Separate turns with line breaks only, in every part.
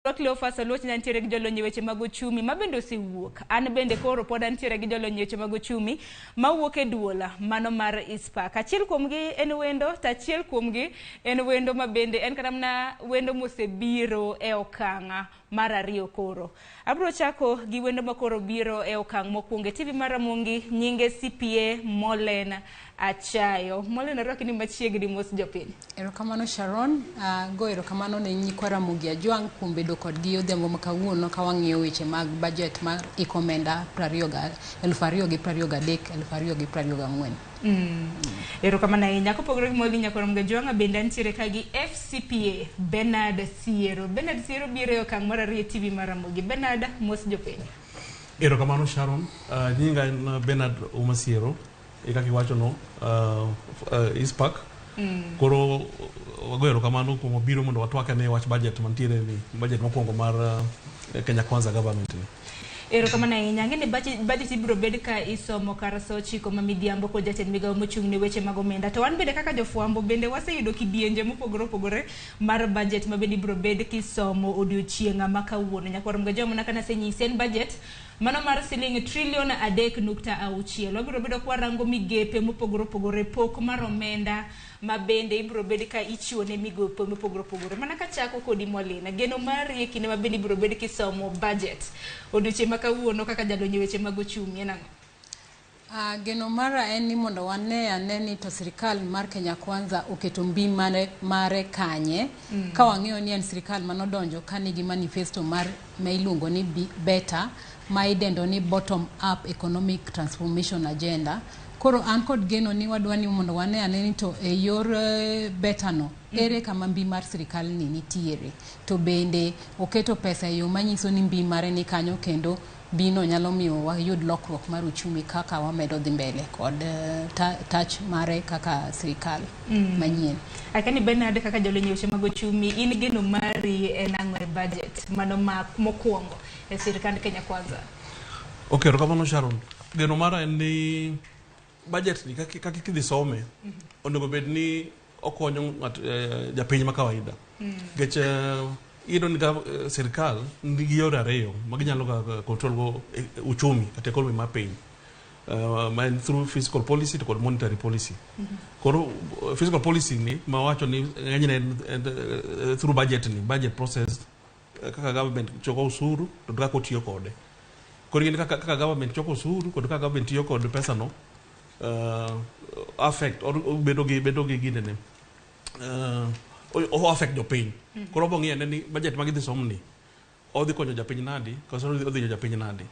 Cleophas Oluoch nitiere gi jolony e weche mag ochumi ma bende osewuok. An bende koro pod antiere gi jolony e weche mag ochumi mawuok e duol mano mar ICPAK. Achiel kuomgi en wendo to achiel kuomgi en wendo ma bende en kata mana wendo mosebiro e okang' mar ariyo koro. Abiro chako gi wendo ma koro biro e okang' mokwongo e TV mar Ramogi nyinge CPA Mollen Achayo. Mollen arwaki ni machiegni mos jopiny.
Erokamano Sharon, go erokamano ne nyikwa Ramogi Ajwang' kuom bedo kodgi odhiambo ma kawuono ka wang'iyo weche mag budget mar hik omenda 2023 2024.
Erokamano ahinya. Kopogore gi Molly Nyakwar Ramogi Ajwang' bende antiere ka gi FCPA Bernard Siero. Bernard Siero biro e okang' mar ariyo e TV mar Ramogi. Bernard, mos jopiny.
Erokamano Sharon, nyinga en Bernard Uma Siero, e kaka iwacho no, ICPAK. Koro wago erokamano kuom biro mondo watwak ane wach budget mantiere ni, budget mokwongo mar Kenya Kwanza government ni.
Erokamano ahinya. Ang'e ni budget ibiro bed ka isomo kar sa 9 ma midhiambo kod jatend migawo mochung' ne weche mag omenda. To wan bende kaka jofwambo bende waseyudo kidienje mopogore opogore mar budget ma bende ibiro bed kisomo odiochieng' ma kawuono. Nyakwar Mgajo mana kaka nasenyisi en budget mano mar siling trilion 3.6. Wabiro bedo kwarango migepe mopogore opogore, pok mar omenda ma bende ibiro bed ka ichiwo ne migepe mopogore opogore. Mana kachako kodi Molina, geno mari e kinde ma bende ibiro bed kisomo budget odiochieng' ma kawuono kaka jalony e weche mag ochumi en ang'o?
Geno mara en ni mondo wane ane ni to sirikal mar Kenya Kwanza oketo mbi mare kanye. Ka wang'eyo ni en sirikal manodonjo ka nigi manifesto mar ma iluongo ni BETA, ma idendo ni Bottom Up Economic Transformation Agenda. Koro an kod geno ni wadwa ni mondo wane ane ni to e yor BETA no, ere kama mbi mar sirikal ni nitiere. To bende oketo pesa e yo manyiso ni mbi mare ni kanyo kendo mbino nyalo miyo wayud lokruok mar uchumi kaka wamedo dhi mbele kod tach mare kaka sirikal manyien.
Akani Bernard kaka jalony e weche mag ochumi, in geno mari en ang'o e budget mano ma mokwongo e sirikand Kenya Kwanza?
Ok, erokamano Sharon. Geno mara en ni budget ni kaka kidhi some, onego bed ni okonyo ng'at japiny ma kawaida. Nikech iyudo ni sirikal nigi yore ariyo ma ginyalo ga control go uchumi kata economy mar piny. Ma en through fiscal policy to kod monetary policy. Koro fiscal policy ni ma wacho ni ng'enyne en through budget ni, budget process, kaka government choko osuru to kaka otiyo kode. Koro ing'e ni kaka government choko osuru kod kaka government tiyo kod pesa no affect or bedo gi ginene. O affect jopiny. Koro obo ng'iyo ane ni budget ma gidhi som ni odhi konyo japiny nadi koso odhi hinyo japiny nadi.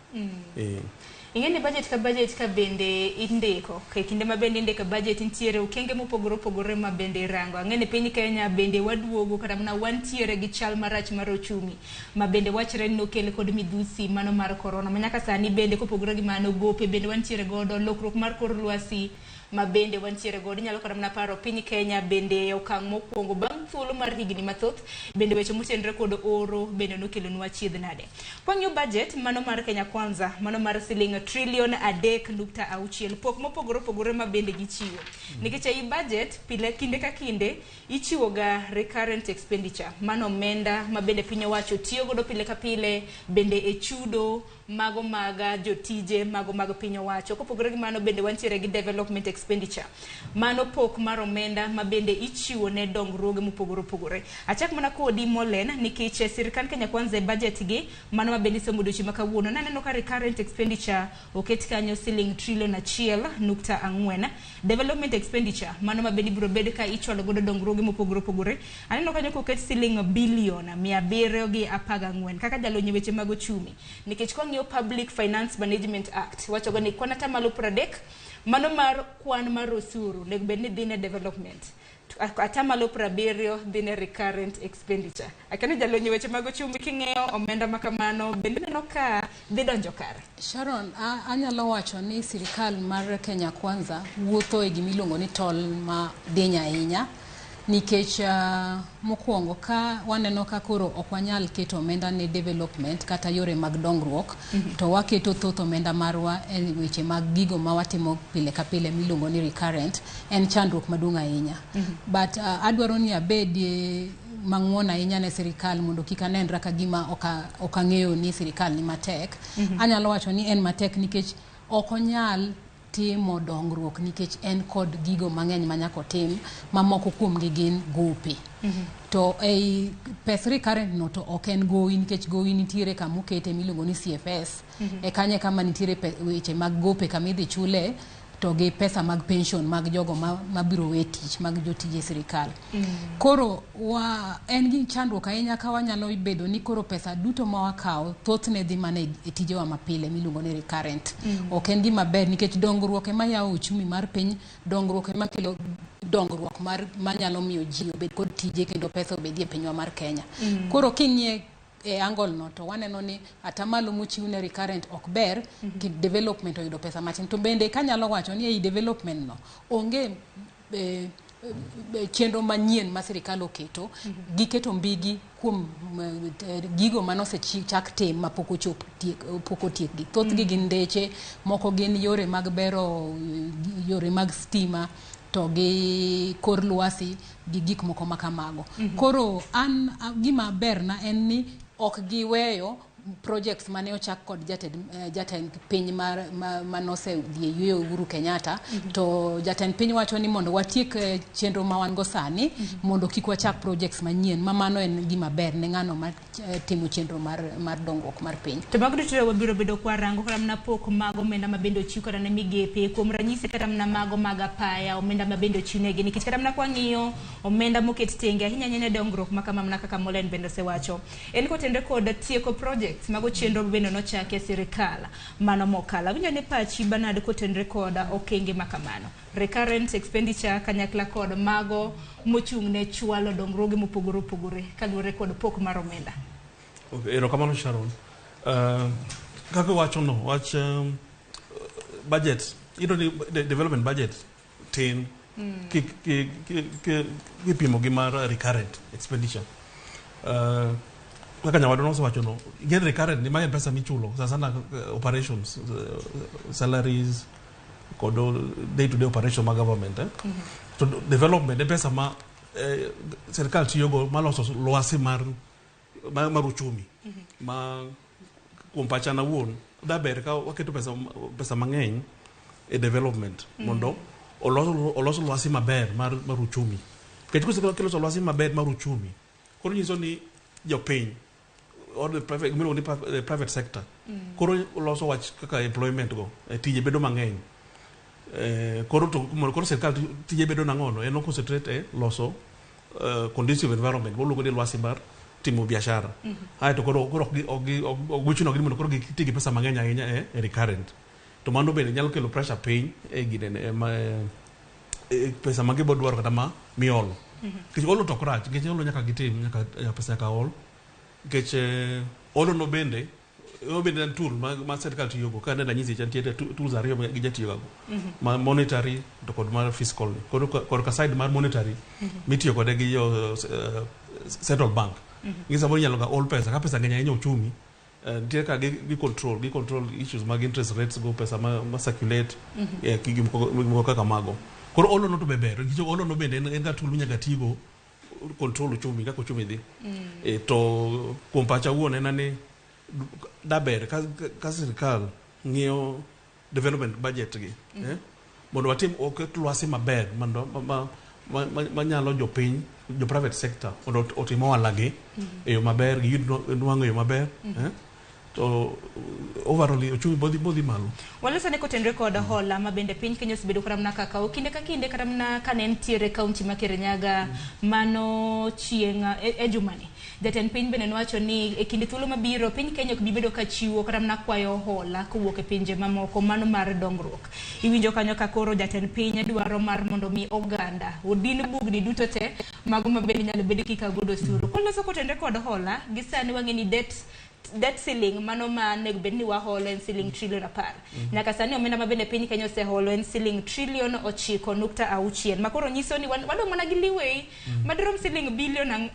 Ing'e ni budget ka budget ka bende indiko, e kinde ma bende indiko budget nitiere okenge mopogore opogore ma bende irango. Ang'e ni piny Kenya bende waduogo kata mana wantiere gi chal marach mar ochumi ma bende wachre ni nokel kod midhusi mano mar corona. Ma nyaka sani bende kopogore gi mano gope bende wantiere godo, lokruok mar kor lwasi ma bende wantiere godo. Inyalo kata mana paro piny Kenya bende e okang' mokwongo bang' thuolo mar higni mathoth bende weche motenore kod oro bende nokelonwa achiedh nade. Kwang'iyo budget mano mar Kenya Kwanza mano mar siling trilion 3.6 pok mopogore opogore ma bende gichiwo. Nikech ei budget pile kinde ka kinde ichiwo ga recurrent expenditure mano omenda ma bende piny owacho tiyo godo pile ka pile bende e chudo mago mag jotije mago mag piny owacho. Kopogore gi mano bende wantiere gi development expenditure mano pok mar omenda ma bende ichiwo ne dongruoge mopogore opogore. Achak mana kodi Mollen nikech sirikand Kenya Kwanza e budget gi mano ma bende isomo odiochieng' ma kawuono naneno ka recurrent expenditure oket kanyo siling trilion 1.4. Development expenditure mano ma bende ibiro bed ka ichwalo godo dongruoge mopogore opogore aneno kanyo koket siling bilion 714 kaka jalony e weche mag ochumi. Nikech kwang'iyo Public Finance Management Act wacho ni kwan atamalo 30 mano mar kwan mar osuru onego bed ni dhi ne development, atamalo 70 dhi ne recurrent expenditure. Akani jalony e weche mag ochumi king'iyo omenda ma kamano bende ineno ka dhi donjo kare?
Sharon, anyalo wacho ni sirikal mar Kenya Kwanza wuotho e gimiluongo ni tol ma diny ahinya nikech mokwongo ka waneno ka koro ok wanyal keto omenda ne development kata yore mag dongruok, to waketo thoth omenda marwa e weche mag gigo ma watimo pile ka pile miluongo ni recurrent, en chandruok maduong' ahinya. But adwaro ni abed mang'won ahinya ne sirikal mondo kik anenra ka gima ok ang'eyo ni sirikal ni matek. Anyalo wacho ni en matek nikech ok onyal timo dongruok nikech en kod gigo mang'eny ma nyaka otim ma moko kuomgi gin gope. To ei pes recurrent no to ok en gowi nikech gowi nitiere kamokete miluongo ni CFS. E kanyo e kama nitiere weche mag gope kama idhi chule to gi pesa mag pension mag jogo mabiro we tich mag jotije sirikal. Koro en gi chandruok ahinya ka wanyalo bedo ni koro pesa duto ma wakawo thothne dhi mana e tijewa mapile miluongo ni recurrent. Ok en gima ber nikech dongruok ema yawo uchumi mar piny, dongruok ema kelo dongruok mar manyalo miyo ji obed kod tije kendo pesa obedie e pinywa mar Kenya. Koro king'iye e angle no to waneno ni atamalo mochiw ne recurrent ok ber, ki development oyudo pesa matin. To bende kanyalo wacho ni ei development no onge chenro manyien ma sirikal oketo. Giketo mbigi kuom gigo manosechak tim ma pok ochop pok otiekgi. Thothgi gin ndeche, moko gin yore mag bero yore mag stima to gi kor lwasi gi gik moko ma kamago. Koro an gima berna en ni ok giweyo projects mane ochak kod jatend piny manosedhi e yweyo Uhuru Kenyatta. To jatend piny wacho ni mondo watiek chenro ma wan go sani mondo kik wachak projects manyien, ma mano en gima ber ne ng'ano ma timo chenro mar dongruok mar piny.
To mago duto wabiro bedo kwarango kata mana pok mag omenda ma bende ochiw kata ne migepe, kuom ranyisi kata mana mago mag apaya, omenda ma bende ochiw negi, nikech kata mana kwang'iyo omenda moket tenge ahinya ahinya ne dongruok ma kama, mana kaka Molen bende osewacho, en kotenre kod tieko projects mago chenro bende nochaki e sirikal mano mokalo. Awinjo ni pachi Bernard kotenre kod okenge ma kamano, recurrent expenditure kanyakla kod mago mochung' ne chwalo dongruoge mopogore opogore kaluwore kod pok mar omenda.
Okay, erokamano Sharon. Kaka iwacho no, wach budget, iyudo ni development budget tin kipimo gi mar recurrent expenditure. Kaka nyawadwa nosewacho no, ing'e recurrent ni mae pesa michulo sana sana operations, salaries kod day to day operation mag government. To development e pesa ma sirikal tiyogo maloso lwasi mar uchumi. Ma kuom pacha an awuon daber ka waketo pesa mang'eny e development mondo olos lwasi maber mar uchumi. Nikech koseloso lwasi maber mar uchumi, koro nyiso ni jopiny or the private, miluongo ni the private sector koro loso wach kaka employment go, tije bedo mang'eny. Koro sirikal tije bedo nang'ono en o concentrate e loso conducive environment moluongo ni lwasi mar timo biashara. Aeto koro ok gichunogi ni mondo koro giti gi pesa mang'eny ahinya e recurrent. To mano bende nyalo kelo pressure piny e ginene e pesa ma gibo dwaro kata ma miolo. Nikech olo to ok rach, nikech olo nyaka gitim, nyaka pesa nyaka ol. Nikech olo no bende o bende en tool ma sirikal tiyogo. Ka aneno ranyisi cha nitiere tools ariyo ma gijatiyogago. Ma monetary to kod mar fiscal. Koro korka side mar monetary mitiyo kode gi jo central bank. Gi samoro inyalo ga ol pesa ka pesa ng'eny ahinya uchumi, nitie kaka gi control issues mag interest rates go pesa ma circulate, gi gik moko kaka mago. Koro olo no to be ber nikech olo no bende en ga tool minyaka tigo control uchumi kaka uchumi dhi. To kuom pacha awuon en ni daber ka sirikal ng'iyo development budget gi mondo watim oket lwasi maber mondo ma nyalo jopiny, jo private sector mondo otim ohala gi e yo maber, giyud nwang'o e yo maber, to overall ochumi bodhi malo.
Waloso ne kotenre kod hola ma bende piny Kenya osebedo kata mana kaka kinde ka kinde, kata mana kane nitiere kaunti ma Kirinyaga mano chieng' e jumani. Jatend piny bende nowacho ni e kinde thuolo mabiro piny Kenya ok bi bedo ka chiwo kata mana kwayo hola kowuok e pinje mamoko mano mar dongruok. Iwinjo kanyo ka koro jatend piny dwaro mar mondo mi oganda odin bugni duto te mago ma bende nyalo bedo kika godo osuru. Koloso kotenre kod hola gi sani wang'e ni debt ceiling mano ma onego bed ni waholo en siling trilion 10. Nyaka sani omenda ma bende piny Kenya oseholo en siling trilion 9.6, ma koro nyiso ni wadong' mana gi leeway madirom siling bilion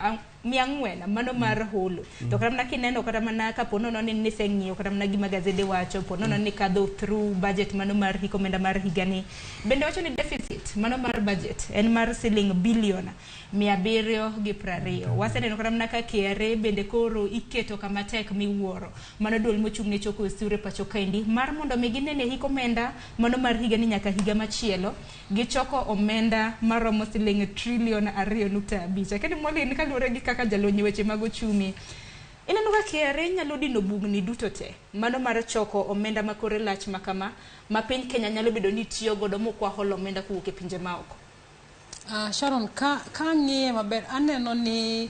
400 mano mar holo. To kata mana kineno kata mana kapo nono ni niseng'iyo kata mana gima gazede wacho, po nono ni kadho through budget mano mar hik omenda mar higani, bende wacho ni deficit mano mar budget en mar siling bilion 720. Waseneno kata mana ka KRA bende koro iketo kama tek miwuoro. Mano duol mochung' ne choko osuru e pacho kaendi mar mondo mi ginene hik omenda mano mar higani nyaka higa machielo gichoko omenda maromo siling trilion 2.5. Akeni Molin, kaluwore gi kaka jalony e weche mag ochumi, ineno ka KRA nyalo dino bugni duto te mano mar choko omenda ma kore lach ma kama ma piny Kenya nyalo bedo ni tiyo godo mokwa holo omenda kowuok e pinje maoko.
Sharon, ka ang'iye maber aneno ni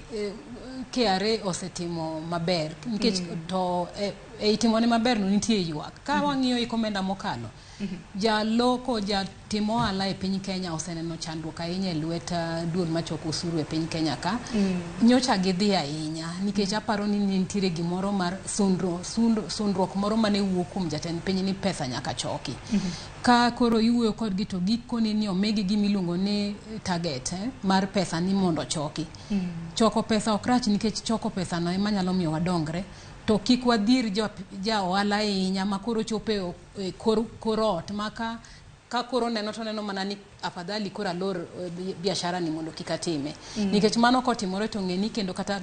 KRA osetimo maber nikech to e timone maber no nitie ywak. Ka wang'iyo hik omenda mokalo, jaloko jatim ohala e piny Kenya oseneno chandruok ahinya e lwet duol machoko osuru e piny Kenya ka. Nyocha gidhi ahinya nikech aparo ni nitiere gimoro mar sundruok moro mane wuok kuom jatend piny ni pesa nyaka choki. Ka koro iwuoyo kodgi to gikoni ni omigi gima iluongo ni target mar pesa ni mondo choki. Choko pesa ok rach nikech choko pesa no ema nyalo miyo wadongre. To kik wadhir ja ohala ahinya ma koro chopo e kor ot ma ka koro neno to neno mana ni afadhali koro alor biashara ni mondo kik atime. Nikech mano kotimore to ng'e ni kendo kata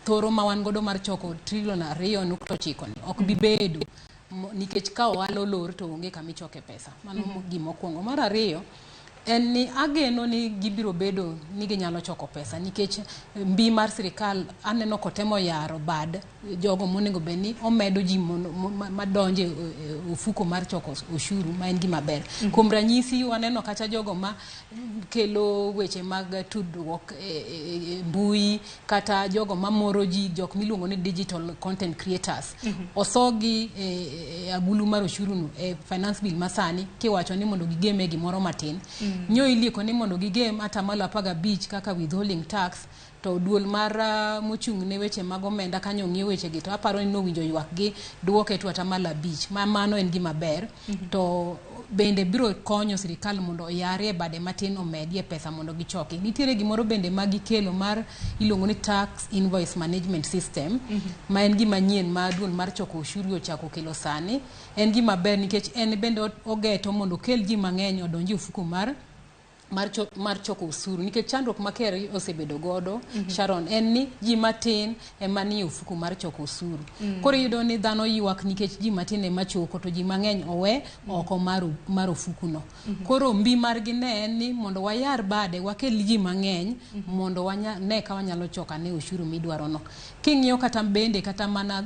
thoro ma wan godo mar choko trilion 2.9 ni ok bi bedo. Nikech ka ohala olor to onge kama ichoke pesa. Mano gima okwongo. Mar ariyo, en ni ageno ni gibiro bedo ni ginyalo choko pesa nikech mbi mar sirikal aneno kotemo yaro bad jogo monego bed ni omedo ji madonjo e ofuko mar choko ushuru ma en gima ber. Kuom ranyisi waneno kacha jogo ma kelo weche mag tudruok e mbui kata jogo mamoro ji jok miluongo ni digital content creators. Osogi e agulu mar ushuru no e finance bill masani kiwacho ni mondo gigem e gimoro matin. Nyo ilieko ni mondo gigem 15% kaka withholding tax to duol mar mochung' ne weche mag omenda kanyo ng'iyo weche gi to aparo ni nowinjo ywak gi duoke to 5% ma mano en gima ber. To bende biro konyo sirikal mondo oyarie bade matin omedie pesa mondo gichoki. Nitiere gimoro bende ma gikelo mar iluongo ni tax invoice management system ma en gima nyien ma duol mar choko ushuru ochako kelo sani. En gima ber nikech en bende ogeto mondo okel ji mang'eny odonji e ofuko mar choko osuru nikech chandruok ma KRA osebedo godo Sharon en ni ji matin ema nie ofuko mar choko osuru. Koro iyudo ni dhano ywak nikech ji matin ema choko to ji mang'eny owe oko mar ofuku no. Koro mbi margi ne en ni mondo wayar bade wakel ji mang'eny mondo ne ka wanyalo choko ane ushuru midwaro no. King'iyo kata bende kata mana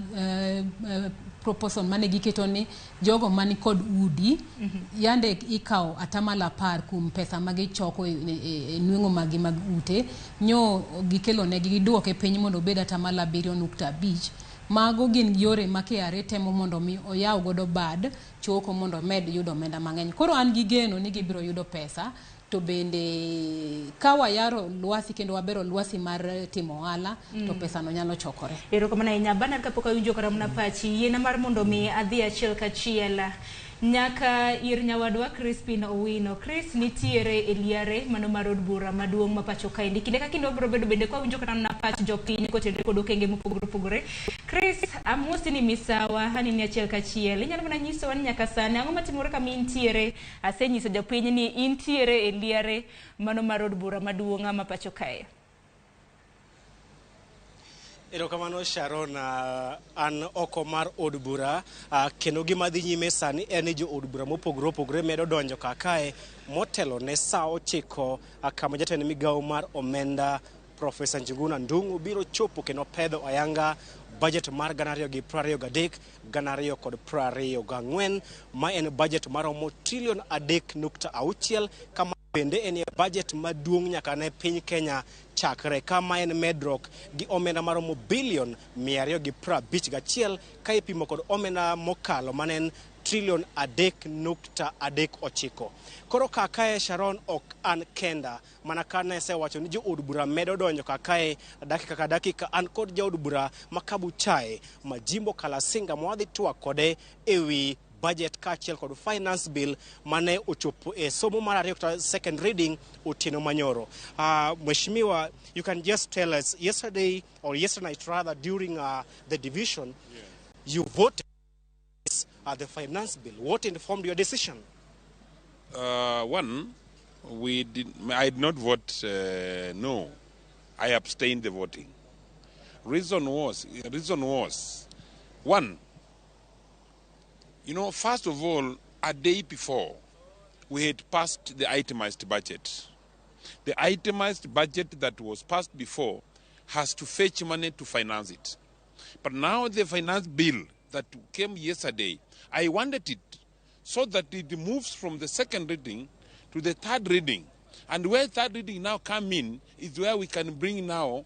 proposal mane giketo ni jogo mani kod udi yande ikawo 10% kuom pesa ma gichoko e nweng'o magi mag ute nyo gikelo negi giduoke piny mondo obed 7.5%. Mago gin yore ma KRA temo mondo mi oyaw godo bad choko mondo omed yudo omenda mang'eny. Koro an gi geno ni gibiro yudo pesa to bende ka wayaro lwasi kendo wabero lwasi mar timo ohala to pesa no nyalo chokore.
Erokamano ahinya. Bernard, kapok awinjo kata mana pachi, yiena mar mondo mi adhi achiel kachiel nyaka ir nyawadwa Crispin Owino. Chris nitiere e liare mano mar od bura maduong' ma pacho kaendi. Kinde ka kinde wabiro bedo bende kwa winjo kata mana pach jopiny kotenore kod okenge mopogore opogore. Chris, amosi ni misawa, aneni achiel kachiel. Inyalo mana nyisowa ni nyaka sani ang'o matimore kama intiere? Asenyiso jopiny ni intiere e liare mano mar od bura maduong' ma pacho kae.
Erokamano Sharon, an oko mar od bura, kendo gima dhi nyime sani en ni jo od bura mopogore opogore medo donjo kakae motelo ne sa 9 kama jatend migawo mar omenda Profesa Njuguna Ndung'u biro chopo kendo pedho ayanga budget mar 2023 2024 ma en budget maromo trilion 3.6 kama bende en e budget maduong' nyaka ne piny Kenya chakre kama en medruok gi omenda maromo bilion 251 ka ipimo kod omenda mokalo mane en trilion 3.39. Koro kakae Sharon ok an kenda mana ka nasewacho ni jo od bura medo donjo kakae dakika ka dakika. An kod jaod bura ma Kabuchai Majimbo Kalasinga ma wadhi twak kode ewi budget kaachiel kod finance bill mane ochopo e somo mar ariyo kata second reading otieno manyoro. Mheshimiwa, you can just tell us yesterday or yesterday night rather during the division, you voted the finance bill. What informed your decision?
One, we did, I did not vote no. I abstained the voting. Reason was, one, first of all, a day before, we had passed the itemized budget. The itemized budget that was passed before has to fetch money to finance it. But now the finance bill that came yesterday, I wanted it so that it moves from the second reading to the third reading. And where third reading now come in is where we can bring now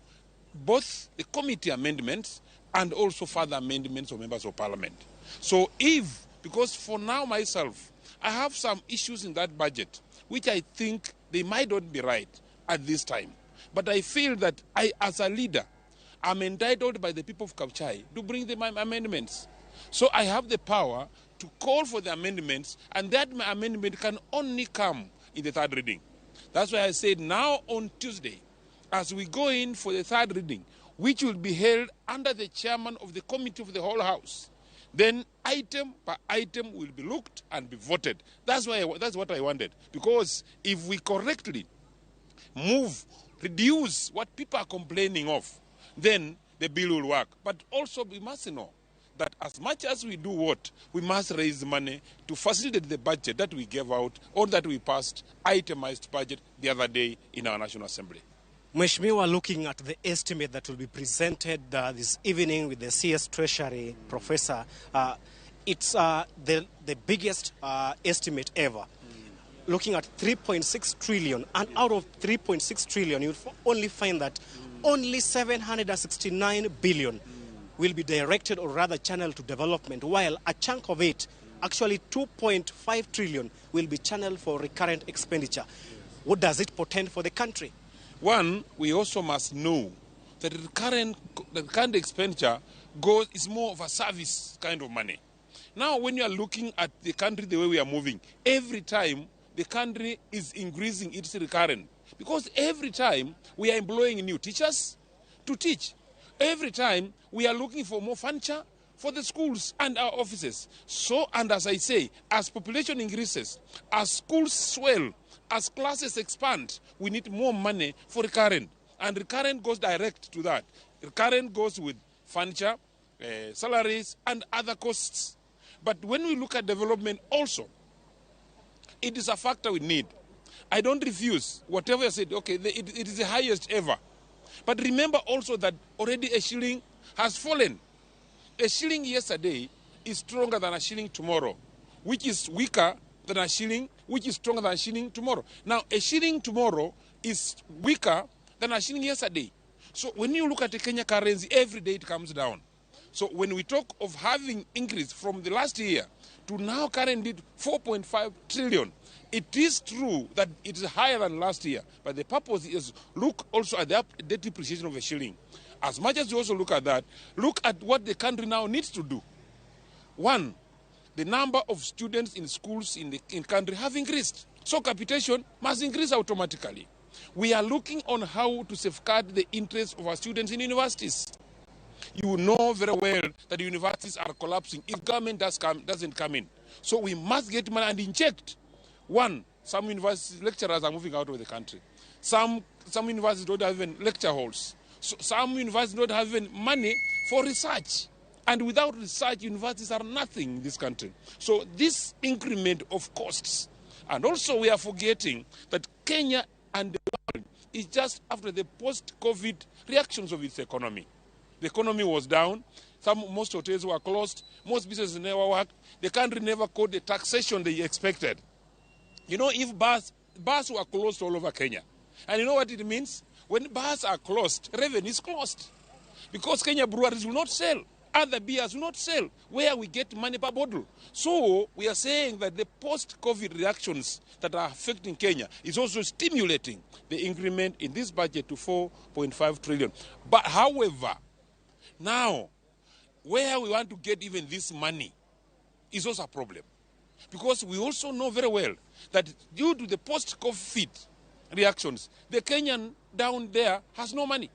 both the committee amendments and also further amendments of members of parliament. So if, because for now myself, I have some issues in that budget, which I think they might not be right at this time. But I feel that I, as a leader, am entitled by the people of Kabuchai to bring the amendments. So I have the power to call for the amendments, and that amendment can only come in the third reading. That's why I said now on Tuesday, as we go in for the third reading, which will be held under the chairman of the committee of the whole house, then item by item will be looked and be voted. That's what I wanted. Because if we correctly move, reduce what people are complaining of, then the bill will work. But also we must know that as much as we do what, we must raise money to facilitate the budget that we gave out or that we passed, itemized budget the other day in our National Assembly.
Mheshimiwa, looking at the estimate that will be presented this evening with the CS Treasury Professor, it's the biggest estimate ever. Looking at 3.6 trillion, and out of 3.6 trillion, you'll only find that only 769 billion will be directed or rather channeled to development, while a chunk of it, actually 2.5 trillion, will be channeled for recurrent expenditure. What does it portend for the country?
One, we also must know that the current expenditure goes is more of a service kind of money. Now, when you are looking at the country the way we are moving, every time the country is increasing its recurrent. Because every time we are employing new teachers to teach. Every time we are looking for more furniture for the schools and our offices. So, and as I say, as population increases, as schools swell, as classes expand, we need more money for recurrent. And recurrent goes direct to that. Recurrent goes with furniture, salaries, and other costs. But when we look at development also, it is a factor we need. I don't refuse whatever I said, okay, it is the highest ever. But remember also that already a shilling has fallen. A shilling yesterday is stronger than a shilling tomorrow, which is weaker than a shilling, which is stronger than a shilling tomorrow. Now, a shilling tomorrow is weaker than a shilling yesterday. So when you look at the Kenya currency, every day it comes down. So when we talk of having increase from the last year to now currently 4.5 trillion, it is true that it is higher than last year, but the purpose is look also at the depreciation of a shilling. As much as you also look at that, look at what the country now needs to do. One, the number of students in schools in the country have increased. So capitation must increase automatically. We are looking on how to safeguard the interests of our students in universities. You know very well that the universities are collapsing if government doesn't come in. So we must get money and inject. One, some university lecturers are moving out of the country. Some universities don't have even lecture halls. So some universities don't have even money for research. And without research, universities are nothing in this country. So this increment of costs, and also we are forgetting that Kenya and the world is just after the post-COVID reactions of its economy. The economy was down. Most hotels were closed. Most businesses never worked. The country never caught the taxation they expected. If bars were closed all over Kenya, and you know what it means? When bars are closed, revenue is closed. Because Kenya breweries will not sell. Other beers will not sell. Where we get money per bottle. So we are saying that the post-COVID reactions that are affecting Kenya is also stimulating the increment in this budget to 4.5 trillion. But however, now, where we want to get even this money is also a problem. Because we also know very well that due to the post-COVID reactions, the Kenyan down there has no money.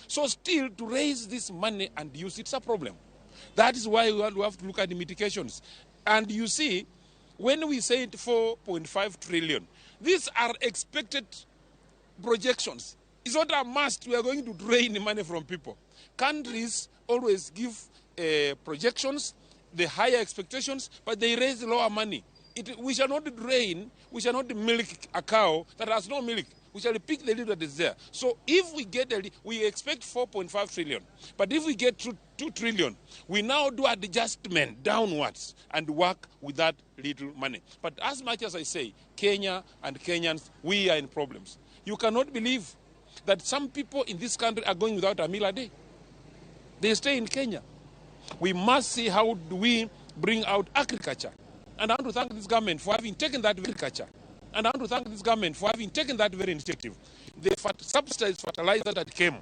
So still to raise this money and use it's a problem. That is why we have to look at the mitigations. And you see, when we say 4.5 trillion, these are expected projections. It's not a must. We are going to drain the money from people. Countries always give projections, the higher expectations, but they raise lower money. We shall not drain, we shall not milk a cow that has no milk. We shall pick the little that is there. So if we get, we expect 4.5 trillion. But if we get to 2 trillion, we now do adjustment downwards and work with that little money. But as much as I say, Kenya and Kenyans, we are in problems. You cannot believe that some people in this country are going without a meal a day. They stay in Kenya. We must see how do we bring out agriculture. And I want to thank this government for having taken that agriculture. And I want to thank this government for having taken that very initiative. The subsidized fertilizer that came.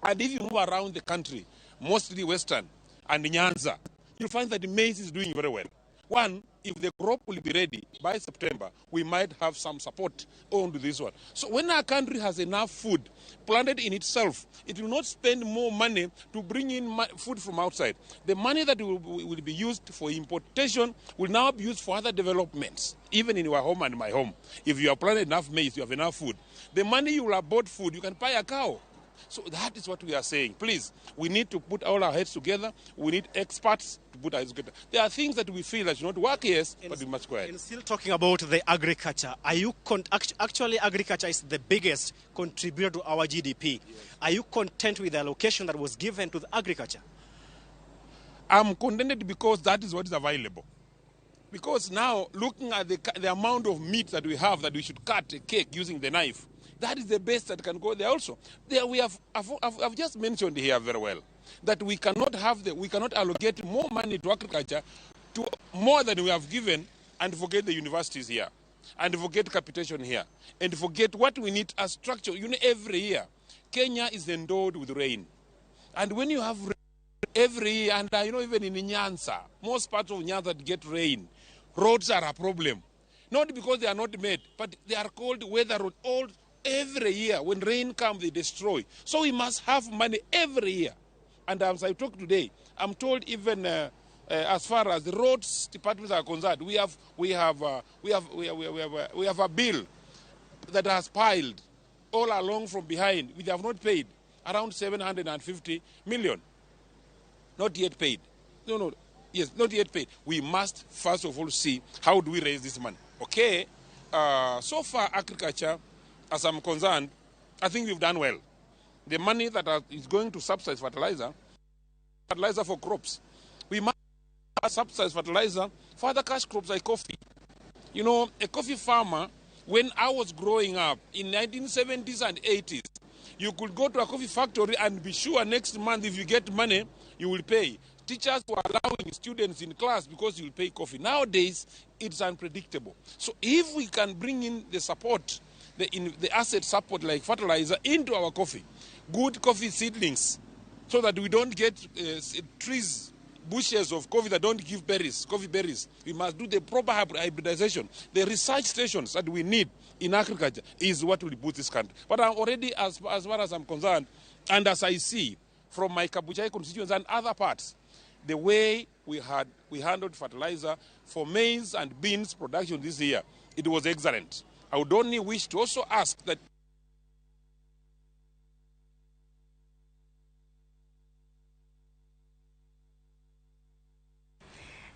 And if you move around the country, mostly Western and Nyanza, you'll find that the maize is doing very well. One, if the crop will be ready by September, we might have some support on to this one. So when our country has enough food planted in itself, it will not spend more money to bring in food from outside. The money that will be used for importation will now be used for other developments, even in your home and my home. If you have planted enough maize, you have enough food. The money you will have bought food, you can buy a cow. So that is what we are saying. Please, we need to put all our heads together. We need experts to put our heads together. There are things that we feel that should not work, yes, but we must go ahead.
And still talking about the agriculture, are you actually agriculture is the biggest contributor to our GDP. Yes. Are you content with the allocation that was given to the agriculture?
I'm contented because that is what is available. Because now, looking at the amount of meat that we have, that we should cut a cake using the knife, that is the best that can go there also. There we have, I've just mentioned here very well that we cannot have we cannot allocate more money to agriculture to more than we have given, and forget the universities here, and forget capitation here, and forget what we need as structure. You know, every year, Kenya is endowed with rain, and when you have rain every year, and you know, even in Nyanza, most parts of Nyanza get rain, roads are a problem. Not because they are not made, but they are called weather road. All every year, when rain comes, they destroy. So we must have money every year. And as I talk today, I'm told even as far as the roads departments are concerned, we have a bill that has piled all along from behind. We have not paid around 750 million. Not yet paid. No. Yes, not yet paid. We must first of all see how do we raise this money. Okay. So far, agriculture, as I'm concerned, I think we've done well. The money that is going to subsidize fertilizer for crops. We must subsidize fertilizer for other cash crops like coffee. You know, a coffee farmer, when I was growing up in 1970s and 80s, you could go to a coffee factory and be sure next month if you get money, you will pay. Teachers were allowing students in class because you'll pay coffee. Nowadays, it's unpredictable. So if we can bring in the support, the asset support like fertilizer into our coffee, good coffee seedlings, so that we don't get trees, bushes of coffee that don't give berries, coffee berries. We must do the proper hybridization. The research stations that we need in agriculture is what will boost this country. But I'm already, as far as I'm concerned, and as I see from my Kabuchai constituents and other parts, the way we handled fertilizer for maize and beans production this year, it was excellent. I would only wish to also ask that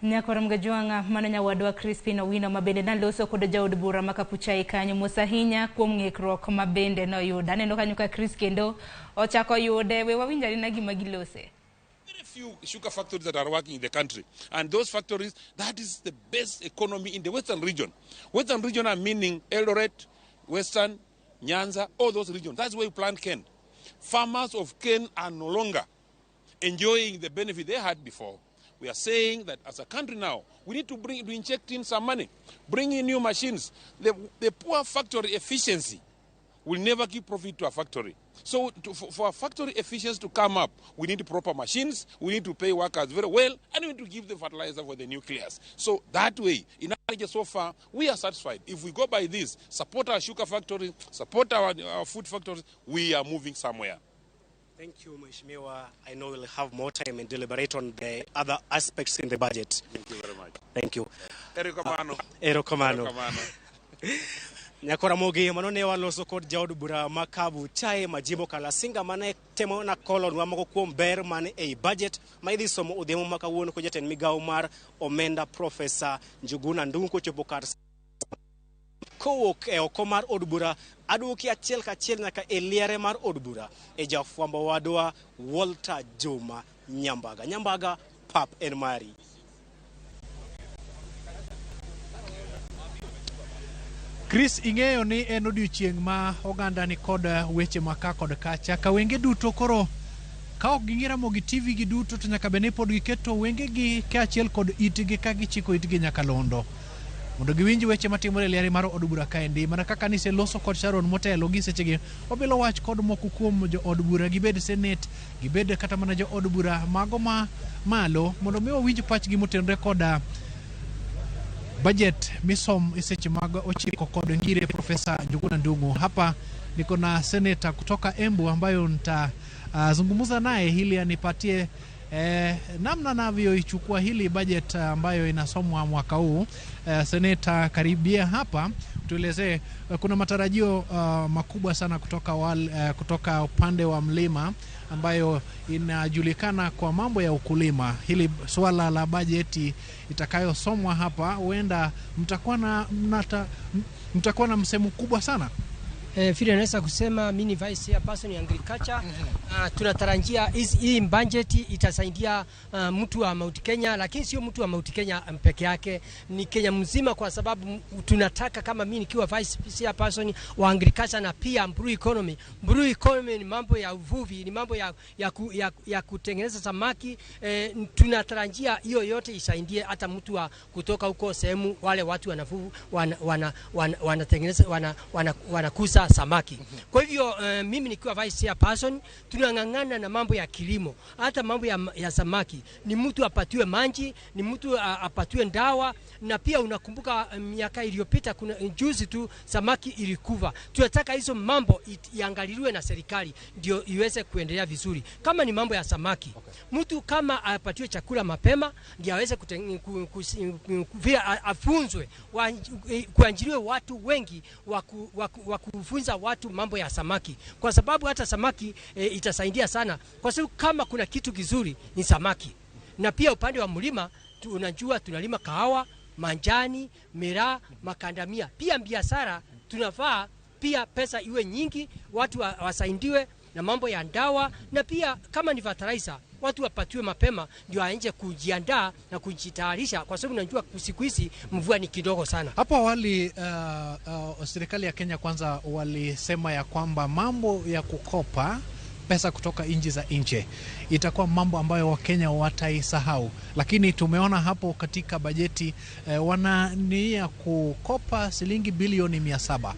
Nyakwarom Gajwang'a mano nyawadwa Crispin Owino mabende naloso kod jaod bura ma Kabuchai kanyo mos ahinya kuom ng'ikruok mabende noyudo. Aneno kanyo ka Chris kendo ochako yude. We wawinj anena gima gilose.
Very few sugar factories that are working in the country. And those factories, that is the best economy in the Western region. Western region are meaning Eldoret, Western, Nyanza, all those regions. That's where we plant cane. Farmers of cane are no longer enjoying the benefit they had before. We are saying that as a country now, we need to inject in some money, bring in new machines. The poor factory efficiency will never give profit to a factory. So for a factory efficiency to come up, we need proper machines, we need to pay workers very well, and we need to give them fertilizer for the nucleus. So that way, in average so far, we are satisfied. If we go by this, support our sugar factories, support our food factories, we are moving somewhere.
Thank you, Mheshimiwa. I know we'll have more time and deliberate on the other aspects in the budget.
Thank you very much.
Thank you.
Erokamano.
Erokamano.
Erokamano.
Nyakoramogi mano ne waloso kod jaod bura ma Kabuchai Majimbo Kalasinga mane temo na kolonwa moko kuom ber mane ei budget ma idhi somo odhiambo ma kawuono kod jatend migawo mar omenda Profesa Njuguna Ndung'u kochopo kar kowuok e oko mar od bura aduoki achiel kachiel nyaka e liere mar od bura e jafwambo wadwa Walter Juma Nyambaga. Nyambaga, pap en mari.
Chris, ing'eyo ni en odiochieng' ma oganda ni kod weche ma ka kod kacha ka wenge duto koro ka ok ging'i Ramogi TV gi duto to nyaka bed ni pod giketo wengegi kaachiel kod itgi ka gichiko itgi nyakalondo mondo giwinj weche matimore e liare mar od bura kaendi. Mana kaka niseloso kod Sharon motelo gi sechegi, wabilo wach kod moko kuom jo od bura, gibed senate, gibed kata mana jo od bura mago ma malo, mondo mi wawinj pachgi motenore koda budget misom seche mag 9 kod ngire Profesa Njuguna Ndung'u. Hapa niko na seneta kutoka Embu ambayo nitazungumza naye ili anipatie namna navyoichukua hili budget ambayo inasomwa mwaka huu. Seneta, karibia hapa tuelezee, kuna matarajio makubwa sana kutoka upande wa mlima ambayo inajulikana kwa mambo ya ukulima. Hili swala la bajeti itakayosomwa hapa huenda mtakuwa na msemo kubwa sana.
Vile naweza kusema mimi ni vice chairperson ya agriculture. Tunatarajia hii budget itasaidia mtu wa Mount Kenya, lakini sio mtu wa Mount Kenya peke yake, ni Kenya mzima, kwa sababu tunataka kama mimi nikiwa vice chairperson wa agriculture na pia blue economy. Blue economy ni mambo ya uvuvi, ni mambo ya kutengeneza samaki. Tunatarajia hiyo yote isaidie hata mtu wa kutoka huko sehemu wale watu wanavuvi wanatengeneza wanakuza samaki. Kwa hivyo mimi nikiwa vice chairperson tunang'ang'ana na mambo ya kilimo, hata mambo ya samaki. Ni mtu apatiwe maji, ni mtu apatiwe dawa. Na pia unakumbuka miaka iliyopita, kuna juzi tu samaki ilikufa. Tunataka hizo mambo iangaliliwe na serikali ndio iweze kuendelea vizuri. Kama ni mambo ya samaki, mtu kama apatiwe chakula mapema ndio aweze afunzwe, kuajiriwe watu wengi wa kufunza watu mambo ya samaki, kwa sababu hata samaki itasaidia sana, kwa sababu kama kuna kitu kizuri ni samaki. Na pia upande wa mlima unajua tunalima kahawa, manjani, miraa, makandamia. Pia biashara tunafaa pia pesa iwe nyingi, watu wasaidiwe na mambo ya ndawa, na pia kama ni fertilizer watu wapatiwe mapema ndio waanze kujiandaa na kujitayarisha, kwa sababu unajua siku hizi mvua ni kidogo sana.
Hapo awali serikali ya Kenya Kwanza walisema ya kwamba mambo ya kukopa pesa kutoka nchi za nje itakuwa mambo ambayo Wakenya wataisahau, lakini tumeona hapo katika bajeti wana nia kukopa shilingi bilioni 700.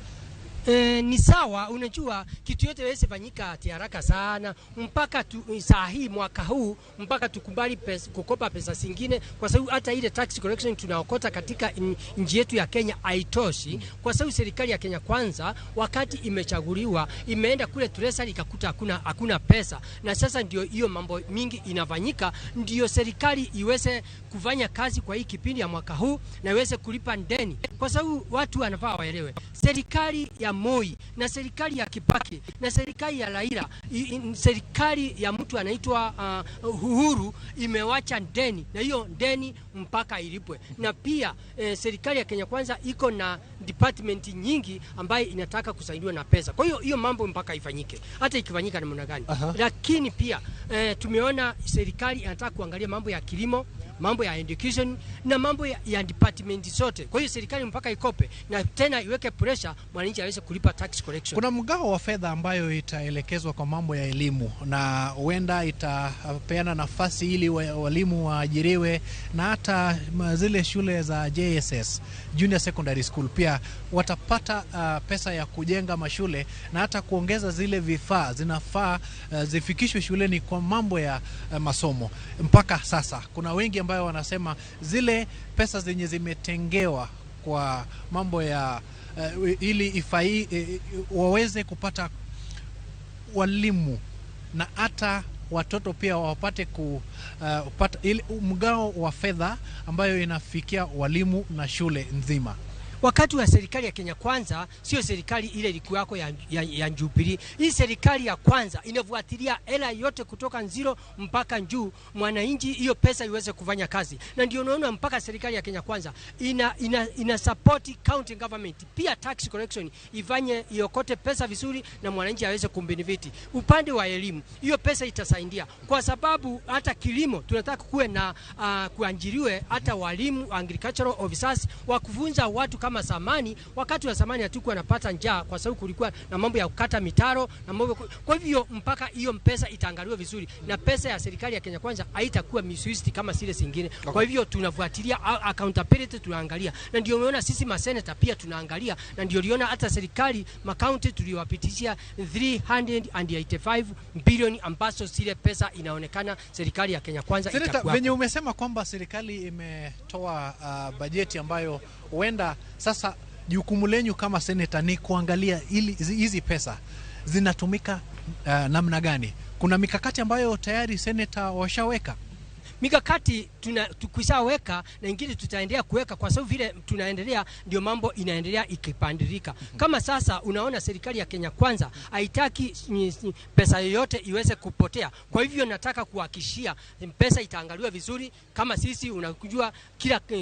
Ni sawa, unajua kitu yote iweze fanyika ati haraka sana mpaka saa hii mwaka huu mpaka tukubali kukopa pesa zingine, kwa sababu hata ile tax collection tunaokota katika nchi yetu ya Kenya haitoshi, kwa sababu serikali ya Kenya Kwanza wakati imechaguliwa imeenda kule Treasury ikakuta hakuna pesa, na sasa ndio hiyo mambo mingi inafanyika, ndio serikali iweze kufanya kazi kwa hii kipindi ya mwaka huu na iweze kulipa ndeni, kwa sababu watu wanafaa waelewe serikali ya Moi na serikali ya Kibaki na serikali ya Raila, serikali ya mtu anaitwa Uhuru imewacha ndeni, na hiyo ndeni mpaka ilipwe. Na pia serikali ya Kenya Kwanza iko na department nyingi ambayo inataka kusaidiwa na pesa. Kwa hiyo hiyo mambo mpaka ifanyike, hata ikifanyika namna gani. Lakini pia tumeona serikali inataka kuangalia mambo ya kilimo, mambo ya education na mambo ya department zote. Kwa hiyo serikali mpaka ikope na tena iweke pressure mwananchi aweze kulipa tax collection.
Kuna mgao wa fedha ambayo itaelekezwa kwa mambo ya elimu na huenda itapeana nafasi ili walimu waajiriwe na hata zile shule za JSS, Junior Secondary School, pia watapata pesa ya kujenga mashule na hata kuongeza zile vifaa zinafaa zifikishwe shuleni kwa mambo ya masomo. Mpaka sasa kuna wengi ambayo wanasema zile pesa zenye zimetengewa kwa mambo ya ili ifai waweze kupata walimu na hata watoto pia wapate kupata ili mgao wa fedha ambayo inafikia walimu na shule nzima.
Wakati wa serikali ya Kenya Kwanza, sio serikali ile ilikuwako ya Jubilee. Hii serikali ya kwanza inafuatilia hela yote kutoka nziro mpaka juu, mwananchi hiyo pesa iweze kufanya kazi, na ndio unaona mpaka serikali ya Kenya Kwanza ina support county government pia tax collection ifanye iokote pesa vizuri na mwananchi aweze kumbenefit. Upande wa elimu hiyo pesa itasaidia, kwa sababu hata kilimo tunataka kuwe na kuajiriwe hata walimu agricultural officers wa kufunza watu kama zamani. Wakati wa zamani hatukuwa napata njaa kwa sababu kulikuwa na mambo ya kukata mitaro na mambo. Kwa hivyo mpaka hiyo pesa itaangaliwa vizuri, na pesa ya serikali ya Kenya Kwanza haitakuwa misused kama zile zingine. Kwa hivyo tunafuatilia accountability, tunaangalia, na ndio umeona sisi maseneta pia tunaangalia, na ndio uliona hata serikali makaunti tuliwapitishia 385 bilioni ambazo zile pesa inaonekana serikali ya Kenya Kwanza itakuwa.
Venye umesema kwamba serikali imetoa bajeti ambayo huenda sasa jukumu lenyu kama seneta ni kuangalia ili hizi pesa zinatumika namna gani. Kuna mikakati ambayo tayari seneta washaweka?
Mikakati tukishaweka na ingine tutaendelea kuweka, kwa sababu vile tunaendelea ndio mambo inaendelea ikipandilika. Kama sasa unaona serikali ya Kenya Kwanza haitaki pesa yoyote iweze kupotea. Kwa hivyo nataka kuhakikishia pesa itaangaliwa vizuri. Kama sisi unajua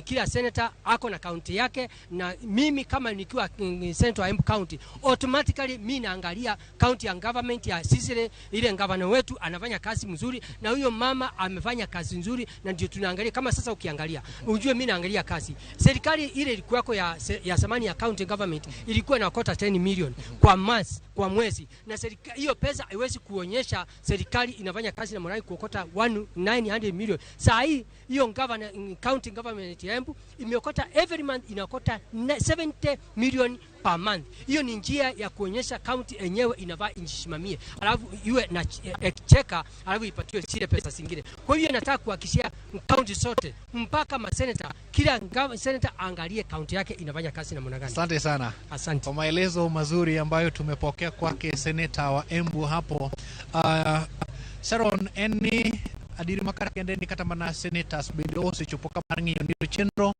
kila senator ako na county yake, na mimi kama nikiwa senator wa Embu County automatically mimi naangalia county ya government ya sisi, ile governor wetu anafanya kazi mzuri na huyo mama amefanya kazi nzuri, na ndio tunaangalia. Kama sasa ukiangalia ujue mimi naangalia kazi. Serikali ile ilikuwa ya zamani ya county government ilikuwa inaokota 10 million kwa month, kwa mwezi, na serikali hiyo pesa haiwezi kuonyesha serikali inafanya kazi na morali kuokota 900 million. Saa hii hiyo county government ya Embu imeokota every month inaokota 70 million per month. Hiyo ni njia ya kuonyesha county yenyewe inavaa injisimamie, alafu iwe na exchequer, alafu ipatiwe zile pesa zingine. Kwa hiyo nataka kuhakikishia county zote mpaka maseneta, kila senator aangalie county yake inafanya kazi namna gani.
Asante sana.
Asante
kwa maelezo mazuri ambayo tumepokea kwake seneta wa Embu hapo. Sharon, en adiri makar kende ni kata mana senators bende osechopo ka mar ng'iyo ni chenro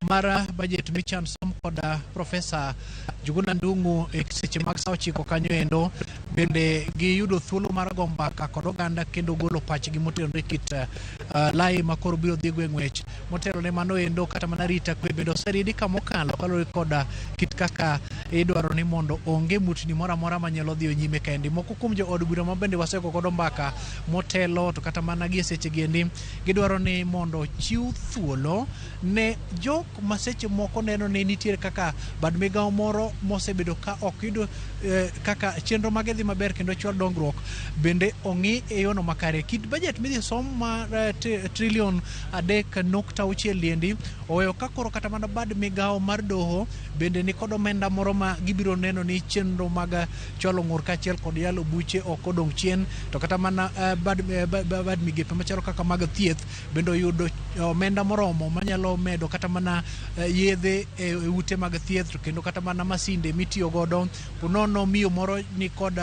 mar budget michan som kod Profesa Njuguna Ndung'u e seche mag sa 9 kanyo endo bende giyudo thuolo mar go mbaka kod oganda kendo golo pachgi motenore kit lai makoro biro dhi go e ng'wech. Motelo ne mano endo kata mana rita kwe bende oseridi kamokalo kaluwore kod kit kaka idwaro ni mondo onge mutni moro amora manyalo dhiyo nyime kaendi. Moko kuom jo od bura ma bende wasego godo mbaka motelo to kata mana gi e seche giendi gidwaro ni mondo chiw thuolo ne jok ma seche moko neno ni nitiere kaka bad migawo moro mosebedo ka ok yudo kaka chenro mage dhi maber kendo chwal dongruok bende ong'i e yono makare. Kit budget midhi som mar trilion 3.6 liendi oweyo ka koro kata mana bad migawo mar doho bende ni kod omenda moro ma gibiro neno ni chenro mag chwalo ng'ur kaachiel kod yalo buche ok odong' chien, to kata mana bad migepe machalo kaka mag thieth bende oyudo omenda moromo manyalo medo kata mana yedhe e ute mag thieth to kendo kata mana masinde mitiyo godo. Ponono miyo moro ni kod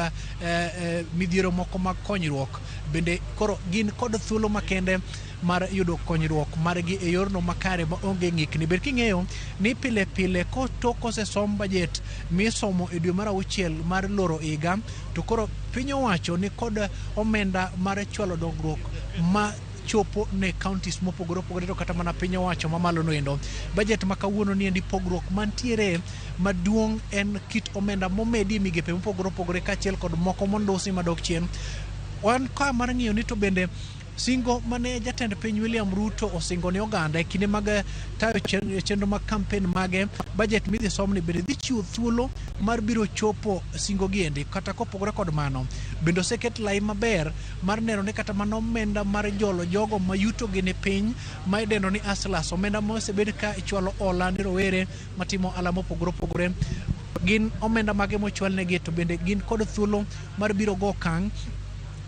midhiero moko mag konyruok bende koro gin kod thuolo makende mar yudo konyruok margi e yorno makare ma onge ng'ikni. Ber king'eyo ni pile pile tok osesom budget misomo e dwe mar 6 mar loro higa to koro piny owacho ni kod omenda mar chwalo dongruok ma chopo ne counties mopogore opogore to kata mana piny owacho mamalo noendo. Budget ma kawuono ni endi pogruok mantiere maduong' en kit omenda momedi e migepe mopogore opogore kaachiel kod moko mondosi madok chien. Wan ka mar ng'iyo ni to bende Singo mane jatend piny William Ruto osingo ne oganda e kinde mag tayo chenro mag kampen mage, budget midhi somni bende dhi chiwo thuolo mar biro chopo singo giendi. Kata kopogore kod mano, bende oseket lai maber mar neno ni kata mana omenda mar jolo jogo ma yuto gi ni piny ma idendo ni hustlers, omenda ma osebed ka ichwalo hola ne rowere matimo ohala mopogore opogore, gin omenda mage mochwalnegi, to bende gin kod thuolo mar biro go okang'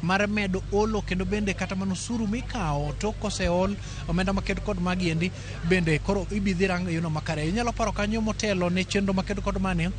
mar medo olo, kendo bende kata mana osuru mikawo tok koseol omenda maket kod magi endi bende koro ibi dhi rang e yono makare. Inyalo paro kanyo motelo ne chenro maket kod mane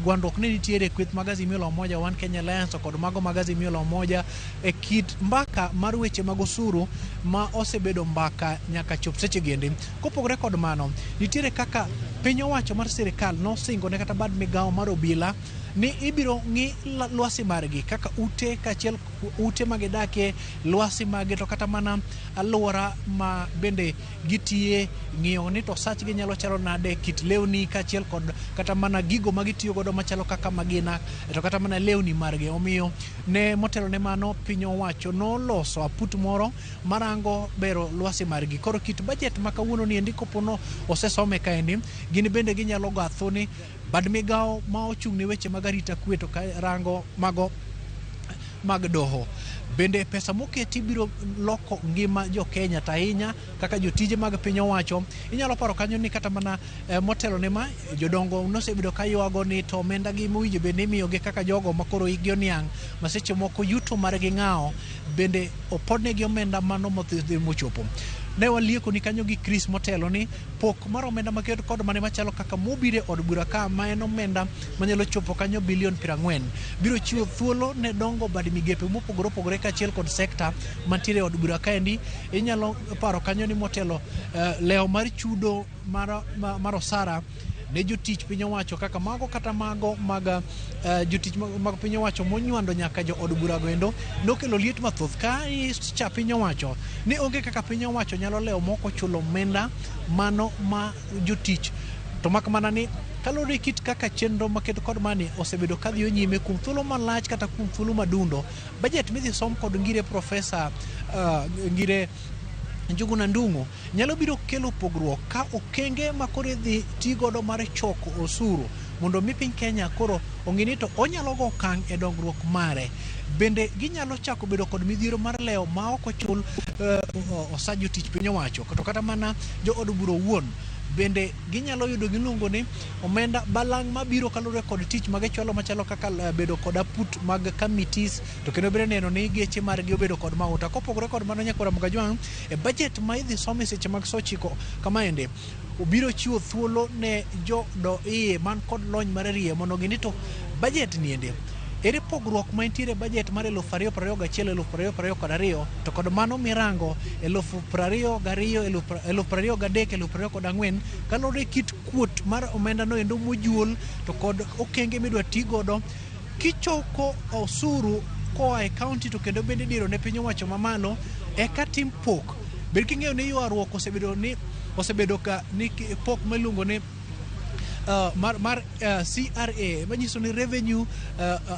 gwandruok ne nitiere kweth mag Azimio la Umoja One Kenya Alliance kod mago mag Azimio la Umoja e kit mbaka mar weche mag osuru ma osebedo mbaka nyaka chop seche giendi. Kopogore kod mano, nitiere kaka piny owacho mar sirikal nosingo ne kata bad migawo mar obila ni ibiro ng'i lwasi margi kaka ute kaachiel ute ma gidakie, lwasi magi, to kata mana alwora ma bende gitiye, ng'iyo ni to sachgi nyalo chalo nade, kit lewni kaachiel kod kata mana gigo ma gitiyo godo machalo kaka magina, to kata mana lewni margi. Omiyo ne motelo ne mano, piny owacho noloso aput moro marango bero lwasi margi. Koro kit budget ma kawuono ni endi kopono osesome kaendi, gin bende ginyalo go athuni bad migawo ma ochung' ne weche mag arita kwe to rango mago mag doho. Bende pesa moketi biro loko ngima jo Kenya, to ahinya kaka jotije mag piny owacho. Inyalo paro kanyo ni kata mana motelo ne ma, jodongo nosebedo ka ywago ni to omenda gi mowinjo bed ni imiyogi kaka jogo makoro hikgi oniang' ma seche moko yuto margi ng'awo, bende opodnegi omenda mano modhi mochopo. Ne walieko ni kanyo gi Chris motelo ni pok mar omenda maket kod mane machalo kaka mobiro e od bura ka, ma en omenda manyalo chopo kanyo bilion 40, biro chiwo thuolo ne dongo bad migepe mopogore opogore kaachiel kod sekta mantiere e od bura kaendi. Inyalo paro kanyo ni motelo lewo mar chudo mar osara ne jotich piny owacho kaka mago kata mago mag jotich mag piny owacho monywando nyaka jo od bura goendo nokelo liet mathoth ka cha piny owacho ni onge kaka piny owacho nyalo lewo moko chulo omenda mano ma jotich, to mak mana ni kaluwore kit kaka chenro maket kod mani osebedo kadhiyo nyime kuom thuolo malach kata kuom thuolo madundo. Budget midhi som kod ngire Profesa ngire Njuguna Ndung'u nyalo biro kelo pogruok ka okenge ma koro idhi ti godo mar choko osuru mondo mi piny Kenya koro ong'e ni to onyalo go okang' e dongruok mare. Bende ginyalo chako bedo kod midhiero mar lewo ma ok ochul osach jotich piny owacho, to kata mana jo od bura owuon bende ginyalo yudo giluongo ni omenda balang' mabiro kaluwore kod tich magichwalo machalo kaka bedo kod aput mag committees, to kendo bende neno ni geche margi obedo kod mauta. Kopogore kod mano, nyakwara Mugajwang', e budget ma idhi som e seche mag saa 9 kamaende obiro chiwo thuolo ne jo do iye man kod lony mar rie mondo ng'i ni to budget ni endi ere pogruok ma nitiere budget mar 2021 2022, to kod mano mirango 2022 2023 2024, kaluwore kit kuot mar omenda no endo mojuol to kod okenge midwa ti godo kichoko osuru koa e county, to kendo bende diro ne piny owacho mamalo eka tim pok. Bed king'eyo ni ywaruok osebedo ni osebedo ka ni pok miluongo ni mar CRA, manyiso ni revenue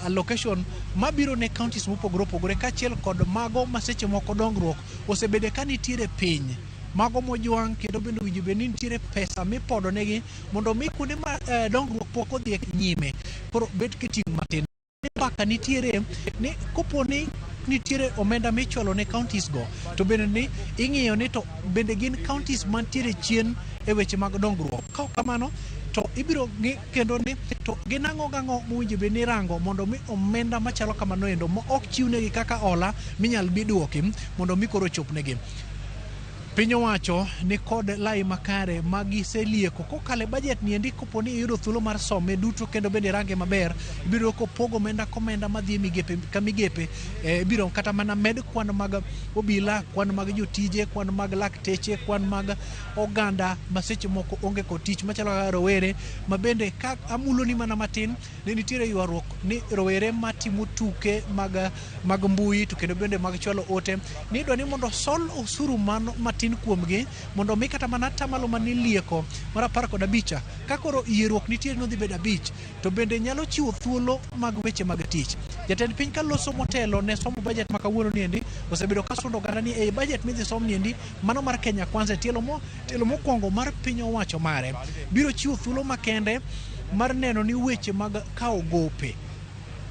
allocation mabiro ne counties mopogore opogore kaachiel kod mago ma seche moko dongruok osebedo ka nitiere piny mago mojwang', kendo bende owinjo bed ni nitiere pesa mipodo negi mondo mi kuonde ma dongruok pok odhi nyime koro bet kiting' matin. Mbaka nitiere ni kopo ni nitiere omenda michwalo ne counties go, to bende ni ing'iyo ni to bende gin counties mantiere chien e weche mag dongruok. Ka ok kamano, to ibiro ng'i kendo ni to gin ang'o gang'o mowinjo bed ni irango mondo mi omenda machalo kamano endo ma ok chiwnegi kaka hola minyal bi duoki mondo mi koro chopnegi. Piny owacho ni kod lai makare ma giselieko kokalo e budget ni endi. Kopo ni iyudo thuolo mar some duto kendo bende irange maber, ibiro yudo kopogo omenda komenda madhi e migepe ka migepe. Ibiro kata mana med kwan mag obila, kwan mag jotije, kwan mag lakteche, kwan mag oganda ma seche moko onge kod tich machalo kaka rowere, ma bende ka amuloni mana matin ne nitiere ywaruok ni rowere matimo tuke mag mbui to kendo bende mag chwalo ote ni idwa ni mondo sol osuru mano matin kuomgi mondo mi kata mana atamalo manilieko mar 15 ka koro yieruok nitiere nodhi bedo 5, to bende nyalo chiwo thuolo mag weche mag tich. Jatend piny kaloso motelo ne somo budget ma kawuono niendi osebedo ka sundo oganda ni ei budget midhi som niendi mano mar Kenya Kwanza e tielo mokwongo mar piny owacho mare biro chiwo thuolo makende mar neno ni weche mag kawo gope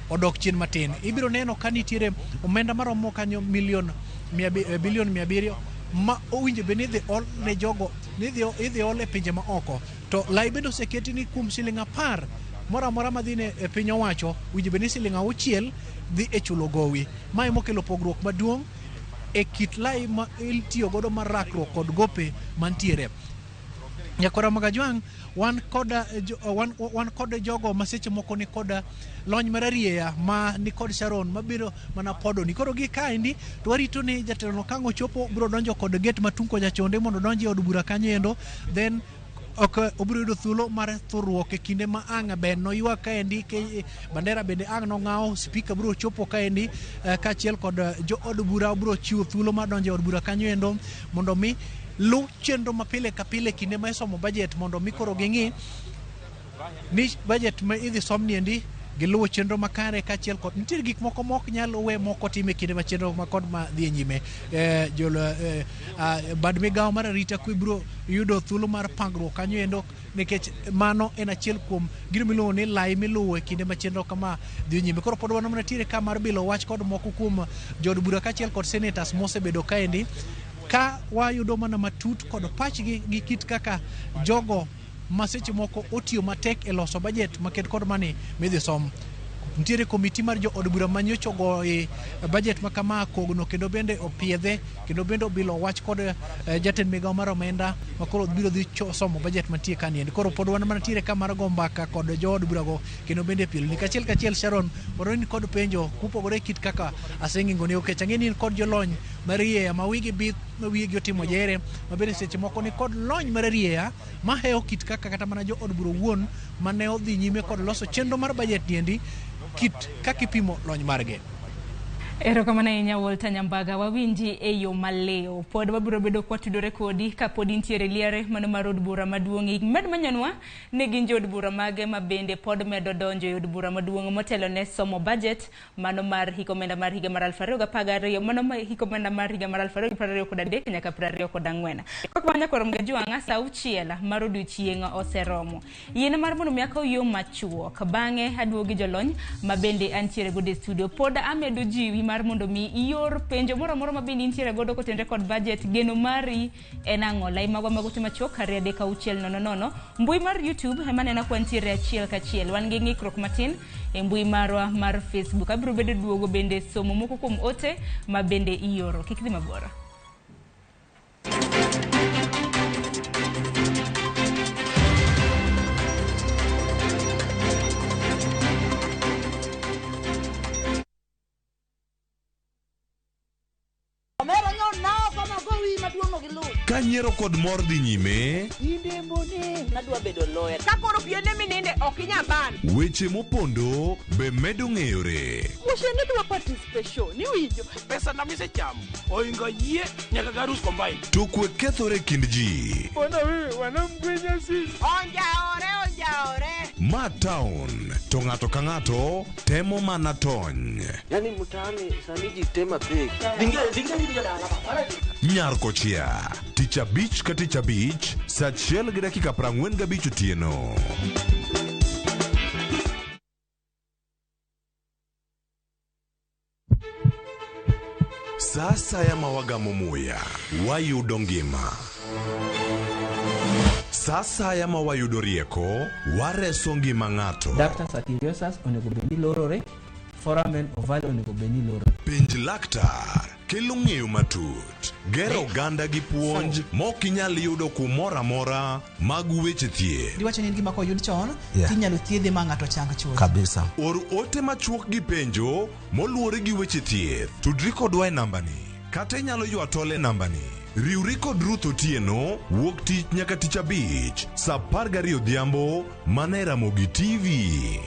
odok chien matin. Ibiro neno ka nitiere omenda maromo kanyo bilion 700 ma owinjo bed ni idhi ol ne jogo, idhi ol e pinje ma oko. To lai bende oseketi ni kuom siling 10 moro amora madhi ne e piny owacho owinjo bed ni siling 6 dhi e chulo gowi. Mae mokelo pogruok maduong' e kit lai ma itiyo godo mar rakruok kod gope mantiere. Nyakwara Magajwang', wan kod jogo ma seche moko ni kod lony mararieya ma ni kod Sharon mabiro mana podo ni. Koro gi kaendi to warito ni jatelo no kang' ochopo biro donjo kod gate matung' kocha chonde mondo odonji e od bura kanyo endo, then ok obiro yudo thuolo mar thurruok e kinde ma ang' ben noywak kaendi bandera bende ang' nong'awo, speaker biro chopo kaendi kaachiel kod jo od bura biro chiwo thuolo mar donjo e od bura kanyo endo mondo mi lu chenro ma pile ka pile kinde ma isomo budget mondo mi koro ging'i ni budget ma idhi som niendi giluwo chenro makare kaachiel kod nitie gik moko mok nyal we moko tim e kinde ma chenro ma kod ma dhi e nyime. Bad migawo mar arita kwe biro yudo thuolo mar pangruok kanyo endo nikech mano en achiel kuom gino miluongo ni lai miluwo e kinde ma chenro kama dhi nyime. Koro pod wan mana tiere ka mar bilo wach kod moko kuom jood bura kaachiel kod senators mosebedo kaendi ka wayudo mana matut kod pachgi gi kit kaka jogo ma seche moko otiyo matek e loso budget maket kod mani midhi som. Nitiere komiti mar jo od bura manyocha ogo e budget ma kama kogno kendo bende opiedhe kendo bende obilo wach kod jatend migawo mar omenda ma koro biro dhi somo budget mantie kaniendi. Koro pod wan mana tiere ka mar go mbaka kod jo od bura go kendo bende pielo ni kachiel kachiel. Sharon, wan kod penjo mopogore kit kaka aseng'ingo ni okech ang'e ni in kod jolony marieya ma wigi bith ma wigi otimo jere ma bende seche moko ni kod lony mararieya mahewo kit kaka kata mana jo od bura owuon mane odhi nyime kod loso chenro mar budget niendi kit kaka ipimo lony margi.
Erokamano ahinya Walter Nyambaga, wawinji e yo maliw. Pod wabiro bedo kwatudore kodi kapod intiere liare mano mar od bura maduong'. Med manyonwa ni gin jood bura mage ma bende pod medo donjo e od bura maduong' motelo ne somo budget mano mar hik omenda mar higa mar 2012 mano mar hik omenda mar higa mar 2023 nyaka 24. Kok nyakwar Mgajwang'a sa 6 mar odiochieng' oseromo. Yien mar mondo mi akaw yo machuok bang'e aduogi jolony ma bende antiere godo e studio. Pod amedo jiwi mar mondo mi ior penjo moro amora ma bende intiere godo kotenore kod budget. Geno mari en ang'o? Lai magwa mag ote machuok 2 3 6 0 0. Mbui mar YouTube ema neno ka wantiere achiel kachiel. Wan gi ng'ikruok matin e mbui marwa mar Facebook. Abiro bedo duogo bende somo moko kuom ote ma bende ioro. Kik dhi mabor.
Ka nyiero kod mor dhi nyime,
Ka koro piende mininde ok inyal ban.
Weche mopondo be medo ng'eyore.
Wuoche dwa participation iwinjo.
Pesa na misechamo oingo yie nyaka garus combine.
To kwe kethore kind ji.
Onjaore onjaore.
Ma town to ng'ato ka ng'ato temo mana tony.
Yani mtaani sani ji tema pek.
Nyar kochia tich abich ka tich abich saa 1:45 otieno. Sa asaya ma wagamo muya, wayudo ngima. Sa asaya ma wayudo rieko, wareso ngima ng'ato.
Ductus arteriosus onego bed ni lorore, foramen ovale onego bed ni lorore.
Penj laktar kelo ng'eyo matut, gero oganda gi puonj mok inyal yudo kumoro amora mag weche thieth.
Diwacho ni en gima koyud chon tinyalo thiedhe ma ng'ato chang chuth.
Kabisa. Or ote machuok gi penjo moluwore gi weche thieth. Tudri kodwa e nambani kata inyalo ywa tol e nambani. Riwri kod Ruth Otieno wuok tich nyaka tich abich saa 12 odhiambo mana e Ramogi TV.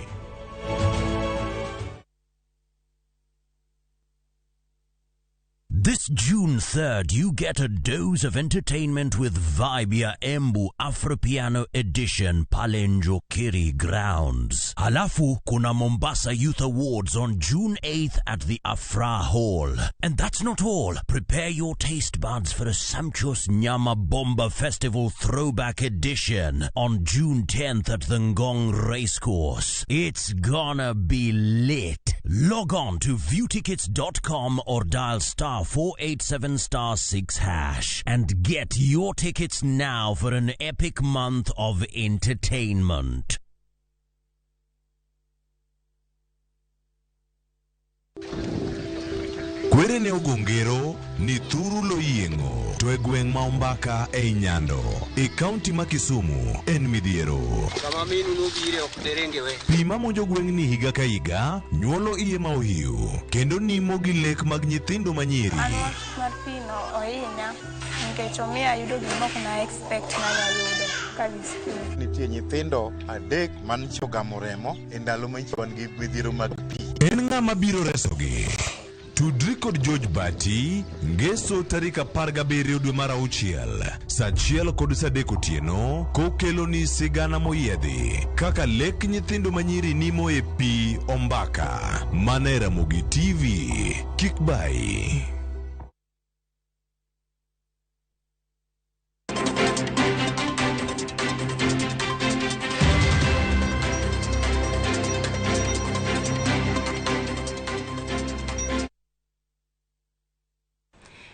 This This June 3rd, you get a dose of entertainment with Vibe ya Embu Afropiano Edition pale Njokiri Grounds. Halafu kuna Mombasa Youth Awards on June 8th at the Afra Hall. And that's not all. Prepare your taste buds for a sumptuous Nyama Bomba Festival Throwback Edition on June 10th at the Ngong Racecourse. It's gonna be lit. Log on to viewtickets.com or dial star 487 star 6 hash and get your tickets now for an epic month of entertainment.
Kwere ne ogo ngero ni thuru loyieng'o to e gweng' ma Ombaka ei Nyando e kaunti ma Kisumu en midhiero.
Kama minu nobire ok derenge we.
Pi mamonjo gweng'ni higa ka higa nyuolo iye ma ohiu kendo nimo gi lek mag nyithindo manyiri.
An wach mar pi no ohinya nikech omiyo ayudo gima ok na expect nanyayudo kadhi skul.
Nitie nyithindo 3 manyicho ogamo remo e ndalo manyicho wan gi midhiero mag pi.
En ng'ama biro resogi? Tudri kod George Bati ngeso tarik 17 dwe mar 6 saa 1 kod saa 3 otieno kokelo ni sigana moyiedhi kaka lek nyithindo manyiri nimo e pi Ombaka mana e Ramogi TV. Kik bai.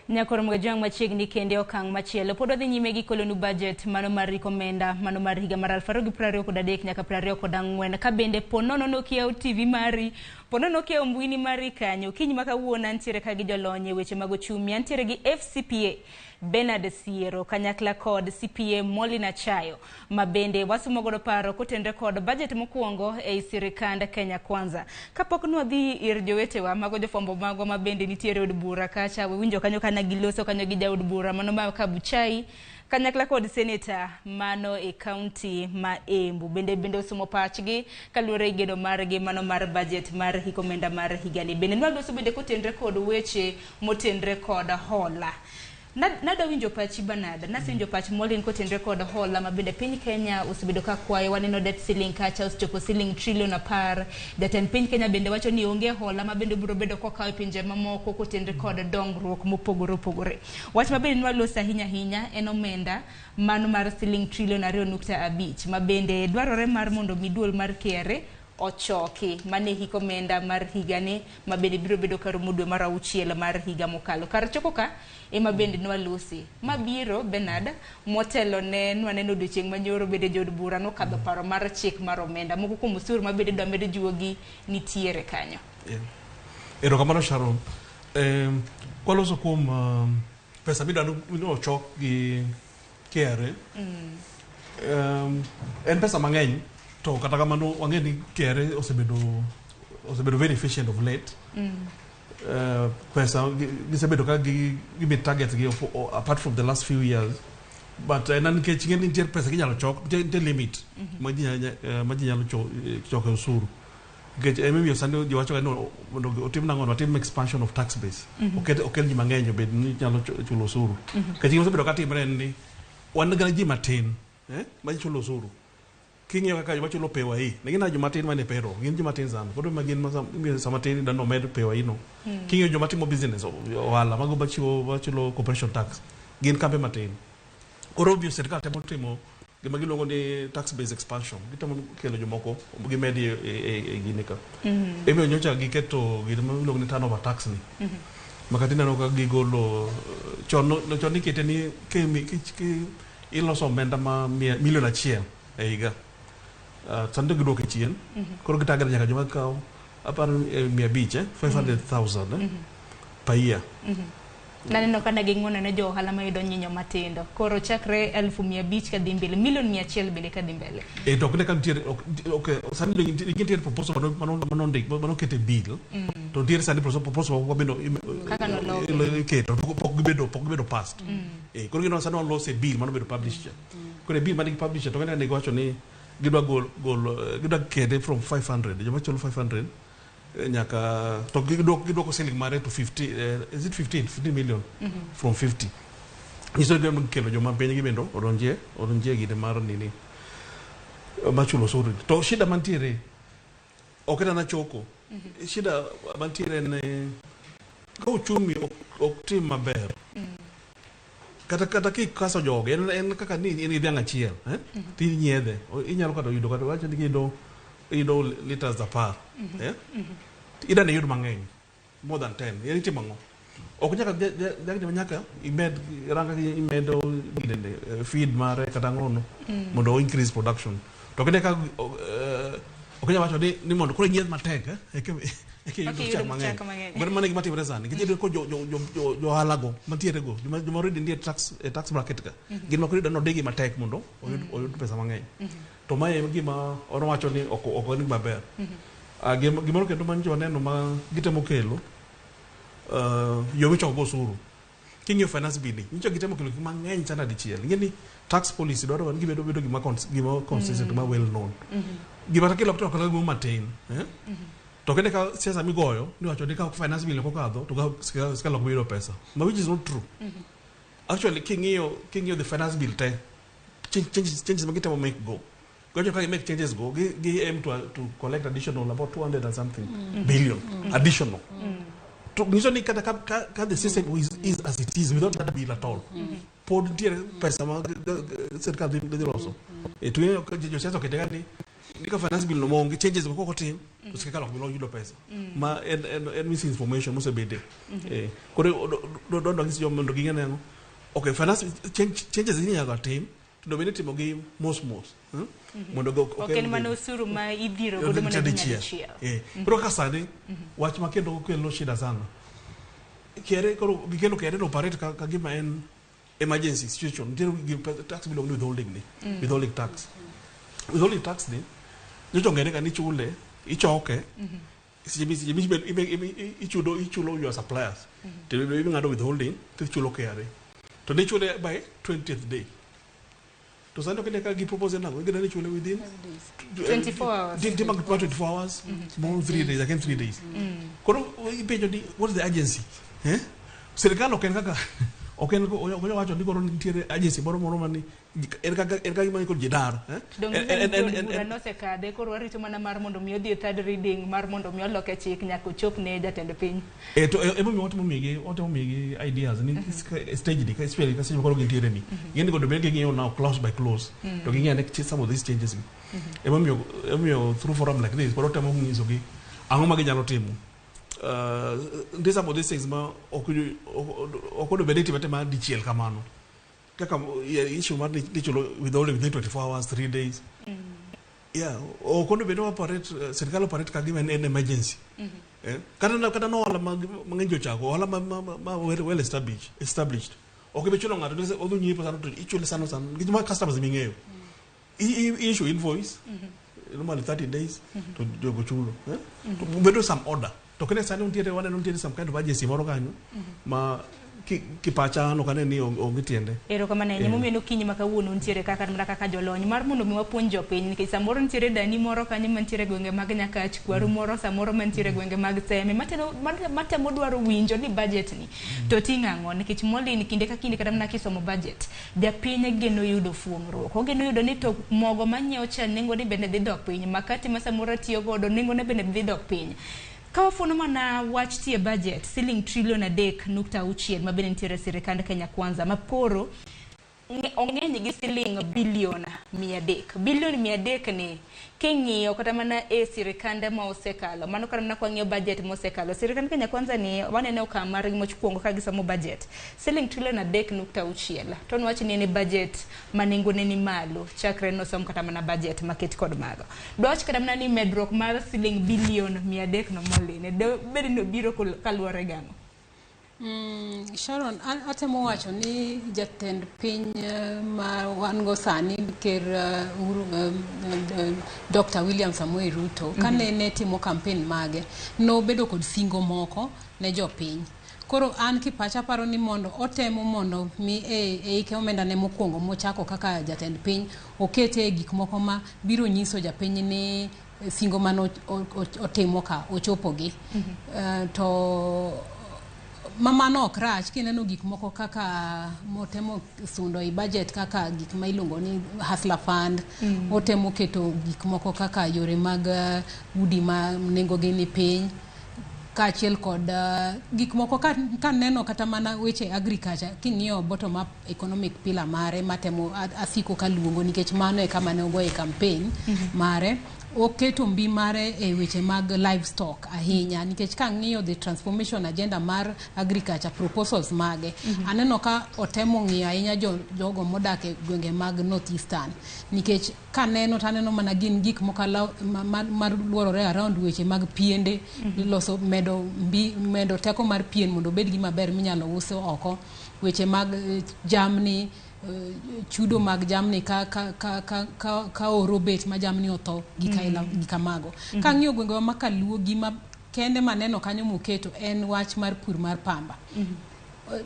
Nyakoro Mgajwang' machiegni kende okang' machielo pod wadhi nyime gi kolonu budget mano mar riko omenda mano mar higa mar 2023 nyaka 2024 ka bende po nono nokiewo TV mari po nono okiewo mbui mari kanyo kiny ma kawuono antiere ka gi jolony e weche mag ochumi antiere gi FCPA Bernard Siero kanyakla kod CPA Molina Chayo ma bende wasumo godo paro kotenre kod budget mokwongo ei sirikand Kenya Kwanza. Kapok nwadhi ir jowetewa mago jofwambo magwa ma bende nitiere od bura kacha wawinjo kanyo kana giloso kanyo gi jaod bura mano ma Kabuchai kanyakla kod seneta mano e kaunti ma Embu bende osumo pachgi kaluwore gi geno margi mano mar budget mar hik omenda mar higani. Bende nwaloso bende kotenre kod weche motenre kod hola. Nada winjo pachi Bernard, nasewinjo pach Molin kotenre kod hola ma bende piny Kenya osebedo ka kwayo waneno debt ceiling kacha osechopo siling trilion 10. Jatend piny Kenya bende wacho ni onge hola ma bende biro bedo kokawo e pinje mamoko kotenre kod dongruok mopogore opogore. Wach ma bende nwaloso ahinya ahinya en omenda mano mar siling trilion 2.5 ma bende dwarore mar mondo mi duol mar KRA ochoki mane hik omenda mar higani ma bende biro bedo karumo dwe mar 6 mar higa mokalo. Kar choko ka ema bende nwalosi mabiro Bernard motelo ne nwaneno odiochieng' manyoro bende jood bura nokadho paro mar chik mar omenda moko kuom osuru ma bende dwa med juogi nitiere kanyo.
Erokamano Sharon. Kwaloso kuom pesa midwa ni ochok gi KRA en pesa mang'eny to kata kamano wang'e ni KRA osebedo very efficient of late. Pesa gisebedo ka gi meet targets gi apart from the last few years, but en nikech ing'e ni nitie pesa ginyalo chok, nitie limit ma ji nyalo choko e osuru. Nikech emomiyo sani ji wacho ga ni mondo otim nang'o, otim expansion of tax base. Okel ji mang'eny obed ni nyalo chulo osuru. Nikech gima osebedo ka timre en ni wan ga ji matin ma ji chulo osuru. King'iyo kaka joma chulo PAYE, ne gin joma tin mane payroll, gin joma tin sana. Koro ma gin sama tin idwa nomed PAYE no. King'iyo joma timo business, ohala, mago machulo corporation tax, gin kambe matin. Koro obviously sirikal temo timo gima giluongo ni tax base expansion. Gitemo kelo jomoko gimedi e gine ka. Emomiyo nyocha giketo gima iluongo ni turnover tax ni. Makati ineno ka gigolo chon nikete ni iloso omenda ma milion 1 e higa. Sani to giduoke chien. Koro gitagre nyaka joma kawo aparo 500, 500,000 per year.
Naneno ka ne ging'uono ne jo ohala mayudo nyinyo matindo. Koro chakre 500,000 kadhi mbele, milion 100 bende kadhi mbele.
To ok ne ka nitiere okay, sani nitiere proposal manondik manoket e bill. To nitiere sani proposal moko bende
kaka noloki
iketo pok gibedo passed. Koro gino sani walos e bill manobedo published. Koro e bill mane gipublish to ne giwacho ni gidwa gol gidwa kete from 500 joma chulo 500 Nyaka to gidwoko ceiling mare to 50, is it 15 million? From 50 nyiso ni gikelo joma piny gi bende odonjie gine mar nini mar chulo osuru. To shida mantiere ok en ana choko. Shida mantiere en ka uchumi ok tim maber, kata kikaso jogi en kaka ni in gi dhiang' achiel, eh? Tinyiedhe inyalo kata yudo, kata wacho ni iyudo liters 10, eh? Idani iyud mang'eny more than 10, en itimo ang'o? Ok nyaka dhiang' nyaka imed ranga, imedo ginene, feed mare kata ang'ono mondo o increase production. To kine ka ok inyal wacho ni mondo koro inyiedh matek, eh? Eka iyud
Ok iyud
chak mang'eny.
Chak mang'eny.
Mano mano e gima timore sani nikech iyudo ko jo ohala go mantiere go, joma already nitie e tax bracket ka, gin ma koro iyudo ni odigi matek mondo oyud pesa mang'eny. To mae e gima owacho ni ok en gima ber. Gimoro kendo manyicho waneno ma gitemo kelo, yo michoko go osuru. King'iyo finance bill ni, nyicho gitemo kelo gik mang'eny sana dichiel. Ing'e ni tax policy dwaro ni gibedo bedo gima consistent, ma well known, gima kilo to kelo gima matin, eh? To kende ka siasa migoyo ni wacho ni ka finance bill ok okadho to ka sirkal ok bi yudo pesa, ma which is not true. Actually, king'iyo the finance bill te, changes ma gitemo make go, gocho ka gi make changes go, gi aim to collect additional about 200 and something billion additional. To nyiso ni kata ka the system is as it is without that bill at all, pod nitiere pesa ma sirkal dhi loso. To ing'eyo ka josiasa okete ga ni ka finance bill no maonge changes go kok otim to sirkal ok bi yudo pesa, ma en misinformation mosebede. Koro dwa nyis jo mondo ging'e nang'o. Okay, finance changes inyalo tim to bende itimo gi mos mos, Mondo
Ok en mana osuru ma idhiro godo mana
dichiel.
Dichiel.
Koro kaka sani wach ma kendo kelo shida sana, KRA koro gikelo KRA to operate ka gima en emergency situation. Nitiere tax miluongo ni withholding ni, withholding tax. Withholding tax ni nyocha ong'ere ga ni ichule, ichoke seche ichudo, ichulo your suppliers to ing'ado withholding to ichulo KRA to nichule by 20th day. To sani ok ine ka gi propose nang'o, gidwa ni ichule within
24 hours.
Nitie mag 24 hours, moro 3 days, again 3 days. Koro ipenjo ni what is the urgency, eh? Sirikal ok en kaka ok en ok onyal wacho ni koro nitiere agency moro mani en kaka gima kod jidar, eh?
Dong'
En-
bura nosekadhe, koro warito mana mar mondo mi odhi e third reading mar mondo mi oloke chik nyaka ochop ne jatend piny.
To emomiyo watemo migi ideas ni stage ni, especially ka seche koro gintiere ni gin go bed ging'iyo now clause by clause to ging'iyo ane some of these changes gi. Emomiyo through forum like this koro temo nyisogi ang'o ma ginyalo timo. Nitie some of these things ma ok onego bed ni itimo atima dichiel kamano, kaka yeah, issue mar ni chulo withholding within 24 hours, 3 days. Yeah, ok onego bed ni operate, sirkal operate ka gima en emergency. Kata no ohala mang'eny ji ochako ohala ma well established ok ibi chulo ng'ato ni odhi nyiepo sano to ichule sano sano nikech ma customers ming'eyo. I issue invoice normally 30 days to jogo chulo, eh? To bedo some order. To kene sani nitiere, waneno nitiere some kind of agency moro kanyo ma kipacha an ok ane ni onge tiende.
Erokamano ahinya. Momiyo nokinyi ma kawuono nitiere kaka mana kaka jolony mar mondo mi wapuonj jopiny, nikech samoro nitiere dani moro kanyo mantiere e gwenge mag Nyakach, kwaru moro samoro mantiere e gwenge mag Seme matemo dwaro winjo ni budget ni to ting'o ang'o, nikech Molin kinde ka kinde kata mana kisomo budget, japiny geno yudo fuong'ruok, ogeno yudo ni to mogo manyiewo cha nengone bende dhi dok piny, makati ma samoro atiyo godo nengone bende dhi dok piny. Ka wafuono mana wach tie budget siling trilion 3.6 ma bende nitiere e sirikand Kenya Kwanza ma koro ong'eny gi siling bilion 300. Bilion 300 ni king'iyo kata mana e sirikande ma osekalo, mano kata mana kwang'iyo budget mosekalo sirikand Kenya Kwanza ni waneno okang' margi mokwongo ka gisomo budget siling trilion 3.6 to nwach ni en e budget ma nengone ni malo chakre nosom kata mana budget maket kod mago. Dwach kata mana ni medruok mar siling bilion 300 no moline do bed ni obiro kaluwore gang'o?
Sharon, an atemo wacho ni jatend piny ma wan go sani, Ker Uhuru, Dr. William Samoei Ruto, kane ne timo campaign mage, nobedo kod singo moko ne jopiny. Koro an kipacha aparo ni mondo otemo mondo mi e ike omenda ne mokwongo mochako kaka jatend piny okete e gik moko ma biro nyiso japiny ni singo mane otimo ka ochopogi. To mamano ok rach kineno gik moko kaka motemo sundo e budget, kaka gik ma iluongo ni Hustler Fund. Otemo keto gik moko kaka yore mag udi ma nengogi ni piny, kaachiel kod gik moko kaneno kata mana weche agriculture. King'iyo bottom up economic pillar mare matemo asiko kaluongo, nikech mano e kama ne ogoye campaign mare. Oketo mbi mare e weche mag livestock ahinya, nikech kang'iyo the transformation agenda mar agriculture proposals mage, aneno ka otemo ng'iyo ahinya jogo modak e gwenge mag North Eastern, nikech kaneno to aneno mana gin gik moko maluorore around weche mag piende, loso, medo mbi, medo teko mar pien mondo obed gima ber minyalo us oko, weche mag jamni, chudo mag jamni ka oro bet ma jamni otho, gik aila gik kamago. Kang'iyo gwengewa ma kaluo, gima kende maneno kanyo moketo en wach mar pur mar pamba.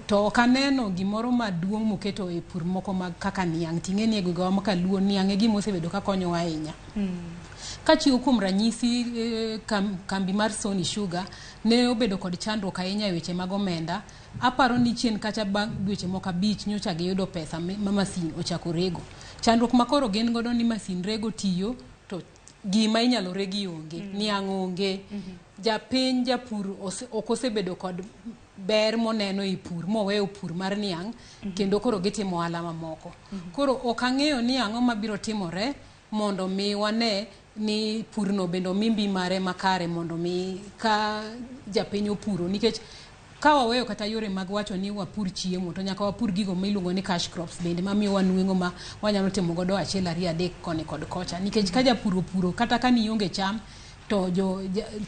To ok aneno gimoro maduong' moketo e pur moko mag kaka niang'. Ting'e ni e gwengewa ma kaluo, niang' e gima osebedo ka konyowa ahinya. Kachiwo kuom ranyisi, kambi mar Sony Sugar ne obedo kod chandruok ahinya e weche mag omenda. Aparo ni chien kacha, bang' dweche moko 5, nyocha giyudo pesa ma masin ochako rego. Chandruok ma koro gin godo ni masin rego tiyo to gima inyalo regi onge, niang' onge. Japiny, japur ok osebedo kod ber moneno e pur moweyo pur mar niang', kendo koro gitimo ohala mamoko. Koro ok ang'eyo ni ang'o mabiro timore mondo mi wane ni purno bende omi mbi mare makare, mondo mi ka japiny opuro, nikech ka waweyo kata yore mag wacho ni wapur chiemo, to nyaka wapur gigo miluongo ni cash crops bende, mamiyo wanweng'o ma wanyalo timo godo achiel, ariyo, adek koni kod kocha, nikech ka japur opuro, kata ka nionge cham to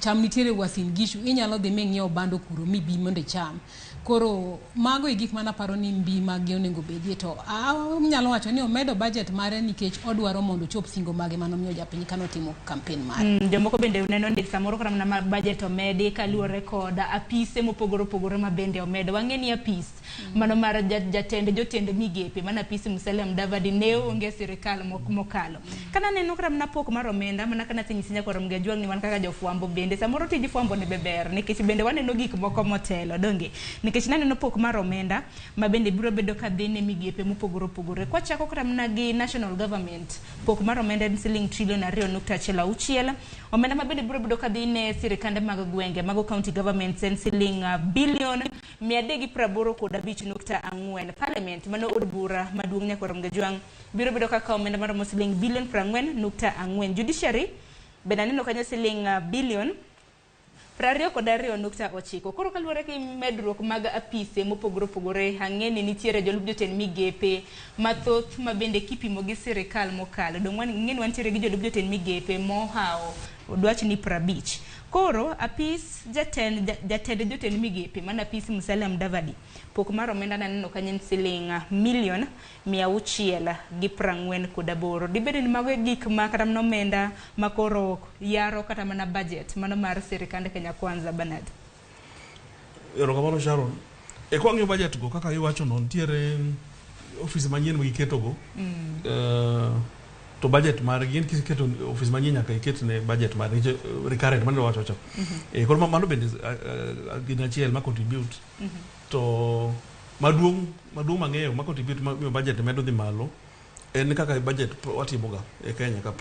cham nitiere Uasin Gishu, inyalo dhi ming'iew bando kuro mibi mondo icham. Koro mago e gik manaparo ni mbi maggi onego bedie. To anyalo wacho ni omedo budget mare nikech odwaro mondo ochop singo mage manomiyo japiny kanotimo campaign mare.
Jomoko bende neno ni samoro kata mana budget omedi kaluwore kod apise mopogore opogore ma bende omedo. Wang'e ni apis mano mar jatend jotend migepe, mana apis Musalia Mudavadi, ne onge e sirikal mokalo. Kana neno kata mana pok mar omenda, mana kana asenyisi nyakwar Mgajwang' ni wan kaka jofwambo bende samoro tij fwambo ne be ber, nikech bende waneno gik moko motelo, donge? Nikech naneno pok mar omenda ma bende biro bedo ka dhi ne migepe mopogore opogore. Kwachako kata mana gi national government, pok mar omenda en siling trilion 2.16. Omenda ma bende biro bedo ka dhi ne sirikande mag gwenge, mago county governments, en siling bilion 385.4. Parliament, mano od bura maduong', nyakwar Mgajwang', biro bedo kaka omenda maromo siling bilion 40.4. Judiciary bende aneno kanyo siling bilion 22.9. Koro kaluwore gi medruok mag apise mopogore opogore, ang'e ni nitiere jolup jotend migepe mathoth ma bende kipimo gi sirikal mokalo. Dong' ng'e ni wantiere gi jolup jotend migepe mohawo dwach ni 50. Koro apis jatend jotend migepe, mana apis Musalia Mudavadi, pok mar omenda naneno kanyo en siling milion 648. Dibed ni mago e gik ma kata mana omenda ma koro yaro kata mana budget mano mar sirikand Kenya Kwanza, Bernard?
Erokamano, Sharon. E kwang'iyo budget go kaka iwacho no, nitiere ofis manyien ma giketo go. To budget margi en kiketo ofis manyien nyaka iket ne budget mar nikech recurrent mano wacho cha. Koro mano bende gin achiel ma contribute. To maduong' maduong' mang'eyo ma contribute ma miyo budget medo dhi malo en kaka budget watimoga e Kenya ka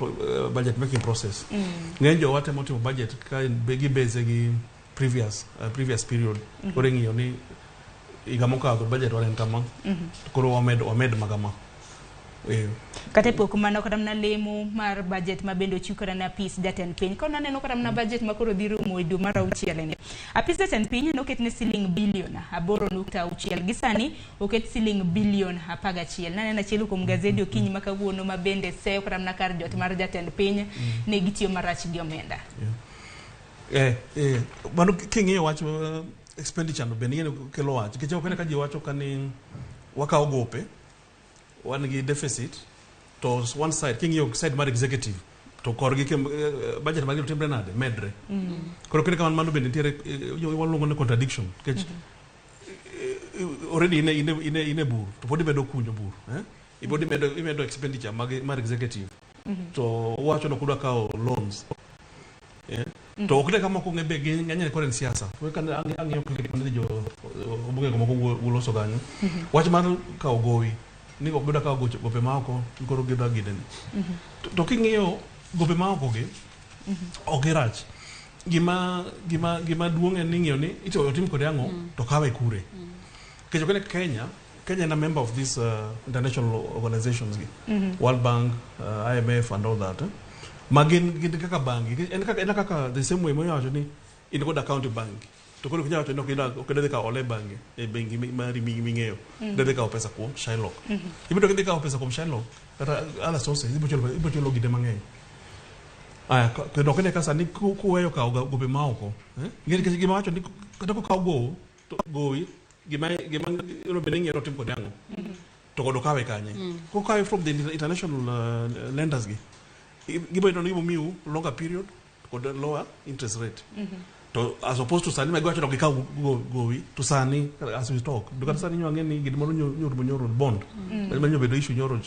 budget making process. Ng'eny jowa temo timo budget ka gi base gi previous period. Koro ing'iyo ni higa mokadho budget war en kama. Koro wamed makama.
Kata e pok mano kata mana lemo mar budget ma bende ochiw kata ne apis jatend piny. Koro naneno kata mana budget ma koro dhi rumo e dwe mar auchiel ni. Apis jatend piny noket ne siling bilion 8.6, gi sani oket siling bilion 11. Naneno achiel kuom gazedi okinyi ma kawuono ma bende seyo kata mana kar jot mar jatend piny ne gitiyo marach gi omenda.
Mano king'iyo wach expenditure no bende ing'e kelo wach. Nikech ok ka ji wacho ka ni wakawo gope, wan gi deficit, to one side king'iyo side mar executive to korgi budget margi timre nade medre. Koro kinde kamano mano bende nitiere waluongo ni contradiction, nikech already ine bur to pod imedo kunyo bur, eh? Pod imedo expenditure mar executive to wacho ni ok udwa kawo loans. To ok ne kama ok ong'e be gi ng'enyne koro en siasa. We ka ang'iyo clip mane jo obunge go moko wuloso kanyo. Wach mar kawo gowi ni ok gidwa kawo gope maoko koro gidwa ginene. To king'iyo gope maoko gi ok girach. Gima duong' en ni ing'iyo ni ito otim kode ang'o to kawe kure. Nikech ok Kenya, Kenya en a member of these international organizations gi. World Bank, IMF and all that. Ma gin kaka bangi. En kaka the same way moyawacho ni in kod account e bangi. To koro ok inyal wacho ni ok idhi kawo ole bangi e bengi mari ming'eyo. Idhi kawo pesa kuom Shylock. Ibiro kidhi kawo pesa kuom Shylock kata other sources ibiro chulo gide mang'eny. Aya, kendo ok ine ka sani kuweyo kawo gope maoko. Nikech gima wacho ni kata kokaw gowo to gowi gima onego bed ni ing'iyo ni otim kode ang'o. To kod okawe kanye. Kokawe from the international lenders gi. Gibiro yudo ni gibiro miu longer period kod lower interest rate. To as opposed to sani ma giwacho ni ok gikaw gowi to sani as we talk. To kata sani nyo ang'e ni gimoro nyo nyoro bond. Ma nyo bedo issue nyoro.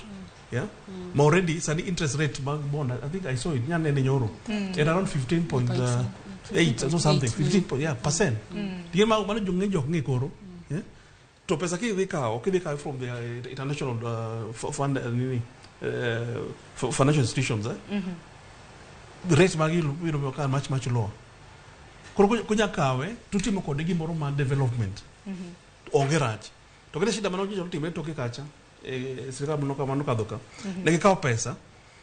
Yeah. Ma already sani interest rate mag bond I think I saw it nyanene nyoro. At around 15.8 or something 15 percent. Gima mano jong'e jok ng'e koro. Yeah. To pesa kidhi kawo from the international fund financial institutions the rate mag yudo ka much much lower. Koro kunya kawe tutimo kode gimoro mar development. Onge rach. To kata shida mano nyocha otimre toke kacha sirkal mano kamano kadho ka. Ne gikawo pesa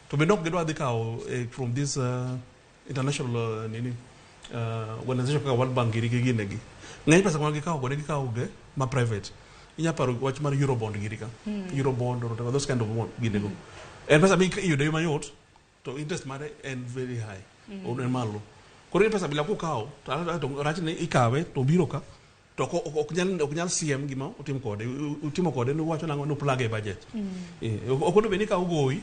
to bende ok gidwa dhi kawo from this international organization kaka World Bank giri gi ginegi. Ng'eny pesa ma gikawo go ne gikawo ge ma private. Inya paro wach mar Eurobond giri ka. Eurobond or whatever those kind of ginego. En pesa mi iyudo yo mayot to interest mare en very high. En malo. Koro pesa bila kukawo to rach ni ikawe to biro ka to ok nyal siem gima otim kode. Utimo kode ni wacho nang'o no plug e budget. Ok onego bed ni ikawo gowi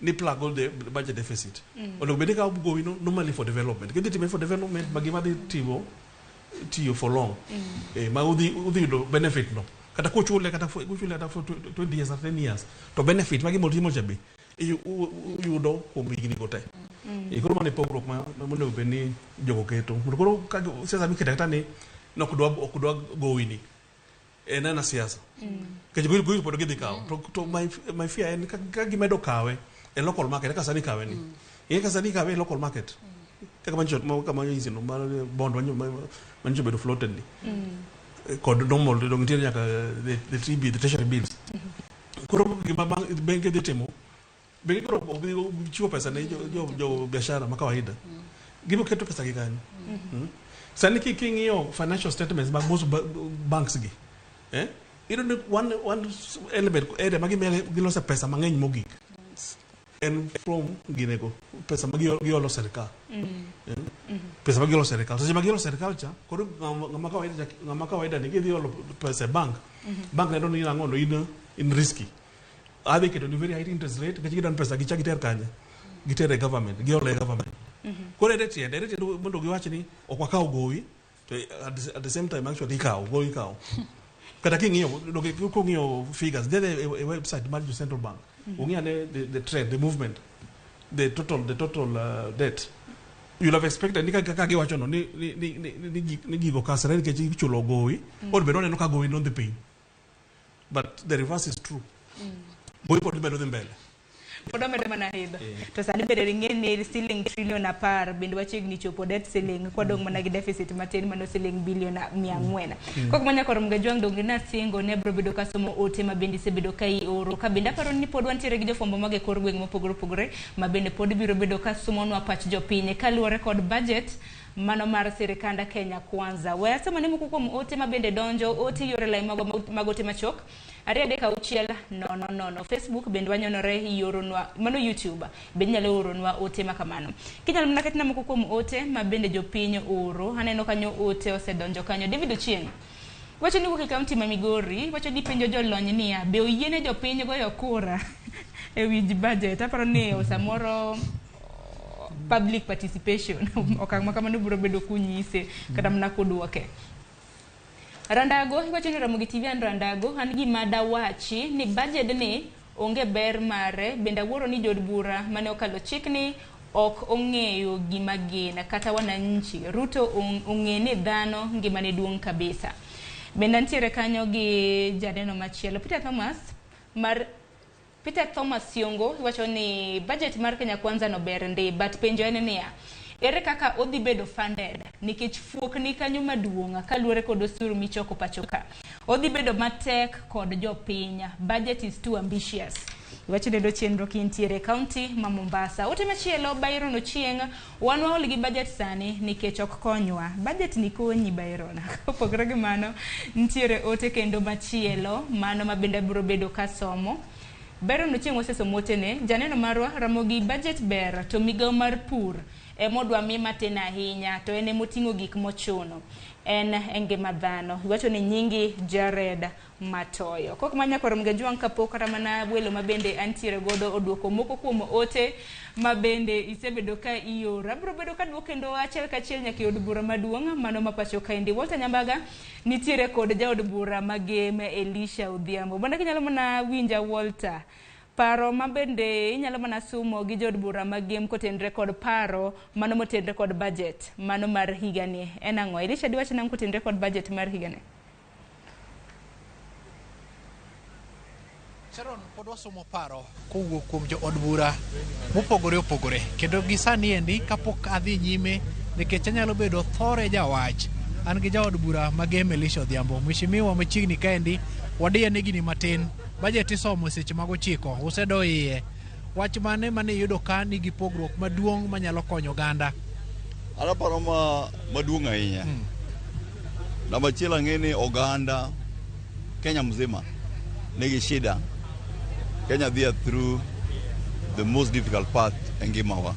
ni plug all the budget deficit. Onego bed ni ikawo gowi no normally for development. Kidhi time for development ma gima dhi timo tiyo for long. Ma udhi yudo benefit no. Kata kuchule kata for 20 years or 10 years to benefit ma gima otimo cha be uyudo kuom higni go te. Koro mano e pogruok ma onego bed ni jogo keto. Mondo koro ka siasa miketo kata ni ok dwa gowi ni. En ana siasa. Nikech gowi pod gidhi kawo. To my fear en ka gimedo kawe e local market kaka sani kawe ni. Kaka sani kawe e local market. Kaka mancho kama nyiso no mar bond mancho bedo floated ni. Kod normal dong nitie nyaka the TB, the treasury bills. Koro gima bengi dhi timo bengi koro ok bi chiwo pesa ne jo biashara ma kawaida. Gibiro keto pesa gi kanyo. Sani king'iyo financial statements mag most banks gi. Iyudo ni one element area ma giloso pesa mang'eny mogik. En from ginego pesa ma giolo sirkal. Pesa ma giolo sirkal. Seche ma giolo sirkal cha koro ng'ama kawaida ni gidhi olo pesa e bank. Bank neno ni nang'o no in risky. Adhi keto ni very high interest rate nikech gidwaro pesa gicha giter kanye. Gitere government, giolo e government. Koro ere tiende mondo giwach ni ok wakaw gowi to at the same time actually ikawo gowi ikawo. Kata king'iyo kung'iyo figures there e website mar jo Central Bank. Ung'i ane the trend, the movement, the total debt. You'll have expected ni kaka giwacho no ni gigo kasre nikech ichulo gowi or bedo neno ka gowi nodhi piny. But the reverse is true. Gowi pod medo dhi mbele.
Pod omedo mana idho. To sani bende ring'e ni siling trillion 10 bende wachiegni chopo debt ceiling kwadong' mana gi deficit matin mano siling bilion 400. Kok manya koro Mgajwang' donge nasingo ne abiro bedo kasomo ote ma bende isebedo ka ioro. Ka bende aparo ni pod wantiere gi jofwambo mag e kor gweng' mopogore opogore ma bende pod biro bedo kasomonwa pach jopiny kaluwore kod budget mano mar sirikanda Kenya Kwanza. We asomone moko kuom ote ma bende donjo ote yore lai mag ote machok 2 3 6 0 0. Facebook bende wanyonore ioronwa mano YouTube bende inyalo oronwa ote makamano. Kinyalo mana ketna moko kuom ote ma bende jopiny oro. Aneno kanyo ote osedonjo kanyo. David Ochieng wacho ni wuok e kaunti ma Migori, wacho ni penjo jolony niya be oyiene jopiny goyo kura e wi budget. Aparo ni samoro public participation okang' ma kamano biro bedo kunyise kata mana kudwoke. Randago iwacho ni Ramogi TV an Randago an gima dawachi ni budget ni onge ber mare bende awuoro ni jood bura mane okalo chikni Ok ong'eyo gima gin kata wananchi. Ruto ong'e ni dhano ngimane duong' kabisa. Bende nitiere kanyo gi janeno machielo Peter Thomas mar Peter Thomas Siongo wacho ni budget mar Kenya Kwanza no ber ndi, but penjo en niya, ere kaka odhi bedo funded nikech fuok ni kanyo maduong' kaluwore kod osuru michoko pacho ka. Odhi bedo matek kod jopiny. Budget is too ambitious. Iwacho nendo chenro kintiere county ma Mombasa. Ote machielo Byron Ochieng', wan waol gi budget sani nikech ok konywa. Budget ni konyi Byron. Kopogore gi mano, nitiere ote kendo machielo mano ma bende abiro bedo kasomo. Byron Ochieng' osesomo otene, janeno marwa Ramogi budget ber to migawo mar pur emodwa mi matin ahinya to en emoting'o gik mochuno en e ngima dhano. Iwacho ni nyingi Jared Matoyo. Kok manya koro Mgajwang' kapok kata mana welo mabende antiere godo oduoko moko kuom ote mabende isebedo ka ioro. Abiro bedo ka duok kendo achiel kachiel nyaka e od bura maduong' mano ma pacho kaendi. Walter Nyambaga nitiere kod jaod bura magem Elisha Odhiambo. Bwana kinyalo mana winja Walter. Paro mabende inyalo mana sumo gi jood bura magem kotenre kod paro mano motenre kod budget mano mar higani en ang'o? Elisha diwach nang'o kotenre kod budget mar higani?
Sharon, pod wasomo paro kowuok kuom jood bura mopogore opogore kendo gi sani endi kapok adhi nyime nikech anyalo bedo thore jawach an gi jaod bura magem Elisha Odhiambo. Mheshimiwa machiegni kaendi wadiye ne gini matin budget isomo seche mag ochiko usedo iye wach mane mane iyudo ka nigi pogruok maduong' manyalo konyo oganda?
An aparo maduong' ahinya. Namba achiel ang'e ni oganda Kenya mzima nigi shida. Kenya dhi through the most difficult path e ngimawa.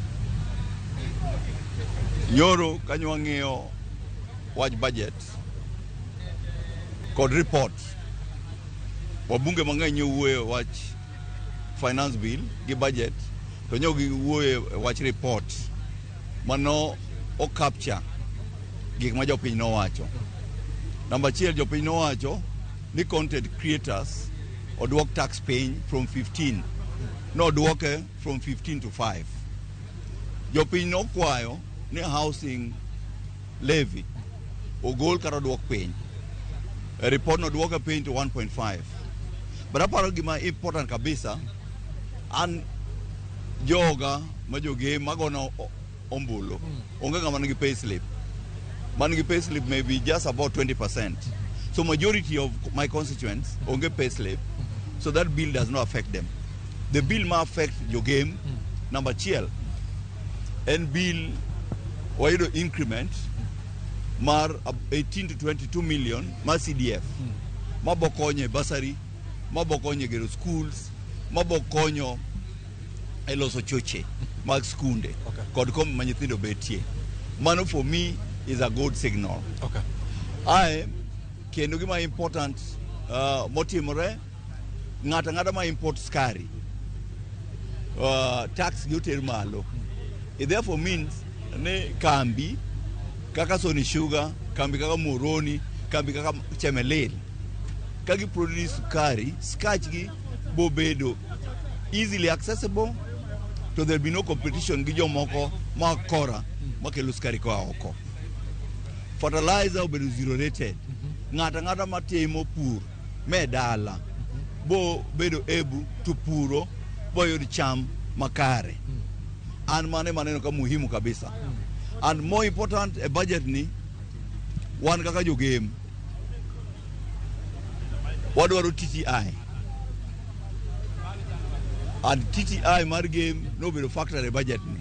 Nyoro kanyo wang'iyo wach budget kod report. Wabunge mang'eny wuoyo wach finance bill gi budget to nyo giwuoyo e wach report mano o capture gik ma jopiny nowacho. Namba achiel jopiny nowacho ni content creators oduok tax piny from 15 nodwoke from 15 to 5. Jopiny nokwayo ni housing levy ogol kata oduok piny. E report nodwoke piny to 1.5. But aparo gima important kabisa an joga ma jogem magono ombulu onge ng'ama nigi pay slip. Man gi pay slip maybe just about 20%. So majority of my constituents onge pay slip. So that bill does not affect them. The bill ma affect jogem number achiel en bill wayudo increment mar 18 to 22 million mar CDF mabo konyo e bursary, mabo konyo e gero schools, mabo konyo e loso choche mag skunde kod kombe ma nyithindo betie. Mano for me is a good signal. Ae kendo gima important motimore ng'ato ang'ata ma import skari tax gi oter malo. It therefore means ni kambi kaka Sony Sugar, kambi kaka Muhoroni, kambi kaka Chemelil ka gi produce sukari, skach gi bobedo easily accessible to there'll be no competition gi jomoko ma kora makelo sukari koa oko. Fertilizer obedo zero rated. Ng'ato ang'ata matimo pur me dala bo bedo able to puro boyud cham makare. An mane maneno ka muhimu kabisa. And more important e budget ni wan kaka jogem wadwaro TTI. And TTI mar gem nobedo factor e budget ni.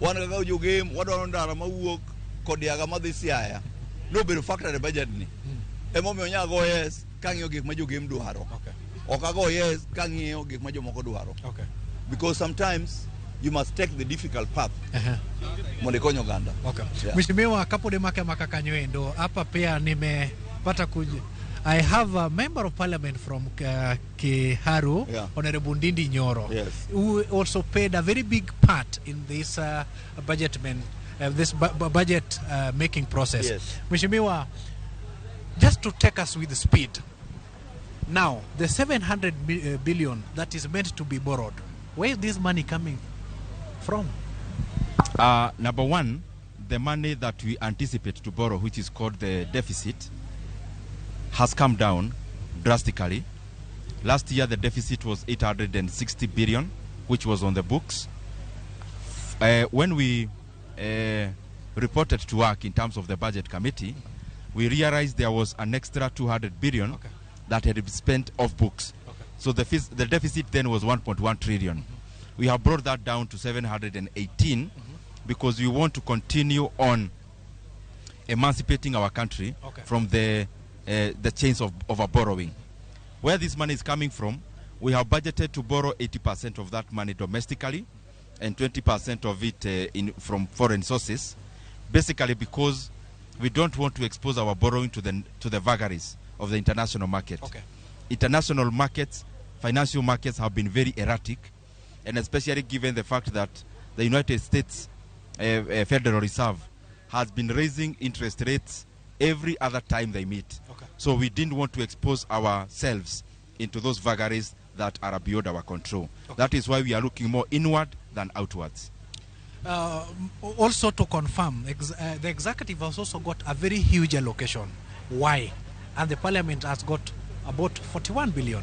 Wan kaka jogem wadwaro ndara mawuok Kodiaga madhi Siaya nobedo factor e budget ni. Emomiyo nya go yes kang'iyo gik ma jogem dwaro. Ok ago yes kang'iyo gik ma jomoko dwaro. Because sometimes you must take the difficult path mondo ikony oganda. Yeah.
Mheshimiwa, kapod imake maka kanyo endo hapa pia nimepata kuj I have a member of parliament from Kiharu, Honorable Ndindi Nyoro, who also played a very big part in this budget this budget making process. Mheshimiwa, just to take us with speed. Now, the 700 billion that is meant to be borrowed, where is this money coming from?
Number one, the money that we anticipate to borrow, which is called the deficit, has come down drastically. Last year, the deficit was 860 billion, which was on the books. When we reported to work in terms of the budget committee, we realized there was an extra 200 billion that had been spent off books. So the deficit then was 1.1 trillion. We have brought that down to 718 because we want to continue on emancipating our country from the chains of overborrowing. Where this money is coming from, we have budgeted to borrow 80% of that money domestically and 20% of it from foreign sources, basically because we don't want to expose our borrowing to the vagaries of the international market. International markets, financial markets have been very erratic, and especially given the fact that the United States Federal Reserve has been raising interest rates every other time they meet. So we didn't want to expose ourselves into those vagaries that are beyond our control. That is why we are looking more inward than outwards.
Also to confirm, the executive has also got a very huge allocation. Why? And the parliament has got about 41 billion.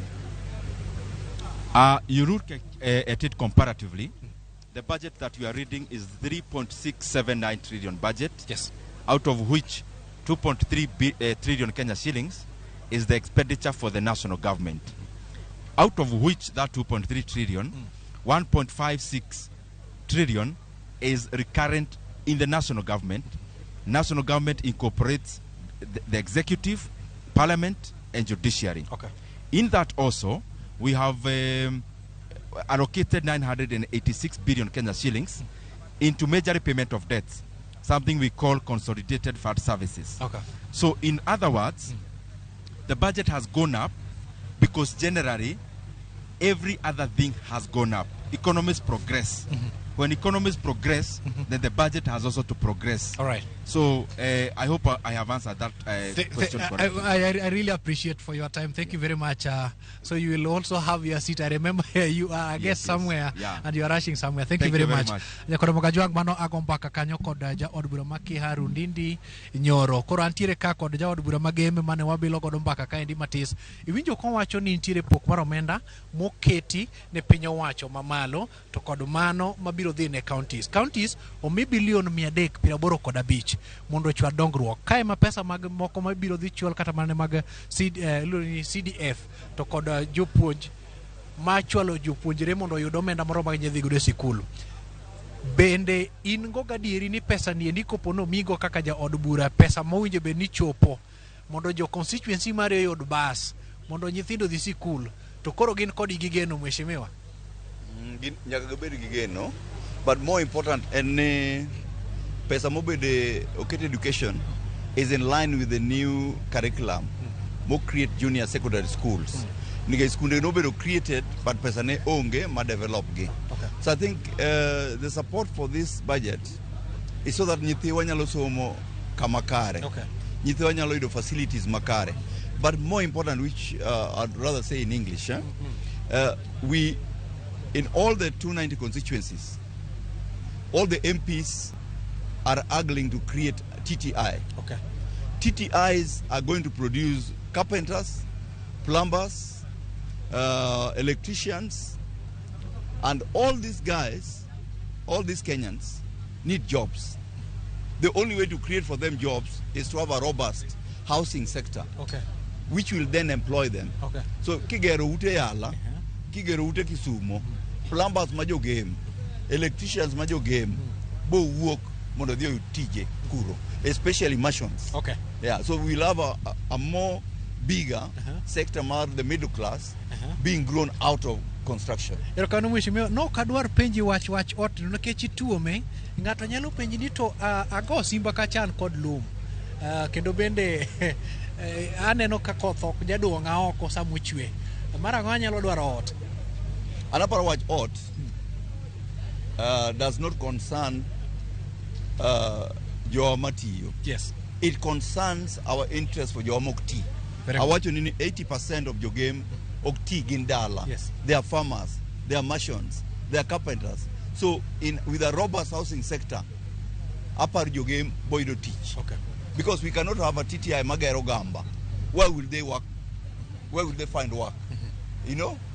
You look at it comparatively. The budget that we are reading is 3.679 trillion budget.
Yes.
Out of which 2.3 trillion Kenya shillings is the expenditure for the national government. Out of which that 2.3 trillion, 1.56 trillion is recurrent in the national government. National government incorporates the executive, parliament, and judiciary. In that also, we have allocated 986 billion Kenya shillings into major repayment of debts, something we call consolidated fund services. So in other words, the budget has gone up because generally every other thing has gone up. Economies progress. When economies progress, then the budget has also to progress.
All right.
So I hope I have answered that question correctly.
I really appreciate for your time. Thank you very much. So you will also have your seat. I remember you are a guest somewhere and you are rushing somewhere. Thank you very much. Nyakoro Kajwang mano ago mbaka kanyo kod jaod bura ma Kiharu Ndindi Nyoro. Koro antiere ka kod jaod bura ma Gem mane wabilo godo mbaka kaendi matis. Iwinjo kowacho ni nitiere pok mar omenda moketi ne piny owacho mamalo to kod mano mabiro dhi ne counties. Counties omi bilion 385 mondo ochwal dongruok. Kae ma pesa mag moko mabiro dhi chwal kata mana mag CDF to kod jopuonj ma chwalo jopuonjre mondo oyud omenda moro ma ginyalo dhi godo e sikul. Bende in go gadieri ni pesa ni endi kopo nomigo kaka jaod bura, pesa mowinjo bed ni chopo mondo jo constituency mari oyud bas mondo nyithindo dhi sikul, to koro gin kodi gi geno mheshimiwa?
Nyaka gibed gi geno, but more important en ni pesa mobede oket education is in line with the new curriculum mo create junior secondary schools. Nikech skunde nobedo created but pesa ne onge ma develop gi. So I think the support for this budget is so that nyithiwa nyalo somo kama kare. Nyithiwa nyalo yudo facilities makare. But more important, which I'd rather say in English, we in all the 290 constituencies, all the MPs are angling to create TTI. TTIs are going to produce carpenters, plumbers, electricians, and all these guys, all these Kenyans need jobs. The only way to create for them jobs is to have a robust housing sector, which will then employ them. So kigero ute Yala, kigero ute Kisumo, plumbers ma jogem, electricians ma jogem, bo wuok mondo dhi oyud tije kuro, especially masons. Yeah, so we'll have a more bigger sector mar the middle class being grown out of construction.
Erokamano mheshimiwa, no kadwar penji wach ot nikech ituome, ng'ato nyalo penji ni to ago simba kacha an kod lum. Kendo bende aneno ka koth ok jaduong'a oko samochwe. Mar ang'o anyalo dwaro ot?
An aparo wach ot does not concern jowa matiyo.
Yes.
It concerns our interest for jowa mok ti. Awacho ni 80% of jogem ok ti gin dala.
Yes.
They are farmers, they are masons, they are carpenters. So in with a robust housing sector, apar jogem boyudo tich.
Okay.
Because we cannot have a TTI magero gamba. Where will they work? Where will they find work?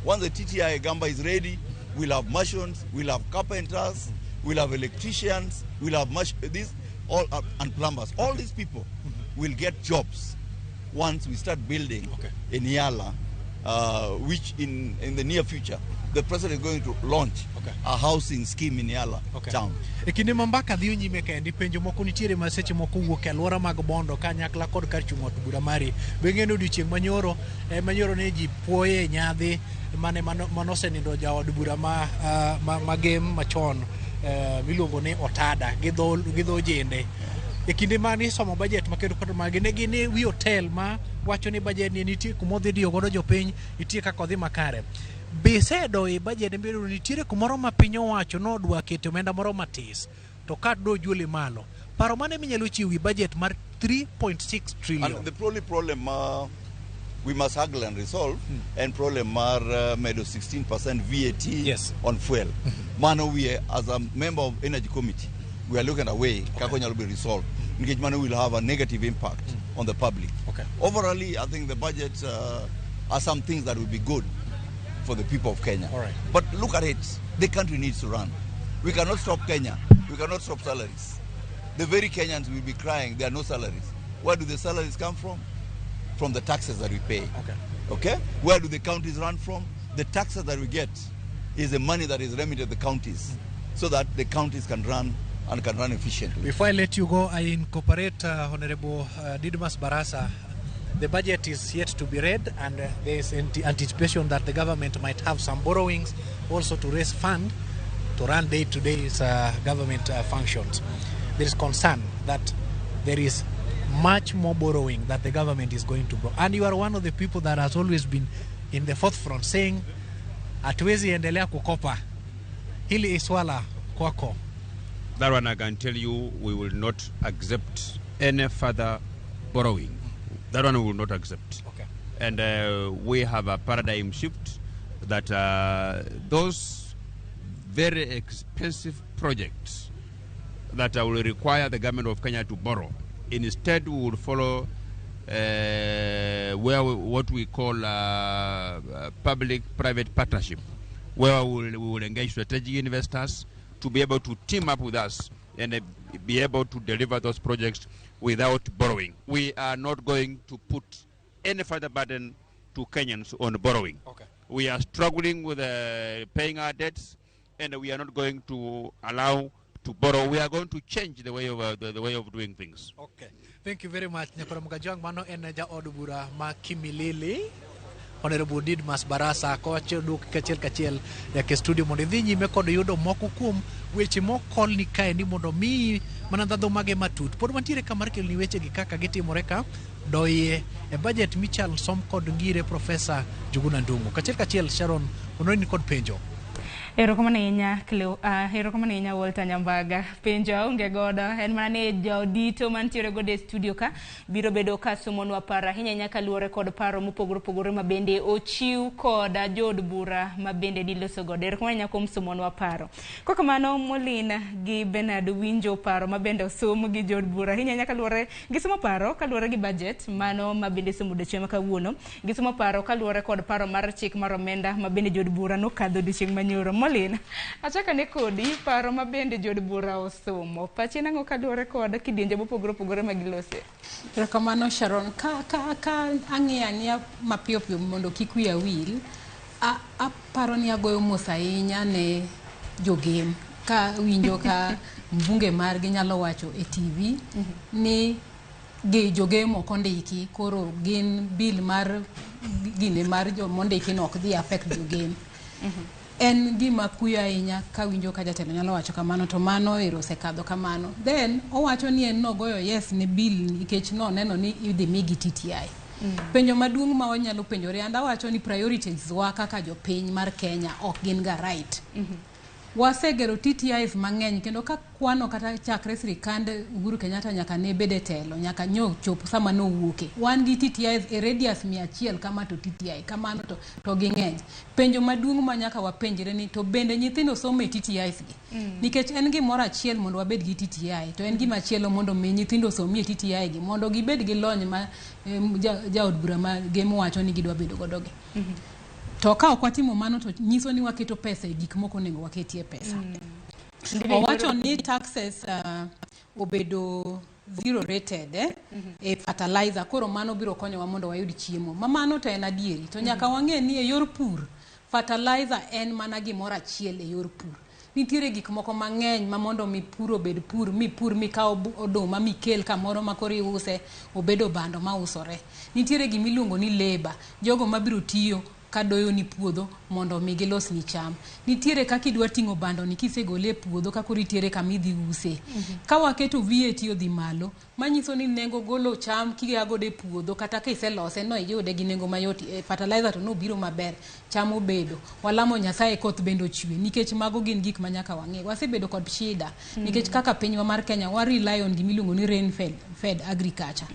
Once the TTI gamba is ready, we'll have masons, we'll have carpenters, we'll have electricians, we'll have this all and plumbers. All these people will get jobs once we start building in Yala, which in the near future, the president is going to launch a housing scheme in Yala town.
E kinde ma mbaka dhi nyime kaendi, penjo moko nitiere ma seche moko wuok e alwora mag Bondo kanyakla kod kar chung' od bura mari. Be ing'eyo ni odiochieng' manyoro manyoro ne ji puoye e nyadhi mane manosenindo jaod bura ma Gem machon miluongo ni Otada gi dho jende. E kinde mane isomo budget ma kendo kod magi ne gin e wi hotel ma wacho ni budget ni nitie kuma odhi diyo godo jopiny, nitie kaka odhi makare. Be isedo e budget mbedo nitiere kumoro ma piny owacho nodwa keto omenda moro matis to ka do juole malo. Paro mane minyalo chiwo e budget mar 3.6 trillion?
And the only problem we must haggle and resolve, and problem mar medo 16% VAT on fuel. Mano we, as a member of Energy Committee, we are looking at a way kaka onyalo be resolved. Nikech mano will have a negative impact on the public. Overall, I think the budget are some things that will be good for the people of Kenya.
All right.
But look at it. The country needs to run. We cannot stop Kenya. We cannot stop salaries. The very Kenyans will be crying there are no salaries. Where do the salaries come from? From the taxes that we pay. Okay? Where do the counties run from? The taxes that we get is the money that is remitted to the counties so that the counties can run and can run efficiently.
Before I let you go, I incorporate Honorable Didmus Barasa. The budget is yet to be read, and there is anticipation that the government might have some borrowings also to raise fund to run day-to-day government functions. There is concern that there is much more borrowing that the government is going to borrow. And you are one of the people that has always been in the forefront saying, hatuwezi endelea kukopa. Hili iswala kwako.
That one I can tell you, we will not accept any further borrowing. That one we will not accept.
Okay.
And we have a paradigm shift that those very expensive projects that will require the government of Kenya to borrow, instead we will follow what we call public-private partnership, where we will engage strategic investors to be able to team up with us and be able to deliver those projects without borrowing. We are not going to put any further burden to Kenyans on borrowing.
Okay.
We are struggling with paying our debts, and we are not going to allow to borrow. We are going to change the way of the way of doing things.
Okay. Thank you very much. Nyakora Mugajwang, mano en jaod bura ma Kimilili, Honorable Didmus Barasa, kowacho duk kachiel kachiel nyaka e studio mondo idhi nyime kod yudo moko kuom weche mokolni kaendi mondo miyi mana ndhadhu mage matut. Pod wantiere ka mar keloni wechegi kaka gitimore ka doiye e budget michal som kod ngire Professor Njuguna Ndung'u. Kachiel kachiel Sharon, ononi kod penjo.
Erokamano ahinya Cleo, erokamano ahinya Walter Nyambaga. Penjo aonge godo en mana ni jaodito mantiere godo e studio ka biro bedo ka somonwa paro ahinya ahinya kaluwore kod paro mopogore opogore ma bende ochiw koda jood bura ma bende niloso godo. Erokamano ahinya kuom somonwa paro. Kokamano Molina gi Bernard winjo paro ma bende osom gi jood bura ahinya ahinya kaluwore gi somo paro kaluwore gi budget mano ma bende somo odiochieng' ma kawuono. Gisomo paro kaluwore kod paro mar chik mar omenda ma bende jood bura nokadho odiochieng' manyoro. Molina, achaka ne kodi paro ma bende jood bura osomo. Pachi nang'o kaluwore kod kidienje mopogore opogore ma gilose?
Erokamano Sharon. Ka ang'iyo ang'iya mapiyo piyo mondo kik wiya wil, aparo ni agoyo mos ahinya ne jogem ka winjo ka mbunge margi nyalo wacho e TV ni gi jogem ok ondiki, koro gin bill mar gine mar jomondiki no ok dhi affect jogem. En gima kuyo ahinya ka winjo ka jatelo nyalo wacho kamano, to mano ero osekadho kamano. Then owacho ni en nogoyo yes ne bill nikech noneno ni idhi migi TTI. Penjo maduong' ma wanyalo penjore, and awacho ni priorities wa kaka jopiny mar Kenya ok gin ga right. Wasegero TTIs mang'eny kendo ka kwano kata chakre sirikand Uhuru Kenyatta nyaka ne bed e telo, nyaka nyo chop sama nowuoke. Wan gi TTIs e radius 100 kama to TTI kamano to ging'eny. Penjo maduong' ma nyaka wapenjre ni to bende nyithindo somo e TTIs gi? Nikech en gimoro achiel mondo wabed gi TTI, to en gima chielo mondo mi nyithindo osomie TTI gi mondo gibed gi lony ma jaod bura ma Gemo wacho ni gidwa bedo godo gi. To ka ok watimo mano to nyiso ni waketo pesa e gik moko onego waketie pesa. Owacho ni taxes obedo zero rated e fertilizer, koro mano biro konyowa mondo wayud chiemo. Ma mano to en adieri. To nyaka wang'e ni e yor pur, fertilizer en mana gimoro achiel e yor pur. Nitiere gik moko mang'eny ma mondo mi pur obed pur, mi pur mikaw oduma mikel kamoro ma koro iuse obedo bando ma usore. Nitiere gimiluongo ni labour, jogo mabiro tiyo kadoyo ni puodho mondo mi gilos ni cham. Nitiere kaka idwa ting'o bando ni kisegole e puodho ka koro itere kama idhi use. Ka waketo VAT odhi malo, manyiso ni nengo golo cham kia godo e puodho kata kiselose no iyude gi nengo mayot, fertilizer to nobiro maber, cham obedo. Walamo Nyasaye koth bende ochwe nikech mago gin gik ma nyaka wang'e. Wasebedo kod shida nikech kaka pinywa mar Kenya wa rely on gimiluongo ni rain fed agriculture.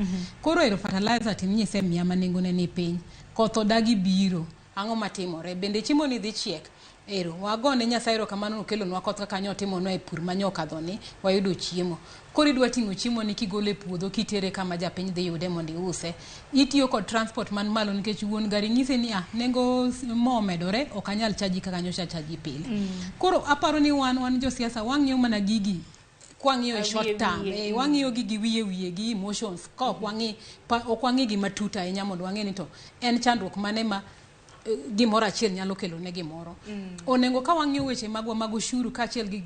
Koro ero fertilizer tinyise miya ma nengone ni piny, koth odagi biro. Ang'o matimore? Bende chiemo ni dhi chiek? Ero, wagone Nyasaye erokamano nokelonwa koth kaka nyotimonwa e pur ma nyokadhoni, wayudo chiemo. Koro idwa ting'o chiemo ni kigolo e puodho kitere kama japiny dhi yude mondo iuse. Itiyo kod transport man malo nikech wuon gari nyisi ni nengo mo omedore, ok anyal chaji kaka nyocha chaji pile. Koro aparo ni wan josiasa wang'iyo mana gigi kwang'iyo e short term, wang'iyo gigi wiye wiye gi emotions, ka ok wang'i ok wang'i gi matut ahinya mondo wang'e ni to en chandruok mane ma gimoro achiel nyalo kelo ne gimoro. Onego ka wang'iyo weche magwa mag ushuru kaachiel gi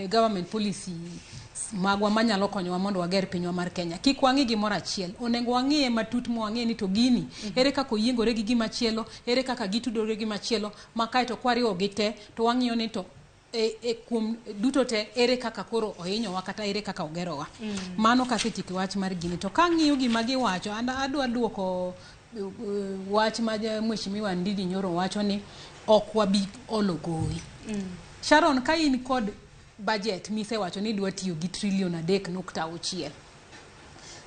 government policy magwa manyalo konyowa mondo wager pinywa mar Kenya. Kik wang'i gimoro achiel. Onego wang'iye matut ma wang'e ni to gini, ere kaka oyiengore gi gima chielo, ere kaka gitudore gi machielo, ma kaeto kwariwo gi te to wang'iyo ni to kuom duto te ere kaka koro ohinyowa kata ere kaka ogerowa. Mano kasetieko wach mar gini. To kang'iyo gima giwacho, adwa duoko wach ma Mheshimiwa Ndindi Nyoro wacho ni ok wabi olo gowi. Sharon, ka in kod budget misewacho ni idwa tiyo gi trilion 3.6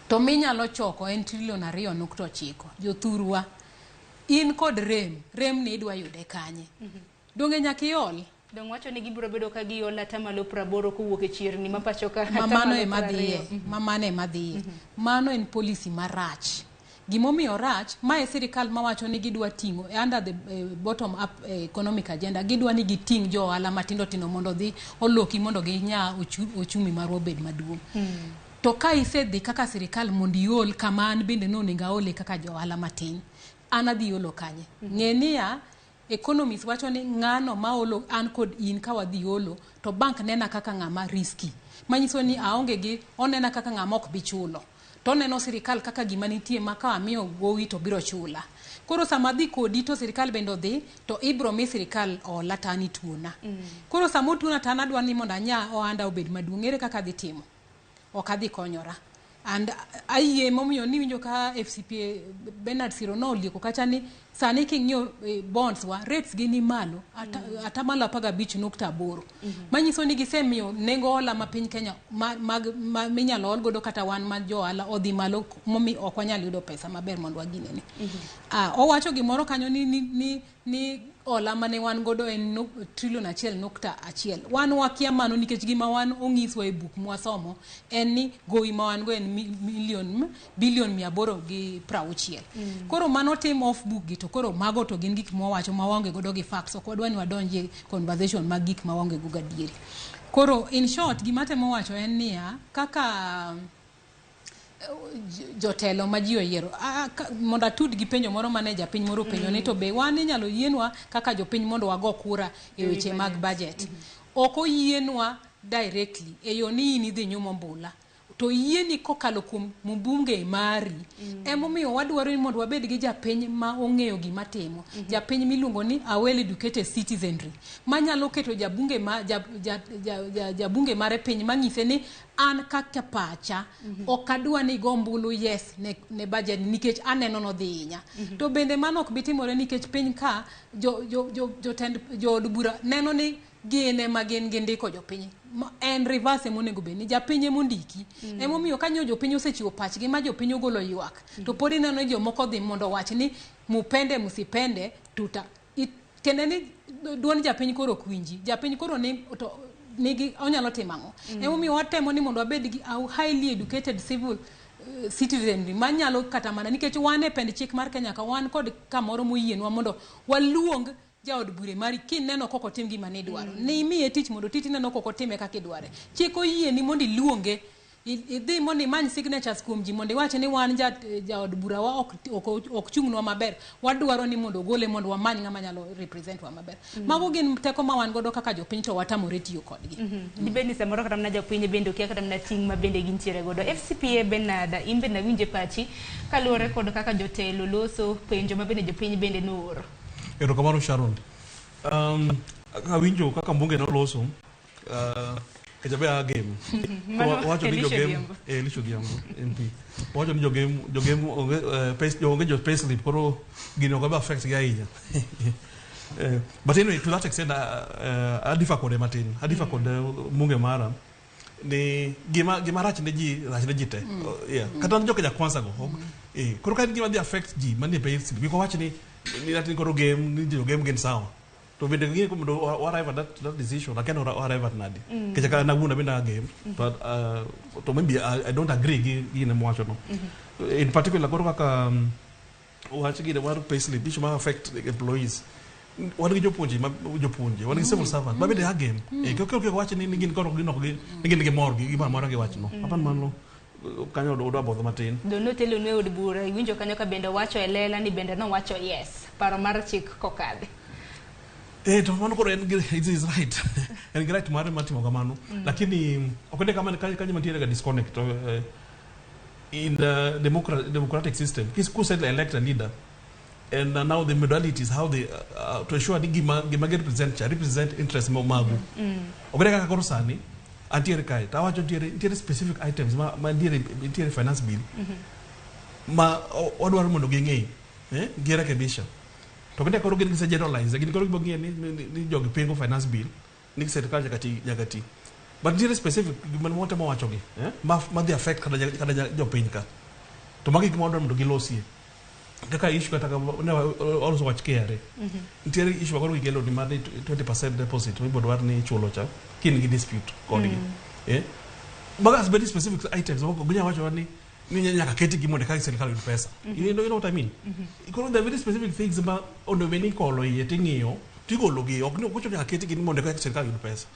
to minyalo choko en trilion 2.9, jothurwa in kod rem ni idwa yude kanye? Donge nyaka iol?
Dong wacho ni gibiro bedo ka giolo 80% kowuok e chirni ma pacho ka.
Mano ema dhiye, mano ema dhiye. Mano en policy marach. Gimomiyo rach, mae sirikal mawacho ni gidwa ting'o under the bottom up economic agenda, gidwa ni giting' jo ohala matindo tindo mondo dhi oloki mondo ginya ochumi marwa obed maduong'. To ka isedhi kaka sirikal mondo iol kama an bende nonego aole kaka jo ohala matin, an adhi olo kanye? Ng'e niya, economists wacho ni ng'ano maolo an kod in ka wadhi olo to bank nena kaka ng'ama risky, manyiso ni aonge gi onena kaka ng'ama ok bi chulo, to oneno sirikal kaka gima nitie ma ka amiyo gowi to biro chula. Koro sama adhi kodi to sirikal bende odhi to ibro mi sirikal ola to an ituona. Koro sama otuona to an adwa ni mondo anya ohanda obed maduong', ere kaka adhi timo? Ok adhi konyora. And ayie momiyo niwinjo ka FCPA Bernard Siro nolieko kacha ni sani king'iyo bonds wa rates gi ni malo 15.8%. Manyiso ni gisemiyo nengo hola ma piny Kenya minyalo ol godo kata wan ma jo ohala odhi malo momi ok wanyal yudo pesa maber mondo waginene. Owacho gimoro kanyo ni hola mane wan godo en trilion 1.1. Wan wakia mano nikech gima wan onyiswa e buk mwasomo en ni gowi ma wan go en bilion 860. Koro mano tim off book gi to koro mago to gin gik mwawacho ma waonge godo gi facts, ok wadwa ni wadonjie conversation mag gik ma waonge go gadieri. Koro in short gima atemo wacho en niya, kaka jotelo ma ji oyiero, mondo atud gi penjo moro mane japiny moro openjo ni to be wan inyalo yienwa kaka jopiny mondo wago kura e weche mag budget. Ok oyienwa directly e yo ni in idhi nyumo mbula, to yieni kokalo kuom mbunge mari. Emomiyo wadwaro ni mondo wabed gi japiny ma ong'eyo gima timo. Japiny miluongo ni a well educated citizenry manyalo keto jabunge ma jabunge mare piny manyise ni an kaka pacha ok adwa ni go ombulu yes ne budget nikech aneno nodhi hinya. To bende mano ok bi timore nikech piny ka jotend jood bura neno ni Gin ema gin gindiko jopiny. En reverse emonego bed ni japiny emondiki. Emomiyo kanyo jopiny osechiwo pachgi ma jopiny ogolo ywak. To pod ineno ni jomoko dhi mondo owach ni mupende musipende tuta. Tiende ni duond japiny koro ok winji. Japiny koro ni to nigi onyalo timo ang'o? Emomiyo watemo ni mondo wabed gi a highly educated civil citizenry manyalo kata mana nikech wan e pend chik mar Kenya ka wan kod kamoro moyienwa mondo waluong jaod bure mari kineno kok otim gima nidwaro. Ni imiye tich mondo oti tineno kok otime kaka idware. Chik oyieni mondo iluonge idhi mondo imany signatures kuom ji mondo iwach ni wan jaod bura wa ok chung'nwa maber. Wadwaro ni mondo ogole mondo wamany ng'ama nyalo represent wa maber. Mago gin teko ma wan godo kaka jopiny to watamore tiyo kodgi.
Dibed ni samoro kata mana jopiny bende okia kata mana ting' ma bende gintiere godo. FCPA Bernard, in bende awinje pachi kaluwore kod kaka jotelo loso penjo ma bende jopiny bende nooro.
Erokamano Sharon. Awinjo kaka mbunge noloso, kecha be agem.
Mano
Wacho ni
Elisha
jogem,
Odhiambo.
Elisha Odhiambo MP. Wacho ni jogem onge onge jo payslip koro gini ok affect gi ahinya. But anyway, to that extent, adifa kode matin. Adifa kode mbunge mara. Ni gima rach ne ji, rach ne ji te. Yeah. Kata jo Kenya Kwanza go. Koro ka en gima dhi affect ji manie payslip. Giko wach ni ati koro game, ni jo game gin sawa. To bende ging'e mondo wa arrive at that decision, akia ni wa arrive at nadi. Nikech ka nawuono bende a game, but to maybe I don't agree gi gine mowacho no. In particular, koro kaka wach gine mar payslip, issue ma affect the employees. Wan gi jopuonje, ma jopuonje, wan gi civil servant, ma bende a game. Kok wach ni gin koro gin ok gi, ni gin gi mor gi gimoro amora giwach no. Apani mano kanyo odwa bodho matin.
Do notelo ne od bura, iwinjo kanyo ka bende owacho e lela ni bende nowacho yes, paro mar chik kokadhi.
To mano koro en gi, it is right. En gi right mare mar timo kamano. Lakini ok ne kamano kanyo mantiere ga disconnect. In the democratic system, kuse elect a leader, and now the modality is how they to ensure ni gima gi represent cha represent interest magu. Ok ne kaka koro sani antiere kae, to awacho ntiere specific items ma ntiere finance bill ma wadwaro mondo ging'e, girekebisha. To kinde koro gin gise generalize, gin koro gibiro ng'iyo ni jogi pingo finance bill, ni sirkal nyaka ti. But nitiere specific gima watemo wacho gi, ma dhi affect kata jopiny ka. To magi gik ma wadwaro mondo gilosie. Kaka issue kata ka ne oloso wach KRA. Nitiere issue ma koro gikelo ni mar ni 20% deposit mibiro dwar ni ichulo cha, ka in gi dispute kodgi. Mago as very specific items, ok ginyal wacho ni nyaka ketgi mondo eka sirkal oyud pesa. You know what I mean? Koro there are very specific things ma onego bed ni ikolo iye ting'iyo, tigolo gi, ok ni ok ochuno nyaka ketgi ni mondo eka sirkal oyud pesa.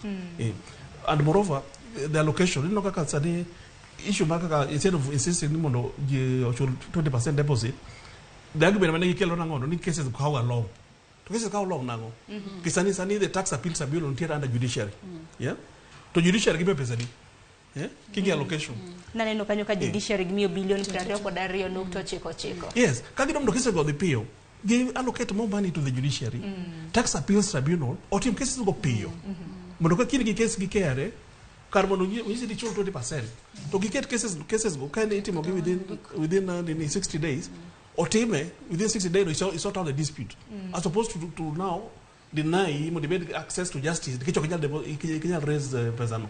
And moreover, the allocation, ineno kaka sani issue mar kaka instead of insisting ni mondo ji ochul 20% deposit, the argument mane gikelo nang'o ni cases kawo ga long. To cases kawo long nang'o? Nikech sani the tax appeal tribunal nitiere under judiciary. Yeah? To judiciary gimiyo pesa di? Kingi allocation.
Naneno kanyo ka judiciary gimiyo bilion 22.99.
Yes, ka gidwa mondo cases go odhi piyo, gi allocate more money to the judiciary. Tax appeals tribunal otim cases go piyo. Mondo ka kin gi case gi KRA, kar mondo onyisi ni ichul 20%, to giket cases go ka itimo gi within nini 60 days, otime within 60 days, isort out the dispute. As opposed to now deny mondo ibed access to justice, nikech ok inyal ok inyal raise pesa no.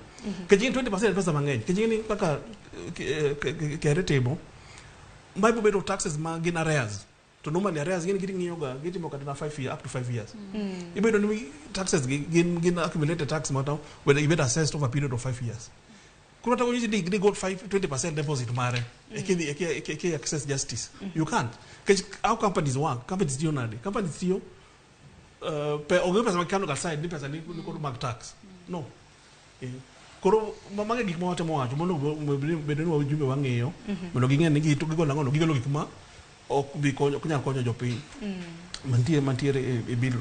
Nikech in 20% pesa mang'eny. Nikech in kaka KRA timo, ma ibiro bedo taxes ma gin arrears. To normally arrears gin ging'iyo ga, gitimo kata na 5 year, up to 5 years. Ibedo ni taxes gi gin accumulated tax mata when ibed assessed over a period of 5 years. Koro kata onyisi ni go 20% deposit mare, e access justice. You can't. Nikech how companies work, companies tiyo nade? Companies tiyo, onge pesa ma gikano aside ni pesa ni koro mag tax. No. Koro mago gik ma watemo wacho mondo bed ni wajumbe wang'iyo, mondo ging'e ni gigolo ang'o, gigolo gik ma ok bi konyo, ok nyal konyo jopiny mantiere e bill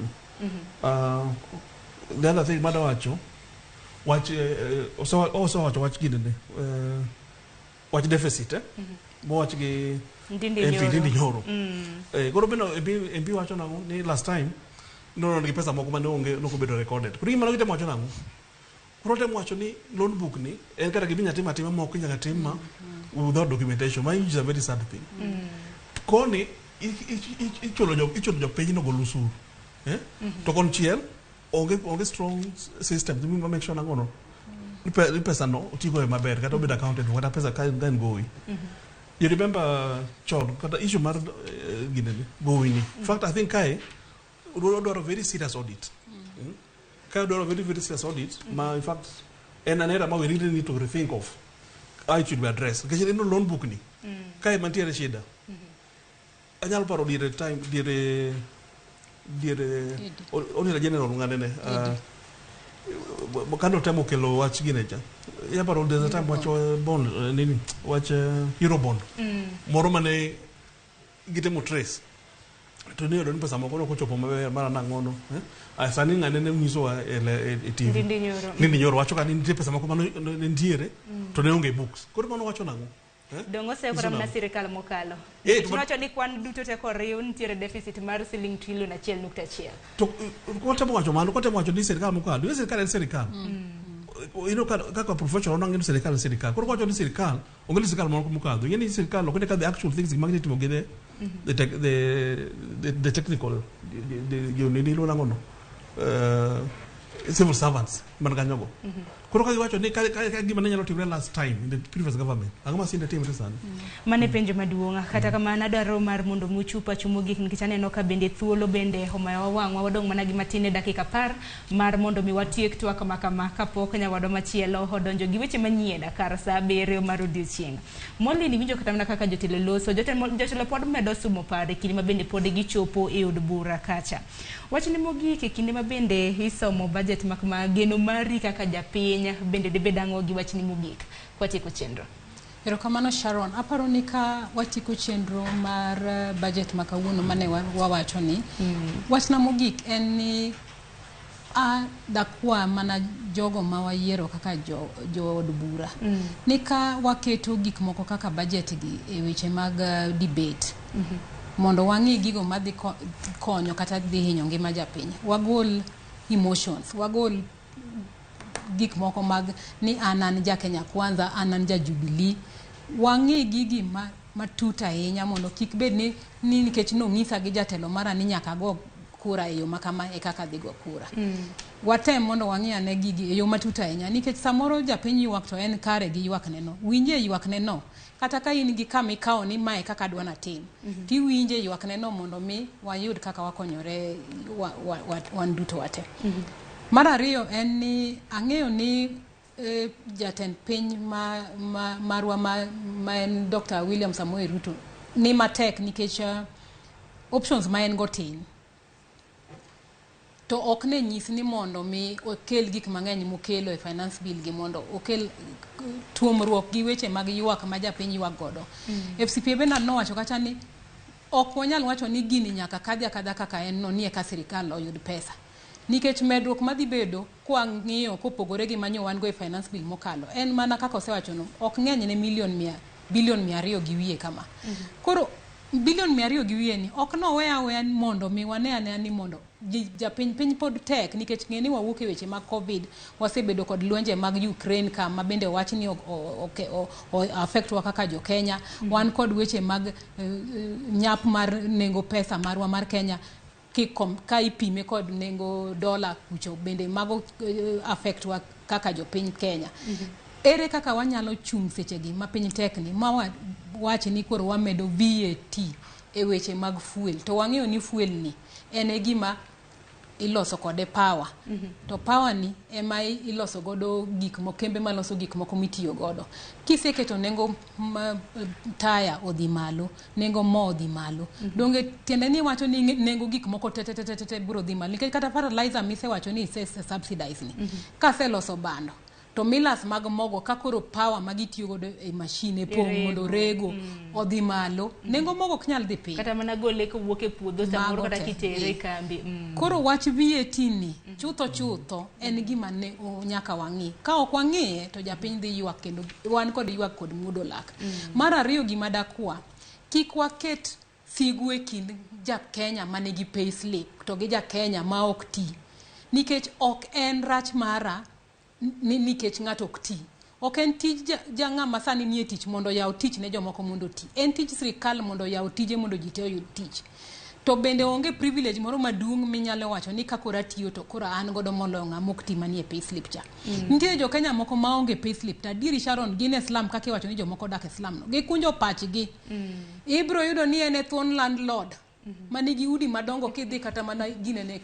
no. The other thing madwa wacho, wach, osewacho wach ginene, wach deficit, mowach gi
Ndindi
MP
Nyoro.
Ndindi Nyoro. Koro bende MP wacho nang'o ni last time nono gi pesa moko mane onge nok obedo recorded. Koro gima gitemo wacho nang'o? Koro temo wacho ni loan book ni en kata gima inyalo timo atima moko inyalo tim ma without documentation, ma is a very sad thing. Koni ichulo jopiny no golo osuru. To konchiel Onge onge strong system ma make sure nangono. Ni ni pesa no otigo e maber kata obed accounted for, kata pesa ka en gowi. You remember chon kata issue mar ginene gowi ni. In fact, I think kae odwaro very serious audit. Kae odwaro very very serious audit ma in fact en an era ma we really need to rethink of how it should be addressed. Nikech ineno loan book ni. Kae mantiere shida. Anyalo paro diere time diere Auditor General ng'anene kane otemo kelo wach gine cha. Inyalo paro there's a time wach bond nini wach Eurobond moro mane gitemo trace to ne yudo ni pesa moko nok ochopo maber mara nang'ono eh? Aya, sani ng'ane ne nyisowa e TV
Ndindi Nyoro.
Ndindi Nyoro wacho ka ni nitie pesa moko mane ne nitiere to ne onge e books koro mano wacho nang'o eh?
Dong' oseyo
Nyiso
kata mana
nang'o?
sirikal mokalo.
Eh,
Nikech nowacho ni kwan duto te koriw nitiere deficit mar siling trilion 1.1.
To kotemo wacho mano kotemo wacho ni sirikal mokalo ni sirikal en sirikal you know, kaka professional nang'e ni sirikal en sirikal koro kwacho ni sirikal onge ni sirikal moro mokadho ing'e ni sirikal ok ne ka the actual things gima gitimo gi the technical the nini iluongo nang'o no civil servants man kanyogo koro ka giwacho ni ka gima ne nyalo timre last time in the previous government ang'o ma sinde timre sani.
Mano e penjo maduong'. Kata kamano adwaro mar mondo muchu pachu mogik nikech aneno ka bende thuolo bende omayowa wang'wa wadong' mana gi matin e dakika 10 mar mondo mi watiek twak ma kama kapok nyawadwa machielo odonjo gi weche manyien kar sa 7 mar odiochieng'. Molly iwinjo kata mana kaka jotelo loso jotelo pod medo sumo paro e kinde ma bende pod gichopo e od bura kacha. Wachni mogik e kinde ma bende isomo budget mak ma geno mari kaka japiny bende dibed ang'o gi wachni mogik kwatieko chenro.
Erokamano Sharon. Aparo ni ka watieko chenro mar budget ma kawuono mane wawacho ni, wachna mogik en ni a dakwa mana jogo ma wayiero kaka jood bura ni ka waketo gik moko kaka budget gi e weche mag debate mondo wang'i gigo madhi konyo kata dhi hinyo ngima japiny, wagol emotions, wagol gik moko mag ni an ja Kenya Kwanza, an ja Jubilee, wang'i gigi matut ahinya mondo kik bed ni nikech nong'isa gi jatelo mara ni nyaka ago kura e yo makama e kaka adhi go kura. Watem mondo wang'i ane gigi e yo matut ahinya nikech samoro japiny ywak to en kare gi ywak neno. Winje ywak neno kata ka in gi kama ikawo ni mae kaka adwa natim tiwinje ywak neno mondo mi wayud kaka wakonyore wan duto wate. Mar ariyo en ni ang'eyo ni jatend piny marwa ma en Dr. William Samoei Ruto ni matek nikech options ma en go tin. To ok ne nyis ni mondo mi okel gik mang'eny mokelo e finance bill gi mondo okel tuomruok gi weche mag ywak ma japiny ywak godo. FCPA Bernard nowacho kacha ni ok wanyal wacho ni gini nyaka kadhi akadha kaka en no ni eka sirikal oyud pesa. Nikech medruok madhi bedo kwang'iyo kopogore gi manyo wan go e finance bill mokalo en mana kaka osewacho no ok ng'eny ne bilion 200 gi wiye kama. Koro bilion 200 gi wiye ni ok nowe aweya mondo mi wane anea ni mondo japiny piny pod tek nikech ng'e ni wawuok e weche mag Covid, wasebedo kod lwenje mag Ukraine ka ma bende wach ni affect wa kaka jo Kenya. Wan kod weche mag nyap mar nengo pesa marwa mar Kenya ka ipime kod nengo dola kucho bende mago affect wa kaka jopiny Kenya. Ere kaka wanyalo chung' sechegi ma piny tek ni ma wach ni koro wamedo VAT e weche mag fuel to wang'eyo ni fuel ni en e gima iloso kode power. To power ni ema iloso godo gik moko, kembe maloso gik moko mitiyo godo. Kiseketo nengo taya odhi malo, nengo mo odhi malo. Donge tiende ni wacho ni nengo gik moko te te te te biro dhi malo nikech kata fertilizer misewacho ni ise subsidize ni. Kaseloso bando to millers mag mogo ka koro power magitiyo godo e machine pong' mondo rego odhi malo, nengo mogo ok nyal dhi piny.
Kata mana gole kowuok e puodho samoro kata kitere e kambi.
Koro wach VAT ni chutho chutho en gima ne nyaka wang'i. Ka ok wang'iye to japiny dhi ywak kendo wan kod ywak kod muodo lak. Mar ariyo gima dakwa, kik waket sigu e kind ja Kenya manigi pay slip to gi ja Kenya ma ok ti. Nikech ok en rach mara ni nikech ng'ato ok ti. Ok en tij ja ng'ama sani nie tich mondo oyaw tich ne jomoko mondo oti. En tij sirikal mondo oyaw tije mondo ji te oyud tich. To bende onge privilege moro maduong' minyalo wacho ni ka koro atiyo to koro an godo moloyo ng'ama ok ti manie payslip cha. Nitie jo Kenya moko maonge payslip to adieri Sharon gin e slum kaka iwacho ni jomoko odak e slum no. Gikunjo pachgi. Ibiro yudo ni en e thuon landlord manigi udi madongo kidhi kata mana ginene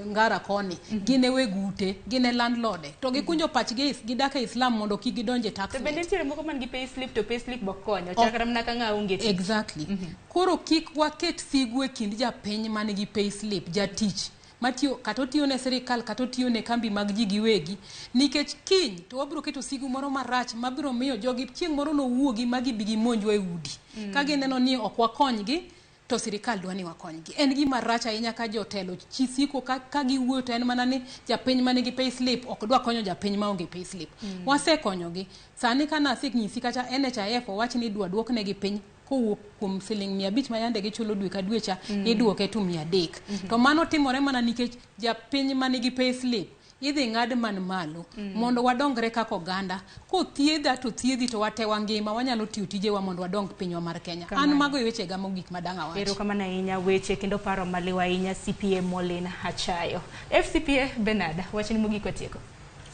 Ngara koni. Gin e weg ute, gin e landlord. To gikunjo pachgi gidak e slum mondo kik gidonj e tax
To bende
net.
nitiere moko man gi payslip to payslip bok konyo. Chakre mana ka ng'a onge tich.
Exactly. Koro kik waket sigu e kind japiny man gi payslip, jatich matiyo kata otiyo ne sirikal kata otiyo ne kambi mag ji giwegi nikech kiny to wabiro keto sigu moro marach mabiro miyo jogi chieng' moro nowuogi ma gibi gimonjwa e udi. Ka gineno ni ok wakonygi to sirikal dwa ni wakonygi. En gima rach ahinya ka jotelo chi siko ka giwuoyo to en mana ni japiny manigi payslip ok dwa konyo japiny maonge payslip. Wasekonyogi. Sani ka nasenyisi kata NHIF owach ni idwa duoknegi piny kowuok kuom siling 500 ma yande gichulo dwe ka dwe cha iduoke to 300. To mano timore mana nikech japiny manigi payslip idhi ng'ad man malo mondo wadongre kaka oganda. Kothiedha to thiedhi to wate wangima wanyalo tiyo tijewa mondo wadong pinywa mar Kenya. An
Kamano.
mago e wechega mogik madang' awach.
Erokamano ahinya weche kendo paro maliw ahinya CPA Molin Achayo. FCPA Bernard, wachni mogik watieko.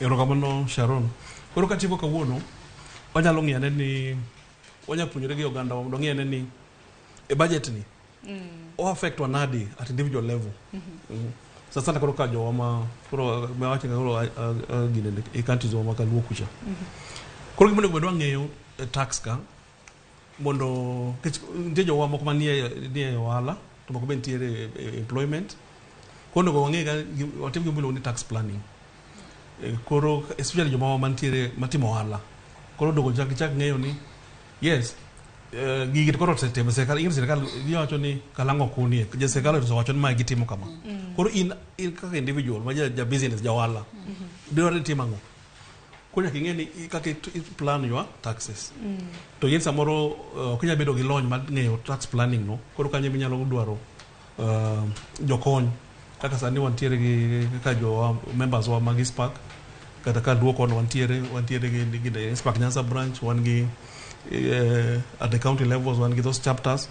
Erokamano Sharon. Koro katieko kawuono, wanyalo ng'iyo ane ni wanyalo puonjore gi oganda wa mondo wang'i ane ni e budget ni o affect wa nadi at individual level. Sana sana koro ka jowa ma koro mawacho koro ginene e counties wa ma kaluo kucha. Koro gima onego bed wang'eyo e tax ka mondo nikech nitie jowa moko manie nie ohala to moko be nitiere e employment. Koro onego wang'e ga watim gima iluongo ni tax planning. Koro especially joma mantiere matimo ohala. Koro onego gichak ng'eyo ni yes gigi to koro osetimo sirikal ing'e ni sirikal giwacho ni kalang'o kunie ja sirikal osewacho ni mae gitimo kama. Koro in kaka individual ma ja business ja ohala dwarore ni itim ang'o? Koro nyaka ing'e ni kaka i plan your taxes. To in samoro ok inyal bedo gi lony mar ng'eyo tax planning no koro kanyo ema inyalo dwaro jokony kaka sani wantiere gi kaka jowa members wa mag ICPAK kata ka luo kono wantiere gi the ICPAK Nyanza branch wan gi at the county levels wan gi those chapters.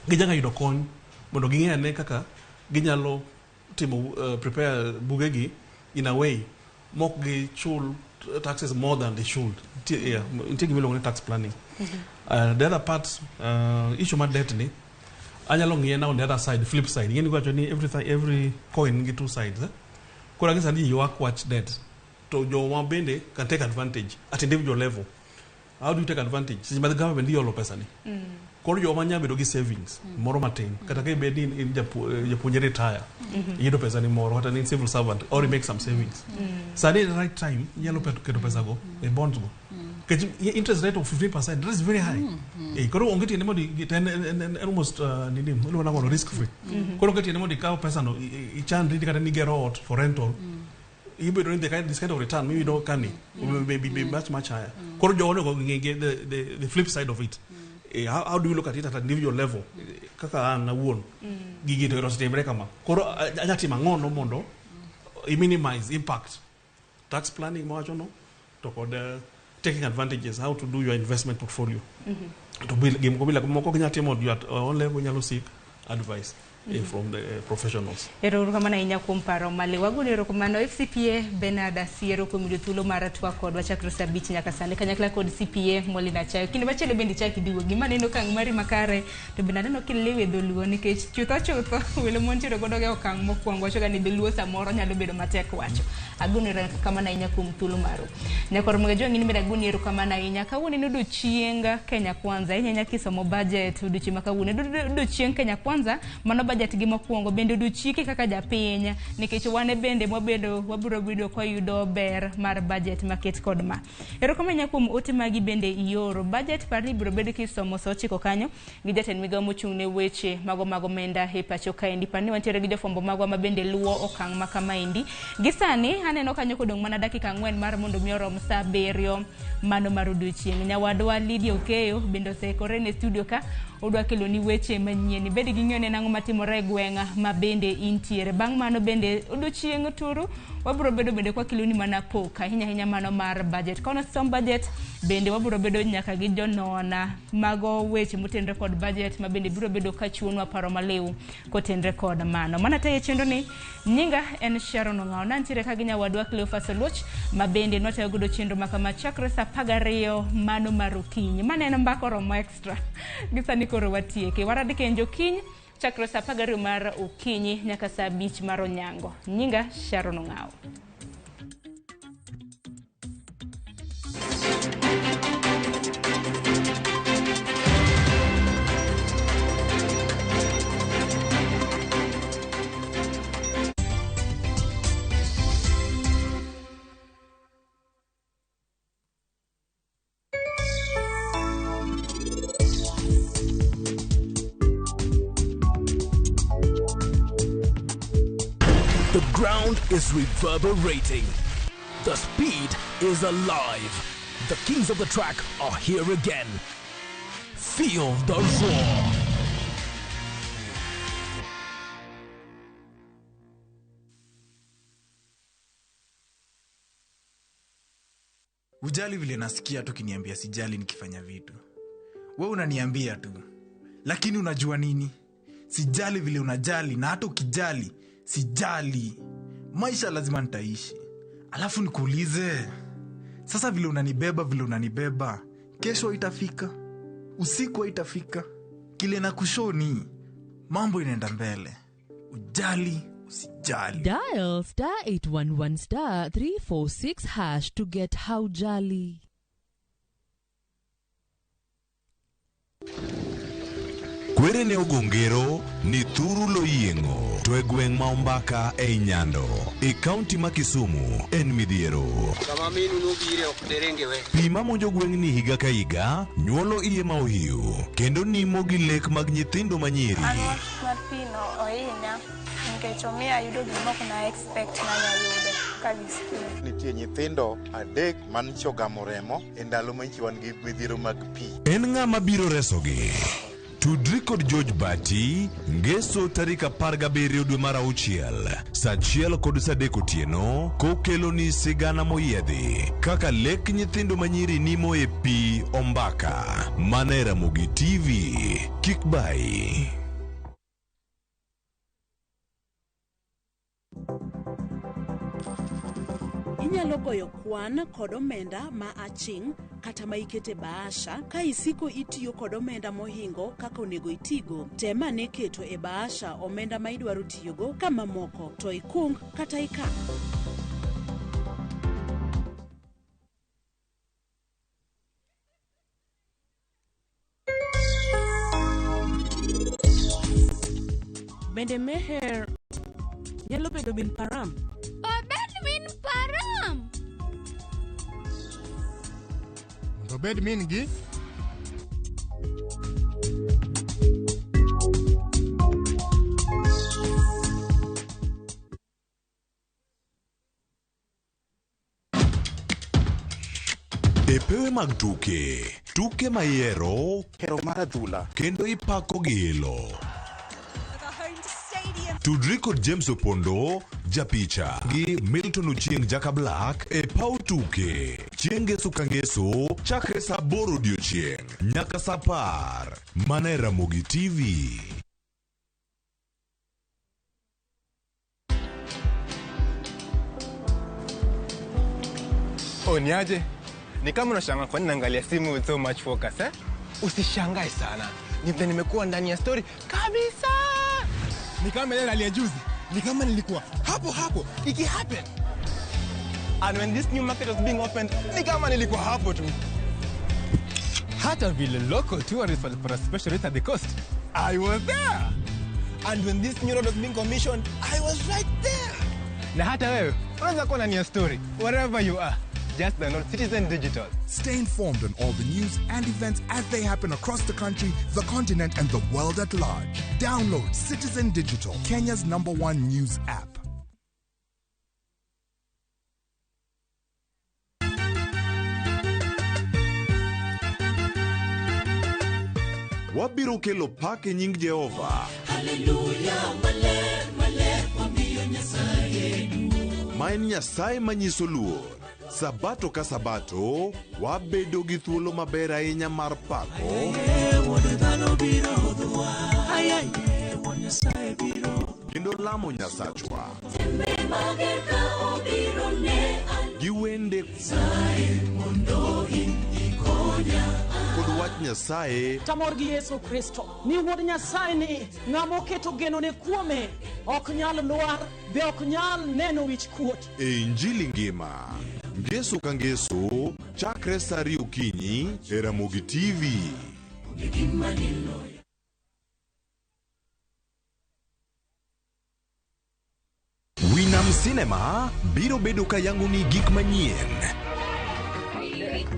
Ginyalo yudo kony mondo ging'e ane kaka ginyalo timo prepare bugegi in a way mok gichul taxes more than they should. Nitie yeah, nitie gima iluongo ni tax planning. The other part, issue mar debt ni anyalo ng'iye now on the other side, flip side. Ing'e ni iwacho ni every coin nigi two sides. Eh? Koro ang'e sani ji ywak wach debt to joma bende can take advantage at individual level. How do you take advantage? Seche ma government dhi olo pesa ni. Koro joma nyalo bedo gi savings moro matin kata ka ibed ni in japuonj retire iyudo pesa ni moro kata ni in civil servant or you make some savings. Sani the right time inyalo keto pesa go e bonds go. Nikech interest rate of 15% that is very high. Koro onge tiende mondo en almost nini iluongo nang'o risk free. Koro onge tiende mondo ikaw pesa no ichandri kata nigero ot for rental. Ibedo ni this kind of return miyudo kani may be much much higher. Koro jogo onego ng'e the flip side of it. How do you look at it at an individual level? Kaka an awuon gigi to osetimre kama. Koro anya timo ang'o no mondo i minimize impact. Tax planning mawacho no to kod taking advantages how to do your investment portfolio. To gik moko bila moko ginyalo timo at your own level inyalo seek advice from the professionals.
Erokamano ahinya kuom paro maliw. Wagolo erokamano FCPA Bernard Asiero kuom yudo thuolo mar twak kodwa chakre saa 5 nyaka sani kanyakla kod CPA Molina Achayo. Kinde machielo bende ichak iduogi. Maneno okang' mari makare to bende aneno kiliwo e dholuo nikech chutho chutho welo mantiere godo e okang' mokwongo wachoga ni dholuo samoro nyalo bedo matek wacho. Agoni erokamano ahinya kuom thuolo maru. Nyakwar Muga Jwang' in bende agoni erokamano ahinya. Kawuono en odiochieng Kenya Kwanza. Ahinya ahinya kisomo budget odiochieng' ma kawuono. Odiochieng Kenya Kwanza mano budget gi mokwongo bende odiochieki kaka japiny nikech wan bende mwabedo wabiro bedo kwayudo ber mar budget maket kod ma. Erokamano ahinya kuom ote magi bende ioro. Budget par ni ibiro bedo kisomo saa 9 kanyo gi jatend migawo mochung' ne weche mago mag omenda e pacho kaendi. Par ni wantiere gi jofwambo magwa ma bende luwo okang' ma kamaendi. Gi sani aneno kanyo kodong' mana dakika 4 mar mondo mi orom saa 7 mano mar odiochieng'. Nyawadwa Lydia Okeyo bende oseikore ne studio ka. Odwa keloni weche manyien. Ibed gi ng'eyo ne nang'o matimore e gweng' ma bende intiere. Bang' mano bende odiochieng' turu wabiro bedo bende kwa keloni mana pok ahinya ahinya mano mar budget. Kono som budget bende wabiro bedo nyaka gi jonona mago weche motenre kod budget ma bende biro bedo kachiwonwa paro maliw kotenre kod mano. Mana te e chenro ni nyinga en Sharon Ong'awo. Nantiere ka gi nyawadwa Cleophas Oluoch ma bende nwatayo godo chenro ma kama chakre saa 12 mano mar okinyi. Mano en mbaka oromo extra. Gi sani koro watieke. Warad kenjo kiny chakre saa 12 mar okinyi nyaka saa 5 mar onyango. Nyinga Sharon Ong'awo.
The ground is reverberating. The speed is alive. The kings of the track are here again. Feel the roar.
Ujali vile nasikia tu kiniambia sijali nikifanya vitu. Wewe unaniambia tu. Lakini unajua nini? Sijali vile unajali na hata ukijali sijali. Maisha lazima nitaishi. Alafu nikuulize. Sasa vile unanibeba, kesho itafika, usiku itafika. Kile na kushoni, mambo inaenda mbele. Ujali, usijali.
Dial star 811 star 346 hash to get Haujali.
Kwere ne ogongero ni thuru loyieng'o to e gweng' ma Ombaka ei Nyando e kaunti ma Kisumu en midhiero.
Kama minu nobire ok derenge we.
Pi mamonjo gweng'ni higa ka higa nyuolo iye ma ohiu kendo nimo gi lek mag nyithindo manyiri.
An wach mar pi no ohinya nikech omiyo ayudo gima ok na expect nanyayudo kabisa.
Nitie nyithindo 3 mancho gamo remo e ndalo ma nchi wan gi midhiero mag pi.
En ng'ama biro resogi? Tudri kod George Bati ngeso tarik 17 dwe mar 6 saa 1 kod saa 3 otieno kokelo ni sigana moyiedhi kaka lek nyithindo manyiri nimo e pi Ombaka mana e Ramogi TV. Kik bai.
Inyalo goyo kwan kod omenda ma aching' kata ma ikete bahasha ka isiko itiyo kod omenda mohingo kaka onego itigo. Tem ane keto e bahasha omenda ma idwaro tiyogo ka mamoko to ikung kata ikan.
Bende Meher nyalo bedo min Param?
Obed min Param!
Mondo obed min gi?
E pewe mag tuke, tuke mayiero,
hero mar adhula,
kendo ipako gi ilo. Tudri kod James Opondo, japicha, gi Milton Ochieng' Jaka Black e paw tuke. Chieng' ngeso ka ngeso, chakre saa 8 odiochieng' nyaka saa 10. Mana e Ramogi TV.
Oh, niaje? Ni kama unashangaa kwa nini naangalia simu with so much focus, eh? Usishangae sana. Ni vile nimekuwa ndani ya story kabisa. Ni kama ile ya juzi. Ni kama nilikuwa hapo hapo iki happen. And when this new market was being opened, ni kama nilikuwa hapo tu. Hata vile local tourists walipata special rate at the coast, I was there. And when this new road was being commissioned, I was right there. Na hata wewe unaweza kuwa ndani ya story wherever you are. Just download Citizen Digital.
Stay informed on all the news and events as they happen across the country, the continent, and the world at large. Download Citizen Digital, Kenya's #1 news app.
Wabiro kelo pak e nying Jehova.
Haleluya, maler, maler, wamiyo Nyasaye duong'.
Ma en Nyasaye manyiso luor. Sabato ka sabato, wabedo gi thuolo maber ahinya mar pako
Wuod dhano biro hodhowa. Ayaye, Wuod Nyasaye biro.
kendo lamo Nyasachwa
Tembe mager ka obiro ne
gi wende
Nyasaye mondo in ikonya.
kod wach Nyasaye
Tamor gi Yesu Kristo ni wuod Nyasaye ni ng'ama oketo genone kuome ok nyal lwar be ok nyal neno wich kuot.
e Injili ngima. Ngeso ka ngeso, chakre sa 2 okinyi e Ramogi TV.
Onge gima diloya.
Winam Cinema biro bedo ka yangoni gik manyien.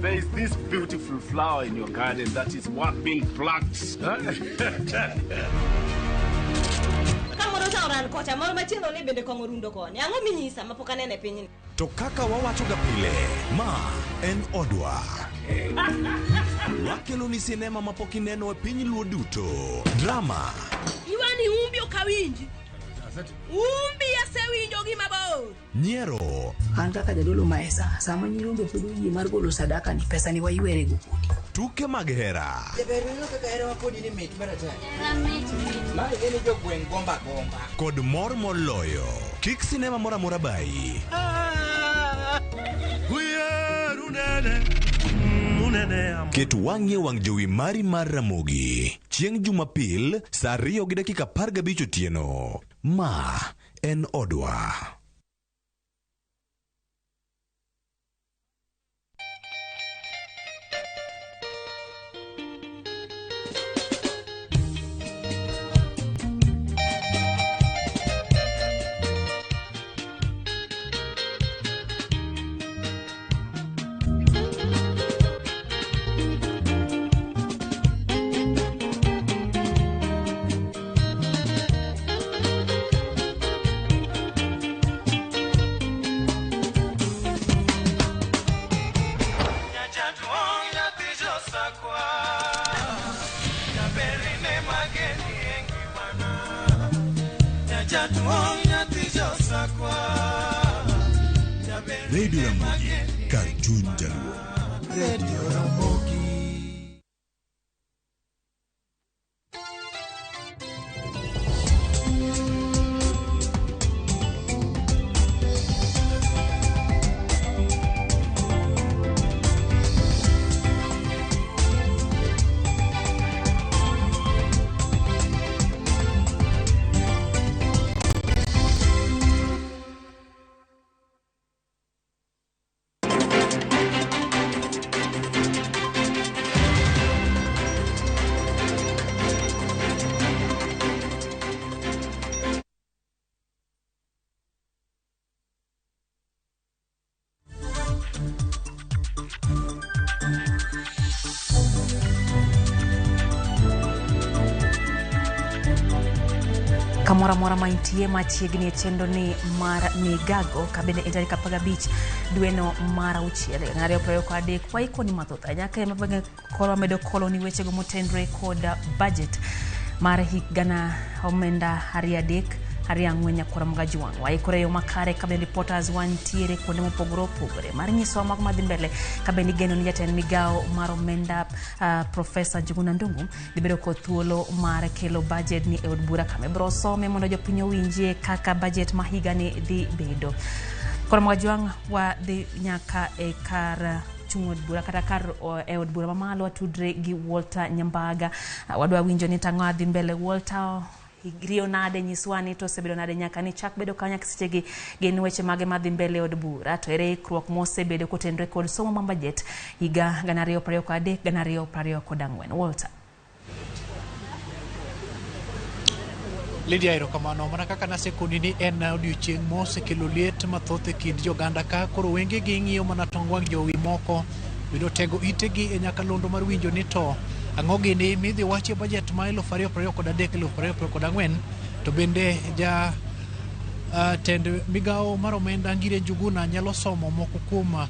There is this beautiful flower in your garden that is worth being plucked.
Ka moro cha oran kocha, moro machielo ni bende kong'o rundo koni. Ang'o minyisa mapok aneno e pinyni?
To kaka wawachoga pile, ma en odwa. Wakelo ni sinema mapok ineno e piny luo duto. Drama,
Iwani umbi ok awinji. Umbi asewinjo gi mabor.
nyiero,
An kaka jadolo maesa, sama nyirombe pod oyie mar golo sadaka ni pesa ni waywere go kodi.
tuke mag hera,
Jaber ineno kaka herawa kodi ni mit maratari. Ma ing'e ni jogweng' gomba gomba.
kod mor moloyo. Kik sinema moro amora bayi. Ket wang'i e wang' jowi mari mar Ramogi chieng' Jumapil sa 2:15 otieno. Ma en odwa.
Jaduong' nyathi josakwa, jaberine mageni e ngimana. Jaduong' nyathi josakwa, jaberine
Radio Ramogi, kar chuny jaluo.
Radio Ramogi.
Kamoro amora ma intie machiegni e chenro ni mar Migago ka bende en tarik 15 dweno mar auchiel 2023 waikoni mathoth ahinya ka ema bang'e koro wamedo kolo ni wechego motenre kod budget mar hik gana omenda 23 24 nyakwara Mgajwang'. Waikore e yo makare ka bende reporters wantiere kuonde mopogore opogore mar nyisowa mago madhi mbele ka bende igeno ni jatend migawo mar omenda Profesa Njuguna Ndung'u dhi bedo kod thuolo mar kelo budget ni e od bura kama ibiro some mondo jopiny owinjie kaka budget ma higani dhi bedo. Koro Mgajwang' wadhi nyaka e kar chung' od bura kata kar e od bura mamalo watudre gi Walter Nyambaga. Wadwa winjo ni tang'o dhi mbele Walter. Riyo nade nyiswa ni to osebedo nade nyaka ni chak bedo kanyo sechegi gin weche mage madhi mbele od bura to ere ikruok mosebedo kotenre kod somo mar budget higa 2023 2024. Walter.
Lydia, erokamano. Mana kaka nasekoni ni en odiochieng' mosekelo liet mathoth e kind joganda ka koro wengegi ng'iyo mana tong wang' jowi moko bende tego itegi e nyakalondo mar winjo ni to ang'o gini midhi wachie budget ma 2023 2024 to bende ja tend migawo mar omenda Ngire Njuguna nyalo somo moko kuom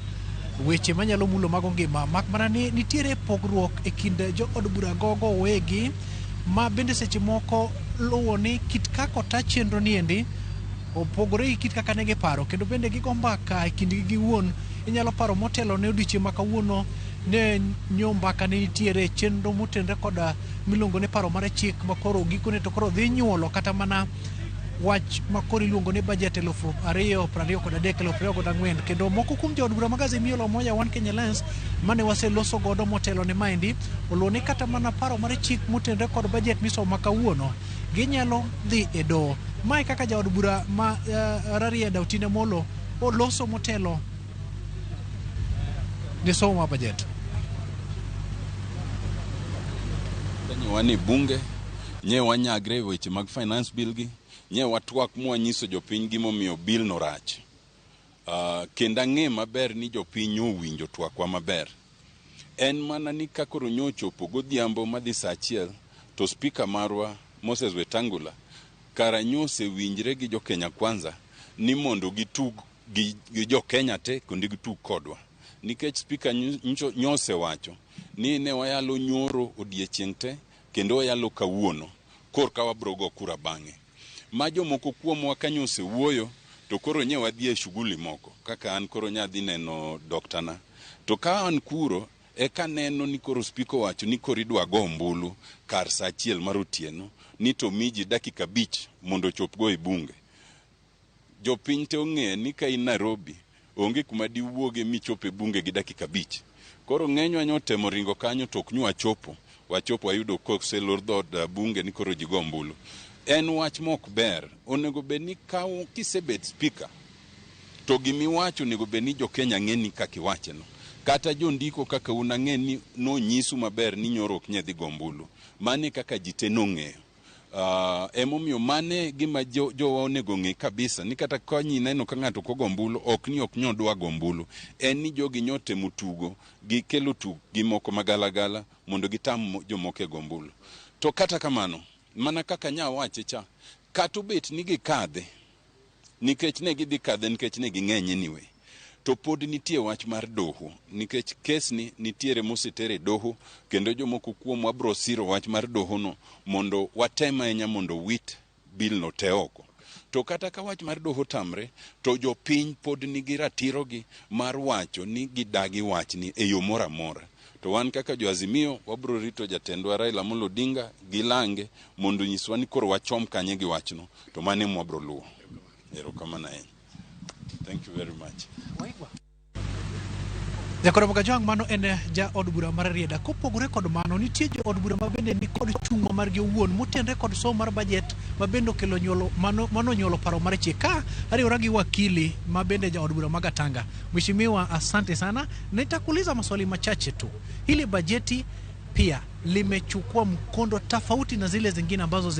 weche manyalo mulo mago ngima, mak mana ni nitiere pogruok e kind jood bura gogo wegi ma bende seche moko luwo ni kit kaka ota chenro niendi opogore gi kit kaka ne giparo, kendo bende gigo mbaka e kindgi giwuon. Inyalo paro motelo ne odiochieng' ma kawuono ne nyo mbaka ne nitiere chenro motenre koda miluongo ni paro mar chik ma koro gikone to koro dhi nyuolo kata mana wach ma koro iluongo ni budget 2023 2024. Kendo moko kuom jood bura mag Azimio la Umoja One Kenya Alliance mane waseloso godo motelo ne maendi oluwo ni kata mana paro mar chik motenre kod budget misomo ma kawuono ginyalo dhi e doho. Mae kaka jaod bura ma Rarieda Otiende Amollo oloso motelo ne somo mar budget.
Wan e bunge nye wanyagre e weche mag finance bill gi, nye watwak mwanyiso jopiny gimomiyo bill no rach. Kendo ang'e maber ni jopiny owinjo twakwa maber. En mana ni ka koro nyochopo godhiambo madhi saa achiel to speaker marwa Moses Wetangula kara nyosewinjre gi jo Kenya Kwanza ni mondo gitug gi jo Kenya te kendo gitug kodwa. Nikech speaker nyosewacho ni ne wayalo nyoro odiechieng' te kendo wayalo kawuono korka wabro go kura bang'e. Ma jomoko kuomwa kanyo osewuoyo to koro nye wadhi e shughuli moko kaka an koro nyadhi neno doktana. To ka an kuro eka neno ni koro speaker owacho ni koro idwa go ombulu kar saa achiel mar otieno ni to miji dakika 5 mondo ochopgo e bunge. Jopiny te ong'eyo ni ka in Nairobi onge kuma diwuoge michop e bunge gi dakika 5. Koro ng'enywa nyotemo ringo kanyo to ok nywachopo. Wachopo wayudo koselor dhood bunge ni koro ji go ombulu. En wach mok ber. Onego bed ni kisebet speaker to gimiwacho onego bed ni jo Kenya ng'e ni kaka iwacheno. Kata jondiko kaka un ang'e ni nonyisu maber ni nyoro ok nyadhi go ombulu. Mane kaka ji te nong'eyo. Emomiyo mane gima jowa onego ng'e kabisa ni kata konyi neno ka ng'ato ok ogo ombulu ok ni ok nyodwa go ombulu. En ni jogi nyotemo tugo gi kelo tug gi moko magalagala mondo gitam jomoko e go ombulu. To kata kamano mana kaka nyawache cha kata obet ni gikadhe nikech ne gidhi kadhe nikech ne ging'eny anyway, to pod nitie wach mar doho nikech kes ni nitiere mosetere doho kendo jomoko kuomwa bro siro wach mar doho no mondo watem ahinya mondo wit bill no te oko. To kata ka wach mar doho tamre to jopiny pod nigi ratirogi mar wacho ni gidagi wachni e yo moro amora. To wan kaka jo Azimio wabro rito jatendwa Raila Amolo Odinga gi lange mondo nyiswa ni koro wachom kanye gi wachno to mano ema wabro luwo. Erokamano ahinya. Thank you very much.
Jakoro Kajwang' mano en ja od bura mar Rarieda. Kopogore kod mano, nitie jo od bura ma bende ni kod chung' margi owuon motenre kod somo mar budget ma bende okelo nyuolo mano nyuolo paro mar chik. Ka ariwora gi wakili ma bende ja od bura ma Gatanga. Mheshimiwa, asante sana. Nitakuuliza maswali machache tu. Hili bajeti pia limechukua mkondo tofauti na zile zingine ambazo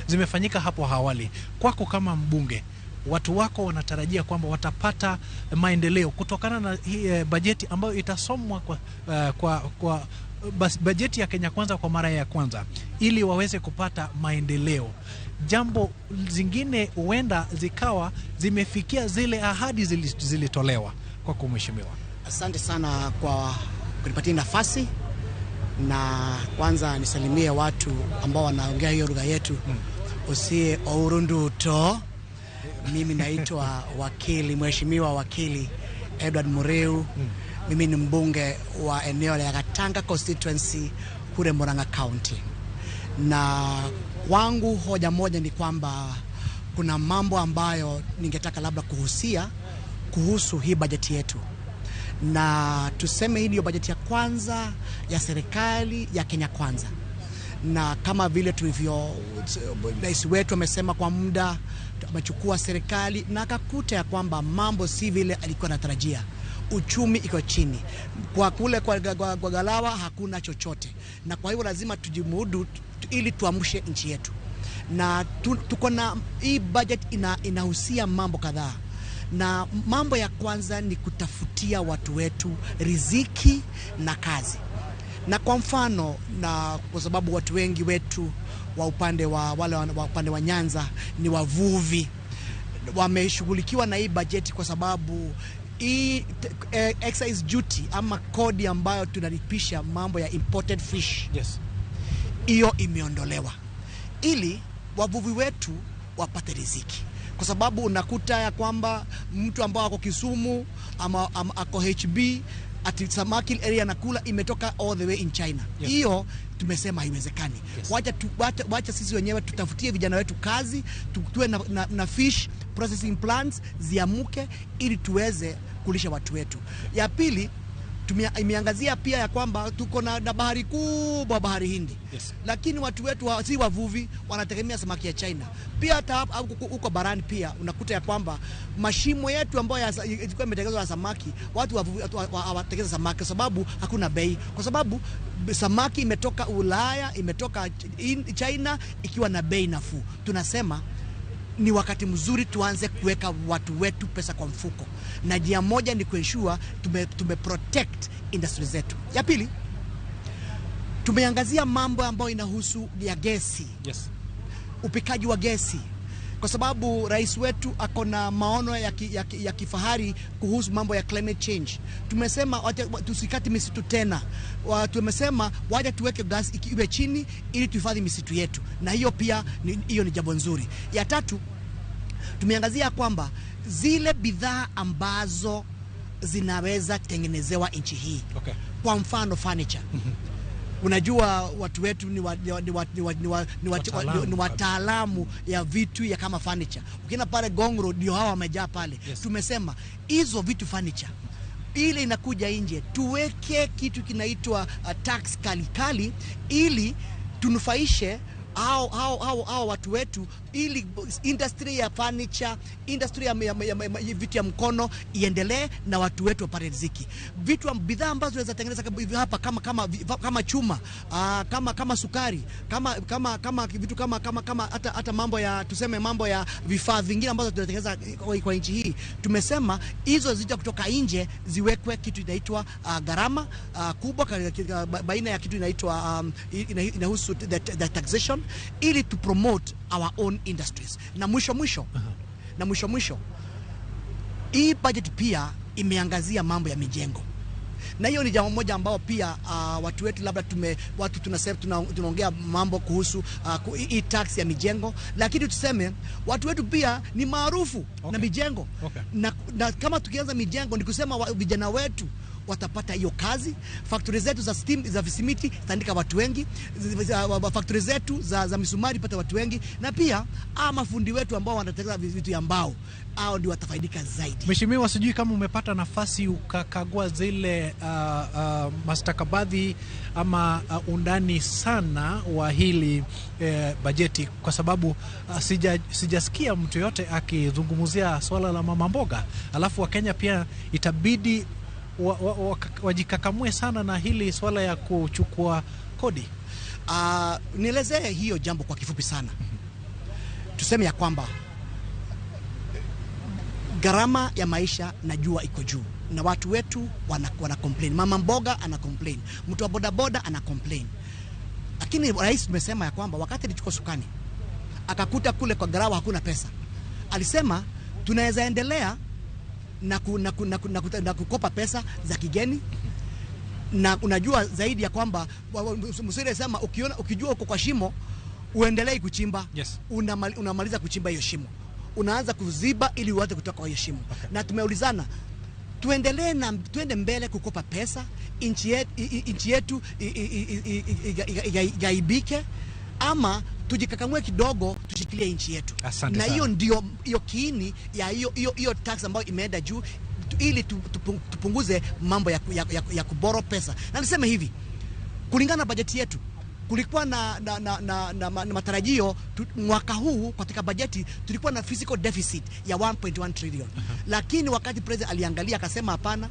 zimefanyika hapo awali. Kwako kama mbunge, watu wako wanatarajia kwamba watapata maendeleo kutokana na hii bajeti ambayo itasomwa kwa bajeti ya Kenya Kwanza kwa mara ya kwanza ili waweze kupata maendeleo. Jambo zingine huenda zikawa zimefikia zile ahadi zilitolewa. Kwako mheshimiwa.
Asante sana kwa kunipatia nafasi, na kwanza nisalimie watu ambao wanaongea hiyo lugha yetu. Usie ourunduto. Mimi naitwa wakili, mheshimiwa wakili Edward Mureu. Mimi ni mbunge wa eneo la Gatanga constituency kule Murang'a County. Na wangu hoja moja ni kwamba kuna mambo ambayo ningetaka labda kuhusia kuhusu hii bajeti yetu. Na tuseme hii ndio bajeti ya kwanza ya serikali ya Kenya Kwanza. Na kama vile tulivyo rais wetu amesema kwa muda amechukua serikali na akakuta ya kwamba mambo si vile alikuwa anatarajia. Uchumi iko chini. Kwa kule kwa galawa hakuna chochote. Na kwa hivyo lazima tujimudu ili tuamshe nchi yetu. Na tuko na hii budget inahusia mambo kadhaa. Na mambo ya kwanza ni kutafutia watu wetu riziki na kazi. Na kwa mfano, na kwa sababu watu wengi wetu wa upande wa wale wa upande wa Nyanza ni wavuvi, wameshughulikiwa na hii bajeti kwa sababu Hii excise duty ama kodi ambayo tunalipisha mambo ya imported fish, hiyo imeondolewa ili wavuvi wetu wapate riziki, kwa sababu unakuta ya kwamba mtu ambao ako Kisumu ama ako HB, ati samaki area nakula imetoka all the way in China. Hiyo tumesema haiwezekani. Wacha sisi wenyewe tutafutie vijana wetu kazi, tuwe na fish processing plants ziamuke ili tuweze kulisha watu wetu. Ya pili, imeangazia pia ya kwamba tuko na bahari kubwa, bahari Hindi. Lakini watu wetu si wavuvi, wanategemea samaki ya China. Pia hata huko barani pia unakuta ya kwamba mashimo yetu ambayo ilikuwa imetengenezwa ya samaki, watu wavuvi hawatengeneza samaki kwa sababu hakuna bei, kwa sababu samaki imetoka Ulaya, imetoka China ikiwa na bei nafuu. Tunasema ni wakati mzuri tuanze kuweka watu wetu pesa kwa mfuko, na njia moja ni kuensure tume protect industry zetu. Ya pili, tumeangazia mambo ambayo inahusu ya gesi. Upikaji wa gesi, kwa sababu rais wetu ako na maono ya kifahari kuhusu mambo ya climate change. Tumesema tusikate misitu tena. Tumesema wacha tuweke gas iwe chini ili tuhifadhi misitu yetu, na hiyo pia hiyo ni jambo nzuri. Ya tatu, tumeangazia kwamba zile bidhaa ambazo zinaweza tengenezewa nchi hii. Kwa mfano furniture. Unajua watu wetu ni wataalamu ya vitu ya kama furniture. Ukienda pale Ngong Road ndio hawa wamejaa pale. Tumesema hizo vitu furniture ile inakuja nje, tuweke kitu kinaitwa tax kali ili tunufaishe hao watu wetu, ili industry ya furniture, industry ya vitu ya mkono iendelee na watu wetu wapate riziki. Vitu, bidhaa ambazo tunaweza tengeneza hapa kama chuma, kama sukari, kama vitu kama hata mambo ya tuseme mambo ya vifaa vingine ambazo tunatengeneza kwa nchi hii. Tumesema hizo zita kutoka nje ziwekwe kitu inaitwa gharama kubwa baina ya kitu inaitwa inahusu the taxation, ili to promote our own industries. Na mwisho hii budget pia imeangazia mambo ya mijengo. Na hiyo ni jambo moja ambao pia watu wetu labda watu tunaongea mambo kuhusu hii tax ya mijengo, lakini tuseme watu wetu pia ni maarufu na mijengo. Na kama tukianza mijengo ni kusema vijana wetu watapata hiyo kazi. Factory zetu za steam, za visimiti zitaandika watu wengi, factory zetu za misumari pata watu wengi, na pia mafundi wetu ambao wanatengeneza vitu ya mbao hao ndio watafaidika zaidi.
Mheshimiwa, sijui kama umepata nafasi ukakagua zile mastakabadhi ama undani sana wa hili bajeti, kwa sababu sijasikia mtu yote akizungumzia swala la mama mboga. Alafu Wakenya pia itabidi wajikakamue sana na hili swala ya kuchukua kodi.
Nielezee hiyo jambo kwa kifupi sana. Tuseme ya kwamba gharama ya maisha najua iko juu na watu wetu wana complain. Mama mboga ana complain, mtu wa bodaboda ana complain. Lakini rais tumesema ya kwamba wakati alichukua sukani akakuta kule kwa gharama hakuna pesa, alisema tunaweza endelea na kukopa pesa za kigeni. Na unajua zaidi ya kwamba Mswahili sema ukijua uko kwa shimo uendelee kuchimba. Unamaliza kuchimba hiyo shimo, unaanza kuziba ili uanze kutoka kwa hiyo shimo. Na tumeulizana tuendelee na tuende mbele kukopa pesa, nchi yetu igaibike, ama tujikakamue kidogo tushikilie nchi yetu.
Asante
na
sana.
Hiyo ndio hiyo kiini ya hiyo tax ambayo imeenda juu ili tupunguze mambo ya kuboro pesa. Na niseme hivi, kulingana na bajeti yetu kulikuwa na matarajio mwaka huu katika bajeti tulikuwa na fiscal deficit ya 1.1 trillion. Lakini wakati president aliangalia akasema hapana,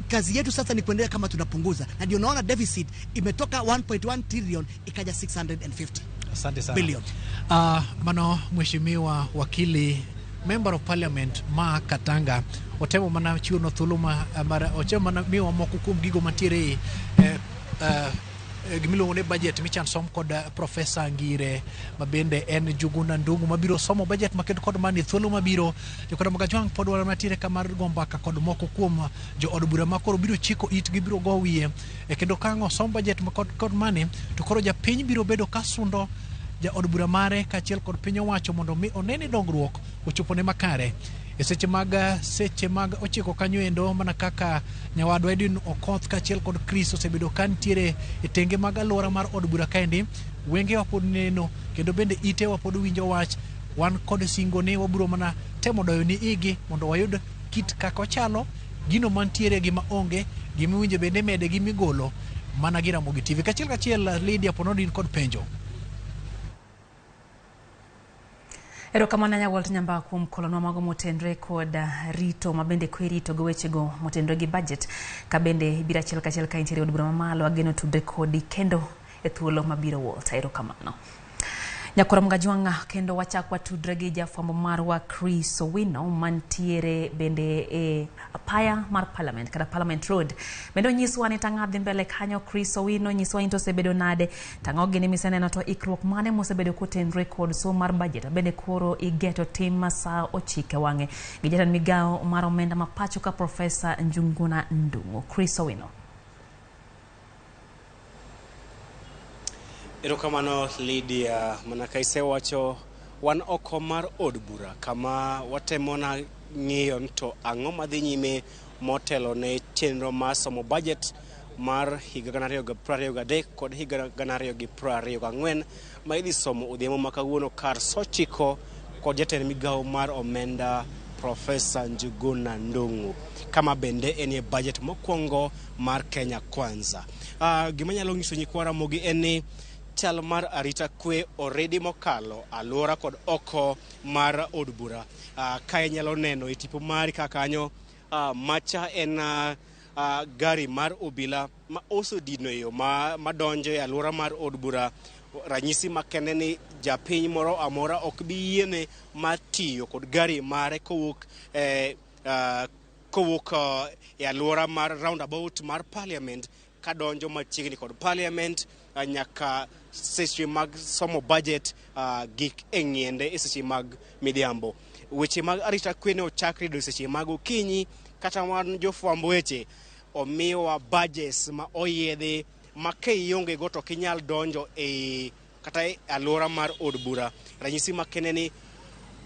kazi yetu sasa ni kuendelea kama tunapunguza. Na ndio naona deficit imetoka 1.1 trillion ikaja 650.
Asante sana.
Billion.
Mano mheshimiwa wakili Member of Parliament ma Katanga otemo mana chiwo no thuolo mara otemo mana miwa moko kuom gigo mantiere Gimiluongo ni budget michan som kod Profesa Ngire ma bende en Njuguna Ndung'u mabiro somo budget maked kod mani thuolo mabiro. Jokoda Magajwang' pod wan mantiere ka mar go mbaka kod moko kuom jood bura ma koro biro chiko itgi biro go wiye kendo ka ang' osom budget kod mani to koro japiny biro bedo ka sundo jaod bura mare kaachiel kod piny owacho mondo mi one ni dongruok ochopone makare. E seche mag 9 kanyo endo mana kaka nyawadwa Edwin Okoth kaachiel kod Chris osebedo ka nitiere e tenge mag alwora mar od bura kaendi, wengewa pod neno kendo bende itewa pod winjo wach. Wan kod singo ni wabiro mana temo doyo ni igi mondo wayud kit kaka ochalo, gino mantiere gi maonge, gimiwinjo bende mede gi migolo mana gi Ramogi TV. Kachiel kachiel Lydia Ponodin kod penjo.
Erokamano ahinya Walt Nyamba kuom kolonwa mago motenre kod rito ma bende kwe rito gi wechego motenre gi budget ka bende ibiro achiel kachiel ka intiere od bura mamalo ageno tudre kodi kendo e thuolo mabiro Walt. Erokamano. Nyakora Mgajwang'a kendo wachak watudre gi jafwambo marwa Chris Owino mantiere bende e apaya mar Parliament kata Parliament Road. Bende onyiswa ni tang'a dhi mbele kanyo. Chris Owino nyiswa ni to osebedo nade, tang'o gini miseneno to ikruok mane mosebedo kotenre kod somo mar budget bende koro igeto tim saa 9 wang'e gi jatend migawo mar omenda ma pacho ka Profesa Njuguna Ndung'u. Chris Owino.
Erokamano Lydia, mana ka isewacho wan oko mar od bura kama watemo na ng'iyo ni to ang'o madhi nyime motelo ne chenro mar somo budget mar higa 2023 kod higa 2024 ma idhi somo odhiambo ma kawuono kar saa 9 kod jatend migawo mar omenda Profesa Njuguna Ndung'u, kama bende en e budget mokwongo mar Kenya Kwanza. Gima nyalo nyiso nyikwa Ramogi en ni chal mar arita kwe already mokalo alwora kod oko mar od bura. Ka inyalo neno e tipo mari ka kanyo, macha en gari mar obila ma osedino yo madonjo e alwora mar od bura. Ranyisi makende ni japiny moro amora ok bi yiene mar tiyo kod gari mare kowuok e alwora mar roundabout mar Parliament kadonjo machiegni kod Parliament nyaka seche mag somo budget gik e ng'iende e seche mag midhiambo. Weche mag arita kwe ne ochak rido seche mag okinyi, kata wan jofwamb weche omiwa badges ma oyiedhi ma ka ionge go to ok inyal donjo e kata e alwora mar od bura. Ranyisi makende ni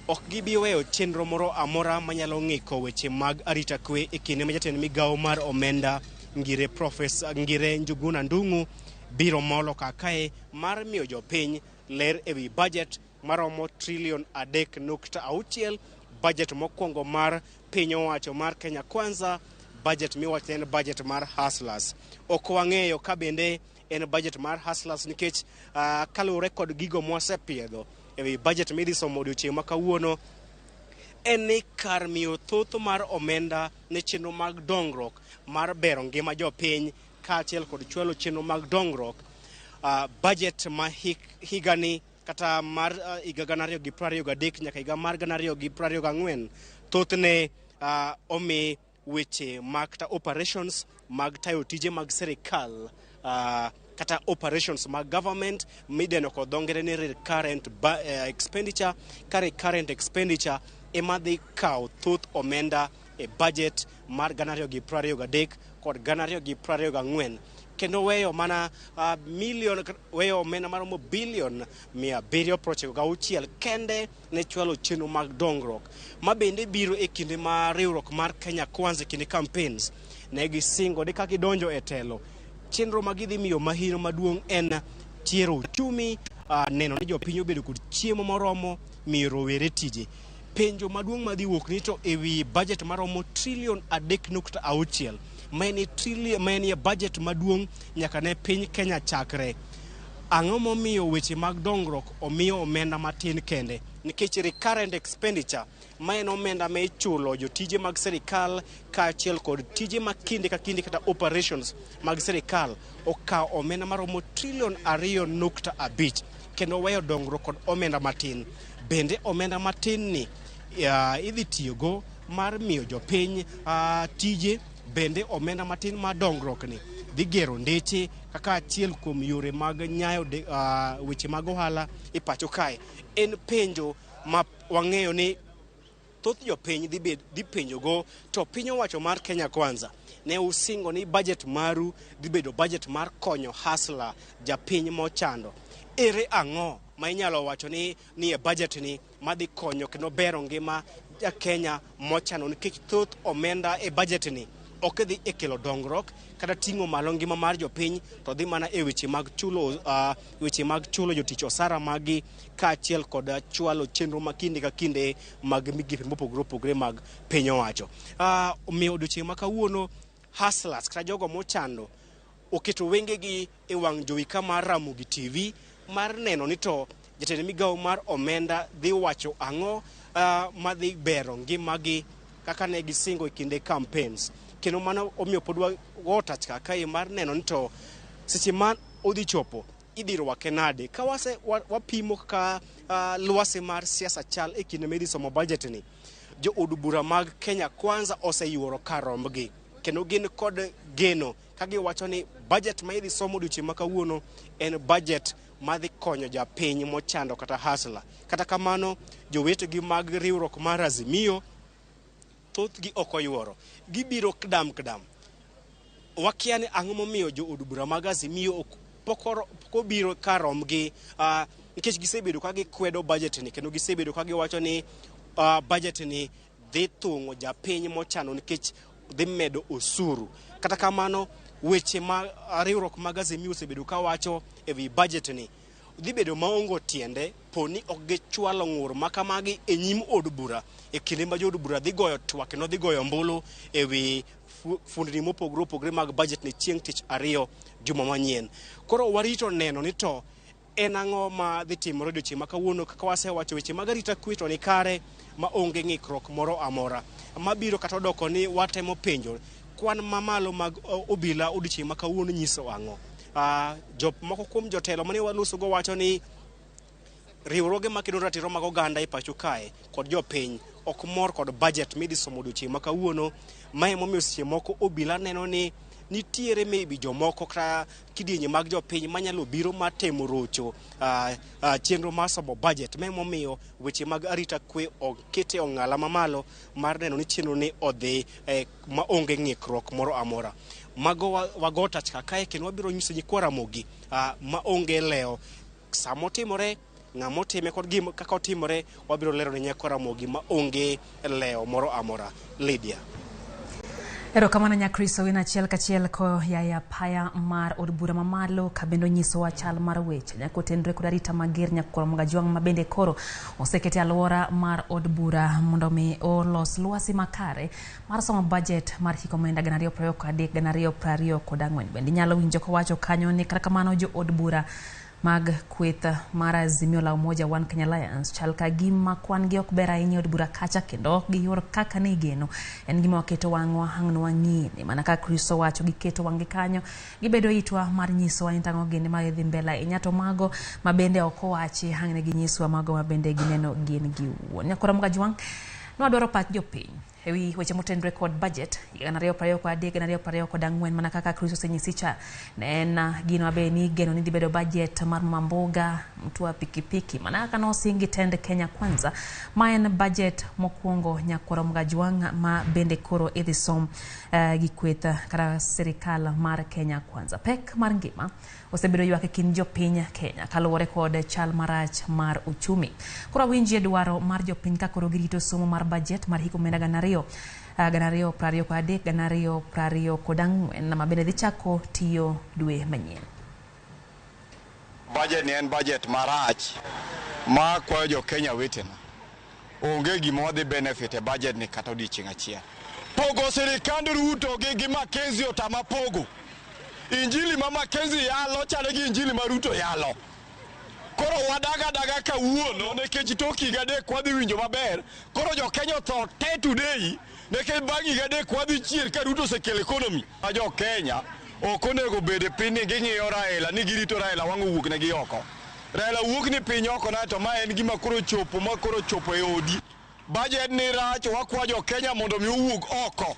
ok gibi weyo chenro moro amora manyalo ng'iko weche mag arita kwe e kinde ma jatend migawo mar omenda Ngire Profesa Ngire Njuguna Ndung'u biro molo kakae mar miyo jopiny ler ewi budget maromo trilion 3.6, budget mokwongo mar piny owacho mar Kenya Kwanza, budget miwacho en budget mar hustlers. Ok wang'eyo ka bende en budget mar hustlers nikech kaluwore kod gigo mwasepiedho ewi budget midhi somo odiochieng' ma kawuono, en ni kar miyo thoth mar omenda ne chenro mag dongruok mar bero ngima jopiny kaachiel kod chwalo chenro mag dongruok, budget ma higani kata mar higa 2023 nyaka higa mar 2024 thothne omi weche mag kata operations mag tayo tije mag sirikal, kata operations mag government midendo kod dho ngere ni recurrent expenditure. Ka recurrent expenditure ema dhi kawo thoth omenda e budget mar 2023 kod 2024, kendo weyo mana milion, weyo omenda maromo bilion 796 kende ne chwalo chenro mag dongruok, ma bende biro e kinde ma riwruok mar Kenya Kwanza e kinde campaigns ne gisingo ni ka gidonjo e telo, chenro ma gidhi miyo mahino maduong' en tiero uchumi, neno ni jopiny obedo kod chiemo moromo, miyo rowere tije. Penjo maduong' madhi wuok ni to ewi budget maromo trilion 3.6, ma en e budget maduong' nyaka ne piny Kenya chakre. Ang'o momiyo weche mag dongruok omiyo omenda matin kende? Nikech recurrent expenditure ma en omenda ma ichulo jotije mag sirikal kaachiel kod tije ma kinde ka kinde kata operations mag sirikal okawo omenda maromo trilion 2.5 kendo weyo dongruok kod omenda matin. Bende omenda matin ni idhi tiyogo mar miyo jopiny tije, bende omenda matin mar dongruok ni dhi gero ndeche kaka achiel kuom yore mag nyayo weche mag ohala e pacho kae. En penjo ma wang'eyo ni thoth jopiny dhi penjogo, to piny owacho mar Kenya Kwanza ne usingo ni budget maru dhi bedo budget mar konyo hustler, japiny mochando. Ere ang'o ma inyalo wacho ni e budget ni madhi konyo kendo bero ngima ja Kenya mochando, nikech thoth omenda e budget ni ok dhi e kelo dongruok kata ting'o malo ngima mar jopiny, to dhi mana e weche mag chulo weche mag chulo jotich osara magi kaachiel kod chwalo chenro ma kinde ka kinde mag migepe mopogore opogore mag piny owacho. Omiyo odiochieng' ma kawuono hustlers kata jogo mochando oketo wengegi e wang' jowi ka mar Ramogi TV mar neno ni to jatend migawo mar omenda dhi wacho ang'o madhi bero ngimagi kaka ne gisingo e kinde campaigns. Kendo mano omiyo pod wago tach kae mar neno ni to seche ma odhi chopo idhi rwake nade. Ka wapimo kaka lwasi mar siasa chal e kinde midhi somo budget ni, jo od bura mag Kenya Kwanza oseyuoro kar rombgi kendo gin kod geno ka giwacho ni budget ma idhi somo odiochieng' ma kawuono en budget madhi konyo japiny mochando kata hustler. Kata kamano, jowetegi mag riwruok mar Azimio thothgi ok oyuoro, gibiro kdam kdam. Wakia ni ang'o momiyo jo od bura mag Azimio pok obiro kar rombgi, nikech gisebedo ka gikwedo budget ni kendo gisebedo ka giwacho ni budget ni dhi thung'o japiny mochando nikech dhi medo osuru. Kata kamano, weche ma riwruok mag Azimio osebedo ka wacho e wi budget ni dhi bedo maonge tiende poni ok gichwalo ng'ur makamagi e nyim od bura e kinde ma jood bura dhi goyo twak kendo dhi goyo ombulu e wi fundni mopogore opogore mag budget ni chieng' tich ariyo juma manyien. Koro warito neno ni to en ang'o ma dhi timore odiochieng' ma kawuono. Kaka wasewacho, weche mag arita kwe to ni kare ma onge ng'ikruok moro amora mabiro, kata odoko ni watemo penjo kwan mamalo mag obila odiochieng' ma kawuono nyiso ang'o. Moko kuom jotelo mane walosogo wacho ni riwruoge makedo ratiro mag oganda e pacho kae kod jopiny ok mor kod budget midhi somo odiochieng' ma kawuono. Mae momiyo seche moko obila neno ni nitiere maybe jomoko kata kidienje mag jopiny manyalo biro mar temo rocho chenro mar somo budget. Mae momiyo weche mag arita kwe okete ong'ala mamalo mar neno ni chenro ni odhi maonge ng'ikruok moro amora. Mago wago tach kae kendo wabiro nyiso nyikwa Ramogi maonge lewo samotimore, ng'ama otime kod gima kaka otimore, wabiro lero ne nyikwa Ramogi maonge lewo moro amora. Lydia.
Erokamano Nyakristo win achiel kachiel koya apaya mar od bura mamalo kabendo nyisowa chal mar weche nyaka otenre kod arita mager nyakwar Mogajwang' ma bende koro osekete alwora mar od bura mondo mi olos lwasi makare mar somo budget mar hik omenda 2023 2024. Bende inyalo winjo kowacho kanyo ni kata kamano jo od bura mag kweth mar Azimio la Umoja One Kenya Alliance chal ka gima kwan gi ok ber ahinya e od bura kacha kendo ok giyuor kaka ne igeno. En gima waketo wang'wa ang' nwang'i ni mana kaka Kristo wacho giketo wang'gi kanyo gibedo itwa mar nyisowa ni tang'o gini ma dhi mbele ahinya, to mago ma bende ok owachi ang' ne ginyiswa mago ma bende gineno gin giwuon. Nyakora Mogajwang' nwadwaro pach jopiny ewi weche motenre kod budget 2023 2024 mana kaka Kristo osenyisi cha ne en gino mabe ni igeno ni dhi bedo budget mar mama mboga mtu wa pikipiki mana kaka nosingi tend Kenya Kwanza ma en budget mokwongo nyakwara Mogajwang' ma bende koro idhi som gi kweth kata sirikal mar Kenya Kwanza. Pek mar ngima osebedo ywak e kind jopiny Kenya kaluwore kod chal marach mar uchumi. Koro awinjie dwaro mar jopiny ka koro girito somo mar budget mar hik omenda 2023 2024 ma bende dhi chako tiyo dwe manyien.
Budget ni en budget marach ma kwayo jo Kenya wetena. Onge gima wadhi benefit e budget ni kata odiochieng' achiel. Pogo sirikand Ruto gi Mackenzie otama pogo. Injili ma Mackenzie yalo chalo gi injili ma Ruto yalo. Koro wadaga daga kawuono nikech tok higa adek wadhi winjo maber. Koro jo Kenya otho te today nikech bang' higa adek wadhi chier ka Ruto osekelo economy. Jo Kenya ok onego bed e piny ni ging'iyo Raila ni girito Raila wang' owuok negi oko. Raila wuok ni piny oko na to ma en gima koro chopo ma koro chopo e odi. Budget ni rach, wakwa jo Kenya mondo mi owuog oko.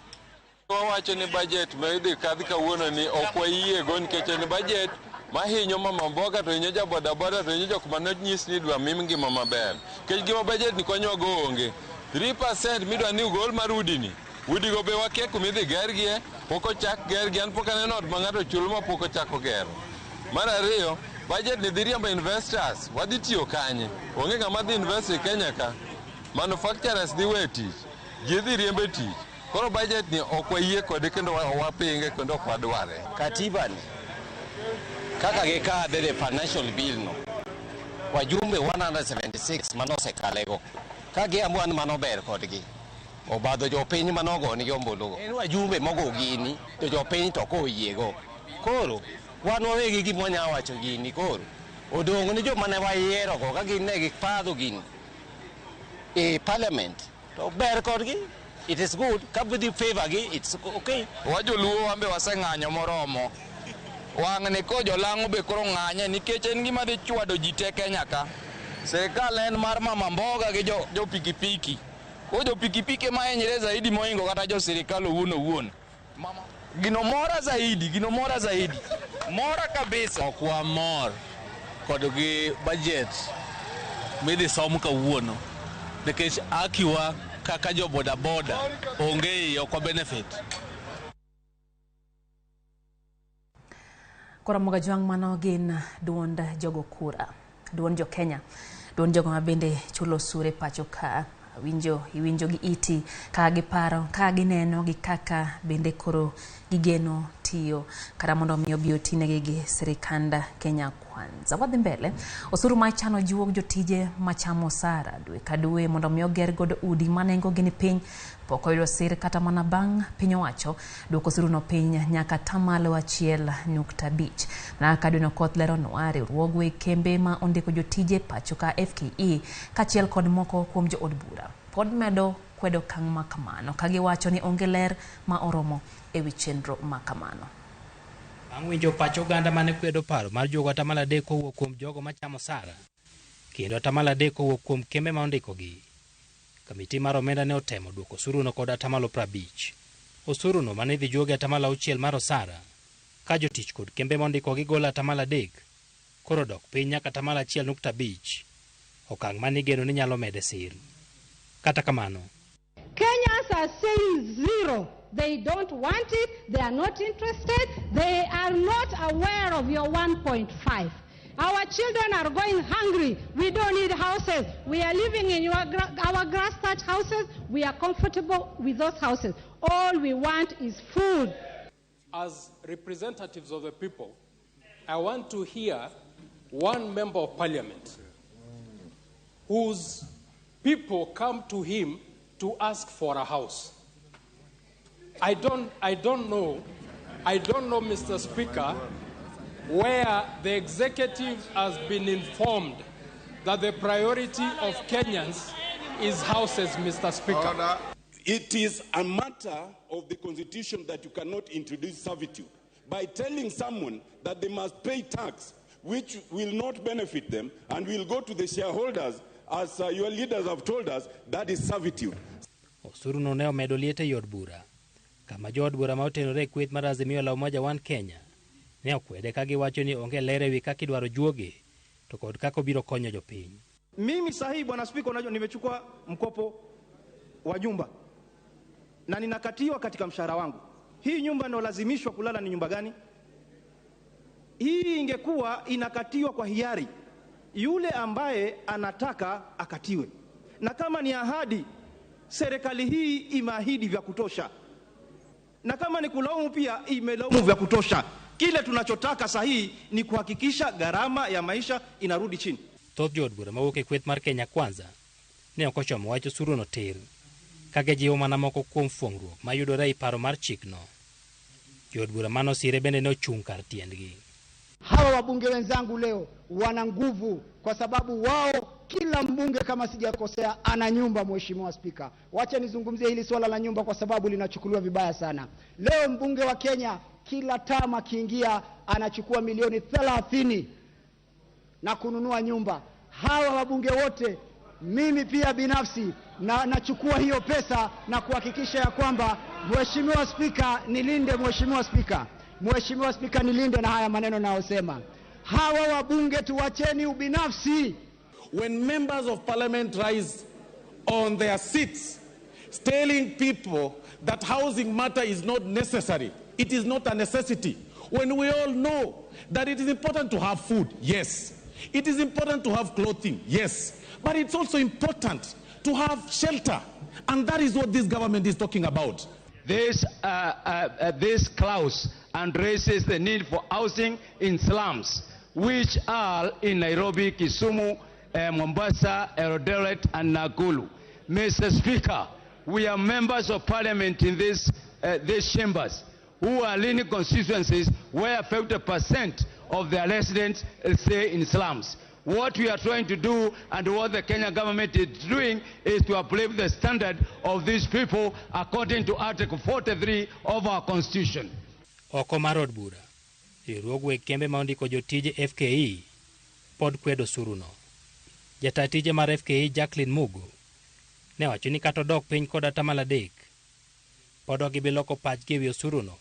Wawacho ni budget ma idhi kadh kawuono ni ok wayiego nikech en budget mahinyo mama mboga to hinyo ja bodaboda to hinyo jok manonyis ni idwa mim ngima maber. Nikech gima budget ni konyowago onge. 3% midwa ni ugol mar udini. Udigo be wakia kuma idhi gergie, pok ochak gergi, an pok aneno ot ma ng'ato chulo ma pok ochako gero. Mar ariyo, budget ni dhi riembo investors, wadhi tiyo kanye? Onge ng'ama dhi invest e Kenya ka. Manufacturers dhi we tich, ji dhi riembo e tich. Koro budget ni ok wayie kode kendo wapinge kendo ok wadware.
Katiba ni kaka gikadhe the financial bill no, wajumbe 176 manosekalego ka giamua ni mano ber kodgi, obadho jopiny manogonigi ombulugo. En wajumbe mogo gini to jopiny to ok oyiego. Koro wan wawegi gima wanyalo wacho gini koro odong' ni joma ne wayierogo ka gin ne gipadho gini e parliament to ber kodgi. It is good. Ka gidhi favor gi, it's okay.
Wajoluo wan be waseng'anyo moromo. Wang'ni ko jolang'o be koro ng'anye nikech en gima dhi chwado ji te Kenya ka. Sirikal en mar mama mboga gi jo pikipiki. Ko jo pikipiki ema hinyre zaidi mohingo kata jo sirikal owuon owuon. Gino mora zaidi, gino mora zaidi. Mora kabisa.
Ok wamor kod gi budget midhi som kawuono nikech akiwa kaka jo bodaboda onge iye, ok wa benefit.
Koro Mogajwang' mano gin duond jogo kura, duond jo Kenya, duond jogo ma bende chulo osuru e pacho ka. Iwinjo gi iti kaka giparo, kaka gineno gi kaka bende koro gigeno tiyo kata mondo mi obi otinegi gi sirikand Kenya Kwanza. Wadhi mbele, osuru ma ichano juog jotije machamo osara dwe ka dwe mondo mi oger godo udi ma nengogi ni piny pok oyudo sir kata mana bang' piny owacho duoko osuruno piny nyaka 1.5%. Mana kaka dweno koth leronwa, riwruog weg kembe ma ondiko jotije pacho ka FKE kaachiel kod moko kuom jood bura pod medo kwedo okang' ma kamano ka giwacho ni onge ler ma oromo e wi chenro ma kamano.
Bang' winjo pach oganda mane kwedo paro mar juogo 3% kowuok kuom jogo machamo osara kendo 3% kowuok kuom kembe ma ondikogi, kamiti mar omenda ne otemo duoko osuruno kod 50%. Osuruno mane idhi juogi 6% mar osara ka jotich kod kembe ma ondikogi golo 3% koro dok piny nyaka 1.5%, okang' mane igeno ni nyalo mede sir. Kata kamano,
Kenyans are saying zero. They don't want it. They are not interested. They are not aware of your 1.5. Our children are going hungry. We don't need houses. We are living in our grass thatch houses. We are comfortable with those houses. All we want is food.
As representatives of the people, I want to hear one member of parliament whose people come to him to ask for a house. I don't know, Mr. Speaker, where the executive has been informed that the priority of Kenyans is houses, Mr. Speaker.
Order. It is a matter of the Constitution that you cannot introduce servitude by telling someone that they must pay tax, which will not benefit them and will go to the shareholders, as your leaders have told us, that is servitude.
Osuruno ne omedo liet e od bura, kama jood bura ma otenore e kweth mar Azimio la Umoja One Kenya ne okwede ka giwacho ni onge ler ewi kaka idwaro juoge to kod kaka obiro konyo jopiny.
Mimi sahi, Bwana Spika, unajua nimechukua mkopo wa nyumba na ninakatiwa katika mshahara wangu. Hii nyumba nalazimishwa kulala ni nyumba gani? Hii ingekuwa inakatiwa kwa hiari, yule ambaye anataka akatiwe. Na kama ni ahadi, serikali hii imeahidi vya kutosha. Na kama ni kulaumu pia imelaumu vya kutosha. Kile tunachotaka sahihi ni kuhakikisha gharama ya maisha inarudi chini.
Thoth jood bura mawuok e kweth mar Kenya Kwanza ne ok ochomo wach osuruno tir, ka gijiwo mana moko kuom fuong'ruok mayudore e paro mar chikno. Jood bura manosire bende ne ochung' kar tiendgi.
Hawa wabunge wenzangu leo wana nguvu kwa sababu wao, kila mbunge kama sijakosea, ana nyumba. Mheshimiwa Spika, wacha nizungumzie hili swala la nyumba kwa sababu linachukuliwa vibaya sana. Leo mbunge wa Kenya kila tama akiingia anachukua milioni 30 na kununua nyumba. Hawa wabunge wote Mimi pia binafsi na nachukua hiyo pesa na kuhakikisha ya kwamba, Mheshimiwa Spika, nilinde, Mheshimiwa Spika, Mheshimiwa Spika, nilinde na haya maneno nayosema. Hawa wabunge tuwacheni ubinafsi.
When members of parliament rise on their seats telling people that housing matter is not necessary, it is not a necessity, when we all know that it is important to have food, yes. It is important to have clothing, yes. But it's also important to have shelter. And that is what this government is talking about.
This clause addresses the need for housing in slums, which are in Nairobi, Kisumu, Mombasa, Eldoret, and Nakuru. Mr. Speaker, we are members of parliament in these chambers who are leading constituencies where 50% of their residents stay in slums. What we are trying to do and what the Kenya government is doing is to uplift the standard of these people according to Article 43 of our Constitution.
Oko mar od bura, riwruog weg kembe ma ondiko jotije FKE pod kwedo osuruno. Jata tije mar FKE Jacqueline Mugo ne wacho ni kata odok piny kod 3% pod ok gibi loko pachgi ewi osuruno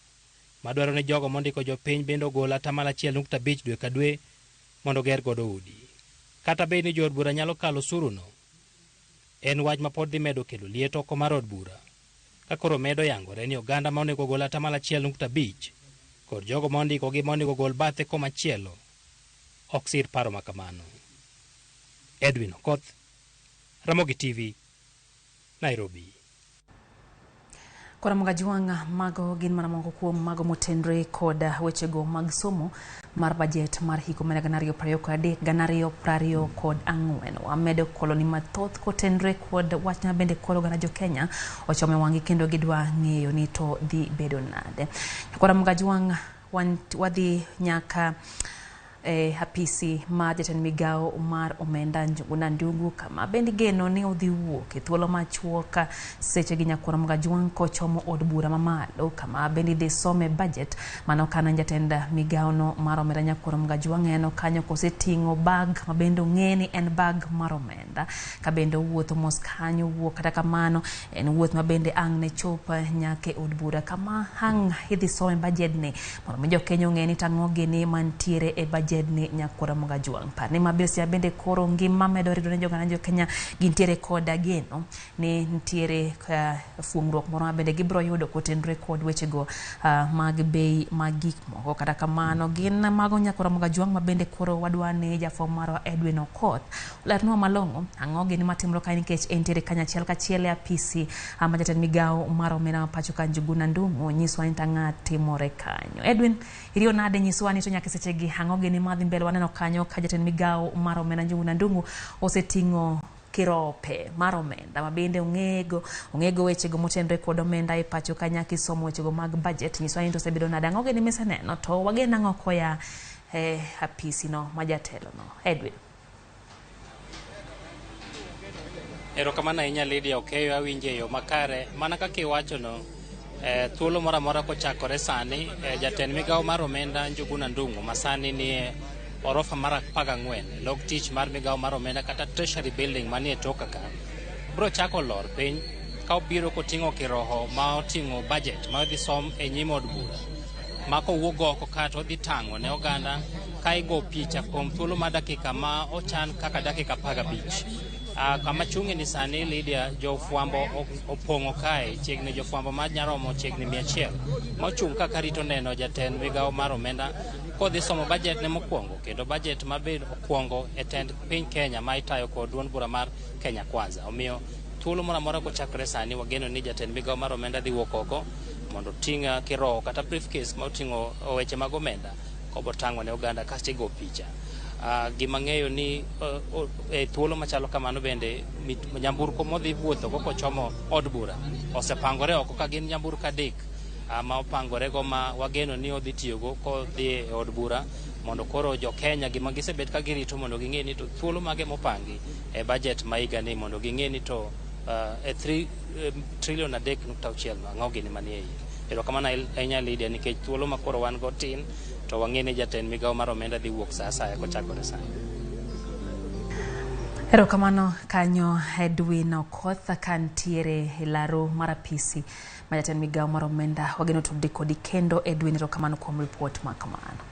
madwaro ni jogo mondiko jopiny bende ogol 1.5% dwe ka dwe mondo oger godo udi. Kata bed ni jood bura nyalo kalo osuruno, en wach ma pod dhi medo kelo liet oko mar od bura, ka koro medo yangore ni oganda ma onego ogol 1.5% kod jogo ma ondikogi ma onego ogol bathe komachielo ok sir paro ma kamano. Edwin Okoth, Ramogi TV, Nairobi.
Kora Mogajwang' mago gin mana moko kuom mago motenre kod wechego mag somo mar bajet mar higa mar 2023 2024. Wamedo koloni mathoth kotenre kod wach ma bende koro oganda jo Kenya ochome wang'gi kendo gidwa ng'eyo ni to dhi bedo nade. Kora Mogajwang' wadhi nyaka apisi ma jatend migawo mar omenda Njuguna Ndung'u kama bende geno ni odhi wuok e thuolo machuok seche gi nyakwar Mogajwang' kochomo od bura mamalo kama bende idhi some budget. Mano kano jatend migawo no mar omenda nyakwar Mogajwang' en kanyo koseting'o bag ma bende ong'e ni en bag mar omenda ka bende owuotho mos kanyo wuok. Kata kamano en wuoth ma bende ang' ne chop nyaka e od bura kama ang' idhi some budget ni mondo mi jokenya ong'e ni tang'o gini mantiere e budget ni nyakwar Mogajwang'. Par ni mabiro bende koro ngima medo ridore ne joganda jo Kenya gintiere koda geno ni nitiere fuong'ruok moro ma bende gibiro yudo kotenore kod wechego mag bei mag gik moko. Kata kamano gin mago nyakwar Mogajwang' ma bende koro wadwa ni jafwambo marwa Edwin Okoth olernwa malong'o ang'o gini matimore kae nikech entiere kanyachiel kachiel e apisi ma jatend migawo mar omenda ma pacho ka Njuguna Ndung'u nyiswa ni tang'a timore kanyo. Edwin, iriyo nade nyiswa ni to nyaka sechegi ang'o gini madhi mbele? Waneno kanyo ka jatend migawo mar omenda Njuguna Ndung'u oseting'o kirope mar omenda ma bende ong'ego wechego motenore kod omenda e pacho ka nyaka isomo wechego mag budget. Nyiswa ni to osebedo nade, ang'o gini miseneno to wageno ang'o koya e apisi no ma jatelo no? Edwin.
Erokamano ahinya Lydia Okeyo, awinjo e yo makare mana kaka iwachono. Thuolo moro amora kochakore sani jatend migawo mar omenda Njuguna Ndung'u ma sani ni orofa mar 14 log tich mar migawo mar omenda kata Treasury Building manie toka ka bro chako lor piny ka obiro koting'o kiroho ma oting'o budget ma odhi som e nyim od bura ma kowuok oko kata odhi tang'o ne oganda ka igo picha kuom thuolo mar dakika ma ochan kaka dakika 15. Kama chung'e ni sani Lydia, jofwambo opong'o kae chiegni jofwambo ma nyaromo chiegni 100 ma ochung' kaka rito neno jatend migawo mar omenda kodhi somo budget ne mokwongo kendo budget mabed okwongo e tend piny Kenya ma itayo kod duond bura mar Kenya Kwanza. Omiyo thuolo moro amora kochakore sani wageno ni jatend migawo mar omenda dhi wuok oko mondo oting' kiroho kata briefcase ma oting'o weche mag omenda kobotang'o ne oganda kasto igo picha. Gima ng'eyo ni e thuolo machalo kamano bende nyamburko modhi wuotho go kochomo od bura osepangore oko ka gin nyamburko 3 ma opangore go ma wageno ni odhi tiyogo kodhi e od bura mondo koro jo Kenya gima gisebet ka girito mondo ging'e ni to thuolo mage mopangi e budget ma higa ni mondo ging'e ni to e 3 trillion 3.6 ang'o gini manie iye. Erokamano ahinya Lydia nikech thuolo ma koro wan go tin to wang'e ni jatend migawo mar omenda dhi wuok sa asaya kochakore sani.
Erokamano kanyo Edwin Okoth kantiere e laro mar apisi ma jatend migawo mar omenda. Wageno tudri kodi kendo Edwin, erokamano kuom ripot ma kamano.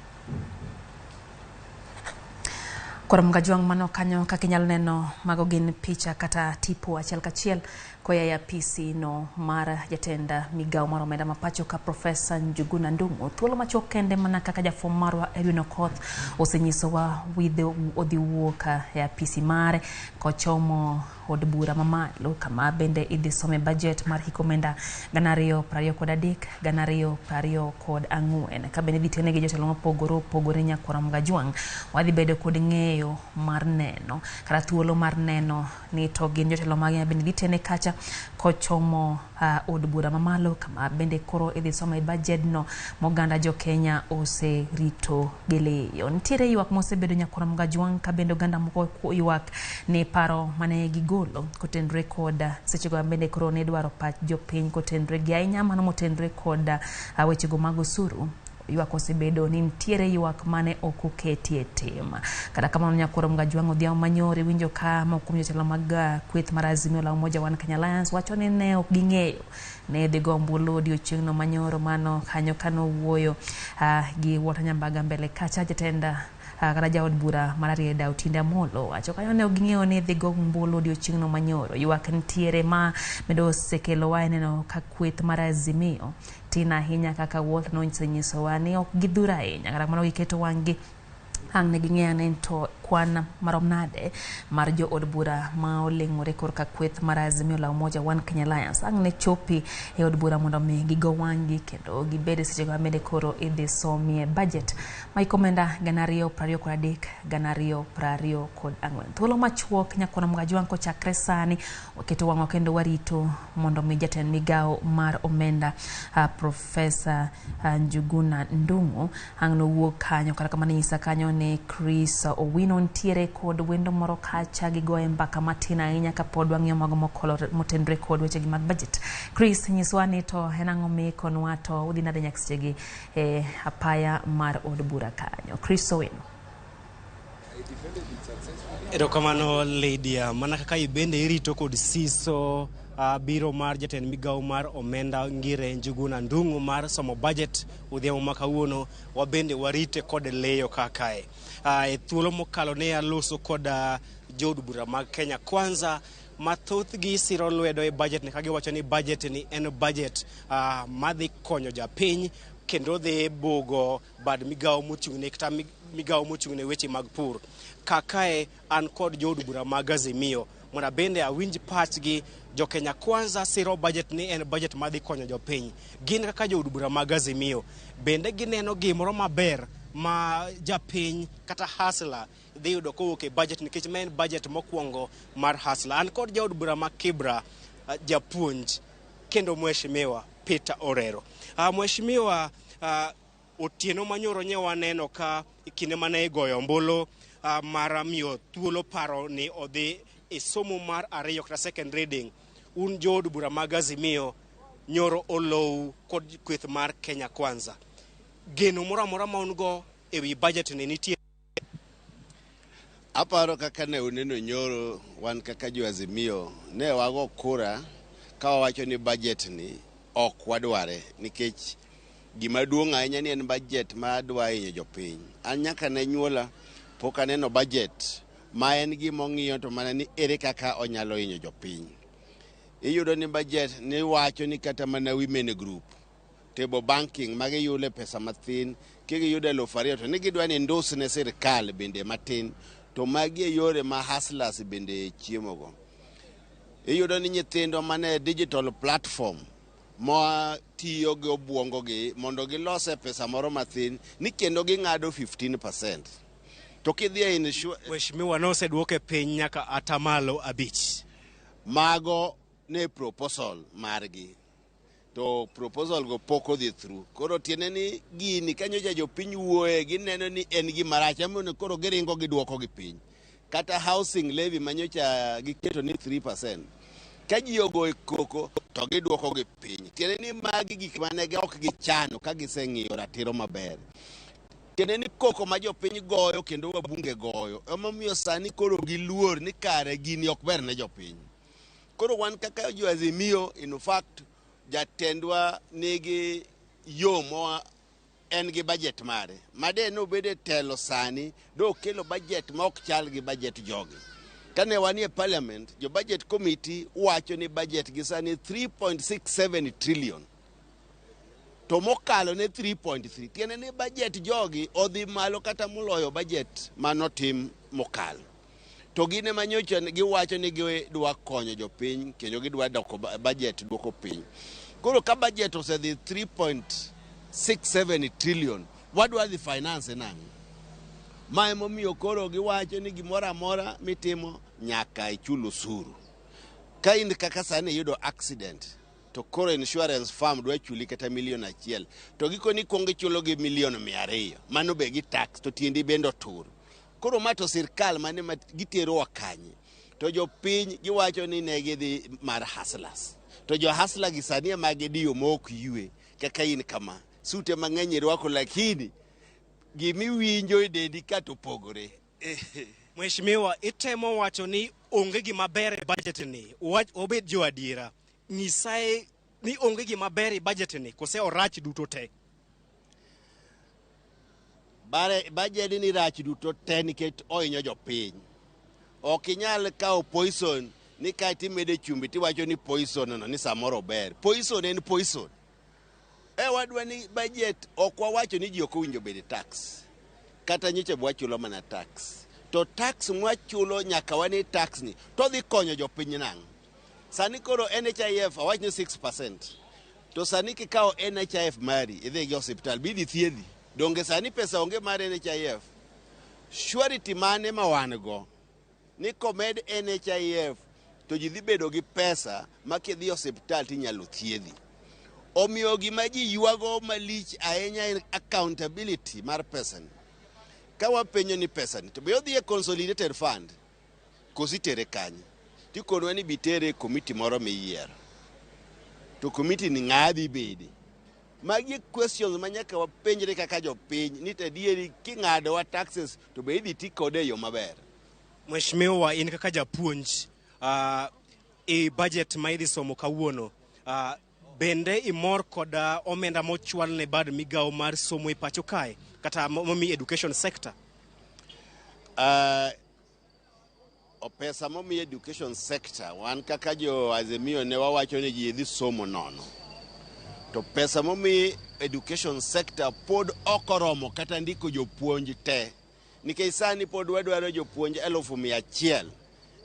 Koro Mgajwang' mano kanyo kaka inyalo neno mago gin picha kata tipo achiel kachiel koya e apisi no mar jatend migawo mar omenda ma pacho ka Profesa Njuguna Ndung'u. Thuolo machuok kende mana kaka jafwamb marwa Edwin Okoth osenyisowa widhe odhi wuok e apisi mare kochomo od bura mamalo kama bende idhi some budget mar hik omenda 2023 2024 ka bende idhi tene gi jotelo mopogore opogore nyakwara Mgajwang'. Wadhi bedo kod ng'eyo mar neno kata thuolo mar neno ni to gin jotelo mage bende dhi tene kacha kochomo od bura mamalo kama bende koro idhi some budget no moganda jo Kenya oserito gi liyo. Nitiere ywak mosebedo nyakwara Mgajwang' ka bende oganda moko ywak ni paro mane gigolo kotenore kod sechego bende koro ne dwaro pach jopiny kotenore gi ahinya mano motenore kod wechego mag osuru. Ywak osebedo ni nitiere ywak mane ok oketie tim. Kata kamano nyakwara Mgajwang' odhiambo manyoro iwinjo ka moko kuom jotelo mag kweth mar Azimio la Umoja One Kenya Alliance wacho ni ne ok ging'eyo ne dhi go ombulu odiochieng'no manyoro mano kanyo kanowuoyo gi Walter Nyambaga mbele kacha jatend kata jaod bura mar Rarieda Otiende Amollo wacho kanyo ne ok ging'eyo ni dhi go ombulu odiochieng'no manyoro. Ywak nitiere ma bende osekelowa e neno ka kweth mar Azimio tin ahinya kaka Walter nosenyisowa ni ok gidhur ahinya kata kamano giketo wang'gi ang' ne ging'eyo ni to kwan marom nade mar jo od bura ma oleng'ore korka kweth mar Azimio la Umoja One Kenya Alliance ang' ne chopi e od bura mondo mi gigo wang'gi kendo gibed e sechego mabende koro idhi somie budget ma hik omenda 2023 2024. Thuolo machuok nyakwara Mgajwang' kochakre sani waketo wang'wa kendo warito mondo mi jatend migawo mar omenda Profesa Njuguna Ndung'u ang' nowuok kanyo. Kata kamano nyisa kanyo ni Chris Owino nitiere kod wendo moro kacha gigoye mbaka matin ahinya kapod wang'iyo mago motenore kod wechegi mag budget. Chris, nyiswa ni to en ang'o miikonwa to udhi nade nyaka sechegi e apaya mar od bura kanyo. Chris Owino.
Erokamano Lydia, mana kaka ibende irito kod siso biro mar jatend migawo mar omenda Ngire Njuguna Ndung'u mar somo budget odhiambo ma kawuono, wabende warite kod leyo kakae. E thuolo mokalo ne aloso kod jood bura mag Kenya Kwanza mathothgi siro lwedo e budget ni kagiwacho ni budget ni en budget madhi konyo japiny kendo dhi bugo bad migawo mochung'ne kata migawo mochung'ne weche mag pur. Kakae an kod jood bura mag Azimio mondo bende awinj pachgi. Jo Kenya Kwanza siro budget ni en budget madhi konyo jopiny. Gin kaka jood bura mag Azimio bende gineno gimoro maber ma japiny kata hustler dhi yudo kowuok e budget nikech ma en budget mokwongo mar hustler. An kod jaod bura ma Kibra, japuonj kendo mheshimiwa Peter Orero. Mheshimiwa, otieno manyoro nye waneno ka kinde mane igoyo ombulu mar miyo thuolo paro ni odhi e somo mar ariyo kata second reading, un jood bura mag Azimio nyoro olou kod kweth mar Kenya Kwanza. Geno moro amora ma un go ewi budget ni nitie?
Aparo kaka ne uneno nyoro wan kaka jo Azimio ne wago kura ka wawacho ni budget ni ok wadware nikech gima duong' ahinya ni en budget ma dwa hinyo jopiny. An nyaka ne nyuola pok aneno budget ma en gima ong'iyo to mana ni ere kaka onyalo hinyo jopiny. Iyudo ni budget ni wacho ni kata mana women group table banking magiyude pesa mathin kigiyudo 2000 to ni gidwa ni ndus ne sirikal bende matin to magi e yore ma hustlers bende chiemogo. Iyudo ni nyithindo mane digital platform ma tiyo gi obuongo gi mondo gilose pesa moro mathin ni kendo ging'ado 15%. To kidhi e
Mheshimiwa noseduoke piny nyaka atamalo 5.
Mago ne proposal margi. To proposal go pok odhi through. Koro tiende ni gini kanyocha jopiny wuoye gineno ni en gima rach emomiyo koro giringo giduoko gi piny. Kata housing levy manyocha giketo ni 3%. Ka ji ogo koko to giduoko gi piny. Tiende ni magi gik mane ok gichano ka giseng'iyo ratiro maber. Tiende ni koko ma jopiny goyo kendo wabunge goyo emomiyo sani koro giluor ni kare gini ok ber ne jopiny. Koro wan kaka jo Azimio, in fact, jatendwa nigi yo moa en gi budget mare. Made nobed e telo sani, dokelo budget ma ok chal gi budget jogi. Kane wanie parliament, jo budget committee wacho ni budget gi sani 3.67 trillion. To mokalo ne 3.3. Tiende ni budget jogi odhi malo kata moloyo budget manotim mokalo. To gin ema nyocha giwacho ni gidwa konyo jopiny kendo gidwa doko budget duoko piny. Koro ka budget osedhi 3.67 trillion, wadwa dhi finance nang'o? Ma emomiyo koro giwacho ni gimoro amora mitimo nyaka ichul osuru. Ka in kaka sani iyudo accident, to koro insurance firm dwa chuli kata 1 million, to gikoni ikuongo ichulo gi 200 million, mano be gi tax to tiendi bende otur. Koro ma to sirkal mane ma giterowa kanye? To jopiny giwacho ni ne gidhi mar hustlers. To jo hustler gi sani ema gidiyo ma ok ywe kaka in kama. Sute mang'eny irwako lakini gimiwinjo e dendi ka to opogore.
Mheshimiwa, itemo wacho ni onge gima ber e budget ni. Wach obed jo adiera. Nyisae ni onge gima ber e budget ni kose orach duto te.
Bare budget ni rach duto te nikech ohinyo jopiny. Ok inyal kawo poison ni kae timede chumbi tiwacho ni poison no ni samoro ber. Poison en poison. E wadwa ni budget ok wawacho ni ji ok owinjo bed e tax. Kata nyocha be wachulo mana tax. To tax mwachulo nyaka wane tax ni to dhi konyo jopiny nang'o? Sani koro NHIF awach ni 6%. To sani kikawo NHIF mari idhi gi osiptal bidhi thiedhi. Donge sani pesa onge mar NHIF? Surety mane ma wan go ni komed NHIF to ji dhi bedo gi pesa ma kidhi osiptal tinyalo thiedhi. Omiyo gima ji ywago malich ahinya en accountability mar pesa ni. Ka wapenjo ni pesa ni to be odhi e consolidated fund koso itere kanye? Tikonwa ni bitere e komiti moro miyiero. To komiti ni ng'a dhi bede? Magi e questions ma nyaka wapenjre kaka jopiny ni to adieri king'adowa taxes to be idhi ti kode e yo maber.
Mheshimiwa, in kaka japuonj e budget ma idhi somo kawuono, bende imor kod omenda mochwal ne bad migawo mar somo e pacho kae kata momi education sector?
Pesa momi education sector wan kaka jo Azimio ne wawacho ni ji dhi somo nono. To pesa momi education sector pod ok oromo kata ndiko jopuonj te. Nikech sani pod wadwaro jopuonj 100,000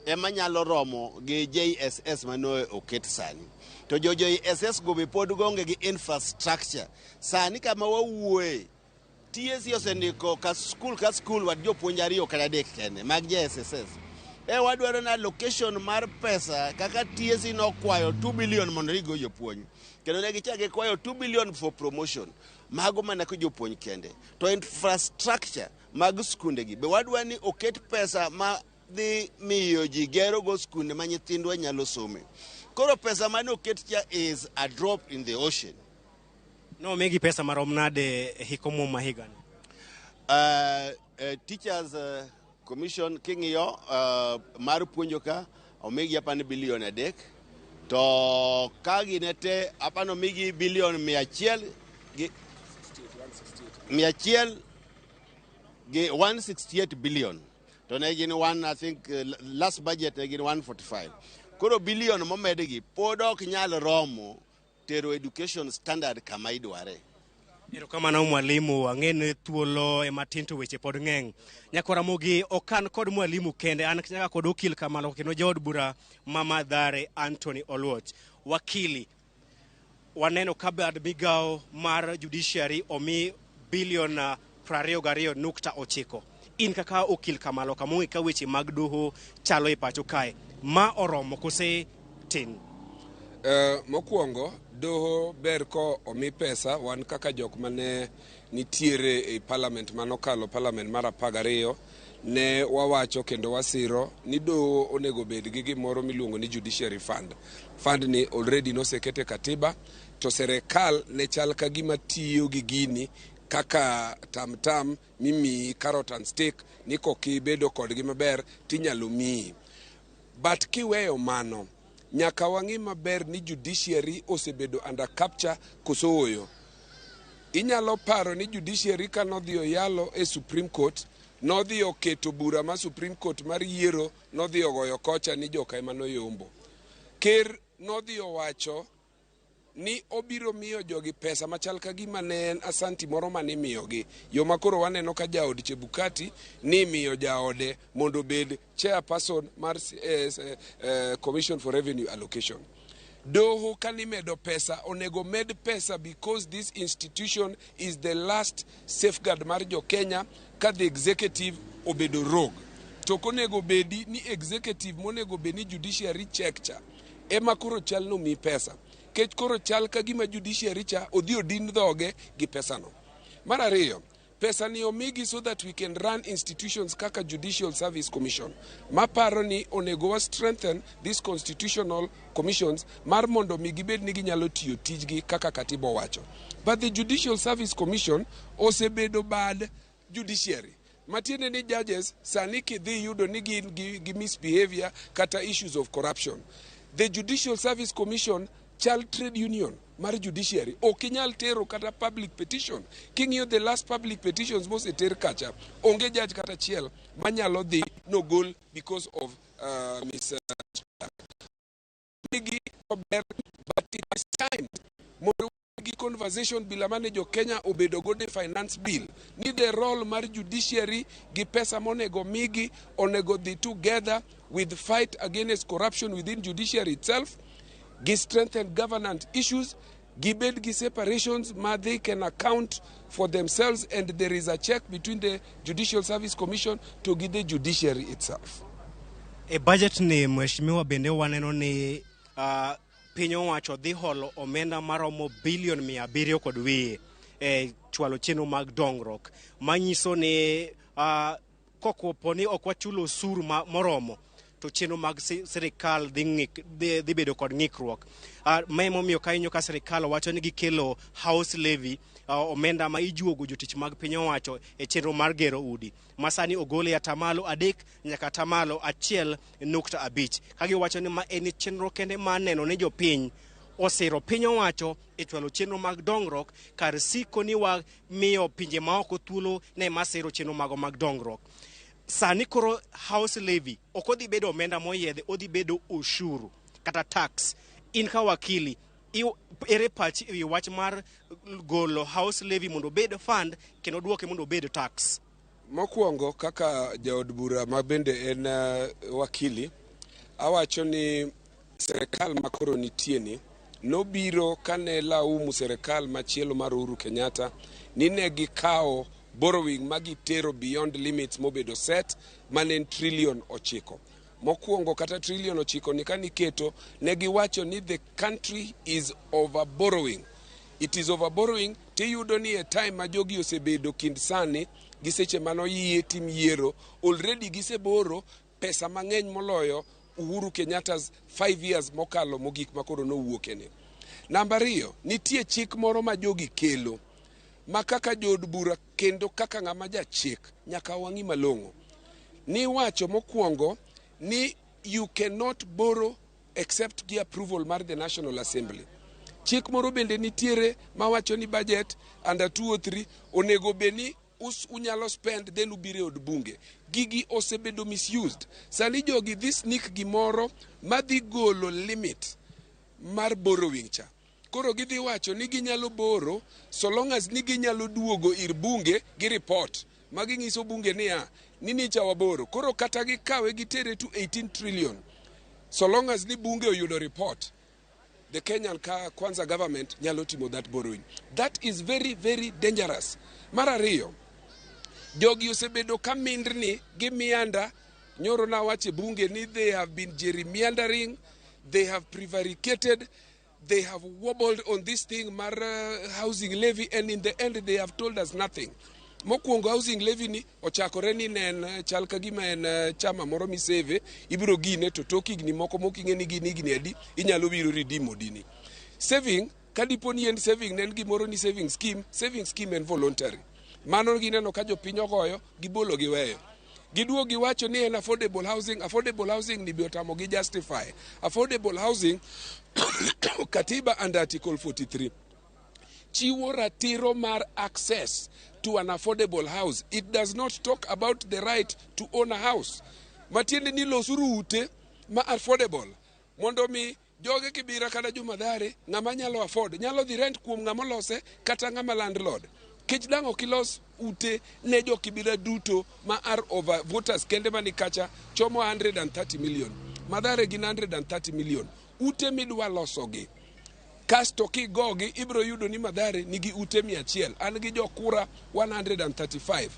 ema nyalo romo gi JSS mane oket sani. To jo JSS go be pod gonge gi infrastructure. Sani kama wawuoye TSC osendiko ka skul ka skul wad jopuonj ariyo kata adek kende mag JSSS. E wadwaro na allocation mar pesa kaka TSC nokwayo 2 billion mondo rigo jopuonj. Kendo ne gichak gikwayo 2 billion for promotion. Mago mana ko jopuonj kende. To infrastructure mag skunde gi be wadwa ni oket pesa ma dhi miyo ji gero go skunde ma nyithindwa nyalo some. Koro pesa mane oket cha is a drop in the ocean.
Nomigi pesa marom nade e hik omuom ma higani?
Teachers Commission king'iyo mar puonjo ka omigi apani 3 billion to ka gine te apani omigi 100 billion gi 100 gi 168 billion to ne gin one, I think last budget ne gin 145. Koro billion momedgi pod ok nyal romo tero education standard kama idware.
Erokamano mwalimu, ang'e ni thuolo ema tin to weche pod ng'eny. Nyakora Ramogi ok an kod mwalimu kende, an nyaka kod okil kamano kendo jaod bura ma Mathare Anthony Oluoch. Wakili, waneno ka bad migawo mar judiciary omi 22.9 billion. In kaka okil kamalo kamong'e ka weche mag doho chalo e pacho kae, ma oromo kose tin?
Mokwongo doho ber ko omi pesa. Wan kaka jok mane nitiere e parliament manokalo, parliament mar 12, ne wawacho kendo wasiro ni doho onego bed gi gimoro miluongo ni judiciary fund. Fund ni already noseket e katiba to serikal ne chal ka gima tiyo gi gini. Kaka tamtam mimiyi carrot and stick ni kokibedo kodgi maber tinyalo miyi. But kiweyo mano, nyaka wang'i maber ni judiciary osebedo under capture koso oyo. Inyalo paro ni judiciary ka nodhi oyalo e Supreme Court, nodhi oketo bura ma Supreme Court mar yiero nodhi ogoyo kocha ni joka ema noyombo. Ker nodhi owacho ni obiro miyo jogi pesa machal ka gima ne en asanti moro mane imiyogi. Yo ma koro waneno ka jaod Chebukati ni imiyo jaode mondo obed chairperson mar Commission for Revenue Allocation. Doho kanimedo pesa onego med pesa because this institution is the last safeguard mar jo Kenya ka the executive obedo rogue. To ok onego bedi ni executive monego bed ni judiciary check cha ema koro chal nomi pesa. Kech koro chal ka gima judiciary cha odhi odin dhoge gi pesano. Mar ariyo, pesa ni omigi so that we can run institutions kaka Judicial Service Commission. Maparo ni onego wa strengthen these constitutional commissions mar mondo mi gibed ni ginyalo tiyo tijgi kaka katiba owacho. But the Judicial Service Commission osebedo bad judiciary. Matiende ni judges sani kidhi yudo ni gin gi misbehavior kata issues of corruption. The Judicial Service Commission chal trade union mar judiciary. Ok inyal tero kata public petition. King'iyo the last public petitions moseter kacha, onge judge kata achiel manyalo dhi nogol because of Miss nigi ber, but it is time mondo gi conversation bila mane jo Kenya obedo godo e finance bill ni the role mar judiciary gi pesa monego migi onego dhi together with fight against corruption within judiciary itself, gi strengthen governance issues, gibed gi separations ma they can account for themselves, and there is a check between the Judicial Service Commission to gi the judiciary itself.
E budget ni, mheshimiwa, bende waneno ni piny owacho dhi holo omenda maromo bilion 700 kod wiye e chwalo chenro mag dongruok, manyiso ni kokopo ni ok wachulo osuru moromo to chenro mag sirikal dhi bedo kod ng'ikruok. Ma emomiyo ka inyo ka sirikal wacho ni gikelo house levy, omenda ma ijuogo jotich mag piny owacho e chenro mar gero udi ma sani ogole 3% nyaka 1.5%, ka giwacho ni ma en chenro kende mar neno ni jopiny osiro piny owacho e chwalo chenro mag dongruok kar siko ni wamiyo pinje maoko thuolo ne masiro chenro mago mag dongruok. Sani koro house levy ok odhi bedo omenda moyiedhi, odhi bedo ushuru kata tax. In ka wakili, ere pachi ewi wach mar golo house levy mondo obed fund kendo duoke mondo obed tax?
Mokwongo, kaka jaod bura ma bende en wakili, awacho ni sirikal ma koro nitie ni nobiro kane laumu sirikal machielo mar Uhuru Kenyatta ni ne gikawo borrowing ma gitero beyond limits mobedo set mane en trillion 9. Mokwongo, kata trillion 9 ni kaniketo, ne giwacho ni the country is over borrowing, it is over borrowing. Tiyudo ni e time ma jogi osebedo kind sani gi seche manoyie tim yiero, already giseboro pesa mang'eny moloyo Uhuru Kenyatta's 5 years mokalo mogik makoro nowuokeni. Namba ariyo, nitie chik moro ma jogi kelo ma kaka jood bura kendo kaka ng'ama jachik nyaka wang'i malong'o. Niwacho mokwongo ni you cannot borrow except gi approval mar the National Assembly. Chik moro bende nitiere mawacho ni budget under 203 onego bed ni unyalo spend, then ubiro e od bunge. Gigi osebedo misused. Sani jogi dhi sneak gimoro madhi golo limit mar borrowing cha. Koro gidhi wacho ni ginyalo borrow so long as ni ginyalo duogo ir bunge gi report ma ging'iso bunge niya ni nicha waboro. Koro kata gikawe gitere to 18 trillion, so long as ni bunge oyudo report, the Kenyan Kwanza government nyalo timo that borrowing. That is very, very dangerous. Mar ariyo, jogi osebedo ka mindni gi mianda. Nyoro nawacho e bunge ni they have been gerrymandering, they have prevaricated, they have wobbled on this thing mar housing levy, and in the end they have told us nothing. Mokwongo, housing levy ni ochakore ni ne en chal ka gima en chama moro miseve, ibiro gine to tok higni moko mok ing'e ni gin higni adi inyalo biro redeem odini saving. Ka dipo ni en saving ne en gimoro ni saving scheme, saving scheme en voluntary. Mano gineno ka jopiny ogoyo, gibolo giweyo. Giduogo giwacho ni en affordable housing, affordable housing ni be otamogi justify. Affordable housing, katiba under article 43 chiwo ratiro mar access to an affordable house. It does not talk about the right to own a house. Matiende ni losuru ute ma affordable mondo mi joge Kibira kata jo Mathare ng'ama nyalo afford nyalo dhi rent kuom ng'ama olose kata ng'ama landlord. Kech dang' ok ilos ute ne jo Kibira duto ma are over voters kende mani kacha chomo 130 million. Mathare gin 130 million. Ute midwa losogi kasto kigogi ibiro yudo ni Mathare nigi ute 100. An gi jokura 135.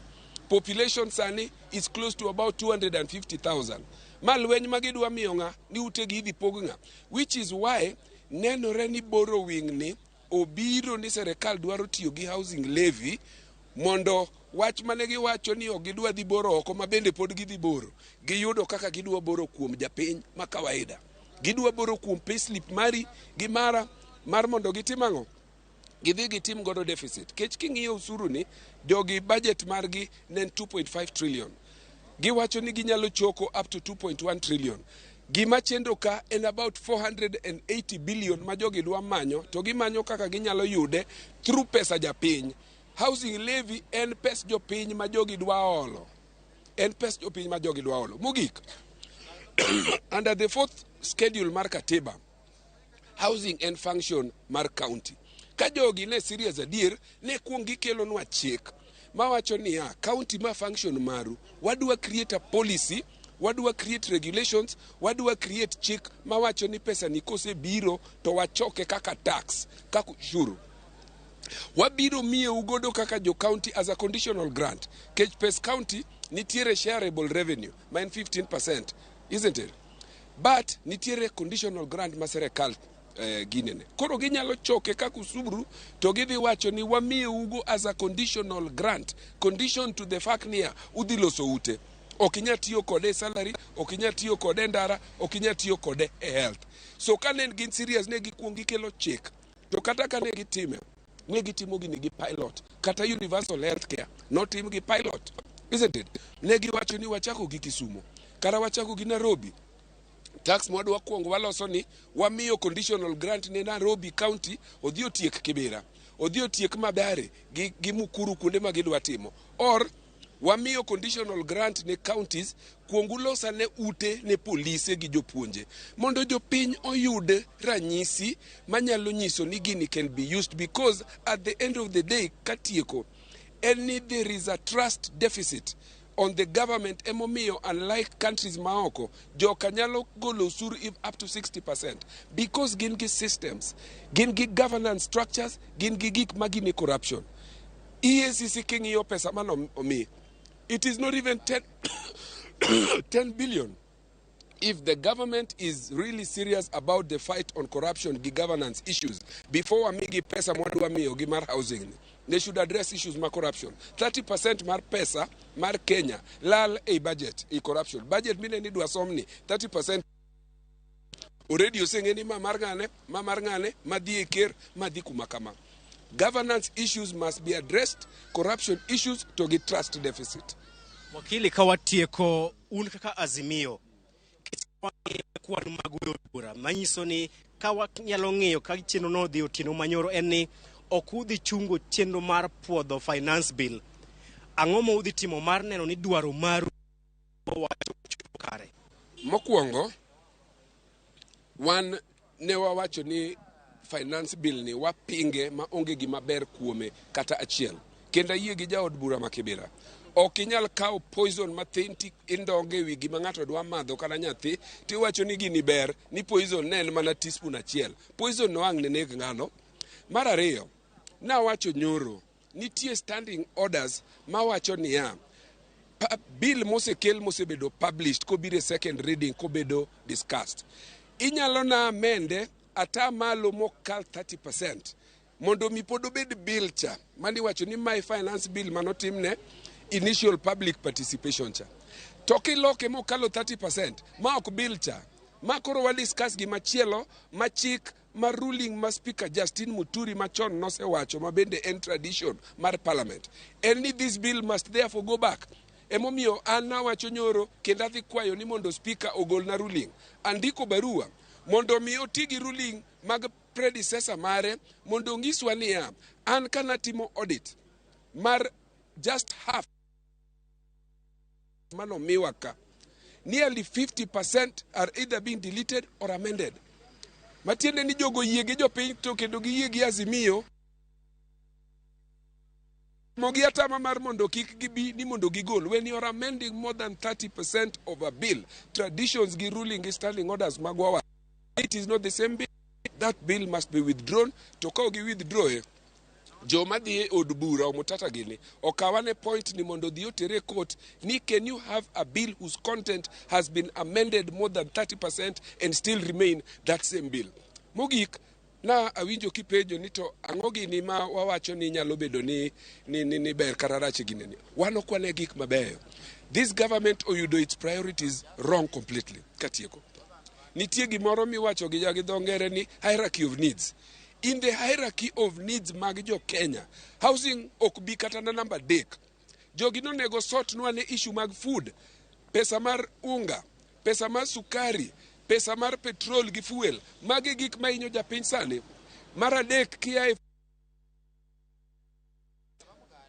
Population sani is close to about 250,000. Ma lweny ma gidwa miyo ng'a ni ute gi idhi pog ng'a. Which is why nenore ni borrowing ni obiro ni serikal dwaro tiyo gi housing levy mondo wach mane giwacho ni ok gidwa dhi boro oko ma bende pod gidhi boro. Giyudo kaka gidwa boro kuom japiny ma kawaida. Gidwa boro kuom payslip mari gi mara mar mondo gitim ang'o? Gidhi gitim godo deficit. Kech king'iyo usuru ni jogi budget margi ne en 2.5 trillion. Giwacho ni ginyalo choko up to 2.1 trillion. Gima chendo ka en about 480 billion ma jogi dwa manyo to gimanyo kaka ginyalo yude through pesa japiny. Housing levy en pes jopiny ma jogi dwa olo. En pes jopiny ma jogi dwa olo. Mogik, under the fourth schedule mar katiba, housing en function mar county. Ka jogi ne serious adier, ne kuong gikelonwa chik mawacho niya, county ma function maru, wadwa create a policy, wadwa create regulations, wadwa create chik mawacho ni pesa ni kosebiro to wachoke kaka tax, kaka ushuru. Wabiro miyou godo kaka jo county as a conditional grant. Kech pes county nitiere shareable revenue ma en 15%, isn't it? But nitiere conditional grant ma serikal ginene. Koro ginyalo choke kaka usuru to gidhi wacho ni wamiyougo as a conditional grant, condition to the fact niya udhi loso ute. Ok inyal tiyo kode e salary, ok inyal tiyo kode e ndara, ok inyal tiyo kode e health. So ka ne gin serious ne gikuong gikelo chik. To kata ka ne gitime, ne gitimo gini gi pilot. Kata universal health care notim gi pilot, isn't it? Ne giwacho ni wachako gi Kisumu, kata wachako gi Nairobi. Tax mwadwa kuongo waloso ni wamiyo conditional grant ne Nairobi County odhi otiek Kibera, odhi otiek Mathare gi Mukuru kuonde ma gidwa timo. Or wamiyo conditional grant ne counties kuong ulos ane ute ne polise gi jopuonje mondo jopiny oyud ranyisi manyalo nyiso ni gini can be used, because at the end of the day katieko en ni there is a trust deficit on the government. Emomiyo unlike countries maoko, joka nyalo golo osuru up to 60% because gin gi systems, gin gi governance structures, gin gi gik ma gine corruption. EACC king'iyo pesa mano omi, it is not even 10 billion. If the government is really serious about the fight on corruption gi governance issues, before wamigi pesa mwadwa miyogi mar housing ni, they should address issues mar corruption. 30% mar pesa mar Kenya lal e budget e corruption. Budget mine ni dwa somni 30% already oseng'e ni ma mar ng'ane, ma mar ng'ane, ma dhi e ker, ma dhi kuma kama. Governance issues must be addressed, corruption issues to gi trust deficit.
Wakili, ka watieko, un kaka Azimio, kwan mag weyo bura manyiso ni ka wanyalo ng'iyo ka chenro no odhi otieno manyoro en ni ok udhi chungo chenro mar puodho finance bill. Ang'o ma udhi timo mar neno ni dwaro maru owacho chopo kare?
Mokwongo, wan ne wawacho ni finance bill ni wapinge ma onge gima ber kuome kata achiel. Kendo ayie gi jaod bura ma Kibera. Ok inyal kawo poison mathin ti indonge ewi gima ng'ato dwa madho kata nyathi tiwacho ni gini ber ni poison ne en mana teaspoon achiel. Poison no ang' ne neg ng'ano. Mar ariyo, nawacho nyoro nitie standing orders mawacho niya bill mosekel mosebedo published kobiro e second reading kobedo discussed inyalo na amende ata malo mokal 30% mondo mi pod obed bill cha maniwacho ni my finance bill manotimne initial public participation cha to kiloke mokalo 30% ma ok bill cha ma koro wa discuss gimachielo ma chik. Mar ruling ma Speaker Justin Muturi machon nosewacho, ma bende en tradition mar parliament, en ni this bill must therefore go back. Emomiyo an nawacho nyoro kendo adhi kwayo ni mondo Speaker ogolna ruling. Andiko barua mondo mi oti gi ruling mag predecessor mare mondo onyiswa niya, an kanatimo audit mar just half manomiwa ka, nearly 50% are either being deleted or amended. Matiende ni jogo yie gi jopiny to kendo giyie gi Azimio mogi atama mar mondo kik gibi ni mondo gigol. When you are amending more than 30% of a bill, traditions gi ruling gi standing orders magwa, it is not the same bill. That bill must be withdrawn. To ka gi withdraw e, joma dhi e od bura Omutata gini okawane point ni mondo dhi otere e court ni can you have a bill whose content has been amended more than 30% and still remain that same bill? Mogik, na awinjo kipenjo ni to ang'o gini ma wawacho ni nyalo bedo ni ber kata rach e gineni. Wan ok wane gik mabeyo. This government oyudo its priorities wrong completely. Katieko, nitie gimoro miwacho gi dho ngere ni hierarchy of needs. In the hierarchy of needs mag jo Kenya, housing ok bi kata na namba 3. Jogi nonego sort nwa ne issue mag food, pesa mar unga, pesa mar sukari, pesa mar petrol gi fuel. Magi gik ma hinyo japiny sani. Mar adek kia e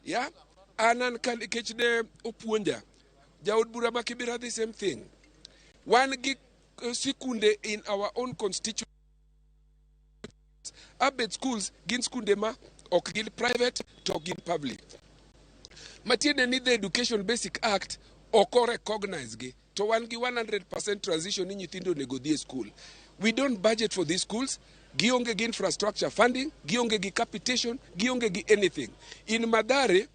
ya an ka nikech ne opuonja jaod bura ma Kibera the same thing. Wan gi sikunde in our own constituency. ABET schools gin skunde ma ok gin private to ok gin public. Matiende ni the Education Basic Act ok o recognize gi, to wan gi 100% transition ni nyithindo onego dhi e school. We don't budget for these schools. Gionge gi infrastructure funding, gionge gi capitation, gionge gi anything. In Mathare,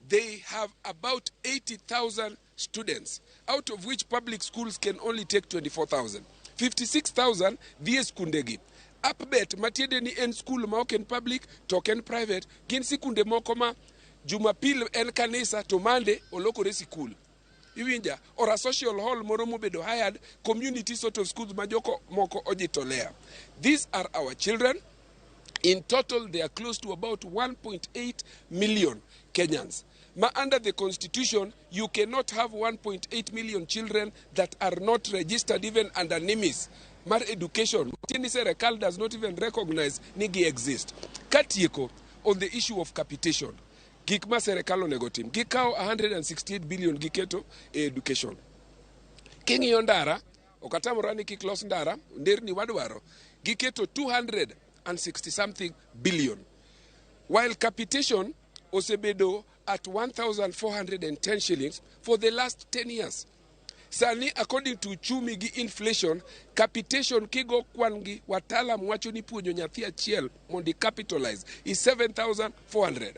they have about 80,000 students, out of which public schools can only take 24,000. 56,000 dhi e skundegi. APBET matiende ni en school ma ok en public to ok en private, gin sikunde moko ma Jumapil en kanisa to Monday olokore sikul. Iwinja? Or a social hall moro mobedo hired, community sort of schools ma joko moko ojitolea. These are our children. In total, they are close to about 1.8 million Kenyans. Ma under the constitution, you cannot have 1.8 million children that are not registered even under NIMIS. Mar education, ni serikal does not even recognize ni gi exist. Katieko, on the issue of capitation, gik ma serikal onego tim. Gikawo 168 billion giketo e education. King'iyo ndara, ok atamora ni kik los ndara, nderni wadwaro. Giketo 260 something billion. While capitation osebedo at 1,410 shillings for the last 10 years. Sani, according to uchumi gi inflation, capitation kigo kwan gi wataalam wacho ni puonjo nyathi achiel mondo i capitalize is 7,400.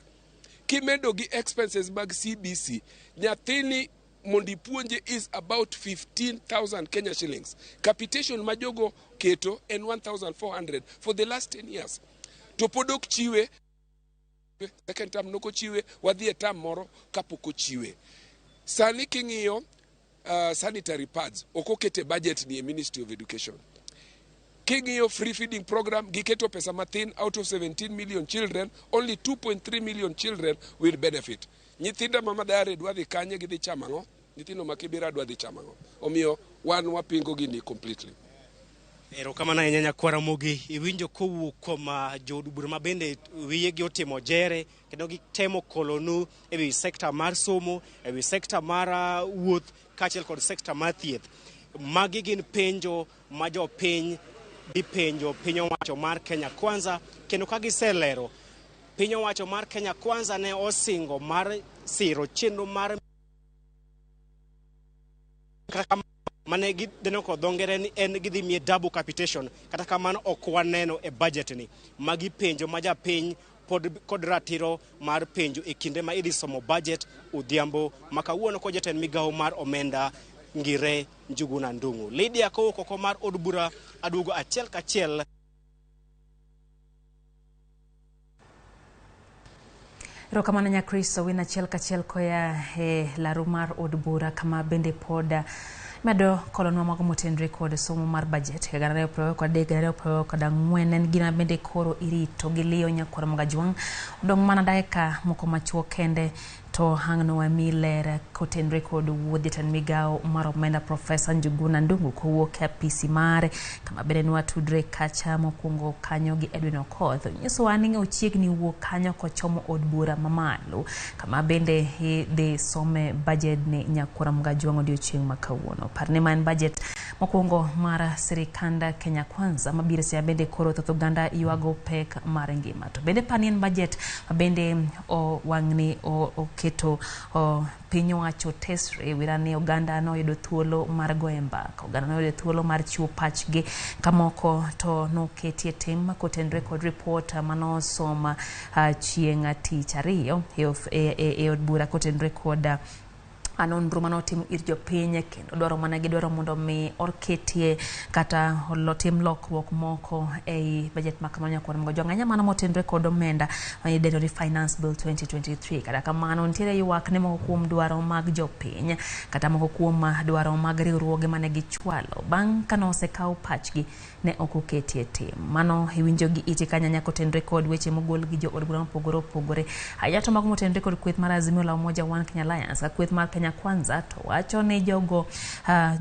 Kimedo gi expenses mag CBC, nyathini mondo ipuonje is about 15,000 Kenya shillings. Capitation ma jogo keto en 1,400 for the last 10 years. To pod ok chiwe, second term nok ochiwe, wadhi e term moro kapok ochiwe. Sani king'iyo sanitary pads, ok okete budget ni e Ministry of Education. King'iyo free feeding program, giketo pesa mathin. Out of 17 million children, only 2.3 million children will benefit. Nyithindo ma Mathare dwa dhi kanye, gidhi chamo ang'o? Nyithindo ma Kibera dwa dhi chamo ang'o? Omiyo wan wapingo gini completely.
Erokamano ahinya nyakwara Ramogi. Iwinjo kowuok kuom jood bura ma bende wiyegi otimo jere kendo gitemo kolonu ewi sekta mar somo, ewi sekta mar wuoth kaachiel kod sekta mar thieth. Magi gin penjo ma jopiny dhi penjo piny owacho mar Kenya Kwanza, kendo ka giselero piny owacho mar Kenya Kwanza ne osingo mar siro chenro mar kata mane gideno kod dho ngere ni en gidhi miye double capitation. Kata kamano ok waneno e budget ni. Magi penjo ma japiny pod kod ratiro mar penjo e kinde ma idhi somo budget odhiambo ma kawuono kod jatend migawo mar omenda Ngire Njuguna Ndung'u. Lydia kowuok oko mar od bura aduogo achiel kachiel.
Erokamano Nyakristo win achiel kachiel koya e laru mar od bura kama bende pod Medo kolonwa mago motenre kod somo mar budget higa 2023 2024 en gima bende koro irito gi liyo nyakwar Mgajwang'. Odong' mana dakika moko machuok kende to ang' nowami ler kotenre kod wuodh jatend migawo mar omenda Profesa Njuguna Ndung'u kowuok e apisi mare kama bende nwatudre kacha mokwongo kanyo gi Edwin Okoth. Onyisowa ni ochiegni wuok kanyo kochomo od bura mamalo kama bende idhi some budget ni nyakwar Mgajwang' odiochieng' ma kawuono. Par ni ma en budget mokwongo mar sirikand Kenya Kwanza mabiro seche bende koro thoth oganda ywago pek mar ngima. To bende par ni en budget ma bende wang'ni oketo piny owacho tesre wira ni oganda noyudo thuolo mar goyo mbaka, oganda noyudo thuolo mar chiwo pachgi kamoko to noketie tim kotenre kod ripot manosom chieng' tich ariyo e od bura kotenre kod nonro manotim ir jopiny kendo dwaro mana gidwaro mondo mi oketie kata otim lokruok moko ei budget ma kamano nyakwar Mgajwang'. Ahinya mano motenre kod omenda ma idendo ni Finance Bill 2023. Kata kamano nitiere ywak ne moko kuom dwaro mag jopiny kata moko kuom dwaro mag riwruoge mane gichwalo bang' kane osekaw pachgi ne ok oketie tim. Mano iwinjo gi iti kanyanya kotenre kod weche mogol gi jo od bura mopogore opogore. Ahinya to mago motenre kod kweth mar Azimio la Umoja One Kenya Alliance ka kweth mar Kenya Kwanza to wacho ni jogo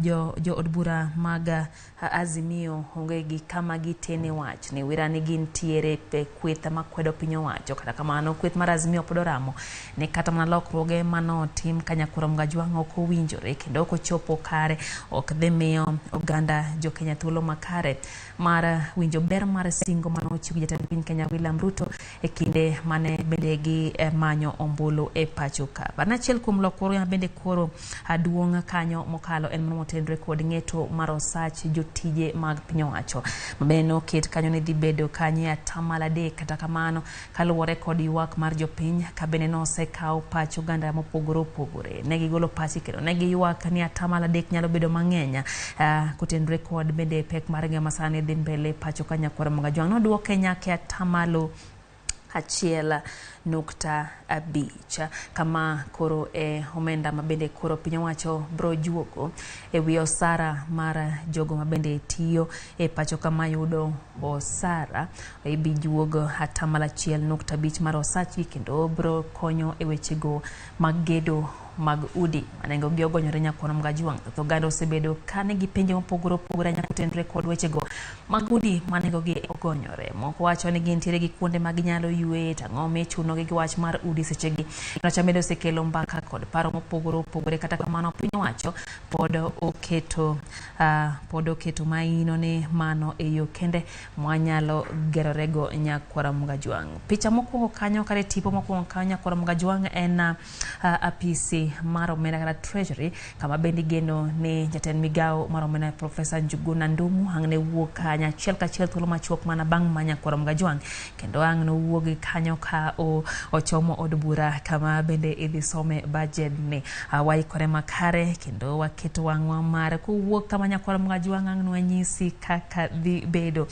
jo od bura mag Azimio onge gi kama gitene wach ni wira ni gintiere e kweth makwedo piny owacho. Kata kamano kweth mar Azimio pod oramo ni kata mana lokruoge manotim ka nyakwar Mgajwang' ok owinjore kendo ok ochopo kare ok dhi miyo oganda jo Kenya thuolo makare mar winjo ber mar singo manochiw gi jatend piny Kenya William Ruto e kinde mane bende gi manyo ombulu e pacho ka. Bana achiel kuom lokruoge ma bende koro duong' kanyo mokalo en mano motenre kod ng'eto mar osach jotije mag piny owacho ma bende noket kanyo ni dhi bedo kanyo e atamalo 3. Kata kamano kaluwore kod ywak mar jopiny ka bende nosekaw pach oganda mopogore opogore ne gigolo pachgi kendo ne giywak ni atamalo 3 nyalo bedo mang'eny kotenre kod bende pek mar ngima sani dhi mbele pacho ka nyakwar Mgajwang' noduoke nyaka e atamalo 1.5 kama koro e omenda ma bende koro piny owacho bro juogo e wi osara mar jogo ma bende tiyo e pacho kama yudo osara ibi juogo atamalo 1.5 mar osachgi kendo bro konyo e wechego mag gedo mag udi manengo gi ogonyore nyakwar Mgajwang'. Thoth oganda osebedo ka nigi penjo mopogore opogore nyaka otenre kod wechego mag udi manengo gi ogonyore. Moko wacho ni gintiere gi kuonde ma ginyalo yueye to ang'o michunogi gi wach mar udi sechegi. Wach bende osekelo mbaka kod paro mopogore opogore. Kata kamano piny owacho pod oketo maino ni mano e yo kende mwanyalo gerorego nyakwar Mgajwang'. Picha mokwongo kanyo kata tipo mokwongo kanyo nyakwar Mgajwang' en apisi mar omenda kata Treasury kama bende igeno ni jatend migawo mar omenda Profesa Njuguna Ndung'u ang' ne wuok kanyo achiel kachiel thuolo machuok mana bang' ma nyakwar Mgajwang' kendo ang' nowuog kanyo ka ochomo od bura kama bende idhi some budget ni. Waikore makare kendo waketo wang'wa mar kowuok kama nyakwar Mgajwang' ang' nwanyisi kaka dhi bedo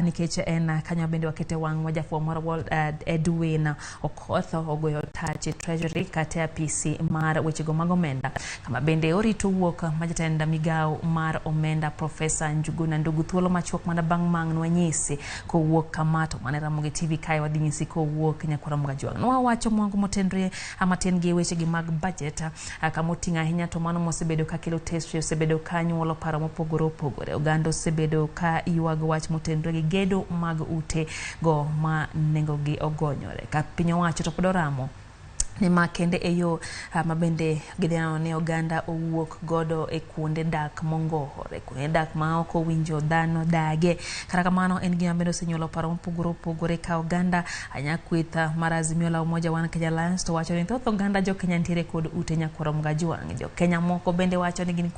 nikech en kanyo bende wakete wang'wa jafwambo mar Edwin Okoth ogoyo tach e Treasury kata e apisi mar wechego mag omenda kama bende orito wuok ma jatend migawo mar omenda Profesa Njuguna Ndung'u thuolo machuok mana bang' mang' nwanyisi kowuok kama to mane Ramogi TV kae wadhi nyisi kowuok nyakwar Mgajwang'. Nwawacho mwango motenre matin gi wechegi mag budget kama oting'o ahinya to mano mosebedo ka kelo tesre osebedo ka nyuolo paro mopogore opogore. Oganda osebedo ka ywago wach motenre gi gedo mag ute go ma nengogi ogonyore. Ka piny owacho to pod oramo ni ma kende e yo ma bende gideno ni oganda owuok godo e kuonde dak mongohore, kuonde dak ma ok owinjo dhano dage. Kata kamano en gima bende osenyuolo paro mopogore opogore ka oganda ahinya kweth mar Azimio la Umoja One Kenya Alliance to wacho ni thoth oganda jo Kenya nitiere kod ute nyakwar Mgajwang'. Jo Kenya moko bende wacho ni gin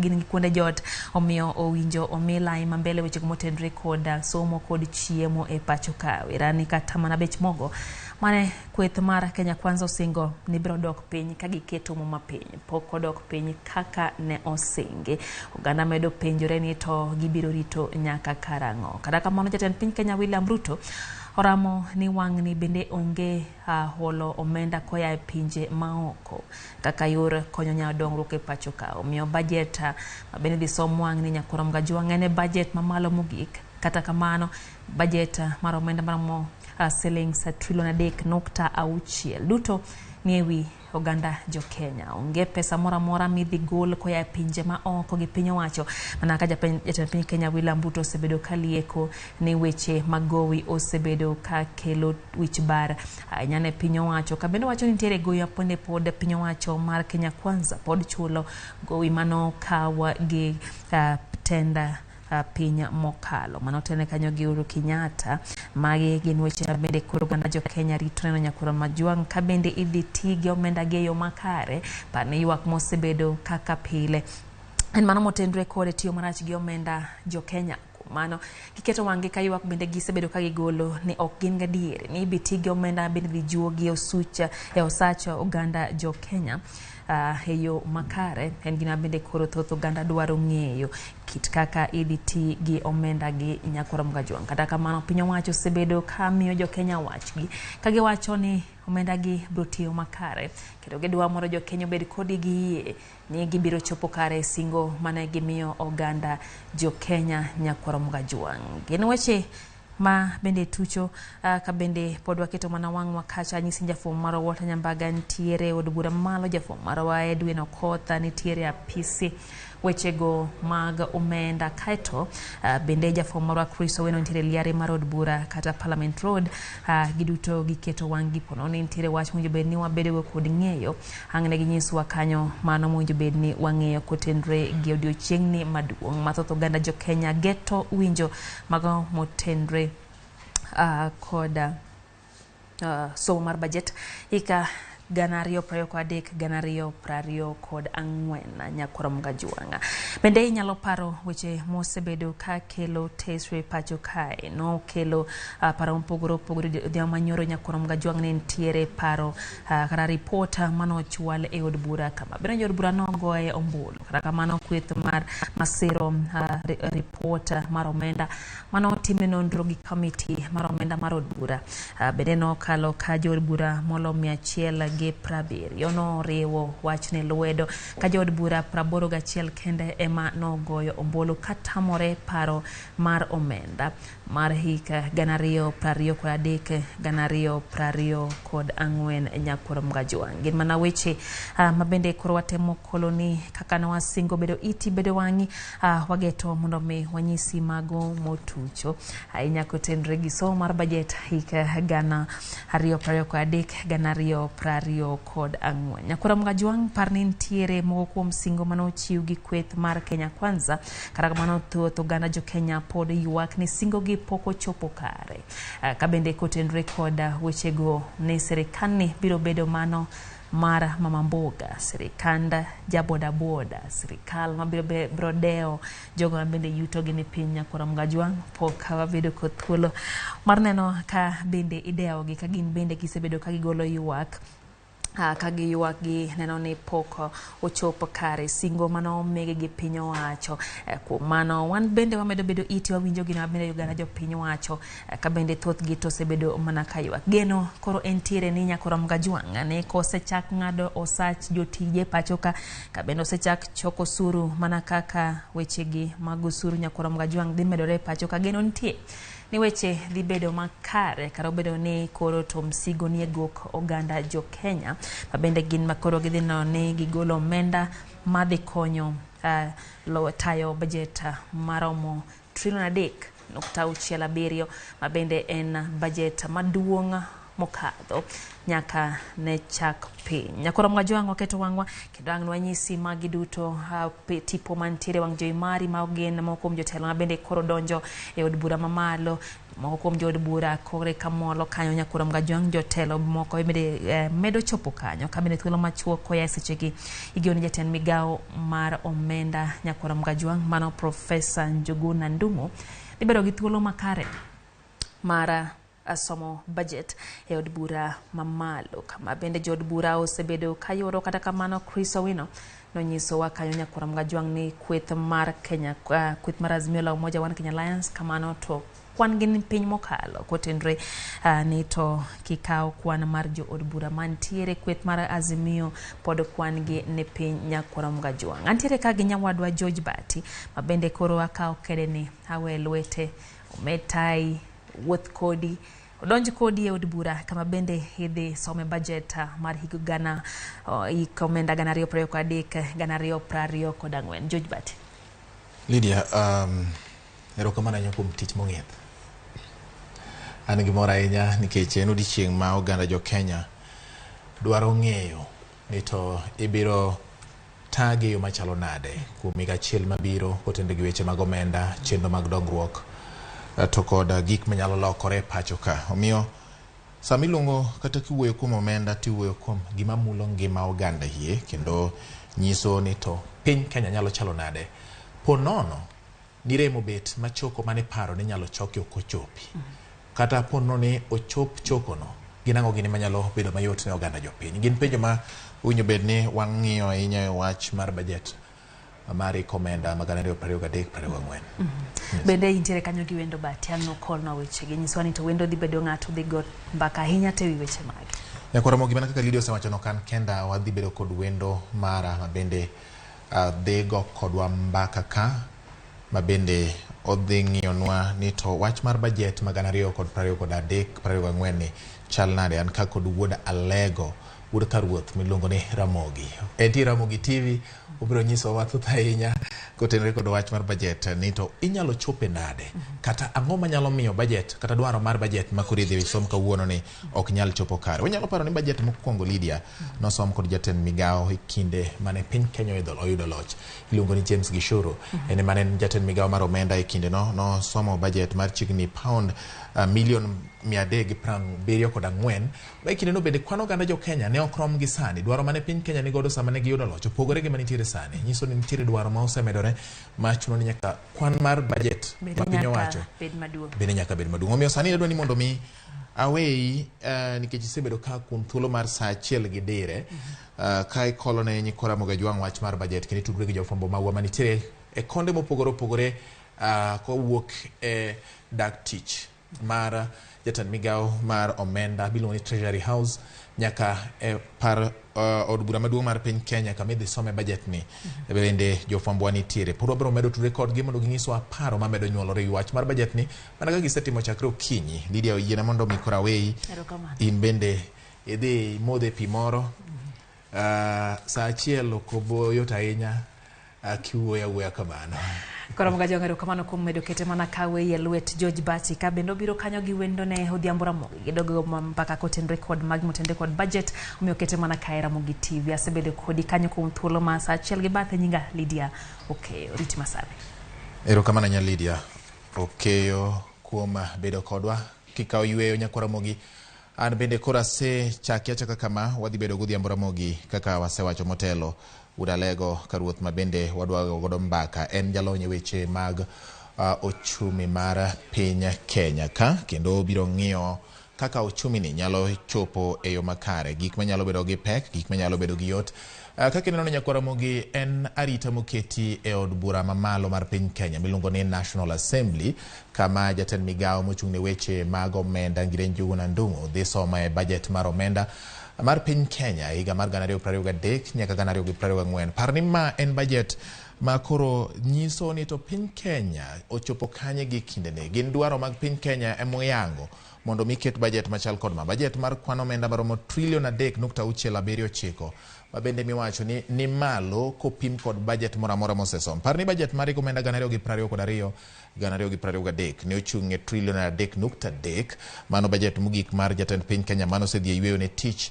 gi kuonde jot omiyo owinjo omi lai ma mbele wechego motenre kod somo kod chiemo e pacho ka. Werani kata mana bech mogo mane kweth mar Kenya Kwanza osingo ni biro dok piny ka giketo muma piny pok odok piny kaka ne osingi. Oganda medo penjore ni to gibiro rito nyaka karang'o. Kata kamano jatend piny Kenya William Ruto Oramo ni wang'ni bende onge holo omenda koya e pinje maoko kaka yor konyo nyayo dongruok e pacho ka. Omiyo bajet ma bende dhi som wang'ni Nyakoro Mgajwang' en e bajet mamalo mogik. Kata kamano, bajet mar omenda maromo silings trilion 3.6 duto ni ewi oganda jo Kenya. Onge pesa moro amora midhi gol koya e pinje ma oko gi piny owacho. Mana ka jatend piny Kenya William Ruto osebedo ka lieko ni weche mag gowi osebedo ka kelo wich bar ahinya ne piny owacho. Ka bende wacho ni nitiere gowi ma pod piny owacho mar Kenya Kwanza pod chulo gowi manokaw gi tenda piny mokalo. Mano tene kanyo gi Uhuru Kenyatta. Magi gin weche ma bende koro oganda jo Kenya rito neno Nyakoro Majwang' ka bende idhi ti gi omenda gi e yo makare. Par ni ywak mosebedo kaka pile en mano motenre kod tiyo marach gi omenda jo Kenya. Mano giketo wang'gi ka ywak bende gisebedo ka gigolo ni ok gin gadier ni ibi ti gi omenda bende dhi juogi e osach oganda jo Kenya e yo makare. En gima bende koro thoth oganda dwaro ng'eyo kit kaka idhi ti gi omenda gi Nyakoro Mgajwang'. Kata kamano piny owacho osebedo ka miyo jo Kenya wachgi ka giwacho ni omenda gi biro tiyo makare kendo gidwa mondo jo Kenya obed kodi gi yie ni gibiro chopo kare singo mane gimiyo oganda jo Kenya Nyakoro Mgajwang'. Gin weche ma bende tucho ka bende pod waketo mana wang'wa kacha. Anyisi jafuom marwa Walter Nyambaga nitiere od bura malo, jafuom marwa Edwin Okotha nitiere apisi wechego mag omenda. Kaeto bende jafuom marwa Chris Owino nitiere liare mar od bura kata Parliament Road. Giduto giketo wang'gi pono ni nitiere wach mowinjo bed ni wabedogo kod ng'eyo. Ang' ne ginyiswa kanyo mano mowinjo bed ni wang'eyo kotenre gi odiochieng'ni maduong' ma thoth oganda jo Kenya geto winjo mago motenre kod somo mar bajet hika 2023 2024 Nyakoro Mgajwang'. Bende inyalo paro weche mosebedo ka kelo tesre pacho kae. Nokelo paro mopogore opogore odhiambo manyoro. Nyakoro Mgajwang' ne nitiere paro kata ripot manochwal e od bura kama bende jo od bura nogoye ombulu. Kata kamano kweth mar masiro ripot mar omenda manotimne nonro gi komiti mar omenda mar od bura bende nokalo ka jo od bura molo 170 noriwo wachne lwedo ka jood bura 81 kende ema nogoyo ombulu katamore paro mar omenda mar hik 2023 2024 Nyakoro Mgajwang'. Gin mana weche ma bende koro watemo koloni kaka ne wasingo bedo iti bedo wang'i wageto mondo mi wanyisi mago motucho ahinya kotenre gi somo mar bajet hik 2023 2024. Nyakoro Mgajwang' par ni nitiere moko kuom singo manochiw gi kweth mar Kenya Kwanza. Kata kamano thoth oganda jo Kenya pod ywak ni singo gi pok ochopo kare. Ka bende kotenre kod wechego ni sirikal ni biro bedo mano mar mama mboga, sirikand jabodaboda, sirikal mabiro dewo jogo ma bende yuto gi ni piny. Nyakoro Mgajwang' pok wabedo kod thuolo mar neno ka bende idewo gi ka gin bende gisebedo ka gigolo ywak ka giywak gi neno ni pok ochopo kare singo manomigi gi piny owacho. Kuom mano wan bende wamedo bedo iti wawinjo gino mabende oganda jopiny wacho ka bende thothgi to osebedo mana ka ywak. Geno koro entiere ni Nyakoro Mgajwang' ni kosechak ng'ado osach jotije pacho ka bende osechak choko osuru mana kaka wechegi mag osuru Nyakoro Mgajwang' dhi medore pacho ka. Geno nitie ni weche dhi bedo makare kata obedo ni koro to msigo nie gok oganda jo Kenya ma bende gin ma koro gidhi neno ni gigolo omenda madhi konyo tayo bajet maromo trilion 3.67 ma bende en bajet maduong' mokadho nyaka ne chak piny. Nyakoro Mgajwang' waketo wang'wa kendo ang' nwanyisi magi duto tipo mantiere wang' jowi mari ma ogen moko kuom jotelo ma bende koro donjo e od bura mamalo. Moko kuom jood bura kore kamolo kanyo Nyakoro Mgajwang' jotelo moko bende medo chopo kanyo ka bende thuolo machuok koya e sechegi igeno ni jatend migawo mar omenda Nyakoro Mgajwang' mano Profesa Njuguna Ndung'u dhi bedo gi thuolo makare mar somo budget e od bura mamalo kama bende jood bura osebedo kayudo. Kata kamano Chris Owino nonyisowa kanyo Nyakoro Mgajwang' ni kweth mar Kenya kweth mar Azimio la Umoja One Kenya Alliance kamano to Kwan gin piny mokalo kotenre ni to kikawo kwan mar jo od bura mantiere kweth mar Azimio pod kwan gi ni piny nyakwara Mgajwang'. Antiere ka gi nyawadwa George Bati ma bende koro akawo kede ni awe lwete omed tai wuoth kodi odonj kodi e od bura kama bende idhi some budget mar higa gana hik omenda 2023 2024. George Bati.
Lydia, erokamano ahinya kuom tich mong'ith. An gi mor ahinya nikech en odiochieng' ma oganda jo Kenya dwaro ng'eyo ni to ibiro tagi e yo machalo nade kuom higa achiel mabiro kotenore gi weche mag omenda, chenro mag dongruok to kod gik manyalo lokore e pacho ka. Omiyo sama iluongo kata kiwuoyo kuom omenda tiwuoyo kuom gima mulo ngima oganda hie kendo nyiso ni to piny Kenya nyalo chalo nade po nono ni rem obet ma choko mane paro ni nyalo choki ok ochopi. Kata po nono ni ochop chokono, gin ang'o gini manyalo bedo mayot ne oganda jopiny. Gin penjo ma owinjo bed ni wang'iyo ahinya e wach mar budget mar hik omenda ma 2023-2024.
Bende intiere kanyo gi wendo Bati, ang' nokolnwa wechegi. Nyiswa ni to wendo dhi bedo ng'ato dhi go mbaka ahinya to ewi weche mage.
Nyakwar Ramogi, mana kaka Lydia osewacho no kan kenda wadhi bedo kod wendo mara ma bende dhi go kodwa mbaka ka ma bende odhi ng'iyonwa ni to wach mar budget ma 2023-2024 ni chal nade. An ka kod wuod Alego, wuod Karuoth miluongo ni Ramogi. Entie Ramogi TV, obiro nyisowa mathoth ahinya kotenore kod wach mar budget ni to inyalo chope nade, kata ang'o manyalo miyo budget kata dwaro mar budget ma koro idhi som kawuono ni ok nyal chopo kare. Wanyalo paro ni budget mokwongo Lydia nosom kod jatend migawo e kinde mane piny Kenya oyudo loch iluongo ni James Gishuru. En mane en jatend migawo mar omenda e kindeno, nosomo budget mar chiegni pound milion 374 ma e kindeno bende kwan oganda jo Kenya ne ok rom gi sani. Dwaro mane piny Kenya ni godo sama ne giyudo loch opogore gi manitiere sani. Nyiso ni nitiere dwaro ma osemedore ma chuno ni nyaka kwan mar budget ma piny owacho bende nyaka bed maduong'. Omiyo sani adwa ni mondo mi aweyi nikech isebedo ka kuom thuolo mar saa achiel gi dire ka ikolo ne nyikwa Ramogi Ajwang' wach mar budget kendo itudri gi jofwambo magwa manitiere e konde mopogore opogore kowuok e dak tich mar jatend migawo mar omenda miluongo ni Treasury House nyaka e par od bura maduong' mar piny Kenya kama idhi some budget ni. Bende jofwambo nitiere pod wabiro medo tudre kodgi mondo ginyiswa paro mamedo nyuolore e wach mar budget ni mana kaka gisetimo chakre okinyi. Lydia oyiena mondo mi koro aweyi, in bende idhi imodhe pi moro. Saa achiel ok oboyot ahinya kiwuoyo awuoya kamano.
Koro Mgajwang', erokamano kuom medo kete mana kawe e lwet George Bati ka bende obiro kanyo gi wendone Odhiambo Ramogi gidogo mbaka kotenore kod mag motenore kod budget, omiyo kete mana kae Ramogi TV. Asebedo kodi kanyo kuom thuolo ma saa achiel gi bathe. Nyinga Lydia Okeyo, riti masani.
Erokamano nya Lydia Okeyo kuom bedo kodwa kikawo yweyo nyakwar Ramogi. An bende koro asechaki achaka kama wadhi bedo godhiambo Ramogi kaka wasewacho motelo. Udalego Karuoth ma bende wadwa godo mbaka en jalony e weche mag ochumi mar piny Kenya ka kendo obiro ng'iyo kaka ochumi ni nyalo chopo e yo makare, gik manyalo bedo gi pek, gik manyalo bedo gi yot. Kaka ineno ni nyakwar Ramogi en arita moketi e od bura mamalo mar piny Kenya miluongo ni National Assembly kama jatend migawo mochung' ne weche mag omenda Ngire Njuguna Ndung'u dhi somo e budget mar omenda mar piny Kenya higa mar 2023 nyaka 2024. Par ni ma en budget ma koro nyiso ni to piny Kenya ochopo kanye gi kindene. Gin dwaro mag piny Kenya emoyango mondo mi ket budget machal kod ma. Budget mar kwan omenda maromo trilion 3.679 ma bende miwacho ni malo kopim kod budget moro amora mosesom. Par ni budget mar hik omenda 2022 2023 ne ochung' e trilion 3.3. Mano budget mogik mar jatend piny Kenya mano osedhi e yweyo ne tich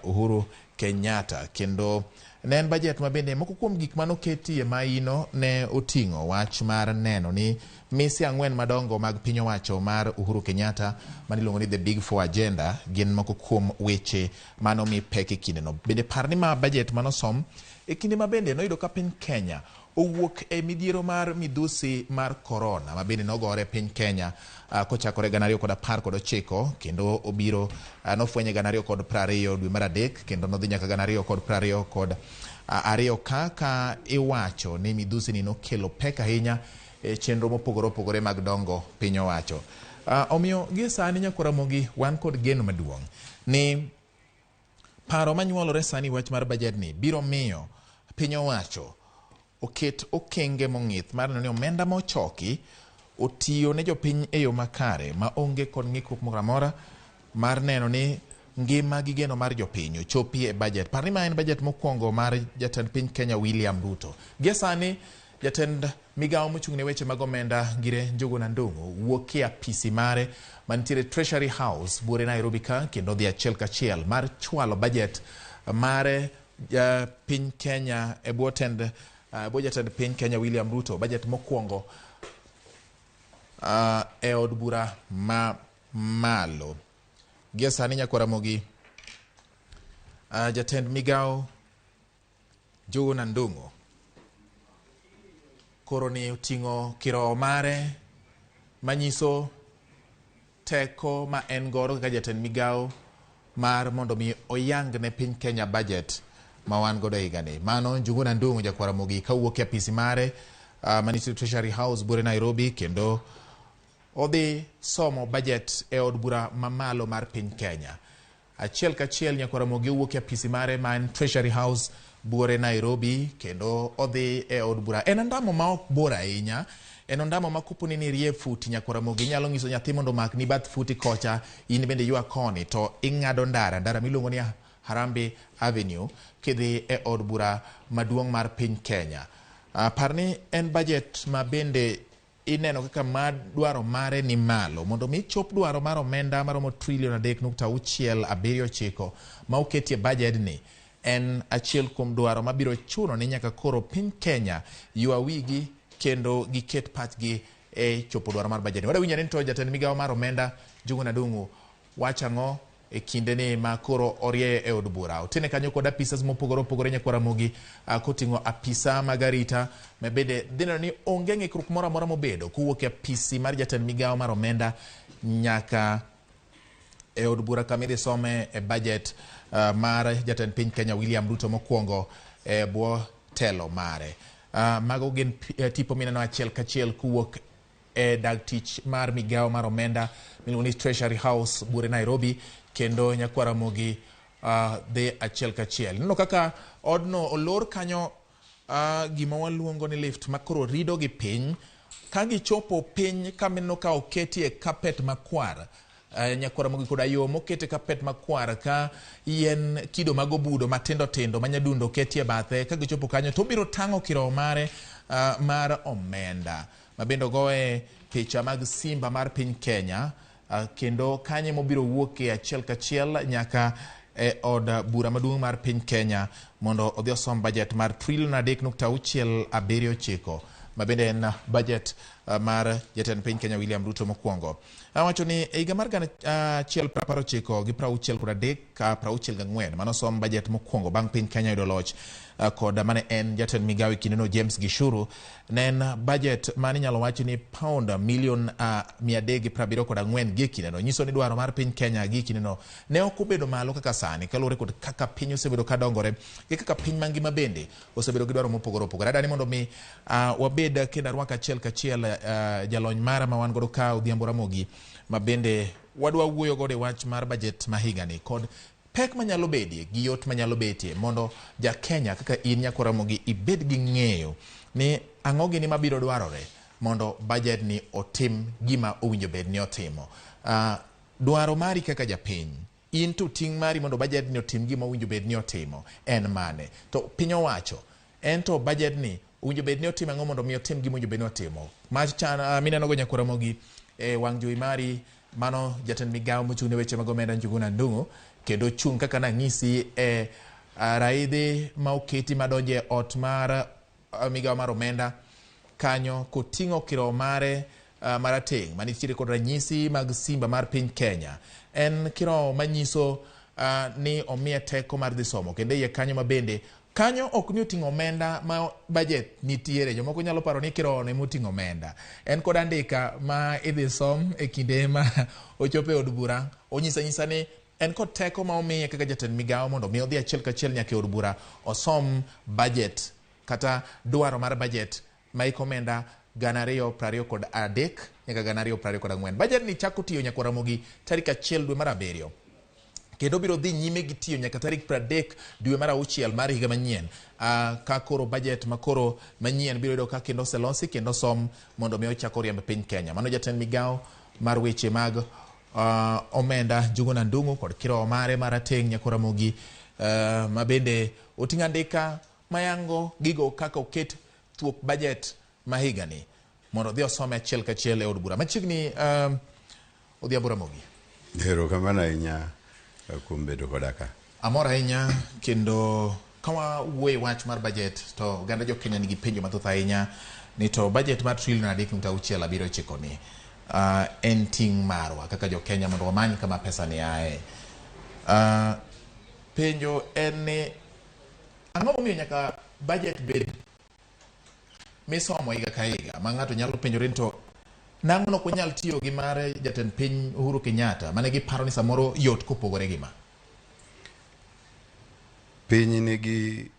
Uhuru Kenyatta. Kendo ne en budget ma bende moko kuom gik manoketi e maino ne oting'o wach mar neno ni mise 4 madongo mag piny owacho mar Uhuru Kenyatta maniluongo ni the Big Four Agenda gin moko kuom weche manomi pek e kindeno. Bende par ni ma budget manosom e kinde ma bende noyudo ka piny Kenya owuok e midhiero mar midhusi mar corona ma bende nogore piny Kenya kochakore 2019 kendo obiro nofwenye 2020 dwe mar 3 kendo nodhi nyaka 2022 kaka iwacho ni midhusi ni nokelo pek ahinya e chenro mopogore opogore mag dongo piny owacho. Omiyo gie sani Nyakwar Ramogi wan kod geno maduong' ni paro manyuolore sani wach mar bajet ni biro miyo piny owacho oket okenge mong'ith mar neno ni omenda mochoki otiyo ne jopiny e yo makare ma onge kod ng'ikruok moro amora mar neno ni ngima gi geno mar jopiny ochopi e bajet. Par ni ma en bajet mokwongo mar jatend piny Kenya William Ruto. Gie sani jatend migawo mochung' ne weche mag omenda Ngire Njuguna Ndung'u wuok e apisi mare mantiere Treasury House buore Nairobi ka kendo dhi achiel kachiel mar chwalo bajet mare piny Kenya e bwo tend bwo jatend piny Kenya William Ruto, bajet mokwongo e od bura ma malo. Gie sani Nyakwar Ramogi, jatend migawo Njuguna Ndung'u koro ni oting'o kirowo mare manyiso teko ma en godo kaka jatend migawo mar mondo mi oyang ne piny Kenya budget ma wan godo e higani. Mano Njuguna Ndung'u Jakwar Ramogi kawuok e apisi mare manitie Treasury House buore Nairobi kendo odhi somo budget e od bura mamalo mar piny Kenya. Achiel kachiel Nyakwar Ramogi owuok e apisi mare ma en Treasury House buore Nairobi kendo odhi e od bura. En ondamo ma ok bor ahinya, en ondamo ma kopo ni nirie futi Nyakwar Ramogi inyalo nyiso nyathi mondo omakni bath futi kocha, in bende ywa koni to ing'ado ndara, ndara miluongo ni Harambee Avenue kidhi e od bura maduong' mar piny Kenya. Par ni en budget ma bende ineno kaka ma dwaro mare ni malo mondo mi chop dwaro mar omenda maromo trilion 3.679 ma oketie budget ni en achiel kuom dwaro mabiro chuno ni nyaka koro piny Kenya ywa wigi kendo giket pachgi e chopo dwaro mar budget ni. Wadwa winjo ni to jatend migawo mar omenda Njuguna Ndung'u wacho ang'o e kinde ni ma koro orieye e od bura. Otene kanyo kod apisas mopogore opogore Nyakwar Ramogi koting'o apisa mag arita ma bende dhi neno ni onge ng'ikruok moro amora mobedo kowuok e apisi mar jatend migawo mar omenda nyaka e od bura kama idhi some e budget mar jatend piny Kenya William Ruto mokwongo e bwo telo mare. Mago gin tipo mineno achiel kachiel kowuok e dag tich mar migawo mar omenda miluongo ni Treasury House buore Nairobi kendo Nyakwar Ramogi dhi achiel kachiel. Ineno kaka odno olor kanyo gima waluongo ni lift ma koro rido gi piny ka gichopo piny kama ka oketie carpet makwar. Nyakwar Ramogi koda yo mokete carpet makwar ka yien kido mag obudo matindo tindo ma nyadundo oketie bathe ka gichopo kanyo to obiro tang'o kirowo mare mar omenda ma bende ogoye picha mag simba mar piny Kenya kendo kanyo mobiro wuoke achiel kachiel nyaka e od bura maduong' mar piny Kenya mondo odhi osom budget mar trilion 3.679 ma bende en budget mar jatend piny Kenya William Ruto mokwongo. Awacho ni e higa mar 1993 64 manosom budget mokwongo bang' piny Kenya yudo loch kod mane en jatend migawo e kindeno James Gishuru, ne en budget mane inyalo wach ni pound milion 374 gie kindeno. Nyiso ni dwaro mar piny Kenya gie kindeno ne ok obedo malo kaka sani kaluwore kod kaka piny osebedo ka dongore gi kaka piny mangima bende osebedo gi dwaro mopogore opogore. Adani mondo mi wabed kendo arwak achiel kachiel jalony mara ma wan godo ka Odhiambo Ramogi ma bende wadwa wuoyo godo e wach mar budget ma higani kod pek manyalo bedie gi yot manyalo betie mondo ja Kenya kaka in Nyakwar Ramogi ibed gi ng'eyo ni ang'o gini mabiro dwarore mondo budget ni otim gima owinjo bed ni otimo. Dwaro mari kaka japiny, in to ting' mari mondo budget ni otim gima owinjo bed ni otimo en mane? To piny owacho en to budget ni owinjo bed ni otimo ang'o mondo mi otim gima owinjo bed ni otimo? Mach chan mineno go Nyakwar Ramogi e wang' jowi mari, mano jatend migawo mochung' ne weche mag omenda Njuguna Ndung'u kendo chung' kaka nang'isi e raidhi ma oketi madonjo e ot mar migawo mar omenda kanyo koting'o kirowo mare marateng' manitiere kod ranyisi mag simba mar piny Kenya. En kirowo manyiso ni omiye teko mar dhi somo kendo iye kanyo ma bende kanyo ok ni oting'o omenda ma budget nitiere. Jomoko nyalo paro ni kirowo ne moting'o omenda. En kod andika ma idhi som e kinde ma ochopo e od bura, onyiso anyisa ni en kod teko ma omiye kaka jatend migawo mondo mi odhi achiel kachiel nyaka e od bura osom budget kata dwaro mar budget ma iko omenda 2023 nyaka 2024. Budget ni chako tiyo nyaka Ramogi tarik 1 dwe mar 7. Kendo biro dhi nyime gi tiyo nyaka tarik 30 dwe mar 6 mar higa manyien. Ka koro budget makoro manyien biro yudo ka kendo oselosi kendo som mondo mi ochak oriemb piny Kenya. Mano jatend migawo mar weche mag omenda Njuguna Ndung'u kod kirowo mare marateng' nyaka Ramogi ma bende oting'o andika mayango gigo kaka oket thuok budget ma higani mondo odhi osome achiel kachiel e od bura. Machiegni Odhiambo Ramogi.
Erokamano ahinya kuom bedo koda ka.
Amor ahinya kendo ka wawuoyo e wach mar budget to oganda jo Kenya nigi penjo mathoth ahinya ni to budget mar trilion 3.679 ni en ting' marwa kaka jo Kenya mondo wamany kama pesa ni ae. Penjo en ni ang'o momiyo nyaka budget bed misomo higa ka higa ma ng'ato nyalo penjore ni to nang'o ok wanyal tiyo gi mar jatend piny Uhuru Kenyatta mane giparo ni samoro yot kopogore gi ma?
Piny nigi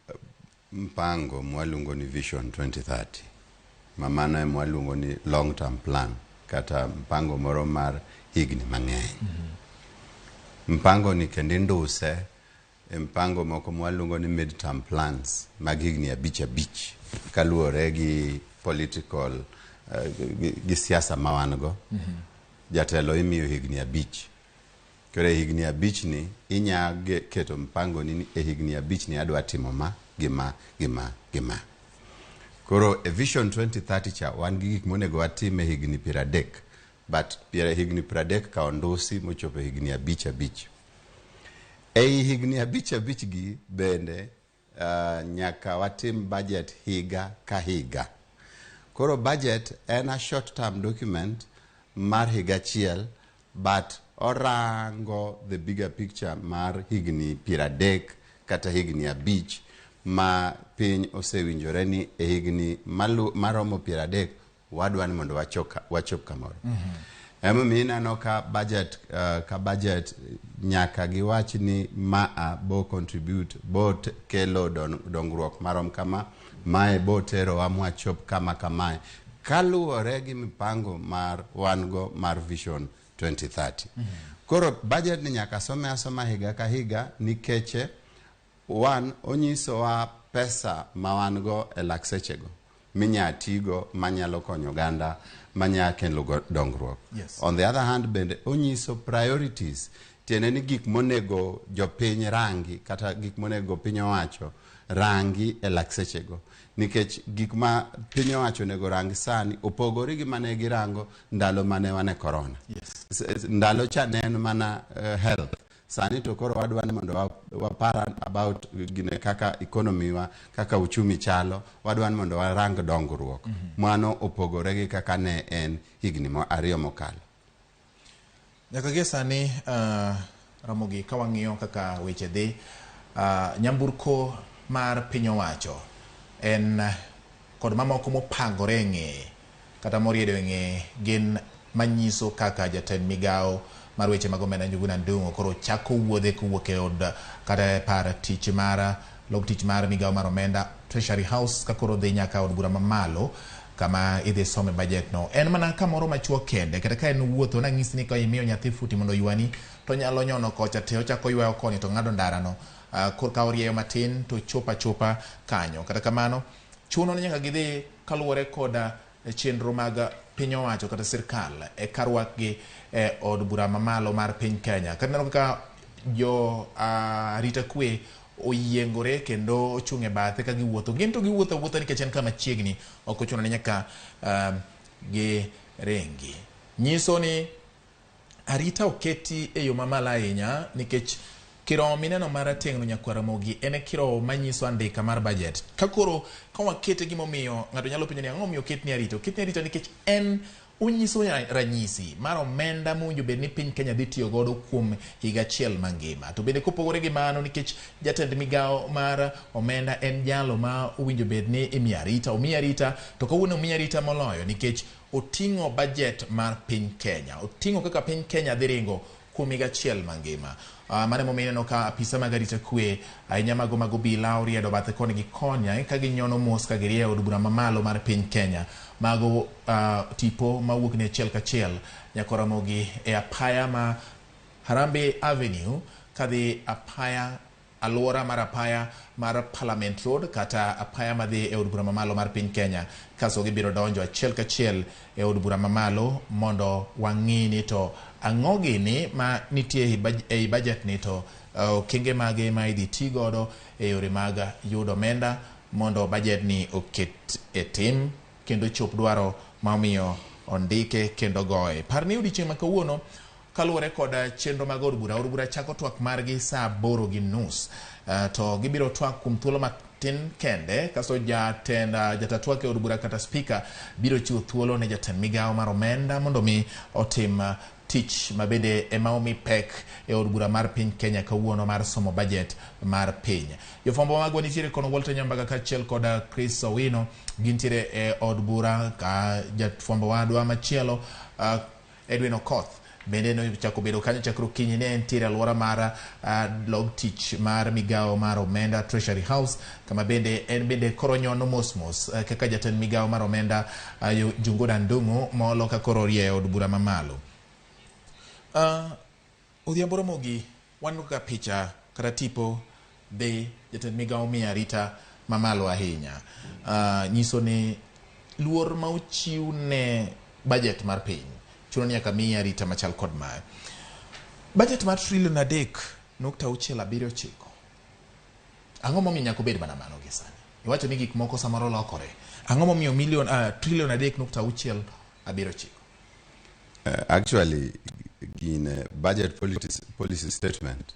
mpango mwaluongo ni Vision 2030 ma mano ema waluongo ni long term plan kata mpango moro mar higni mang'eny. Mpango ni kendo induse e mpango moko mwaluongo ni mid term plans mag higni 5 5 kaluwore gi political gi siasa ma wan go. Jatelo imiyo higni 5. Koro e higni 5 ni inya keto mpango ni e higni 5 ni adwa timo ma gi ma gi ma gi ma. Koro e Vision 2030 cha wan gi gik monego watim e higni 30, but higni 30 ka ondusi mochopo e higni 5 5. Ei higni 5 5 gi bende nyaka watim budget higa ka higa. Koro budget en a short term document mar higa achiel, but orango the bigger picture mar higni 30 kata higni 5 ma piny osewinjore ni e higni maromo 30 wadwa ni mondo wachop kamoro. Emomiyo ineno ka budget ka budget nyaka giwach ni maa bo contribute bo kelo dongruok marom kama, mae bo terowa mwachop kama kamae kaluwore gi mipango mar wan go mar Vision 2030. Koro budget ni nyaka some asoma higa ka higa nikech wan onyisowa pesa ma wan go e lak sechego minya tigo manyalo konyo oganda manya kelo dongruok. On the other hand bende onyiso priorities, tiende ni gik monego jopiny rangi kata gik monego piny owacho rangi e lak sechego, nikech gik ma piny owacho onego rang sani opogore gi mane girango ndalo mane wan e corona. Ndalo cha ne en mana health. Sani to koro wadwa ni mondo wapar about gine kaka economy wa, kaka uchumi chalo, wadwa ni mondo warang dongruok. Mano opogore gi kaka ne en higni 2 mokalo.
Nyaka gie sani Ramogi, ka wang'iyo kaka weche dhi, nyamburko mar piny owacho en kod mamoko mopangore e ng'eye kata moriedo e ng'eye gin manyiso kaka jatend migawo mar weche mag omenda Njuguna Ndung'u koro chako wuodhe kowuok e od kata e par tich mar log tich mar migawo mar omenda Treasury House ka koro dhi nyaka od bura mamalo kama idhi some budget no. En mana kamoro machuok kende, kata ka en wuotho nang'isi ni ka imiyo nyathi futi mondo oywani to onyalo nyono kocha te ochako ywayo koni to ng'ado ndarano ka orieyo matin to chopo achopa kanyo. Kata kamano chuno ni nyaka gidhi kaluwore koda chenro mag piny owacho kata sirkal e karwakgi e od bura mamalo mar piny Kenya. Kata ineno kaka jo arita kwe oyiengore kendo ochung' e bathe ka giwuotho. Gin to giwuotho awuotha nikech en kama chiegni, ok ochuno ni nyaka giringi. Nyiso ni arita oketi e yo mamalo ahinya nikech kirowo mineno marateng'no nyakwar Ramogi en e kirowo manyiso andika mar budget. Ka koro ka wakete gimomiyo ng'ato nyalo penjo ni ang'o momiyo oketni arita? Oketni arita nikech en onyiso ranyisi mar omenda mowinjo bed ni piny Kenya dhi tiyo godo kuom higa achiel mangima. To bende kopogore gi mano, nikech jatend migawo mar omenda en jalo ma owinjo bed ni imiyo arita, omiye arita, to kawuono omiye arita moloyo nikech oting'o budget mar piny Kenya, oting'o kaka piny Kenya dhi ringo kuom higa achiel mangima. Mano emomiyo ineno ka apisa mag arita kwe ahinya mago mag obila oriedo bathe koni gi konya ka ginyono mos ka girieyo od bura mamalo mar piny Kenya. Mago tipo mawuok ni achiel kachiel nyaka Ramogi e apaya ma Harambee Avenue kadhi apaya alwora mar apaya mar Parliament Road kata apaya madhi e od bura mamalo mar piny Kenya kaso gibiro donjo achiel kachiel e od bura mamalo mondo wang'i ni to ang'o gini ma nitie ei budget ni to okenge mage ma idhi ti godo e yore mag yudo omenda mondo budget ni oket e tim kendo chop dwaro ma omiyo ondike kendo goye. Par ni odiochieng' ma kawuono kaluwore kod chenro mag od bura, od bura chako twak margi saa 8:30 to gibiro twak kuom thuolo matin kende kasto jatend jata twak e od bura kata speaker biro chiwo thuolo ne jatend migawo mar omenda mondo mi otim tich mabende ema omi pek e od bura mar piny Kenya kawuono mar somo budget mar piny. Jofwambo magwa nitiere kono Walter Nyambaga kaachiel kod Chris Owino gintiere e od bura ka jafwambo wadwa machielo Edwin Okoth bende nochako bedo kanyo chakre okinyi ne entiere alwora mar log tich mar migawo mar omenda Treasury House kama bende en bende koro nyono mos mos kaka jatend migawo mar omenda Njuguna Ndung'u molo ka koro orieyo od bura mamalo. Odhiambo Ramogi waneno kaka picha kata tipo dhi jatend migawo miyo arita mamalo ahinya. Nyiso ni luor ma ochiw ne budget mar piny chuno ni nyaka miye arita machal kod mae. Budget mar trilion 3.679 ang'o momiyo nyaka obed mana mano gi sani? Iwacho ni gik moko samoro lokore. Ang'o momiyo milion trilion 3.679?
Actually, gine budget policy statement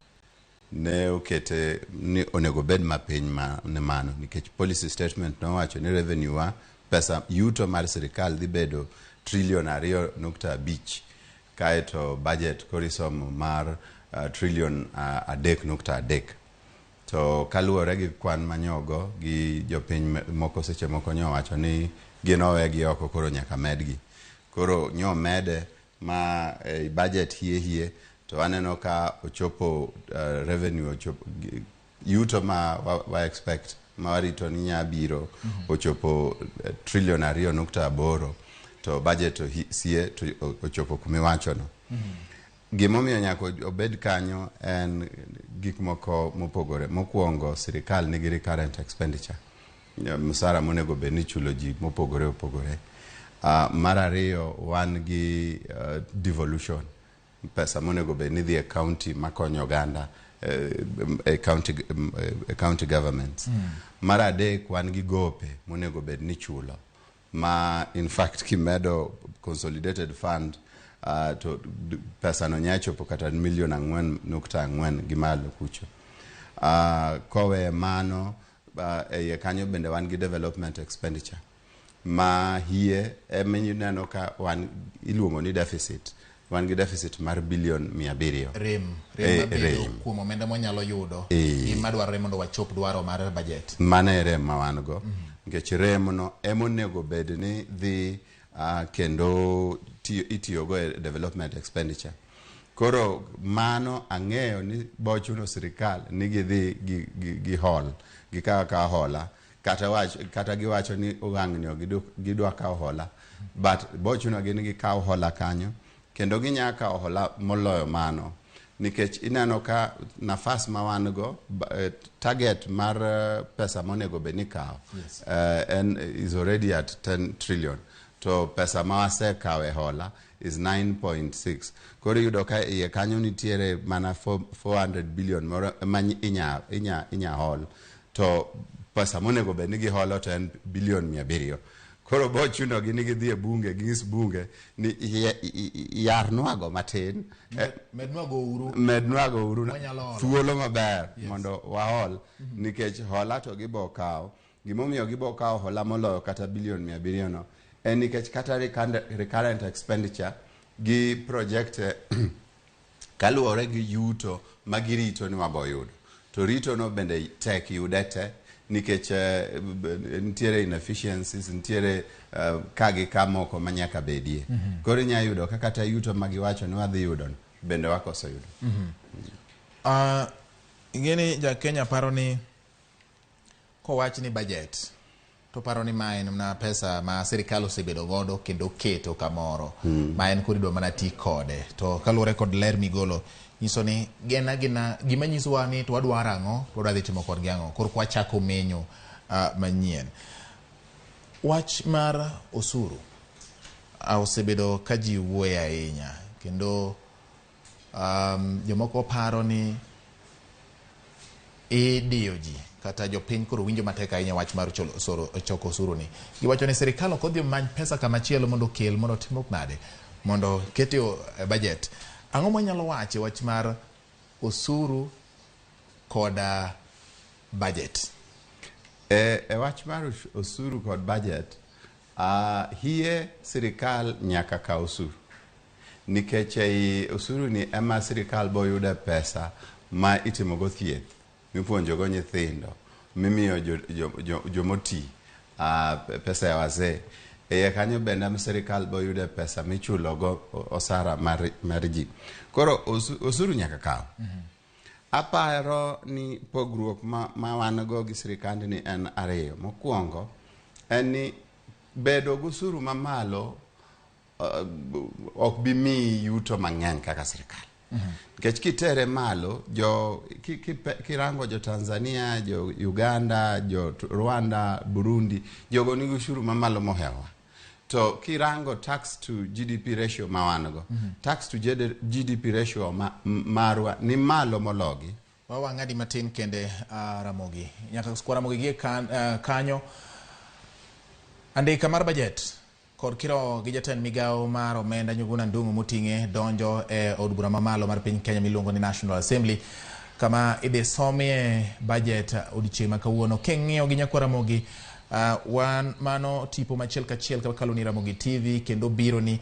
ne okete ni onego bed mapiny ma ne mano nikech policy statement nowacho ni revenue wa pesa yuto mar sirikal dhi bedo trilion 2.5 kaeto budget koro isomo mar trilion 3.3 to kaluwore gi kwan manyogo gi jopiny moko seche moko nyowacho ni gin owegi oko koro nyaka medgi koro nyo mede ma e budget hie to aneno ka ochopo revenue ochopo yuto ma wa expect ma warito ni nya biro ochopo trilion 2.8 to budget to sie to ochopo kumiwachono. Gimomiyo nyaka obed kanyo en gik moko mopogore. Mokwongo sirikal nigi recurrent expenditure, msara monego bed ni ichulo ji mopogore opogore. Mar ariyo wan gi devolution, pesa monego bed ni dhi e county makonyo oganda e county governments. Mar adek wan gi gope monego bed ni chulo ma in fact kimedo consolidated fund to pesa no nya chopo kata milion 4.4 gi malo kucho. Kowe mano e kanyo bende wan gi development expenditure ma hie ema ineno ka wan iluongo ni deficit. Wan gi deficit mar bilion 700.
Rem mabedo kuom omenda mwanyalo yudo gi madwarore mondo wachop dwaro mar budget.
Mano e rem ma wan go. Nikech rem no emonego bed ni dhi kendo itiyogo e development expenditure. Koro mano ang'eyo ni bochuno sirikal ni gidhi gi hol, gikawo akawa hola, kata giwacho ni owang'ni gidwa kawo hola, but bochuno gi ni gikaw hola kanyo kendo ginya kawo hola moloyo mano nikech ineno ka nafas ma wan go target mar pesa monego bed ni kawo en is already at 10 trillion to pesa ma wasekawo e hola is 9.6. Koro iyudo ka iye kanyo nitiere mana 400 billion moro ma inya hol to pesa monego bed ni giholo to en bilion 700. Koro bochuno gi ni gidhi e bunge ging'is bunge ni yarnwago matin, mednwago uru thuolo maber mondo wahol nikech hola to gibo kawo. Gimomiyo gibo kawo hola moloyo kata bilion 700 no en nikech kata recurrent expenditure gi project kaluwore gi yuto ma girito ni wabo yudo to rito no bende tek yude te nikech nitiere inefficiencies, nitiere ka gi ka moko ma nyaka bedie. Koro inya yudo ka kata yuto ma giwacho ni wadhi yudo no Bende wakoso yudo.
Ing'eni ja Kenya paro ni kowach ni budget to paro ni ma en mana pesa ma sirikal osebedo godo kendo keto kamoro ma en koro idwa mana ti kode. To kaluwore kod ler migolo nyiso ni gin agina gima nyisowa ni to wadwaro ang'o, to wadwa dhi timo kodgi ang'o. Koro kwachako menyo manyien. Wach mar osuru osebedo ka ji wuoye ahinya kendo jomoko paro ni idiyo ji kata jopiny koro winjo matek ahinya wach mar choko osuru ni. Giwacho ni sirikal ok odhi omany pesa kamachielo mondo okel mondo otim nade mondo kete e budget. Ang'o mwanyalo wacho e wach mar osuru koda budget?
E wach mar osuru kod budget, hie sirikal nyaka kaw osuru. Nikech ei osuru ni ema sirikal boyude pesa ma itimogo thieth, mipuonjogo nyithindo, mimiyo jomoti pesa ya wazee. Iye kanyo bende ema sirikal boyude pesa michulogo osara mar ji. Koro osuru nyaka kaw. Aparo ni pogruok ma wan go gi sirikandni en ariyo. Mokwongo en ni bedo gi osuru mamalo ok bi miyi yuto mang'eny kaka sirikal. Nikech kitere malo, kirango jo Tanzania, jo Uganda, jo Rwanda, Burundi, jogo nigi osuru mamalo mohewa. To kirango tax to GDP ratio ma wan go, tax to GDP ratio marwa ni malo mologi.
Wawang'adi matin kende Ramogi. Nyaka kwa Ramogi gie kanyo andika mar budget kod kiro gi jatend migawo mar omenda Njuguna Ndung'u moting'e donjo e od bura mamalo mar piny Kenya miluongo ni National Assembly kama idhi somie budget odiochieng' ma kawuono. King'iyo gi nyakwa Ramogi, wan mano tipo machiel kachiel kakalo ni Ramogi TV kendo biro ni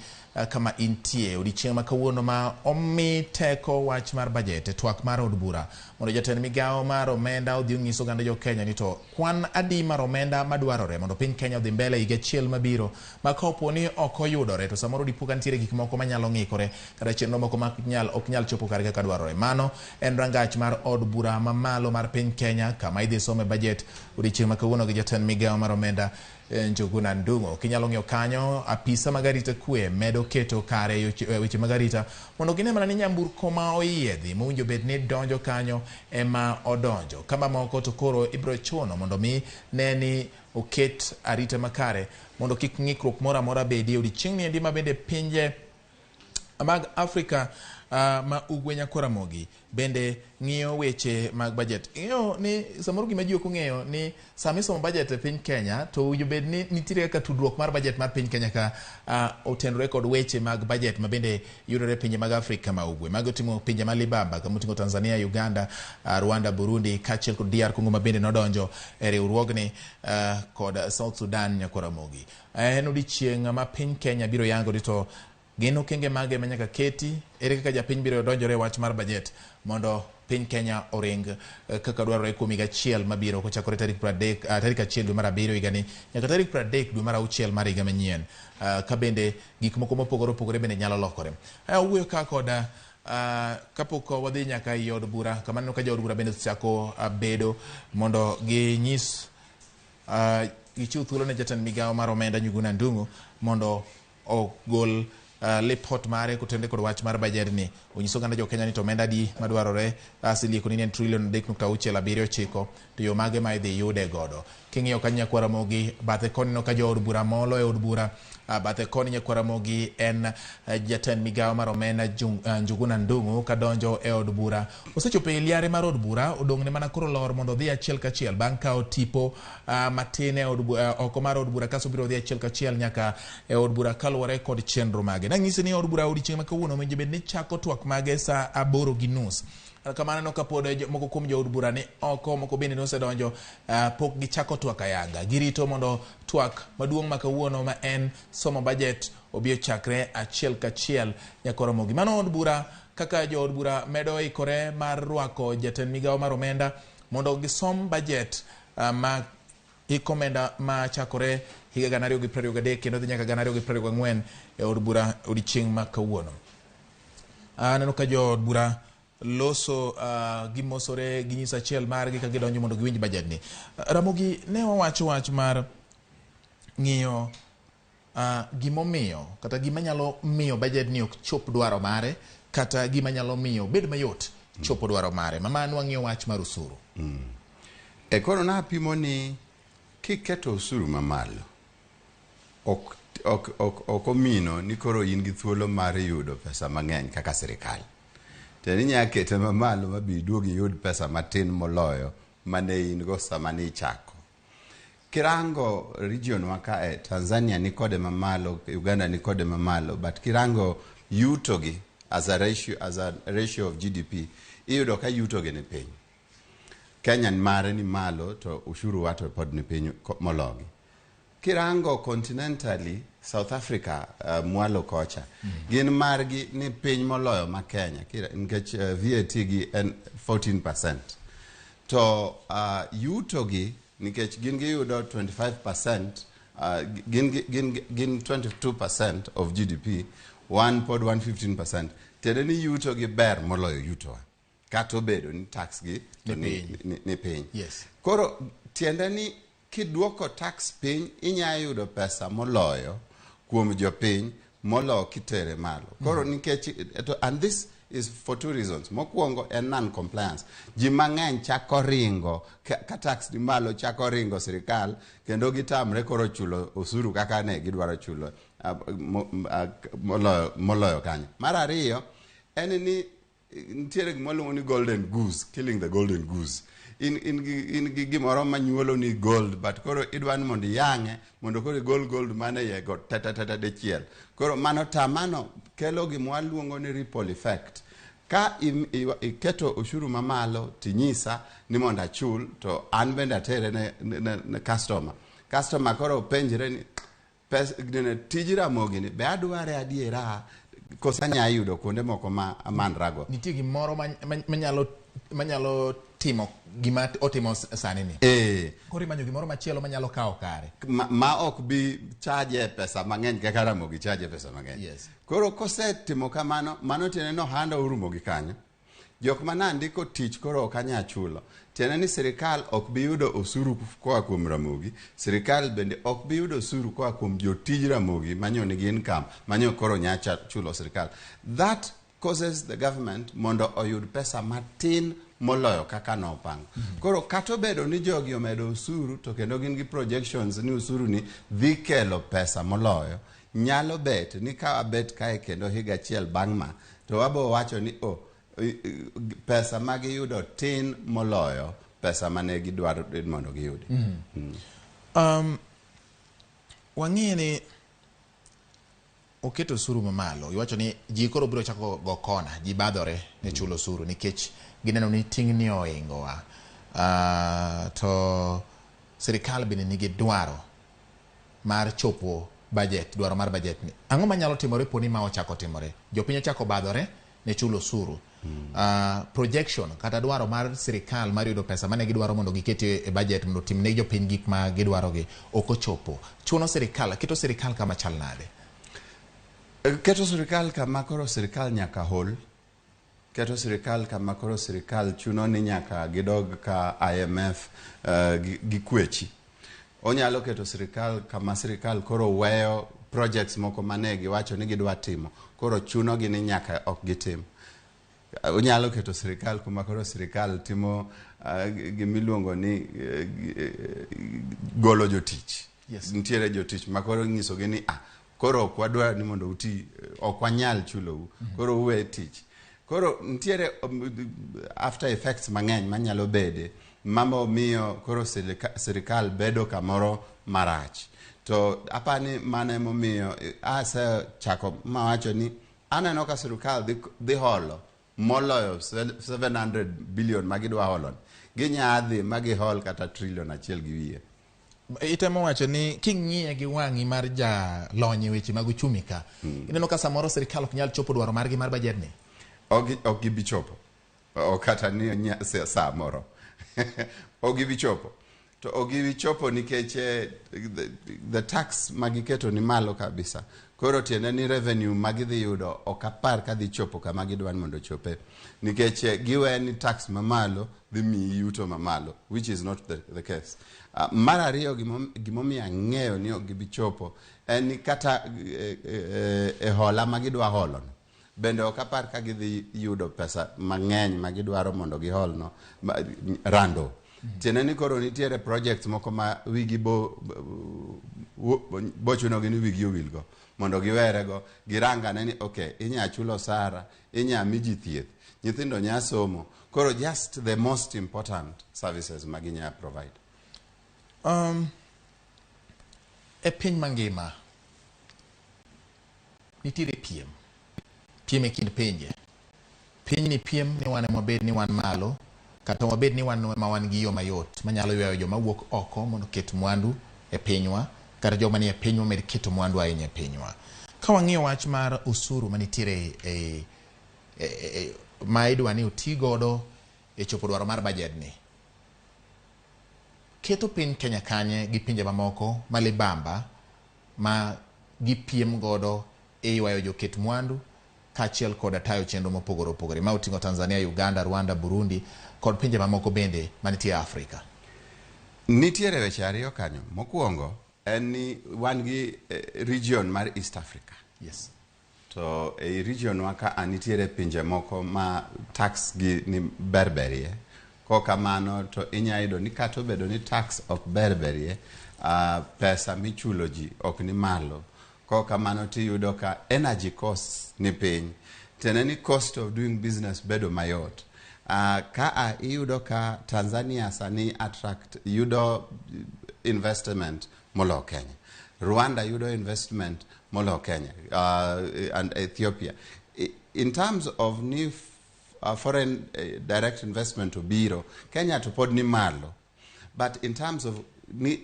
kama intie odiochieng' ma kawuono ma omi teko wach mar budget e twak mar od bura mondo jatend migawo mar omenda odhi onyis oganda jo Kenya ni to kwan adi mar omenda madwarore mondo piny Kenya odhi mbele higa achiel mabiro ma kapo ni ok oyudore to samoro dipo ka nitiere gik moko manyalo ng'ikore kata chenro moko ma ok nyal chopo kare kaka dwarore. Mano en rangach mar od bura mamalo mar piny Kenya kama idhi some budget odiochieng' ma kawuono gi jatend migawo mar omenda Njuguna Ndung'u. Kinyalo ng'iyo kanyo apisa mag arita kwe medo keto kare weche mag arita mondo gine mana ni nyamburko ma oyiedhi mowinjo bed ni donjo kanyo ema odonjo. Kama moko to koro ibiro chuno mondo mi ne ni oket arita makare mondo kik ng'ikruok moro amora bedie odiochieng' ni endi ma bende pinje mag Afrika ma ugwe nyakwa Ramogi bende ng'iyo weche mag budget. Ing'eyo ni samoro gima ji ok ong'eyo ni sama isomo budget e piny Kenya to owinjo bed ni nitiere kaka tudruok mar budget mar piny Kenya ka otenore kod weche mag budget ma bende yudore e pinje mag Afrika ma ugwe. Mago oting'o pinje ma libamba kama oting'o Tanzania, Uganda, Rwanda, Burundi kaachiel kod DR Congo ma bende nodonjo e riwruogni kod South Sudan nyakwa Ramogi. En odiochieng' ma piny Kenya biro yango ni to gin okenge mage ma nyaka keti, ere kaka japiny biro donjore e wach mar budget mondo piny Kenya oring kaka dwarore kuom higa achiel mabiro kochakore tarik 1 dwe mar 7 higani nyaka tarik 30 dwe mar 6 mar higa manyien, ka bende gik moko mopogore opogore bende nyalo lokore. Awuoyo ka kod kapok wadhi nyaka ei od bura, kama aneno ka jood bura bende osechako bedo mondo ginyis gichiw thuolo ne jatend migawo mar omenda Njuguna Ndung'u mondo ogol lipot mare kotenore kod wach mar budget ni. Onyiso oganda jo Kenya ni to omenda adi madwarore, asilieko ni en trilion 3.679 to yo mage ma idhi yude godo. King'iyo kanyo nyakwa Ramogi, bathe koni no ka jood bura molo e od bura, bathe koni nyakwa Ramogi en jatend migawo mar omenda Njuguna Ndung'u kadonjo e od bura. Osechopo e liare mar od bura, odong'ne mana koro lor mondo odhi achiel kachiel bang' kawo tipo matin e od oko mar od bura kasto biro dhi achiel kachiel nyaka e od bura kaluwore kod chenro mage. Nang'isi ni od bura odiochieng' ma kawuono owinjo bed ni chako twak mage saa 8:30. Kamano no kapod moko kuom jood bura ni oko, moko bende nosedonjo, pok gichako twak ayanga. Girito mondo twak maduong' ma kawuono ma en somo budget obi ochakre achiel kachiel nyakwa Ramogi. Mano od bura kaka jood bura medo ikore mar rwako jatend migawo mar omenda mondo gisom budget ma hik omenda ma chakore higa 2023 kendo dhi nyaka 2024 e od bura odiochieng' ma kawuono. Aneno ka jood bura loso, gimosore, ginyiso achiel margi ka gidonjo mondo giwinj budget ni. Ramogi, ne wawacho wach mar ng'iyo gimomiyo kata gima nyalo miyo budget ni ok chop dwaro mare, kata gima nyalo miyo bed mayot chopo dwaro mare. Mama, nwang'iyo wach mar osuru.
E koro napimo ni kiketo osuru mamalo ok omino ni koro in gi thuolo mar yudo pesa mang'eny kaka sirikal. To inya kete mamalo ma bi iduog iyud pesa matin moloyo mane in go sama nichako. Kirango region wa kae, Tanzania ni kode mamalo, Uganda ni kode mamalo, but kirango yuto gi as a ratio of GDP, iyudo ka yuto gi ni piny. Kenya mare ni malo to ushuru wa to pod ni piny mologi. Kirango continentally, South Africa, mwalo kocha, gin margi ni piny moloyo ma Kenya, nikech VAT gi en 14%. To yuto gi, nikech gin giyudo 25%, gin 22% of GDP, wan pod wan 15%. Tiende ni yuto gi ber moloyo yutowa. Kata obedo ni tax gi to
Ni piny.
ni piny.
Yes.
Koro tiende ni kiduoko tax piny, inya yudo pesa moloyo kuom jopiny moloyo kitere malo. Koro nikech to, and this is for two reasons. Mokwongo en non compliance. Ji mang'eny chako ringo ka tax ni malo, chako ringo sirikal kendo gitamre koro chulo osuru kaka ne gidwaro chulo moloyo kanyo. Mar ariyo en ni nitiere gima waluongo ni golden goose, killing the golden goose. In gi gimoro manyuolo ni gold, but koro idwa ni mondo iyang'e mondo koro igol gold mane iye go tetetete dichiel. Koro mano tamano kelo gima waluongo ni ripple effect. Ka iketo ushuru mamalo tinyisa ni mondo achul, to an bende atere ne customer. Customer koro penjre ni nene, tij Ramogi ni be adware adiera koso anya yudo kuonde moko ma amanrago.
Nitie gimoro manyalo timo gima otimo sani ni. Koro imanyo gimoro machielo manyalo kawo kare.
Ma ok bi charge pesa mang'eny kaka Ramogi charge pesa mang'eny. Koro kosetimo kamano, mano tiende ni ohanda orumo gi kanyo. Jok manandiko tich koro ok anya chulo. Tiende ni sirikal ok bi yudo osuru koa kuom Ramogi. Sirikal bende ok bi yudo osuru koa kuom jotij Ramogi manyo nigi income manyo koro nya chulo sirikal. That causes the government mondo oyud pesa matin moloyo kaka nopango. Koro kata obedo ni jogi omedo osuru to kendo gin gi projections ni osuru ni dhi kelo pesa moloyo, nyalo bet ni ka wabet kae kendo higa achiel bang' ma to wabo wacho ni oh, pesa ma giyudo tin moloyo pesa mane gidwaro mondo giyudi.
Wang'e ni oketo osuru mamalo. Iwacho ni ji koro biro chako go kona, ji badhore ne chulo osuru nikech gineno ni ting'ni ohingowa. To sirikal bende nigi dwaro mar chopo budget, dwaro mar budget ni. Ang'o manyalo timore poni ma ochako timore? Jopiny ochako badhore ne chulo osuru. Projection kata dwaro mar sirikal mar yudo pesa mane gidwaro mondo giket e budget mondo otim ne jopiny gik ma gidwaro gi ok ochopo. Chuno sirikal, keto sirikal kama chal nade?
Keto sirikal kama koro sirikal nyaka hol. Keto sirikal kama koro sirikal chuno ni nyaka gidog ka IMF gi kwechi. Onyalo keto sirikal kama sirikal koro weyo projects moko mane giwacho ni gidwa timo, koro chuno gi ni nyaka ok gitim. Onyalo keto sirikal kuma koro sirikal timo gimiluongo ni golo jotich. Nitiere jotich ma koro inyisogi ni ah, koro ok wadwar ni mondo uti, ok wanyal chulou, koro uwe tich. Koro nitiere after effects mang'eny manyalo bede mamo miyo koro sirikal bedo kamoro marach. To apani mano emomiyo asechako mawacho ni aneno ka sirikal dhi holo moloyo 700 billion ma gidwa holo ni. Ginya dhi ma gihol kata trillion achiel gi wiye.
Itemo wacho ni king'iye gi wang'i mar jalony e weche mag uchumi ka, ineno ka samoro sirikal ok nyal chopo dwaro margi mar budget ni.
Ok gibi chopo. Ok kata ni sa moro. Ok gibi chopo. To ok gibi chopo nikech the tax magiketo ni malo kabisa. Koro tiende ni revenue magidhi yudo ok apar ka dhi chopo kama gidwa ni mondo ochope. Nikech giwe ni tax mamalo dhi miyi yuto mamalo, which is not the case. Mar ariyo, gimomiyo ang'eyo ni ok gibi chopo en ni kata e hola ma gidwa holo no bende ok apar ka gidhi yudo pesa mang'eny ma gidwaro mondo giholno rando. Tiende ni koro nitiere projects moko ma wigi bo chunogi ni wigi owilgo mondo giwerego girang ane ni okay, inya chulo osara, inya mi ji thieth, nyithindo nya somo. Koro just the most important services ma ginya provide.
E piny mangima nitiere piem, piem e kind pinje. Pinyni piem ni wan ema wabed ni wan malo, kata wabed ni wan ema wan gi yo mayot manyalo ywayo joma wuok oko mondo oket mwandu e pinywa, kata joma nie pinywa med keto mwandu ahinya e pinywa. Ka wang'iyo wach mar osuru manitiere e ma idwa ni oti godo e chopo dwaro mar bajet ni, keto piny Kenya kanye gi pinje mamoko ma libamba ma gipiem godo e ywayo joket mwandu kaachiel koda tayo chenro mopogore opogore ma oting'o Tanzania, Uganda, Rwanda, Burundi kod pinje mamoko bende manitie Afrika.
Nitiere weche ariyo kanyo. Mokwongo en ni wan gi region mar East Africa. To ei region wa ka nitiere pinje moko ma tax gi ni berberie. Kokamano to inya yudo ni kata obedo ni tax ok berberie, pesa michulo ji ok ni malo. Kokamano tiyudo ka energy costs ni piny. Tiende ni cost of doing business bedo mayot. Ka iyudo ka Tanzania sani attract yudo investment molo Kenya. Rwanda yudo investment molo Kenya and Ethiopia. In terms of new foreign direct investment obiro, Kenya to pod ni malo. But in terms of ni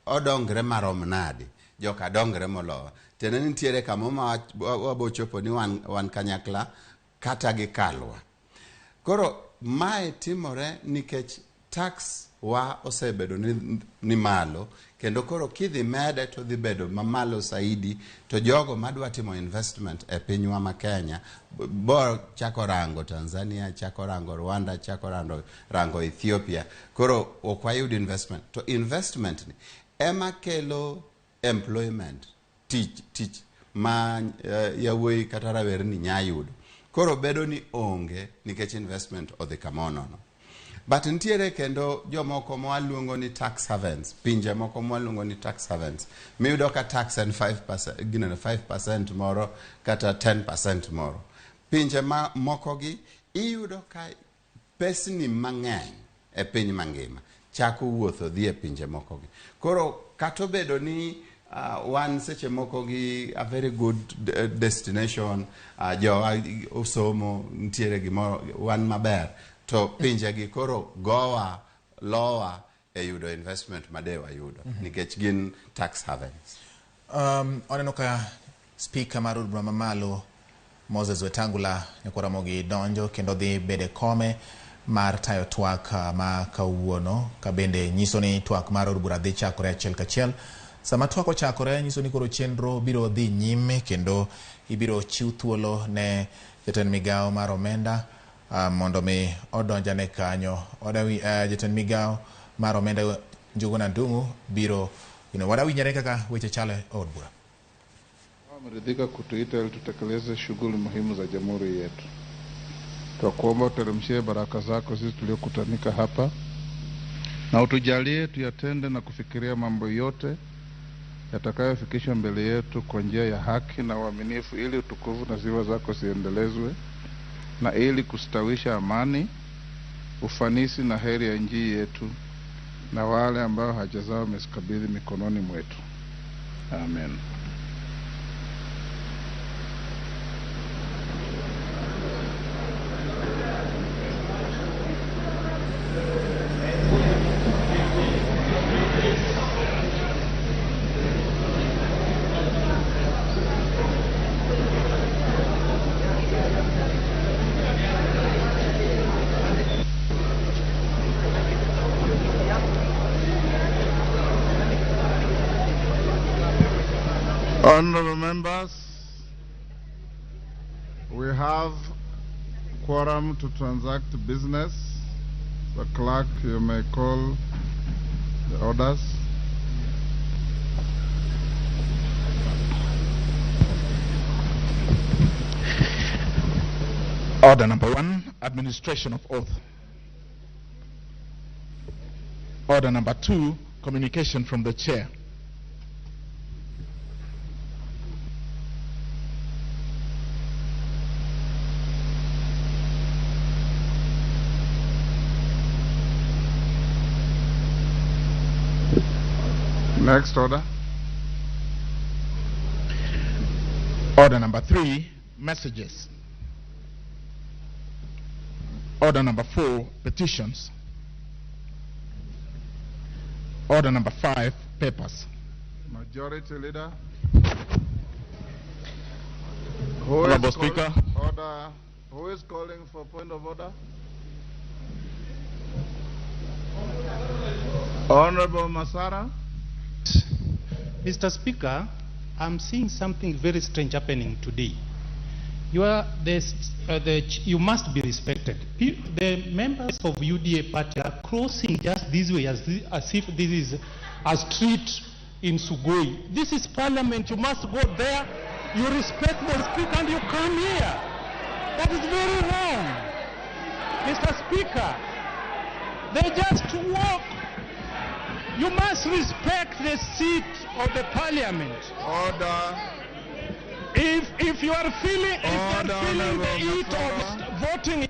odongre marom nade, joka dongre molowa. Tiende ni nitiere kama ma wabo chopo ni wan kanyakla kata gi kalwa. Koro mae timore nikech tax wa osebedo ni malo, kendo koro kidhi mede to dhi bedo mamalo saidi, to jogo madwa timo investment e pinywa ma Kenya bo chako rango Tanzania, chako rango Rwanda, chako rango Ethiopia. Koro ok wayud investment. To investment ni ema kelo employment, tich ma yawuoyi kata rawerni nya yudo. Koro bedo ni onge nikech investment odhi kamonono. But nitiere kendo jomoko mwaluongo ni tax havens, pinje moko mwaluongo ni tax havens. Miyudo ka tax en 5%, ginene 5% moro kata 10% moro. Pinje ma moko gi iyudo ka pesni mang'eny e piny mangima chako wuotho dhi e pinje moko gi. Koro kata obedo ni wan seche moko gi a very good destination, jowa osomo, nitiere gimoro, wan maber, to pinje gi koro gowa lowa e yudo investment made wayudo nikech gin tax havens.
Oneno ka speaker mar od bura mamalo Moses Wetangula nyakwar Ramogi donjo kendo dhi bedo e kome mar tayo twak ma kawuono, ka bende nyiso ni twak mar od bura dhi chakore achiel kachiel. Sama twak ochakore nyiso ni koro chenro biro dhi nyime kendo ibiro chiw thuolo ne jatend migawo mar omenda mondo mi odonjane kanyo. Jatend migawo mar omenda Njuguna Ndung'u biro wadawinjore kaka weche chalo e od bura.
Wameridhika kutuita ili tutekeleze shughuli muhimu za jamhuri yetu. Twakuomba uteremshie baraka zako sisi tuliokutanika hapa, na utujalie tuyatende na kufikiria mambo yote yatakayofikishwa mbele yetu kwa njia ya haki na uaminifu, ili utukufu na sifa zako ziendelezwe, na ili kustawisha amani, ufanisi na heri ya nchi yetu na wale ambao haja zao wamezikabidhi mikononi mwetu. Amen. Honorable members, we have quorum to transact business. The clerk, you may call the orders.
Order number 1, administration of oath. Order number 2, communication from the chair.
Next order.
Order number 3, messages. Order number 4, petitions. Order number 5, papers.
Majority Leader.
Honorable Speaker.
Order. Who is calling for point of order? Honorable Masara.
Mr. Speaker, I'm seeing something very strange happening today. You are you must be respected. The members of UDA party are crossing just this way as if this is a street in Sugoi. This is parliament. You must go there. You respect the speaker and you come here. That is very wrong. Mr. Speaker, they just walk. You must respect the seat of the parliament.
Order.
If you are feeling, if you are feeling the heat of voting.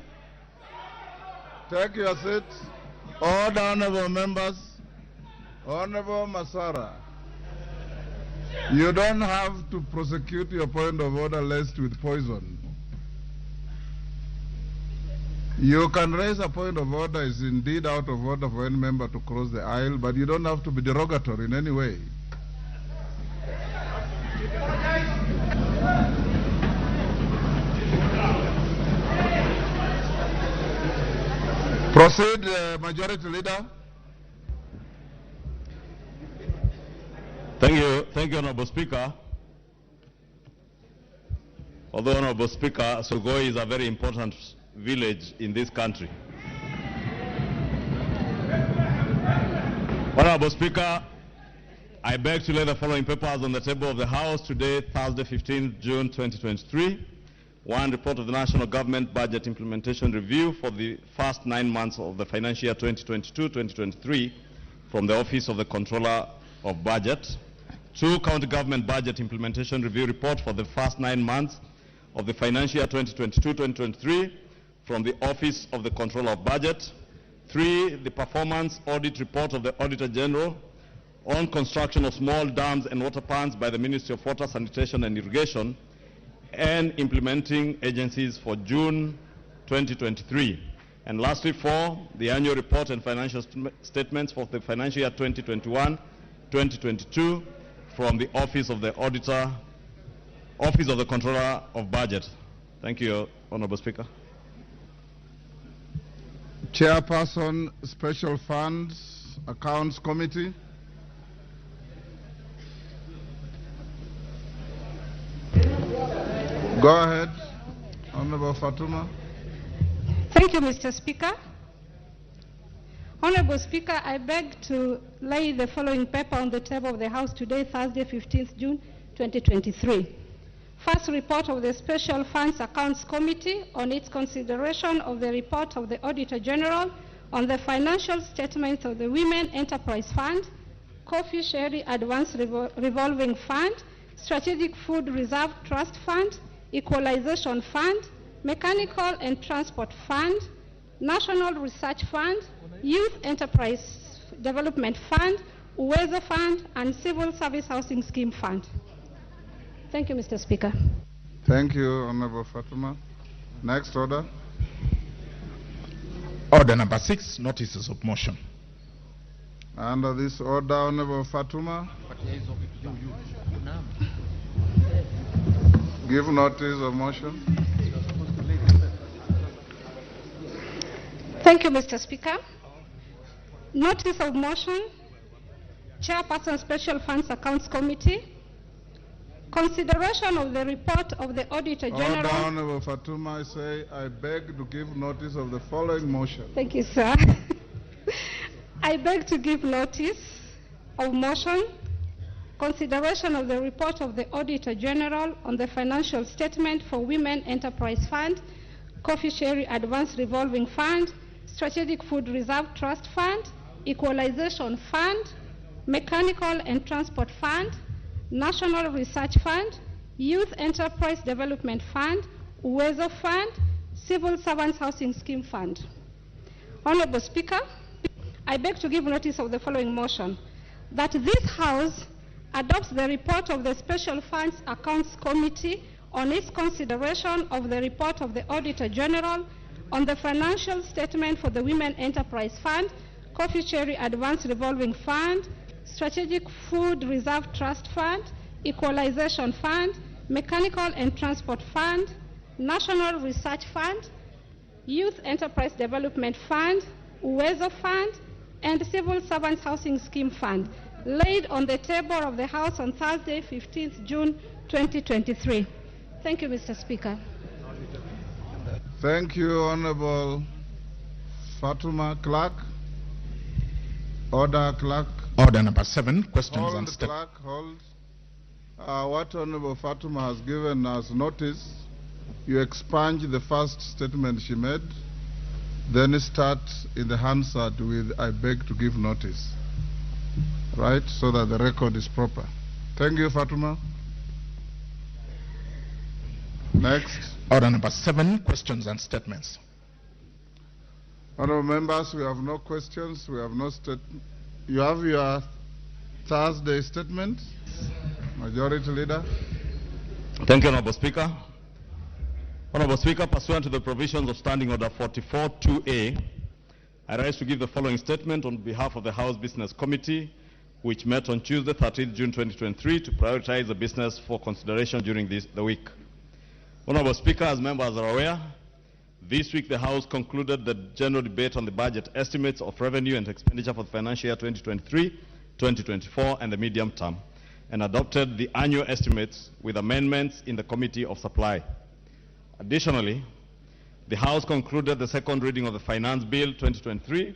Take your seat. Order, honorable members. Honorable Masara, you don't have to prosecute your point of order laced with poison. You can raise a point of order. It's indeed out of order for any member to cross the aisle, but you don't have to be derogatory in any way. Proceed, Majority Leader.
Thank you, Honorable Speaker. Although, Honorable Speaker, Sugoi is a very important village in this country. Honorable Speaker, I beg to lay the following papers on the table of the House today, Thursday, 15th June 2023. 1, report of the National Government Budget Implementation Review for the first 9 months of the financial year 2022-2023 from the Office of the Controller of Budget. 2, County Government Budget Implementation Review Report for the first 9 months of the financial year 2022-2023 from the Office of the Controller of Budget. 3, the Performance Audit Report of the Auditor General on construction of small dams and water ponds by the Ministry of Water, Sanitation and Irrigation and implementing agencies for June 2023. And lastly, 4, the annual report and financial statements for the financial year 2021-2022 from the Office of the Auditor, Office of the Controller of Budget. Thank you, Honorable Speaker.
Chairperson, Special Funds Accounts Committee. Go ahead, Honorable Fatuma.
Thank you, Mr. Speaker. Honorable Speaker, I beg to lay the following paper on the table of the House today, Thursday, 15th June, 2023. First report of the Special Funds Accounts Committee on its consideration of the report of the Auditor General on the financial statements of the Women Enterprise Fund, Coffee Sherry Advance Revolving Fund, Strategic Food Reserve Trust Fund, Equalization Fund, Mechanical and Transport Fund, National Research Fund, Youth Enterprise Development Fund, Uwezo Fund, and Civil Service Housing Scheme Fund. Thank you, Mr. Speaker.
Thank you, Honorable Fatuma. Next order.
Order number 6, notices of motion.
Under this order, Honorable Fatuma, give notice of motion.
Thank you, Mr. Speaker. Notice of motion, Chairperson, Special Funds Accounts Committee, Consideration of the report of the Auditor
Order,
General.
Honorable Fatuma, I say I beg to give notice of the following motion.
Thank you, sir. I beg to give notice of motion, consideration of the report of the Auditor General on the financial statement for Women Enterprise Fund, Coffee Cherry Advance Revolving Fund, Strategic Food Reserve Trust Fund, Equalization Fund, Mechanical and Transport Fund, National Research Fund, Youth Enterprise Development Fund, Uwezo Fund, Civil Servants Housing Scheme Fund. Honorable Speaker, I beg to give notice of the following motion, that this House adopts the report of the Special Funds Accounts Committee on its consideration of the report of the Auditor General on the financial statement for the Women Enterprise Fund, Coffee Cherry Advance Revolving Fund, Strategic Food Reserve Trust Fund, Equalization Fund, Mechanical and Transport Fund, National Research Fund, Youth Enterprise Development Fund, Uwezo Fund, and Civil Servants Housing Scheme Fund, laid on the table of the House on Thursday, 15th June 2023. Thank you, Mr. Speaker.
Thank you, Honorable Fatuma. Clerk. Order, Clerk.
Order number 7, questions
hold,
and statements.
Clerk, hold. What Honorable Fatuma has given us notice, you expunge the first statement she made, then start in the Hansard with, I beg to give notice. Right? So that the record is proper. Thank you, Fatuma. Next.
Order number 7, questions and statements.
Honorable members, we have no questions, we have no statement. You have your Thursday statement, Majority Leader.
Thank you, Honorable Speaker. Honorable Speaker, pursuant to the provisions of Standing Order 44-2A, I rise to give the following statement on behalf of the House Business Committee, which met on Tuesday, 13th June 2023, to prioritize the business for consideration during the week. Honorable Speaker, as members are aware, this week the House concluded the general debate on the budget estimates of revenue and expenditure for the financial year 2023-2024 and the medium term, and adopted the annual estimates with amendments in the Committee of Supply. Additionally, the House concluded the second reading of the Finance Bill 2023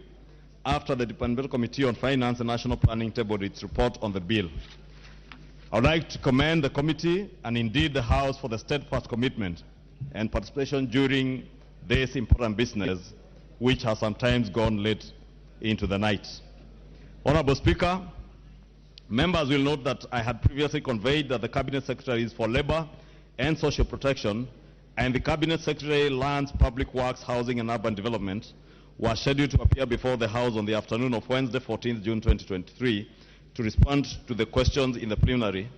after the Departmental Committee on Finance and National Planning tabled its report on the bill. I would like to commend the committee and indeed the House for the steadfast commitment and participation during this important business, which has sometimes gone late into the night. Honorable Speaker, members will note that I had previously conveyed that the Cabinet Secretaries for Labour and Social Protection and the Cabinet Secretary Lands, Public Works, Housing and Urban Development were scheduled to appear before the House on the afternoon of Wednesday, 14th June 2023, to respond to the questions in the plenary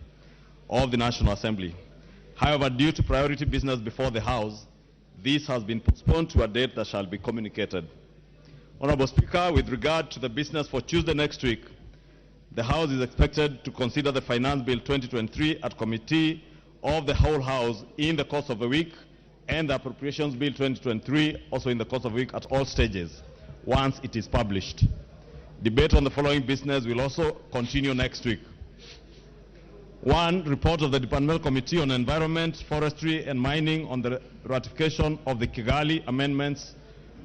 of the National Assembly. However, due to priority business before the House, this has been postponed to a date that shall be communicated. Honorable Speaker, with regard to the business for Tuesday next week, the House is expected to consider the Finance Bill 2023 at Committee of the whole House in the course of a week, and the Appropriations Bill 2023 also in the course of a week at all stages, once it is published. Debate on the following business will also continue next week. 1, report of the Departmental Committee on Environment, Forestry and Mining on the ratification of the Kigali Amendments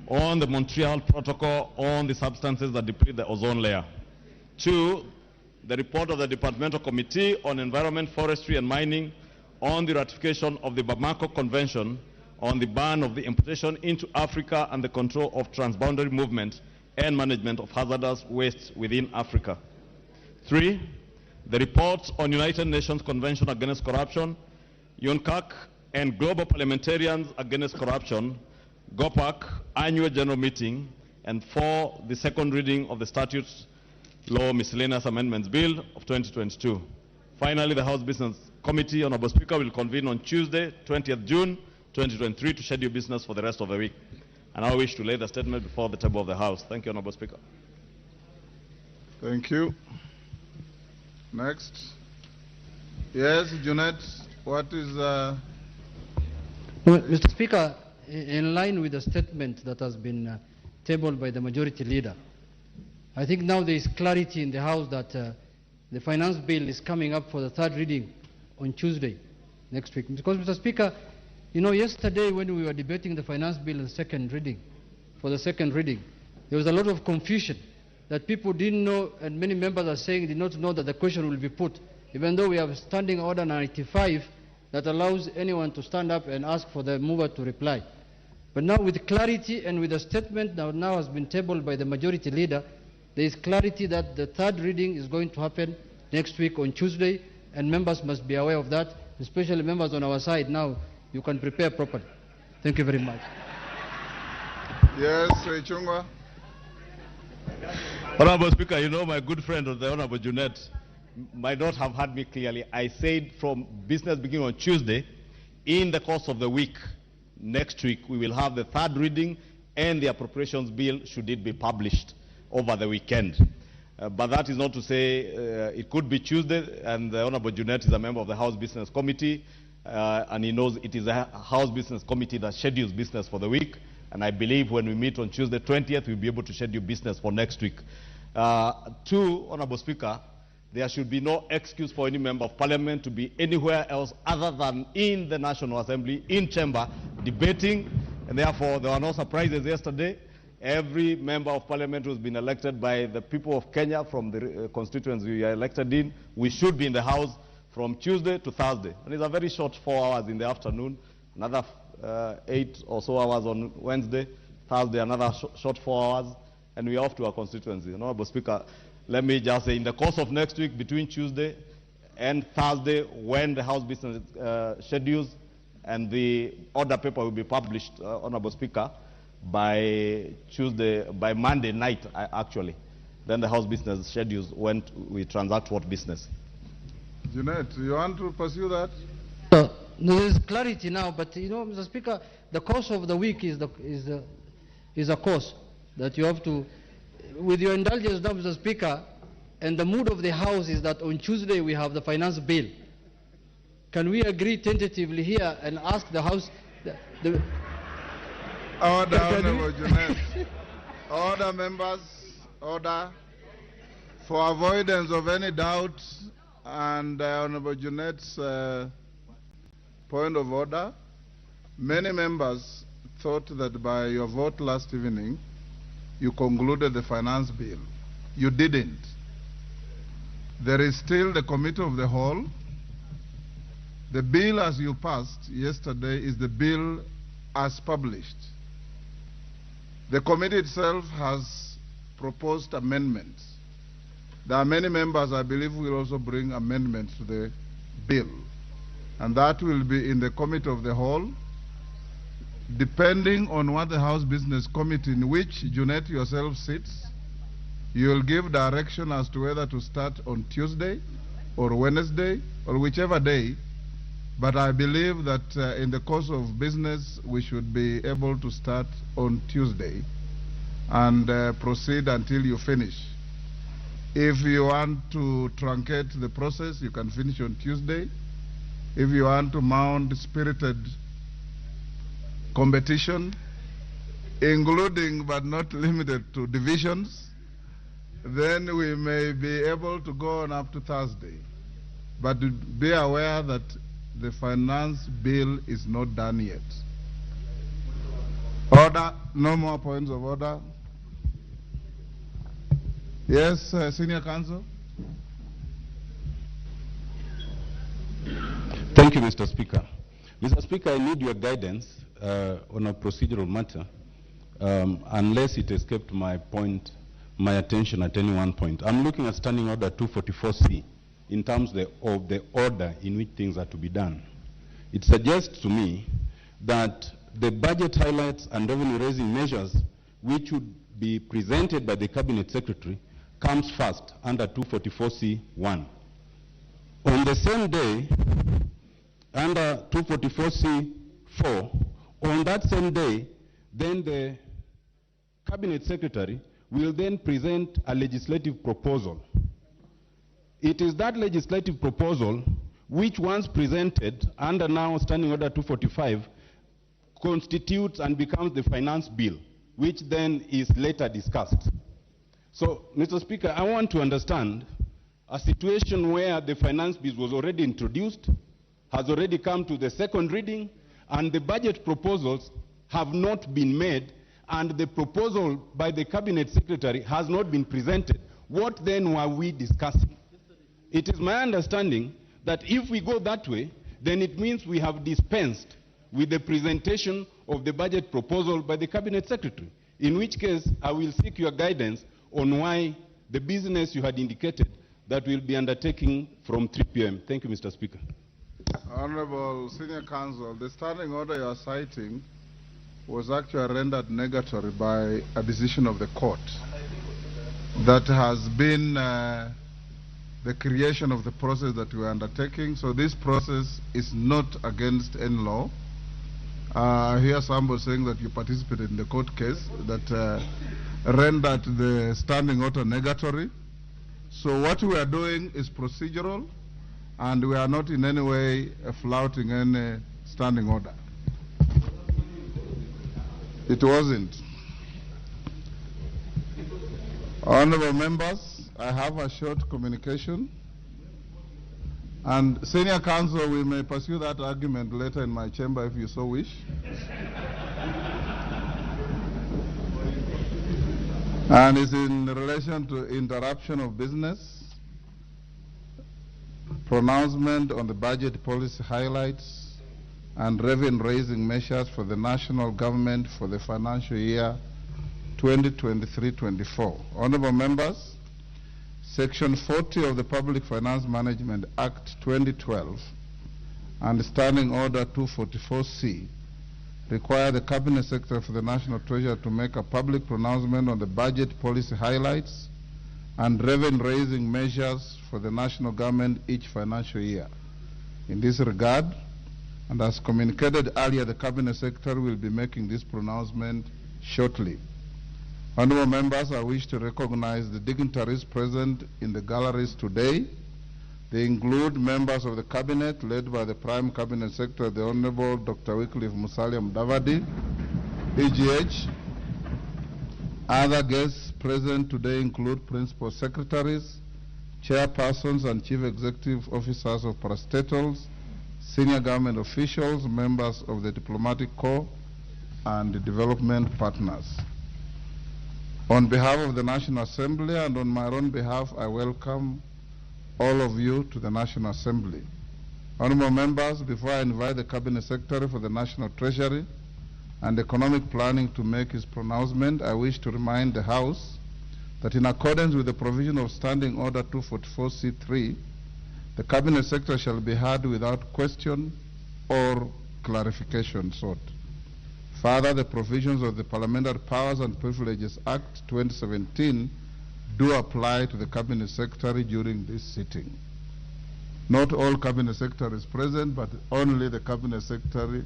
on the Montreal Protocol on the substances that deplete the ozone layer. 2, the report of the Departmental Committee on Environment, Forestry and Mining on the ratification of the Bamako Convention on the ban of the importation into Africa and the control of transboundary movement and management of hazardous wastes within Africa. 3, the report on United Nations Convention Against Corruption, UNCAC, and Global Parliamentarians Against Corruption, GOPAC, Annual General Meeting, and 4, the second reading of the Statutes Law Miscellaneous Amendments Bill of 2022. Finally, the House Business Committee, Honorable Speaker, will convene on Tuesday, 20th June 2023, to schedule business for the rest of the week. And I wish to lay the statement before the table of the House. Thank you, Honorable Speaker.
Thank you. Next. Yes, Junet, what is...
Well, Mr. Speaker, in line with the statement that has been tabled by the Majority Leader, I think now there is clarity in the House that the Finance Bill is coming up for the third reading on Tuesday next week. Because, Mr. Speaker, you know, yesterday when we were debating the finance bill in second reading, for the second reading, there was a lot of confusion that people didn't know, and many members are saying did not know that the question will be put, even though we have Standing Order 95 that allows anyone to stand up and ask for the mover to reply. But now with clarity and with a statement that now has been tabled by the majority leader, there is clarity that the third reading is going to happen next week on Tuesday, and members must be aware of that, especially members on our side now. You can prepare properly. Thank you very much.
Yes, Ichung'wah.
Honorable Speaker, you know my good friend, the Honorable Junet, might not have heard me clearly. I said from business beginning on Tuesday, in the course of the week, next week, we will have the third reading and the appropriations bill, should it be published over the weekend. But that is not to say it could be Tuesday, and the Honorable Junet is a member of the House Business Committee, and he knows it is a House Business Committee that schedules business for the week. And I believe when we meet on Tuesday 20th, we'll be able to schedule business for next week. Two, Honorable Speaker, there should be no excuse for any member of parliament to be anywhere else other than in the National Assembly, in chamber, debating. And therefore, there were no surprises yesterday. Every member of parliament who's been elected by the people of Kenya from the constituency we are elected in, we should be in the House from Tuesday to Thursday. And it's a very short 4 hours in the afternoon, another 8 or so hours on Wednesday, Thursday, another short 4 hours, and we are off to our constituency. Honorable Speaker, let me just say, in the course of next week, between Tuesday and Thursday, when the House business schedules and the order paper will be published, Honorable Speaker, by Tuesday, by Monday night, actually. Then the House business schedules when we transact what business.
Junet, you want to pursue that?
No, there is clarity now, but you know, Mr. Speaker, the course of the week is a course that you have to, with your indulgence now, Mr. Speaker, and the mood of the House is that on Tuesday we have the finance bill. Can we agree tentatively here and ask the House?
Order, Honorable Junet. Order, members. Order. For avoidance of any doubt and Honorable Junet's point of order, many members thought that by your vote last evening, you concluded the finance bill. You didn't. There is still the committee of the whole. The bill as you passed yesterday is the bill as published. The committee itself has proposed amendments. There are many members, I believe, who will also bring amendments to the bill. And that will be in the committee of the whole, depending on what the House Business Committee, in which Junet yourself sits, you will give direction as to whether to start on Tuesday or Wednesday or whichever day. But I believe that in the course of business, we should be able to start on Tuesday and proceed until you finish. If you want to truncate the process, you can finish on Tuesday. If you want to mount spirited competition, including but not limited to divisions, then we may be able to go on up to Thursday. But be aware that the finance bill is not done yet. Order. No more points of order. Yes, Senior Counsel.
Thank you, Mr. Speaker. Mr. Speaker, I need your guidance on a procedural matter, unless it escaped my attention at any one point. I'm looking at Standing Order 244C in terms of the order in which things are to be done. It suggests to me that the budget highlights and revenue-raising measures which would be presented by the Cabinet Secretary comes first under 244C1. On the same day, under 244C4, on that same day, then the Cabinet Secretary will then present a legislative proposal. It is that legislative proposal which, once presented under now Standing Order 245, constitutes and becomes the finance bill, which then is later discussed. So, Mr. Speaker, I want to understand, A situation where the finance bill was already introduced, has already come to the second reading, and the budget proposals have not been made, and the proposal by the Cabinet Secretary has not been presented. What then were we discussing? It is my understanding that if we go that way, then it means we have dispensed with the presentation of the budget proposal by the Cabinet Secretary, in which case I will seek your guidance on why the business you had indicated that we'll be undertaking from 3 p.m. Thank you, Mr. Speaker.
Honorable Senior Counsel, the standing order you are citing was actually rendered negatory by a decision of the court that has been the creation of the process that we are undertaking. So this process is not against any law. I hear somebody saying that you participated in the court case that rendered the standing order negatory. So what we are doing is procedural, and we are not in any way flouting any standing order. It wasn't. Honorable members, I have a short communication. And Senior Counsel, we may pursue that argument later in my chamber if you so wish. And it's in relation to interruption of business, pronouncement on the budget policy highlights, and revenue-raising measures for the national government for the financial year 2023-24. Honorable members, Section 40 of the Public Finance Management Act 2012 and Standing Order 244C require the Cabinet Secretary for the National Treasury to make a public pronouncement on the budget policy highlights and revenue-raising measures for the national government each financial year. In this regard, and as communicated earlier, the Cabinet Secretary will be making this pronouncement shortly. Honorable members, I wish to recognize the dignitaries present in the galleries today. They include members of the Cabinet, led by the Prime Cabinet Secretary, the Honorable Dr. Wycliffe Musalia Mudavadi, EGH. Other guests present today include principal secretaries, chairpersons and chief executive officers of parastatals, senior government officials, members of the diplomatic corps, and the development partners. On behalf of the National Assembly and on my own behalf, I welcome all of you to the National Assembly. Honorable members, before I invite the Cabinet Secretary for the National Treasury and Economic Planning to make his pronouncement, I wish to remind the House that in accordance with the provision of Standing Order 244C3, the Cabinet Secretary shall be heard without question or clarification sought. Further, the provisions of the Parliamentary Powers and Privileges Act 2017 do apply to the Cabinet Secretary during this sitting. Not all Cabinet Secretaries present, but only the Cabinet Secretary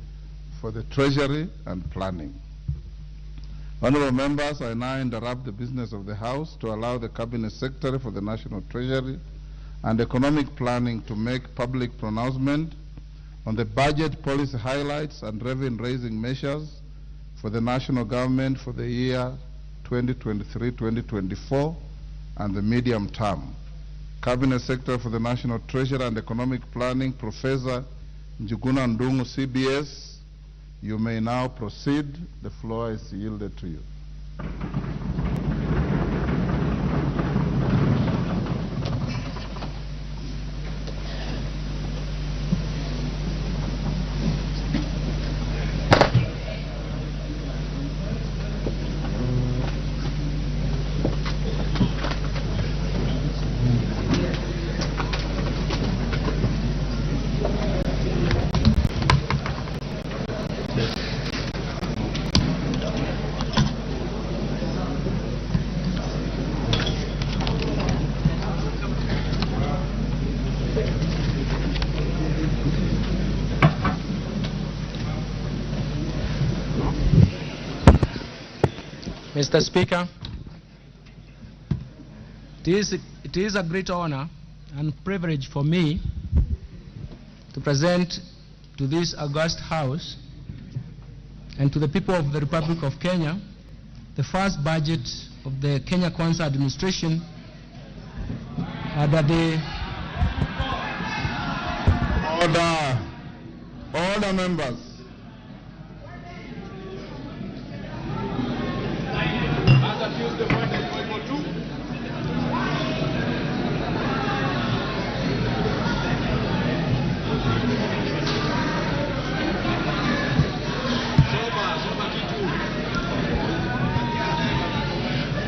for the Treasury and Planning. Honorable members, I now interrupt the business of the House to allow the Cabinet Secretary for the National Treasury and Economic Planning to make public pronouncement on the budget policy highlights and revenue-raising measures for the national government for the year 2023-2024 and the medium term. Cabinet Secretary for the National Treasury and Economic Planning, Professor Njuguna Ndung'u, CBS, you may now proceed. The floor is yielded to you.
Mr. Speaker, it is a great honor and privilege for me to present to this august House and to the people of the Republic of Kenya the first budget of the Kenya Kwanza administration Adade.
Order. Order, members.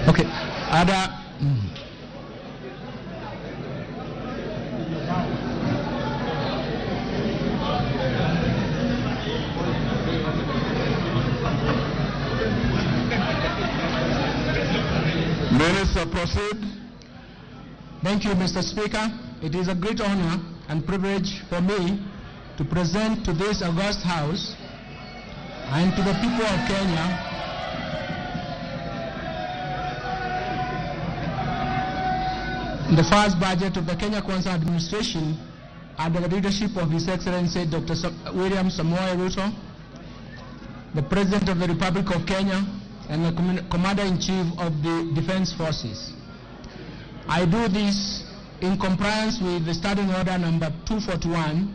Okay. Ada.
Minister, proceed.
Thank you, Mr. Speaker. It is a great honor and privilege for me to present to this august House and to the people of Kenya the first budget of the Kenya Kwanza administration under the leadership of His Excellency Dr. William Samoei Ruto, the President of the Republic of Kenya and the Commander-in-Chief of the Defense Forces. I do this in compliance with the Standing Order number 241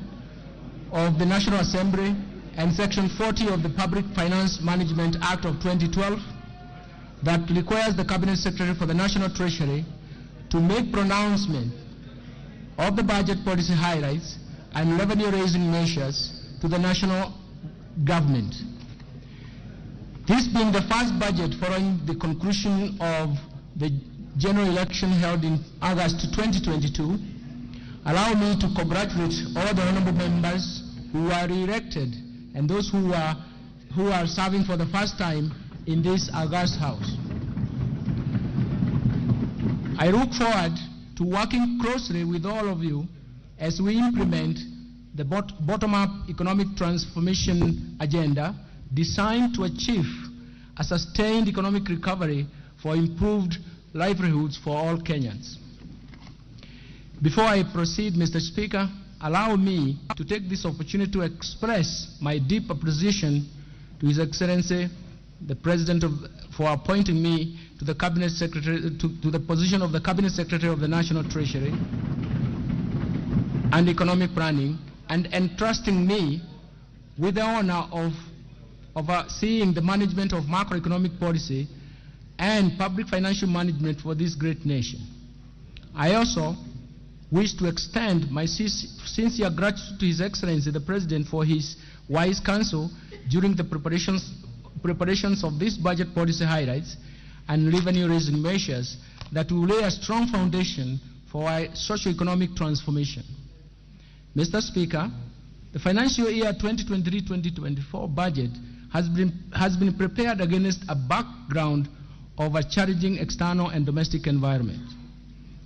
of the National Assembly and Section 40 of the Public Finance Management Act of 2012 that requires the Cabinet Secretary for the National Treasury to make pronouncement of the budget policy highlights and revenue-raising measures to the national government. This being the first budget following the conclusion of the general election held in August 2022, allow me to congratulate all the honorable members who were re-elected and those who are serving for the first time in this august House. I look forward to working closely with all of you as we implement the bottom-up economic transformation agenda designed to achieve a sustained economic recovery for improved livelihoods for all Kenyans. Before I proceed, Mr. Speaker, allow me to take this opportunity to express my deep appreciation to His Excellency, the President, for appointing me to the Cabinet Secretary, to the position of the Cabinet Secretary of the National Treasury and Economic Planning, and entrusting me with the honor of overseeing the management of macroeconomic policy and public financial management for this great nation. I also wish to extend my sincere gratitude to His Excellency the President for his wise counsel during the preparations of this budget policy highlights and revenue-raising measures that will lay a strong foundation for our socio-economic transformation. Mr. Speaker, the financial year 2023-2024 budget has been prepared against a background of a challenging external and domestic environment.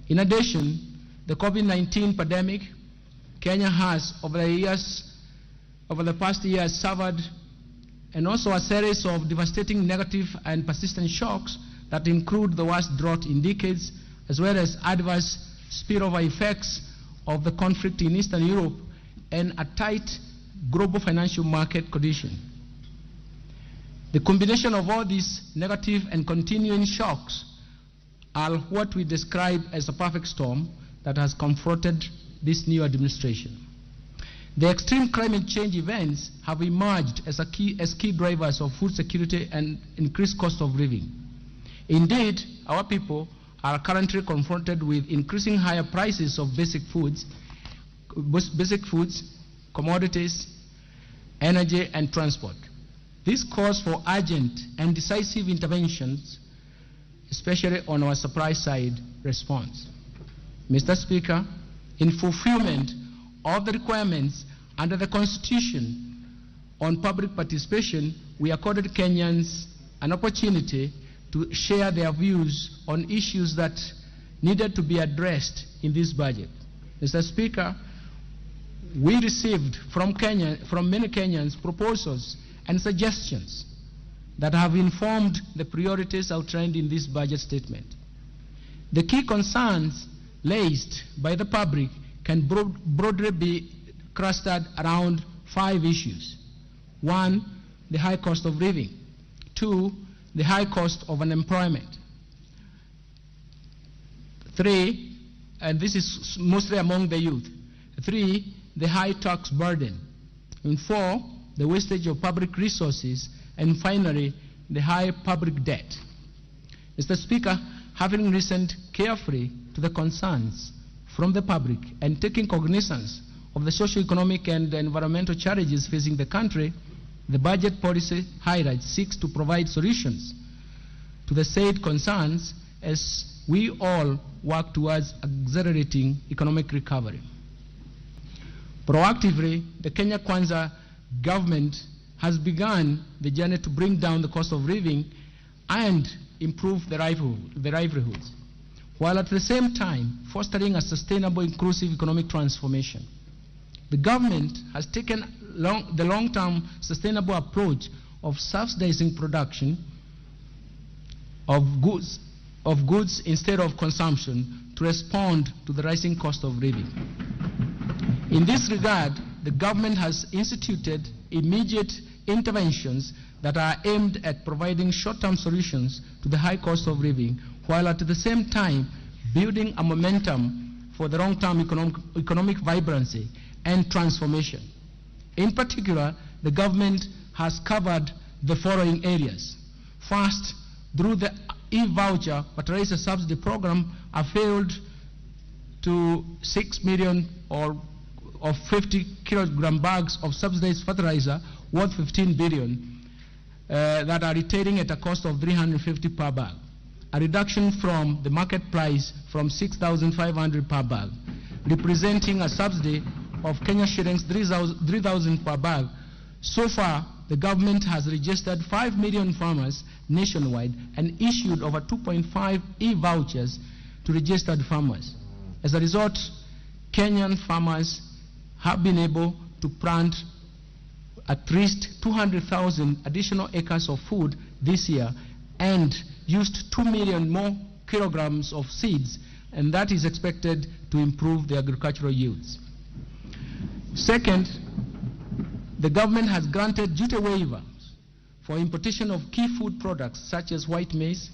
In addition, the COVID-19 pandemic, Kenya has over the past years suffered, and also a series of devastating negative and persistent shocks that include the worst drought in decades, as well as adverse spillover effects of the conflict in Eastern Europe and a tight global financial market condition. The combination of all these negative and continuing shocks are what we describe as a perfect storm that has confronted this new administration. The extreme climate change events have emerged as key drivers of food security and increased cost of living. Indeed, our people are currently confronted with increasing higher prices of basic foods, commodities, energy, and transport. This calls for urgent and decisive interventions, especially on our supply side response. Mr. Speaker, in fulfillment of the requirements under the Constitution on public participation, we accorded Kenyans an opportunity to share their views on issues that needed to be addressed in this budget. Mr. Speaker, we received from many Kenyans proposals and suggestions that have informed the priorities outlined in this budget statement. The key concerns raised by the public can broadly be clustered around 5 issues. 1, the high cost of living. 2, the high cost of unemployment. 3, and this is mostly among the youth. 3, the high tax burden. And 4, the wastage of public resources. And finally, the high public debt. Mr. Speaker, having listened carefully to the concerns from the public and taking cognizance of the socio-economic and environmental challenges facing the country, the budget policy highlight seeks to provide solutions to the said concerns as we all work towards accelerating economic recovery. Proactively, the Kenya Kwanza government has begun the journey to bring down the cost of living and improve the livelihoods, while at the same time fostering a sustainable, inclusive economic transformation. The government has taken the long-term sustainable approach of subsidizing production of goods instead of consumption to respond to the rising cost of living. In this regard, the government has instituted immediate interventions that are aimed at providing short-term solutions to the high cost of living, while at the same time building a momentum for the long-term economic vibrancy and transformation. In particular, the government has covered the following areas. First, through the e-voucher fertilizer subsidy program, availed to 6 million or 50 kilogram bags of subsidized fertilizer worth 15 billion that are retailing at a cost of 350 per bag, a reduction from the market price from 6,500 per bag, representing a subsidy of Kenya shillings 3,000 per bag. So far, the government has registered 5 million farmers nationwide and issued over 2.5 e-vouchers to registered farmers. As a result, Kenyan farmers have been able to plant at least 200,000 additional acres of food this year and used 2 million more kilograms of seeds, and that is expected to improve the agricultural yields. Second, the government has granted duty waivers for importation of key food products such as white maize,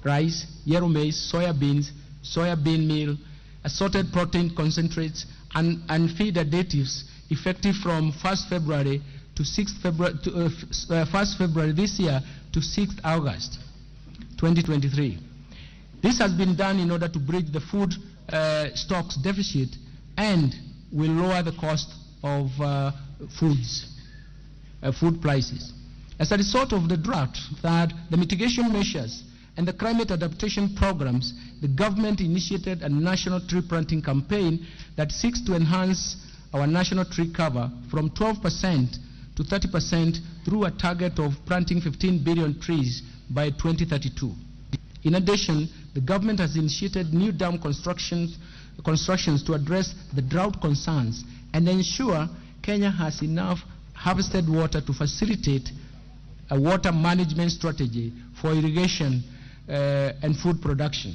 rice, yellow maize, soya beans, soya bean meal, assorted protein concentrates, and feed additives effective from 1st February to 6th February, 1st February this year to 6th August 2023. This has been done in order to bridge the food stocks deficit and will lower the cost of food prices. As a result of the drought, third, the mitigation measures and the climate adaptation programs, the government initiated a national tree planting campaign that seeks to enhance our national tree cover from 12% to 30% through a target of planting 15 billion trees by 2032. In addition, the government has initiated new dam constructions to address the drought concerns and ensure Kenya has enough harvested water to facilitate a water management strategy for irrigation and food production.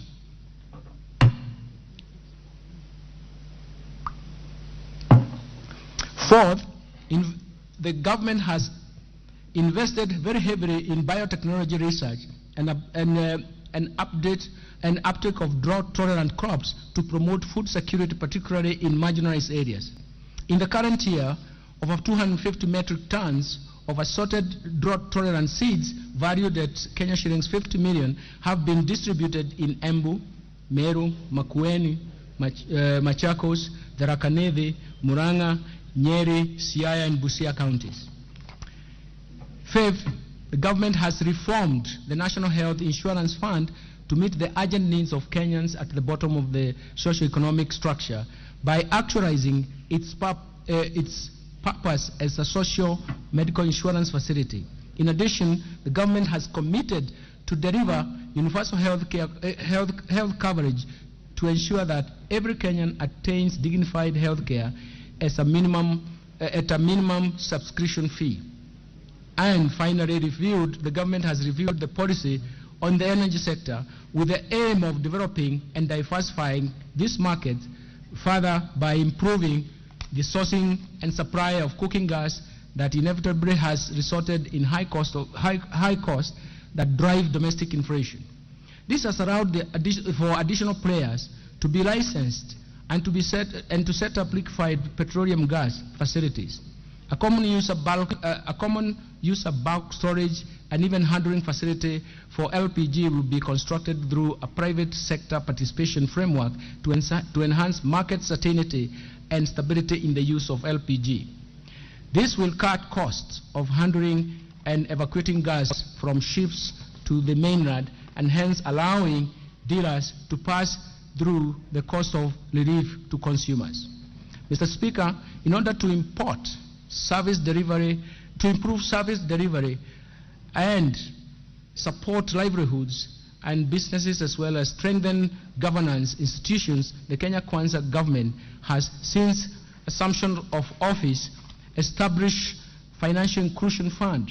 Fourth, the government has invested very heavily in biotechnology research and an uptake of drought-tolerant crops to promote food security, particularly in marginalized areas. In the current year, over 250 metric tons of assorted drought-tolerant seeds valued at Kenya shillings 50 million have been distributed in Embu, Meru, Makueni, Machakos, Tharaka Nithi, Murang'a, Nyeri, Siaya, and Busia counties. Fifth, the government has reformed the National Health Insurance Fund to meet the urgent needs of Kenyans at the bottom of the socioeconomic structure by actualizing its purpose as a social medical insurance facility. In addition, the government has committed to deliver universal health coverage to ensure that every Kenyan attains dignified health care as a minimum, at a minimum subscription fee. And finally, the government has reviewed the policy on the energy sector with the aim of developing and diversifying this market further by improving the sourcing and supply of cooking gas that inevitably has resulted in high cost that drive domestic inflation. This has allowed for additional players to be licensed and to set up liquefied petroleum gas facilities. A common use of bulk storage and even handling facility for LPG will be constructed through a private sector participation framework to enhance market certainty and stability in the use of LPG. This will cut costs of handling and evacuating gas from ships to the mainland, and hence allowing dealers to pass through the cost of relief to consumers. Mr. Speaker, in order to improve service delivery and support livelihoods and businesses, as well as strengthen governance institutions, the Kenya Kwanza government has, since assumption of office, established Financial Inclusion Fund.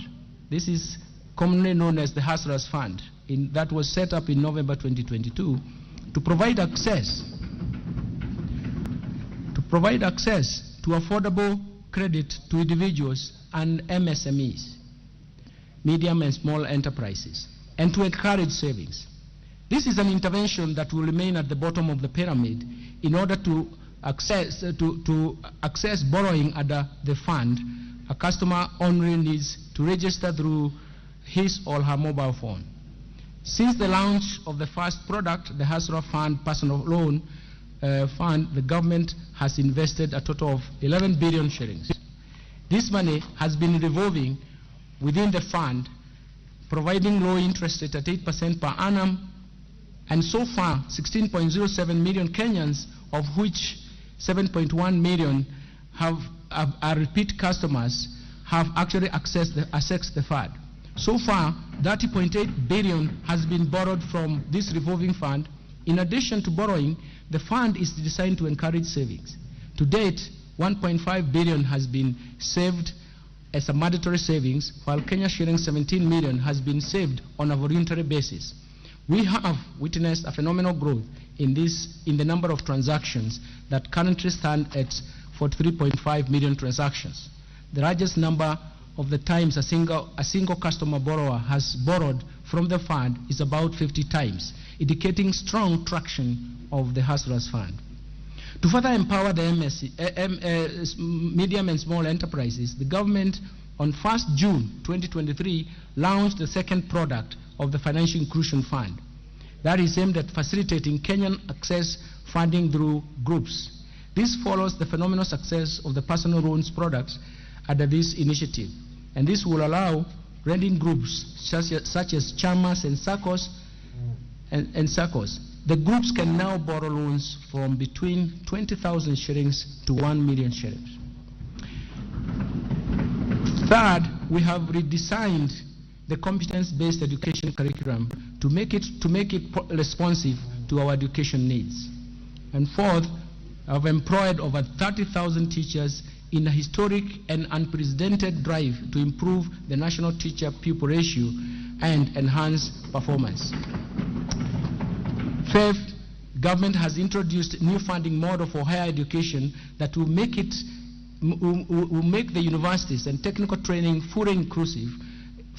This is commonly known as the Hustlers Fund. That was set up in November 2022 to provide access to affordable credit to individuals and MSMEs, medium and small enterprises, and to encourage savings. This is an intervention that will remain at the bottom of the pyramid in order to access, access borrowing under the fund. A customer only needs to register through his or her mobile phone. Since the launch of the first product, the Hustler Fund Personal Loan Fund, the government has invested a total of 11 billion shillings. This money has been revolving within the fund, providing low interest rate at 8% per annum, and so far 16.07 million Kenyans, of which 7.1 million are repeat customers, have actually accessed the fund. So far, 30.8 billion has been borrowed from this revolving fund. In addition to borrowing, the fund is designed to encourage savings. To date, 1.5 billion has been saved as a mandatory savings, while Kenya shilling 17 million has been saved on a voluntary basis. We have witnessed a phenomenal growth in the number of transactions that currently stand at 43.5 million transactions. The largest number of the times a single customer borrower has borrowed from the fund is about 50 times, indicating strong traction of the Hustlers Fund. To further empower the medium and small enterprises, the government on 1st June 2023 launched the second product of the Financial Inclusion Fund that is aimed at facilitating Kenyan access funding through groups. This follows the phenomenal success of the personal loans products under this initiative, and this will allow lending groups such as Chamas and SACCOs and SACCOs. The groups can now borrow loans from between 20,000 shillings to 1 million shillings. Third, we have redesigned the competence-based education curriculum to make it responsive to our education needs. And fourth, I've employed over 30,000 teachers in a historic and unprecedented drive to improve the national teacher-pupil ratio and enhance performance. Fifth, government has introduced new funding model for higher education that will make the universities and technical training fully inclusive,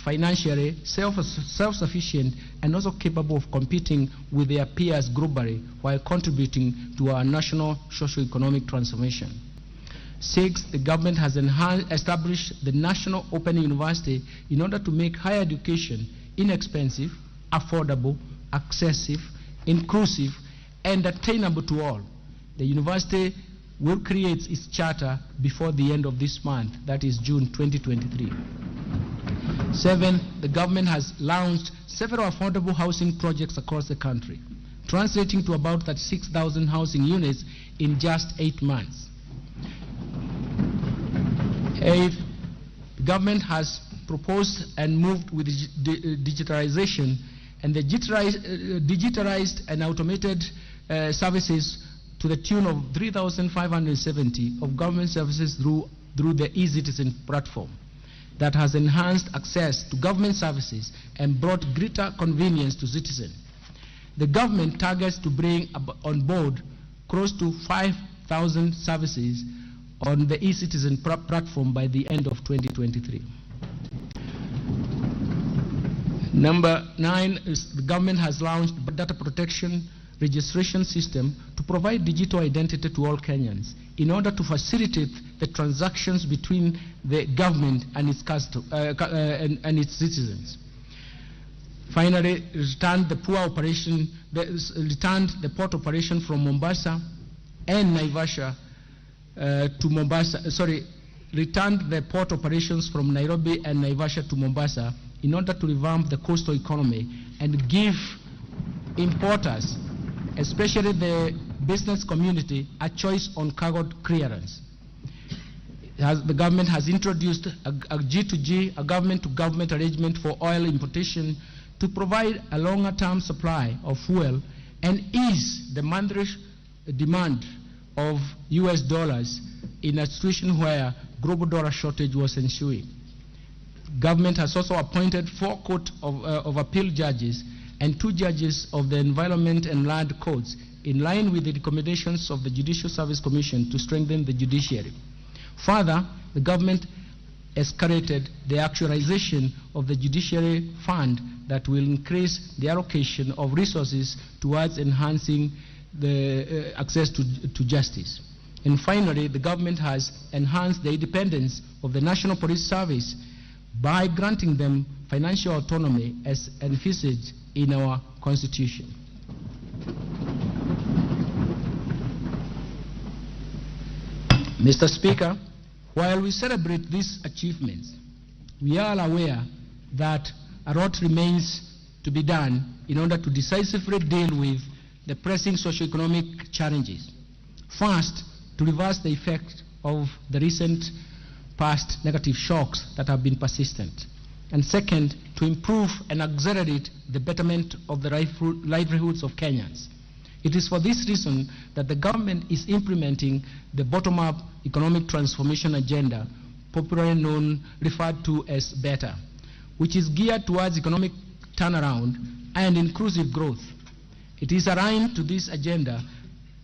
financially self-sufficient, and also capable of competing with their peers globally while contributing to our national socio-economic transformation. Sixth, the government has established the National Open University in order to make higher education inexpensive, affordable, accessible, inclusive, and attainable to all. The university will create its charter before the end of this month, that is June 2023. Seventh, the government has launched several affordable housing projects across the country, translating to about 36,000 housing units in just 8 months. Eighth, the government has proposed and moved with digitalization and the digitalized and automated services to the tune of 3,570 of government services through the eCitizen platform that has enhanced access to government services and brought greater convenience to citizens. The government targets to bring on board close to 5,000 services on the eCitizen platform by the end of 2023. Number 9 is the government has launched data protection registration system to provide digital identity to all Kenyans in order to facilitate the transactions between the government and its, and its citizens. Finally, returned the port operation from Mombasa and Naivasha to Mombasa, returned the port operations from Nairobi and Naivasha to Mombasa in order to revamp the coastal economy and give importers, especially the business community, a choice on cargo clearance. The government has introduced a G2G, a government-to-government arrangement for oil importation to provide a longer-term supply of fuel and ease the monthly demand of US dollars in a situation where global dollar shortage was ensuing. Government has also appointed 4 Court of Appeal judges and 2 judges of the Environment and Land Courts in line with the recommendations of the Judicial Service Commission to strengthen the judiciary. Further, the government escalated the actualization of the judiciary fund that will increase the allocation of resources towards enhancing the access to justice. And finally, the government has enhanced the independence of the National Police Service by granting them financial autonomy as envisaged in our Constitution. Mr. Speaker, while we celebrate these achievements, we are aware that a lot remains to be done in order to decisively deal with the pressing socioeconomic challenges. First, to reverse the effect of the recent past negative shocks that have been persistent. And second, to improve and accelerate the betterment of the livelihoods of Kenyans. It is for this reason that the government is implementing the bottom-up economic transformation agenda, popularly known, referred to as BETTER, which is geared towards economic turnaround and inclusive growth. It is aligned to this agenda.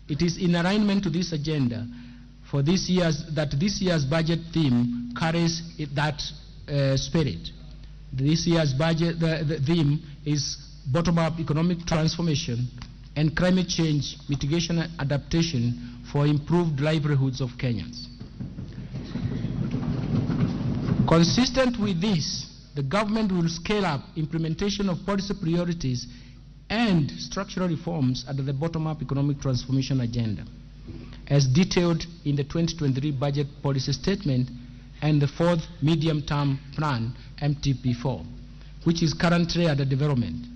It is in alignment to this agenda for this year's, that this year's budget theme carries that spirit. This year's budget the theme is bottom-up economic transformation and climate change mitigation and adaptation for improved livelihoods of Kenyans. Consistent with this, the government will scale up implementation of policy priorities and structural reforms under the bottom-up economic transformation agenda, as detailed in the 2023 budget policy statement and the fourth medium-term plan, MTP4, which is currently under development,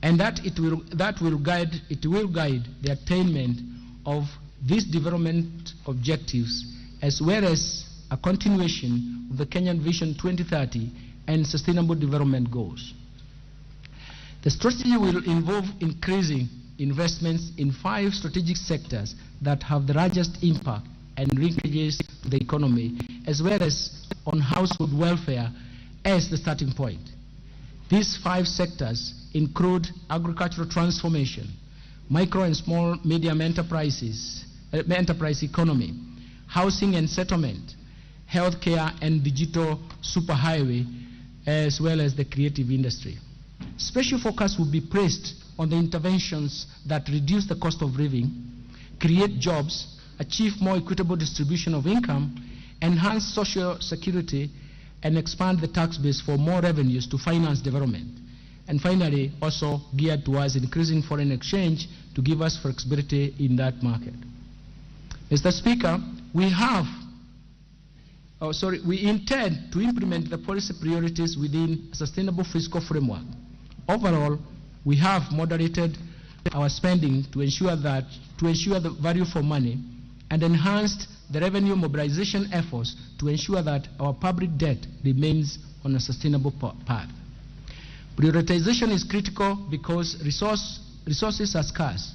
and that it will guide the attainment of these development objectives, as well as a continuation of the Kenyan Vision 2030 and Sustainable Development Goals. The strategy will involve increasing investments in 5 strategic sectors that have the largest impact and linkages to the economy, as well as on household welfare as the starting point. These 5 sectors include agricultural transformation, micro and small medium enterprises, enterprise economy, housing and settlement, healthcare and digital superhighway, as well as the creative industry. Special focus will be placed on the interventions that reduce the cost of living, create jobs, achieve more equitable distribution of income, enhance social security, and expand the tax base for more revenues to finance development. And finally, also geared towards increasing foreign exchange to give us flexibility in that market. Mr. Speaker, we intend to implement the policy priorities within a sustainable fiscal framework. Overall, we have moderated our spending to ensure the value for money and enhanced the revenue mobilization efforts to ensure that our public debt remains on a sustainable path. Prioritization is critical because resources are scarce,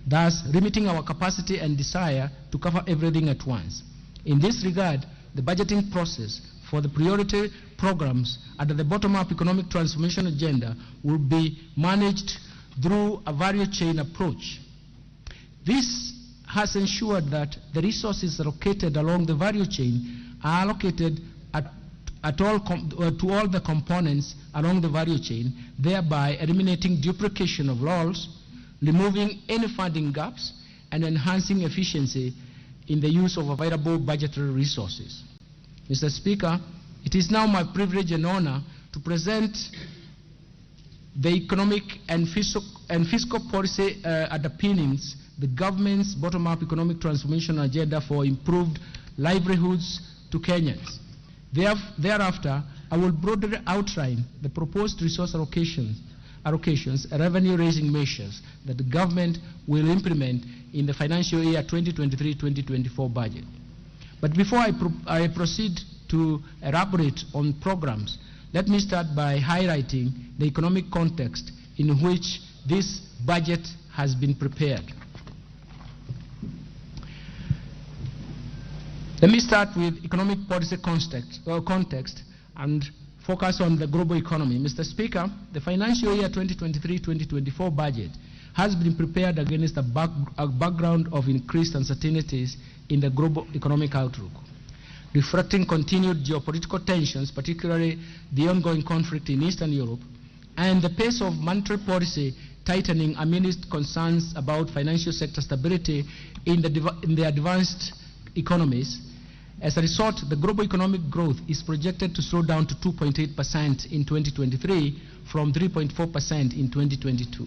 thus limiting our capacity and desire to cover everything at once. In this regard, the budgeting process for the priority programs under the bottom-up economic transformation agenda will be managed through a value chain approach. This has ensured that the resources allocated along the value chain are allocated to all the components along the value chain, thereby eliminating duplication of roles, removing any funding gaps and enhancing efficiency in the use of available budgetary resources. Mr. Speaker, it is now my privilege and honor to present the economic and fiscal policy underpinnings the government's bottom-up economic transformation agenda for improved livelihoods to Kenyans. Thereafter, I will broadly outline the proposed resource allocations and revenue-raising measures that the government will implement in the financial year 2023-2024 budget. But before I proceed to elaborate on programs, let me start by highlighting the economic context in which this budget has been prepared. Let me start with economic policy context and focus on the global economy. Mr. Speaker, the financial year 2023-2024 budget has been prepared against a background of increased uncertainties in the global economic outlook, reflecting continued geopolitical tensions, particularly the ongoing conflict in Eastern Europe, and the pace of monetary policy tightening amidst concerns about financial sector stability in the advanced economies. As a result, the global economic growth is projected to slow down to 2.8% in 2023 from 3.4% in 2022.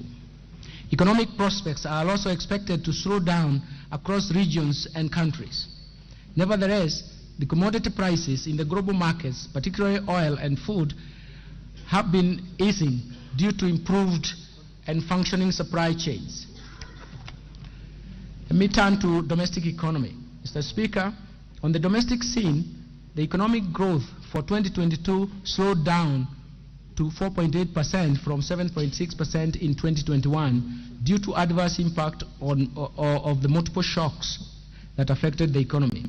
Economic prospects are also expected to slow down across regions and countries. Nevertheless, the commodity prices in the global markets, particularly oil and food, have been easing due to improved and functioning supply chains. Let me turn to domestic economy. Mr. Speaker, on the domestic scene, the economic growth for 2022 slowed down to 4.8% from 7.6% in 2021 due to adverse impact of the multiple shocks that affected the economy.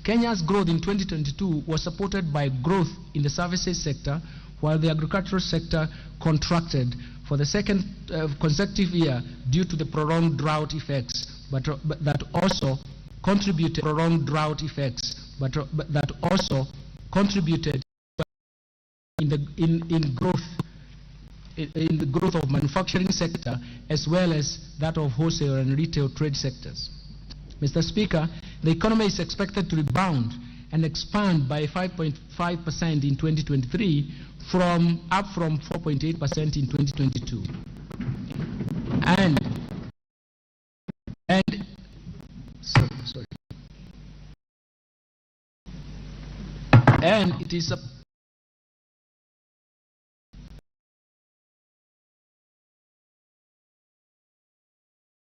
Kenya's growth in 2022 was supported by growth in the services sector, while the agricultural sector contracted for the second consecutive year due to the prolonged drought effects, but that also contributed prolonged drought effects, but that also contributed in the growth of manufacturing sector as well as that of wholesale and retail trade sectors. Mr. Speaker, the economy is expected to rebound and expand by 5.5% in 2023, up from 4.8% in 2022. And it is a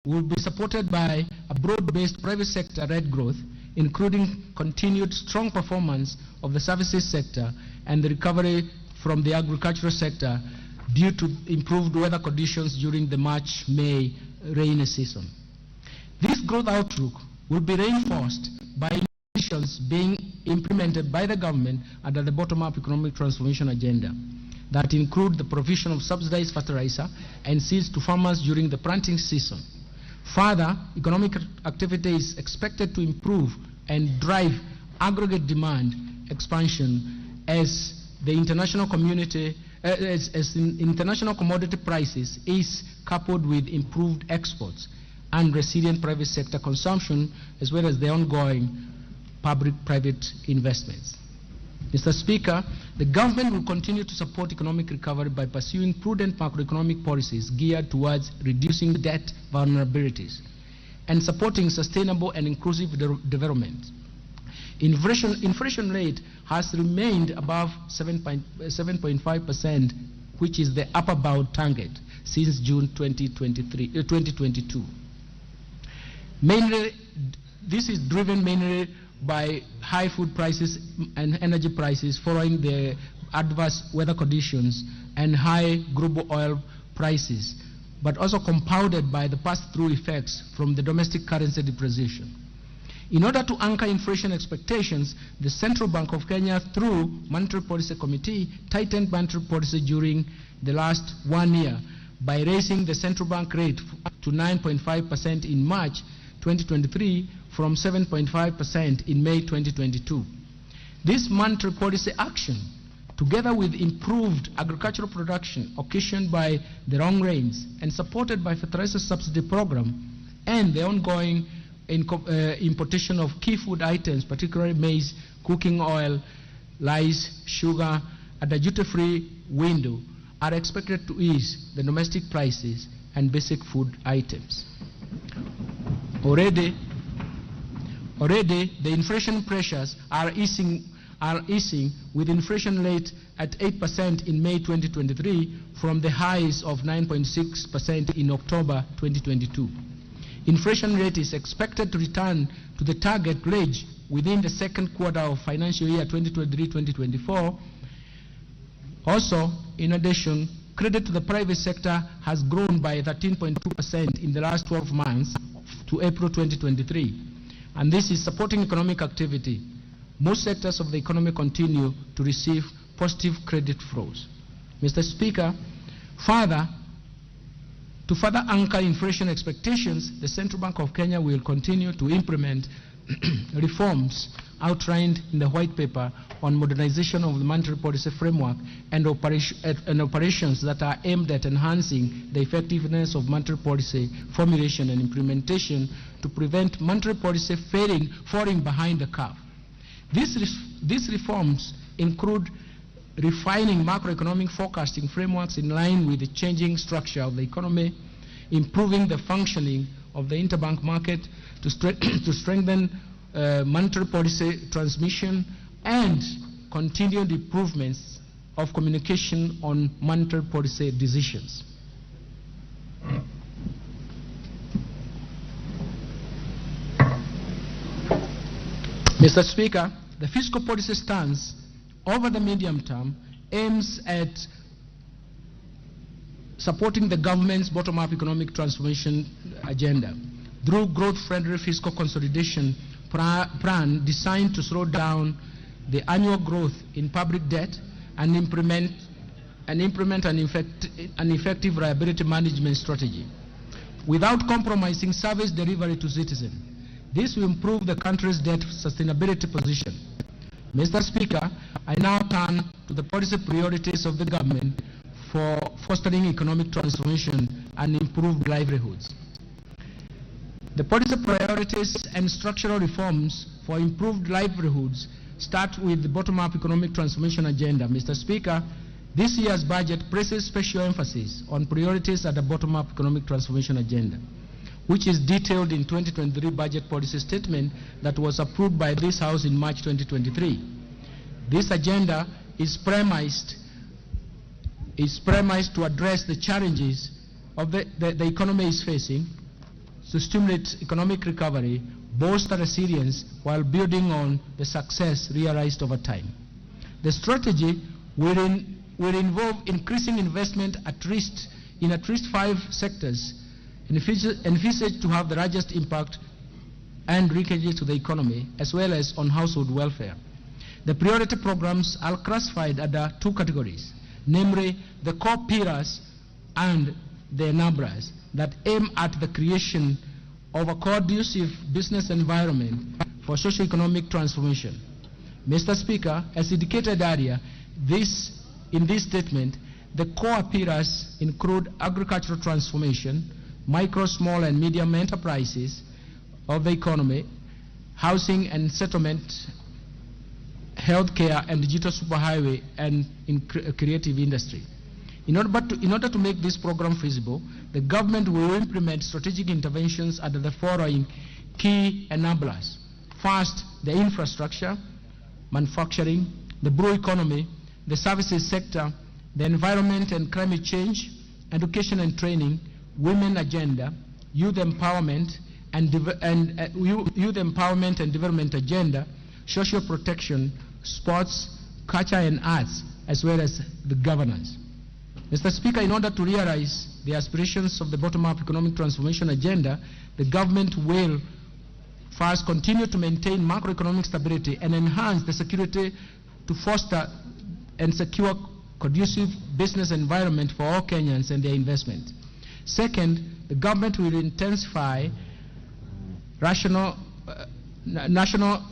will be supported by a broad-based private sector-led growth, including continued strong performance of the services sector and the recovery from the agricultural sector due to improved weather conditions during the March-May rainy season. This growth outlook will be reinforced by initiatives being implemented by the government under the bottom-up economic transformation agenda that include the provision of subsidized fertilizer and seeds to farmers during the planting season. Further, economic activity is expected to improve and drive aggregate demand expansion as the international community, as international commodity prices is coupled with improved exports and resilient private sector consumption, as well as the ongoing public-private investments. Mr. Speaker, the government will continue to support economic recovery by pursuing prudent macroeconomic policies geared towards reducing debt vulnerabilities and supporting sustainable and inclusive development. Inflation rate has remained above 7.5%, which is the upper bound target since June 2022. Mainly, this is driven mainly by high food prices and energy prices following the adverse weather conditions and high global oil prices, but also compounded by the pass-through effects from the domestic currency depreciation. In order to anchor inflation expectations, the Central Bank of Kenya, through Monetary Policy Committee, tightened monetary policy during the last 1 year by raising the central bank rate to 9.5% in March 2023 from 7.5% in May 2022. This monetary policy action, Together with improved agricultural production occasioned by the long rains and supported by fertilizer subsidy program and the ongoing importation of key food items, particularly maize, cooking oil, rice, sugar, at a duty-free window, are expected to ease the domestic prices and basic food items. Already, the inflation pressures are easing with inflation rate at 8% in May 2023 from the highs of 9.6% in October 2022. Inflation rate is expected to return to the target range within the second quarter of financial year 2023-2024. Also, in addition, credit to the private sector has grown by 13.2% in the last 12 months to April 2023, and this is supporting economic activity. Most sectors of the economy continue to receive positive credit flows. Mr. Speaker, to further anchor inflation expectations, the Central Bank of Kenya will continue to implement reforms outlined in the white paper on modernization of the monetary policy framework and operations that are aimed at enhancing the effectiveness of monetary policy formulation and implementation to prevent monetary policy falling behind the curve. These reforms include refining macroeconomic forecasting frameworks in line with the changing structure of the economy, improving the functioning of the interbank market to strengthen monetary policy transmission, and continued improvements of communication on monetary policy decisions. Mr. Speaker, the fiscal policy stance over the medium term aims at supporting the government's bottom-up economic transformation agenda through growth-friendly fiscal consolidation plan designed to slow down the annual growth in public debt and implement an effective liability management strategy without compromising service delivery to citizens. This will improve the country's debt sustainability position. Mr. Speaker, I now turn to the policy priorities of the government for fostering economic transformation and improved livelihoods. The policy priorities and structural reforms for improved livelihoods start with the bottom-up economic transformation agenda. Mr. Speaker, this year's budget places special emphasis on priorities at the bottom-up economic transformation agenda, which is detailed in 2023 budget policy statement that was approved by this House in March 2023. This agenda is premised to address the challenges of the economy is facing, to stimulate economic recovery, bolster resilience while building on the success realized over time. The strategy will involve increasing investment in at least 5 sectors envisaged to have the largest impact and linkages to the economy, as well as on household welfare. The priority programs are classified under 2 categories, namely the core pillars and the enablers that aim at the creation of a conducive business environment for socio-economic transformation. Mr. Speaker, as indicated earlier, in this statement, the core pillars include agricultural transformation, micro, small, and medium enterprises of the economy, housing and settlement, healthcare and digital superhighway, and in creative industry. In order to make this program feasible, the government will implement strategic interventions under the following key enablers. First, the infrastructure, manufacturing, the blue economy, the services sector, the environment and climate change, education and training, women agenda, youth empowerment and youth empowerment and development agenda, social protection, sports, culture and arts, as well as the governance. Mr. Speaker, in order to realize the aspirations of the bottom-up economic transformation agenda, the government will first continue to maintain macroeconomic stability and enhance the security to foster and secure conducive business environment for all Kenyans and their investment. Second, the government will intensify national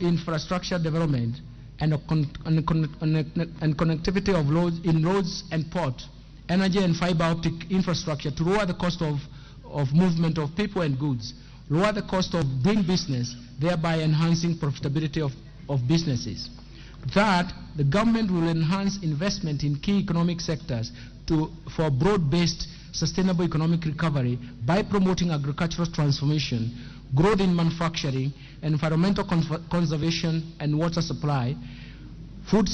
infrastructure development and connectivity of roads, in roads and port, energy and fiber optic infrastructure to lower the cost of movement of people and goods, lower the cost of doing business, thereby enhancing profitability of businesses. Third, the government will enhance investment in key economic sectors for broad-based sustainable economic recovery by promoting agricultural transformation, growth in manufacturing, environmental conservation and water supply, food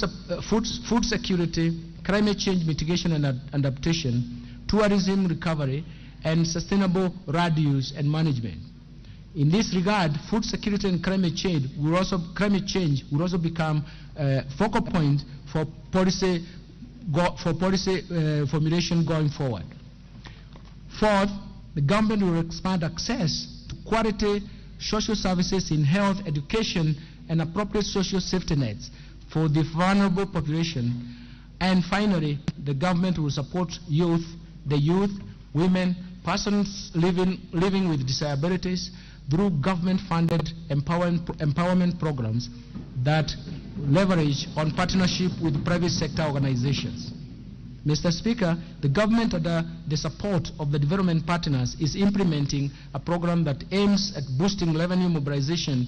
security, climate change mitigation and adaptation, tourism recovery, and sustainable land use and management. In this regard, food security and climate change will also become a focal point for policy formulation going forward. Fourth, the government will expand access to quality social services in health, education, and appropriate social safety nets for the vulnerable population. And finally, the government will support the youth, women, persons living with disabilities through government-funded empowerment programs that leverage on partnership with private sector organizations. Mr. Speaker, the government, under the support of the development partners, is implementing a program that aims at boosting revenue mobilization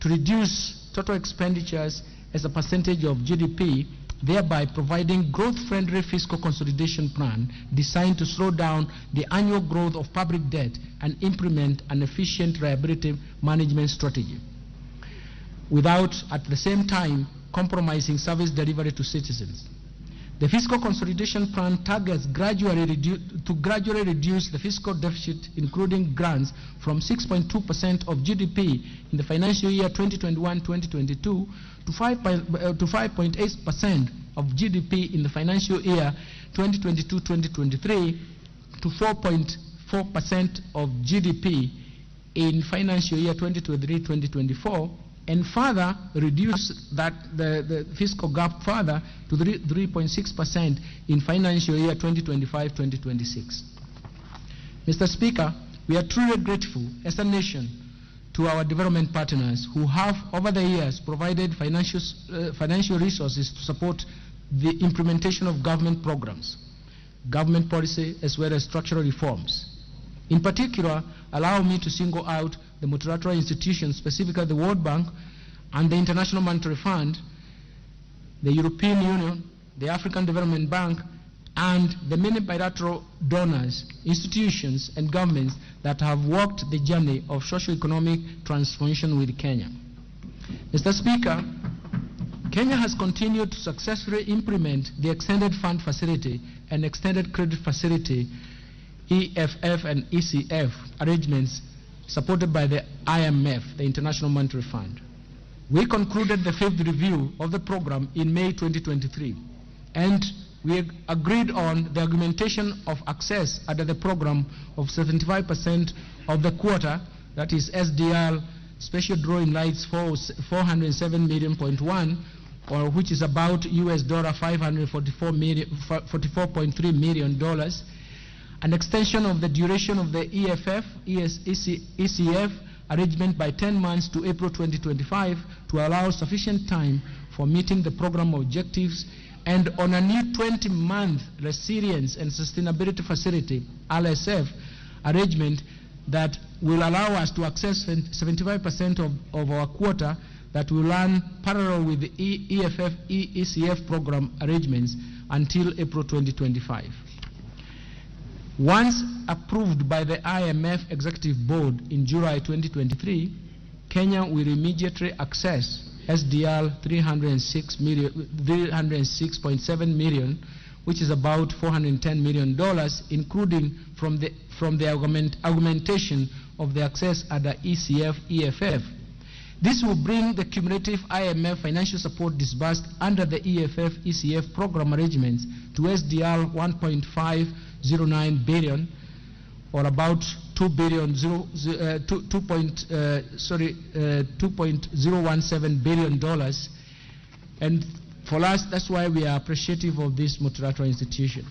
to reduce total expenditures as a percentage of GDP, thereby providing growth-friendly fiscal consolidation plan designed to slow down the annual growth of public debt and implement an efficient liability management strategy, without, at the same time, compromising service delivery to citizens. The fiscal consolidation plan targets to gradually reduce the fiscal deficit, including grants, from 6.2% of GDP in the financial year 2021-2022 to 5.8% of GDP in the financial year 2022-2023 to 4.4% of GDP in financial year 2023-2024, and further reduce that the fiscal gap further to 3.6% in financial year 2025-2026. Mr. Speaker, we are truly grateful as a nation to our development partners who have over the years provided financial resources to support the implementation of government programs, government policy, as well as structural reforms. In particular, allow me to single out the multilateral institutions, specifically the World Bank and the International Monetary Fund, the European Union, the African Development Bank, and the many bilateral donors, institutions, and governments that have walked the journey of socio-economic transformation with Kenya. Mr. Speaker, Kenya has continued to successfully implement the Extended Fund Facility and Extended Credit Facility, EFF and ECF arrangements supported by the IMF, the International Monetary Fund. We concluded the fifth review of the program in May 2023, and we agreed on the augmentation of access under the program of 75% of the quota, that is SDR Special Drawing Rights 407.1 million, or which is about US dollar $544.3 million, an extension of the duration of the EFF, ECF arrangement by 10 months to April 2025 to allow sufficient time for meeting the program objectives, and on a new 20-month Resilience and Sustainability Facility, RSF, arrangement that will allow us to access 75% of our quota that will run parallel with the EFF, ECF program arrangements until April 2025. Once approved by the IMF Executive Board in July 2023, Kenya will immediately access SDR 306.7 million, which is about $410 million, including from the augmentation of the access under ECF, EFF. This will bring the cumulative IMF financial support disbursed under the EFF, ECF program arrangements to SDR 1.509 billion, or about $2.017 billion. And for us, that's why we are appreciative of this multilateral institution.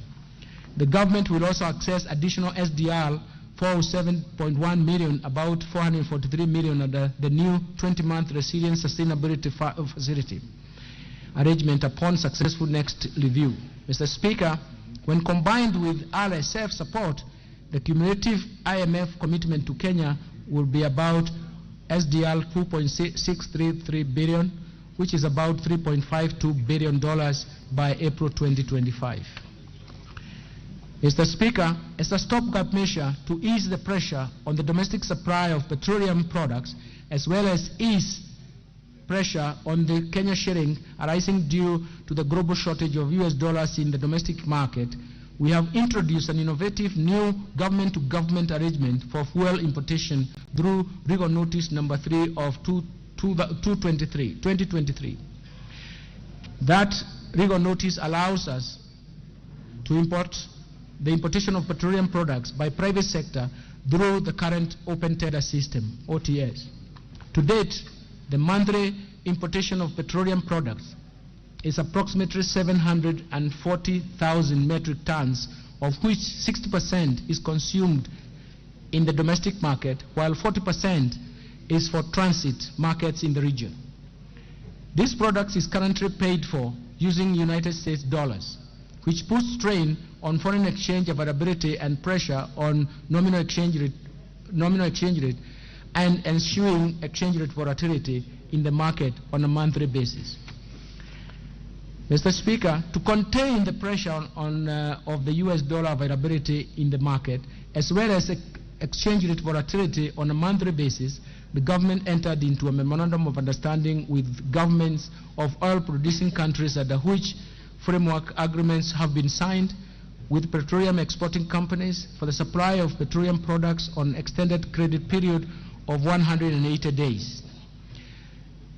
The government will also access additional SDR 407.1 million, about 443 million under the new 20-month Resilience Sustainability Facility. arrangement upon successful next review. Mr. Speaker, when combined with RSF support, the cumulative IMF commitment to Kenya will be about SDR 2.633 billion, which is about $3.52 billion by April 2025. Mr. Speaker, as a stopgap measure to ease the pressure on the domestic supply of petroleum products, as well as ease pressure on the Kenya shilling arising due to the global shortage of US dollars in the domestic market, we have introduced an innovative new government-to-government arrangement for fuel importation through Legal Notice Number 3 of 2023. That legal notice allows us to import the importation of petroleum products by private sector through the current open tender system, OTS. To date, the monthly importation of petroleum products is approximately 740,000 metric tons, of which 60% is consumed in the domestic market, while 40% is for transit markets in the region. This product is currently paid for using United States dollars, which puts strain on foreign exchange availability and pressure on nominal exchange rate and ensuing exchange rate volatility in the market on a monthly basis. Mr. Speaker, to contain the pressure of the US dollar availability in the market, as well as exchange rate volatility on a monthly basis, the government entered into a memorandum of understanding with governments of oil-producing countries under which framework agreements have been signed with petroleum exporting companies for the supply of petroleum products on extended credit period of 180 days.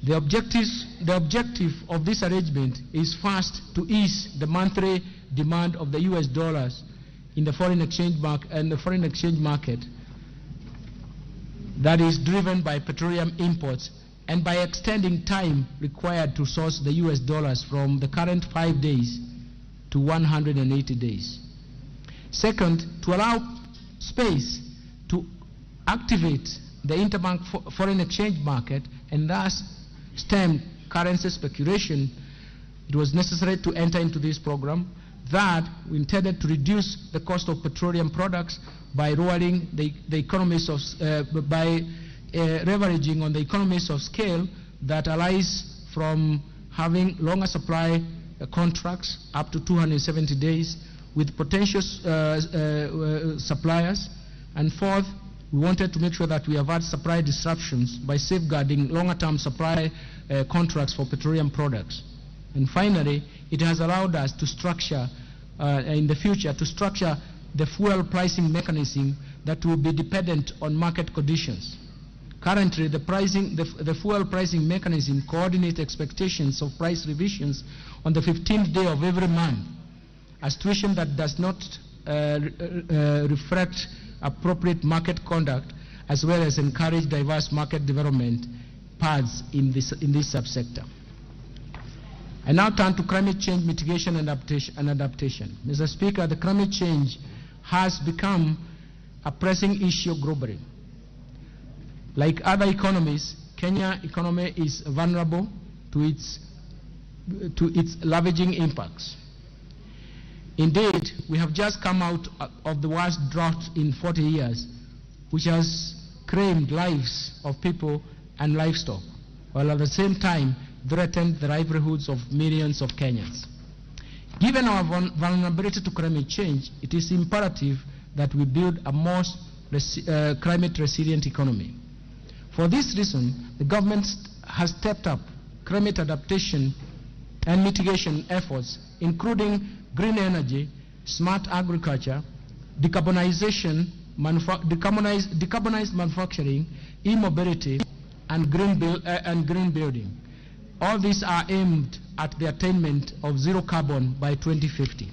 The objective of this arrangement is first to ease the monthly demand of the US dollars in the foreign exchange market and the foreign exchange market that is driven by petroleum imports, and by extending time required to source the US dollars from the current 5 days to 180 days. Second, to allow space to activate the interbank foreign exchange market and thus stem currency speculation, it was necessary to enter into this program that we intended to reduce the cost of petroleum products by lowering the economies of by leveraging on the economies of scale that arise from having longer supply contracts up to 270 days with potential suppliers. And fourth, we wanted to make sure that we avert supply disruptions by safeguarding longer-term supply contracts for petroleum products. And finally, it has allowed us to structure, in the future, to structure the fuel pricing mechanism that will be dependent on market conditions. Currently, the fuel pricing mechanism coordinates expectations of price revisions on the 15th day of every month, a situation that does not reflect appropriate market conduct, as well as encourage diverse market development paths in this subsector. I now turn to climate change mitigation and adaptation. Mr. Speaker, the climate change has become a pressing issue globally. Like other economies, Kenya economy is vulnerable to its ravaging impacts. Indeed, we have just come out of the worst drought in 40 years, which has claimed lives of people and livestock, while at the same time threatened the livelihoods of millions of Kenyans. Given our vulnerability to climate change, it is imperative that we build a more climate resilient economy. For this reason, the government has stepped up climate adaptation and mitigation efforts, including green energy, smart agriculture, decarbonization, decarbonized manufacturing, e-mobility, and green building. All these are aimed at the attainment of zero carbon by 2050.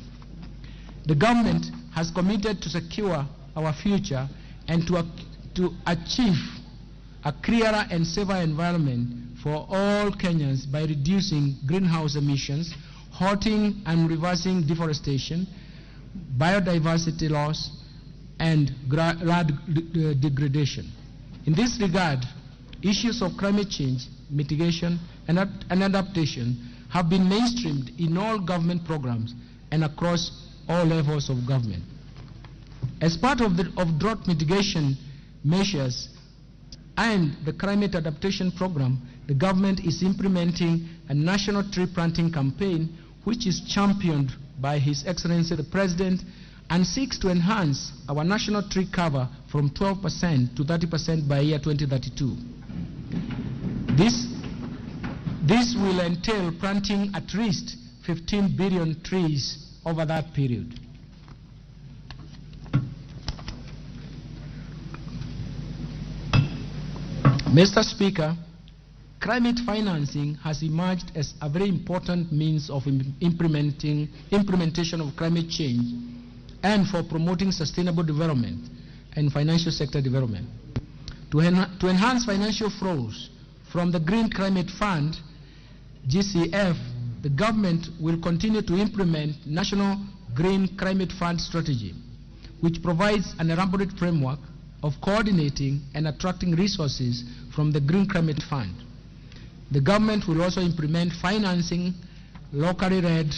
The government has committed to secure our future and to achieve a clearer and safer environment for all Kenyans by reducing greenhouse emissions, halting and reversing deforestation, biodiversity loss, and land degradation. In this regard, issues of climate change mitigation, and adaptation have been mainstreamed in all government programs and across all levels of government. As part of drought mitigation measures and the climate adaptation program, the government is implementing a national tree planting campaign which is championed by His Excellency the President and seeks to enhance our national tree cover from 12% to 30% by year 2032. This will entail planting at least 15 billion trees over that period. Mr. Speaker, climate financing has emerged as a very important means of implementation of climate change and for promoting sustainable development and financial sector development. To enhance financial flows from the Green Climate Fund, GCF, the government will continue to implement National Green Climate Fund Strategy, which provides an elaborate framework of coordinating and attracting resources from the Green Climate Fund. The government will also implement financing locally led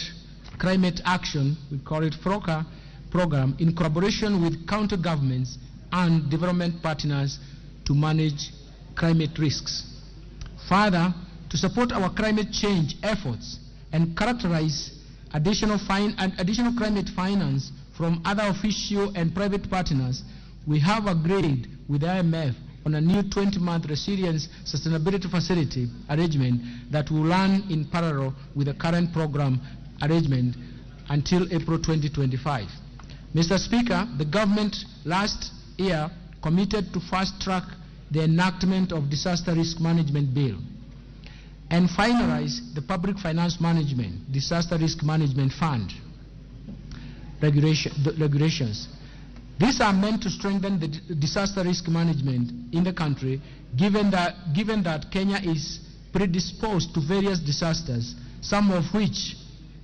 climate action, we call it FROCA, program in collaboration with county governments and development partners to manage climate risks. Further, to support our climate change efforts and characterize additional climate finance from other official and private partners, we have agreed with the IMF on a new 20-month resilience sustainability facility arrangement that will run in parallel with the current program arrangement until April 2025. Mr. Speaker, the government last year committed to fast-track the enactment of Disaster Risk Management Bill and finalize the Public Finance Management Disaster Risk Management Fund regulations. These are meant to strengthen the disaster risk management in the country, given that Kenya is predisposed to various disasters, some of which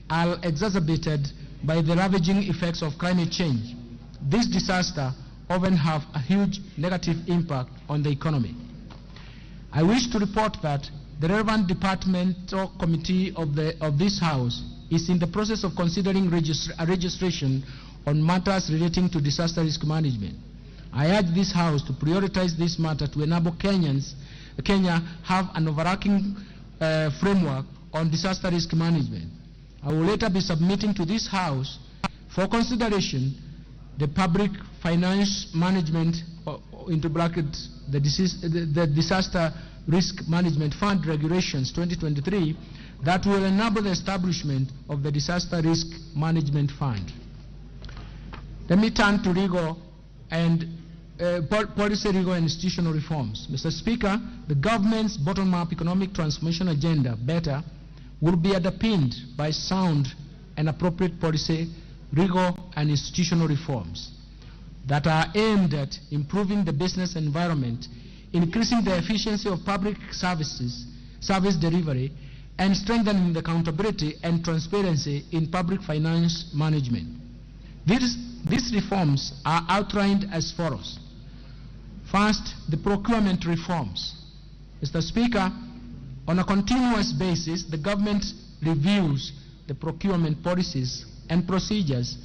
are exacerbated by the ravaging effects of climate change. This disaster often have a huge negative impact on the economy. I wish to report that the relevant departmental committee of this House is in the process of considering a registration on matters relating to disaster risk management. I urge this House to prioritize this matter to enable Kenya have an overarching framework on disaster risk management. I will later be submitting to this House for consideration the Public Finance Management, into brackets, the Disaster Risk Management Fund Regulations 2023 that will enable the establishment of the Disaster Risk Management Fund. Let me turn to legal and policy, legal and institutional reforms. Mr. Speaker, the government's bottom-up economic transformation agenda, BETA, will be underpinned by sound and appropriate policy, legal and institutional reforms that are aimed at improving the business environment, increasing the efficiency of public services, service delivery, and strengthening the accountability and transparency in public finance management. These reforms are outlined as follows. First, the procurement reforms. Mr. Speaker, on a continuous basis, the government reviews the procurement policies and procedures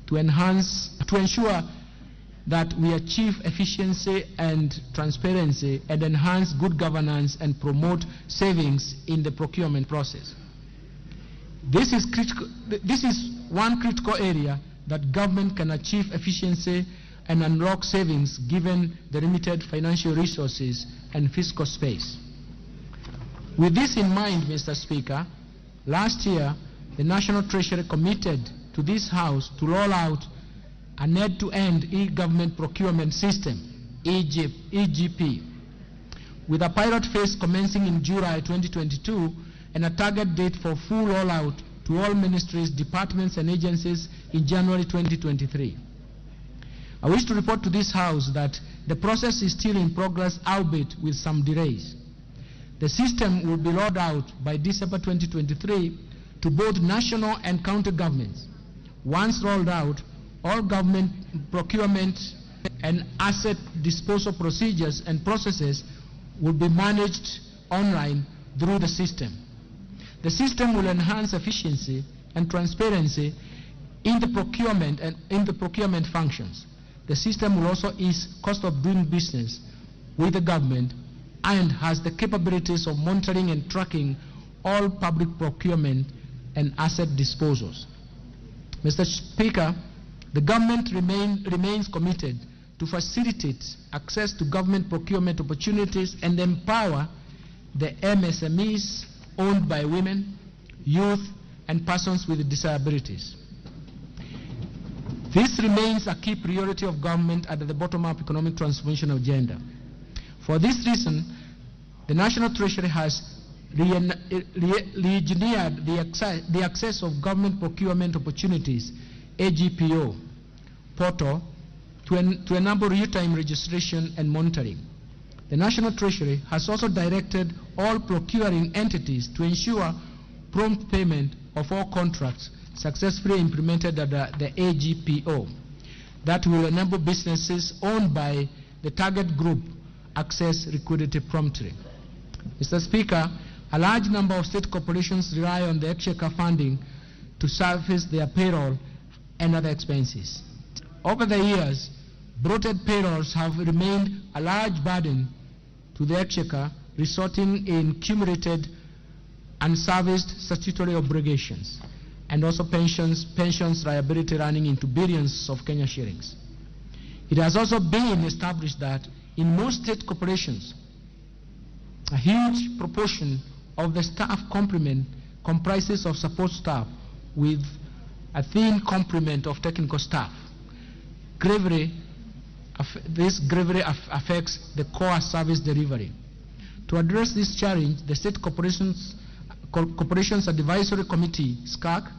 to ensure that we achieve efficiency and transparency and enhance good governance and promote savings in the procurement process. This is critical. This is one critical area that government can achieve efficiency and unlock savings given the limited financial resources and fiscal space. With this in mind, Mr. Speaker, last year the National Treasury committed to this House to roll out an end-to-end e-government procurement system, EGP, with a pilot phase commencing in July 2022 and a target date for full rollout to all ministries, departments, and agencies in January 2023. I wish to report to this House that the process is still in progress, albeit with some delays. The system will be rolled out by December 2023 to both national and county governments. Once rolled out, all government procurement and asset disposal procedures and processes will be managed online through the system. The system will enhance efficiency and transparency in the procurement and in the procurement functions. The system will also ease cost of doing business with the government and has the capabilities of monitoring and tracking all public procurement and asset disposals. Mr. Speaker, the government remains committed to facilitate access to government procurement opportunities and empower the MSMEs owned by women, youth, and persons with disabilities. This remains a key priority of government under the bottom-up economic transformation agenda. For this reason, the National Treasury has re-engineered the access of government procurement opportunities, AGPO, portal, to enable real-time registration and monitoring. The National Treasury has also directed all procuring entities to ensure prompt payment of all contracts successfully implemented under the AGPO. That will enable businesses owned by the target group access liquidity promptly. Mr. Speaker, a large number of state corporations rely on the exchequer funding to service their payroll and other expenses. Over the years, bloated payrolls have remained a large burden to the exchequer, resulting in cumulated unserviced statutory obligations and also pensions liability running into billions of Kenya shillings. It has also been established that in most state corporations, a huge proportion of the staff complement comprises of support staff with a thin complement of technical staff. This gravely affects the core service delivery. To address this challenge, the State Corporations Advisory Committee, SCAC,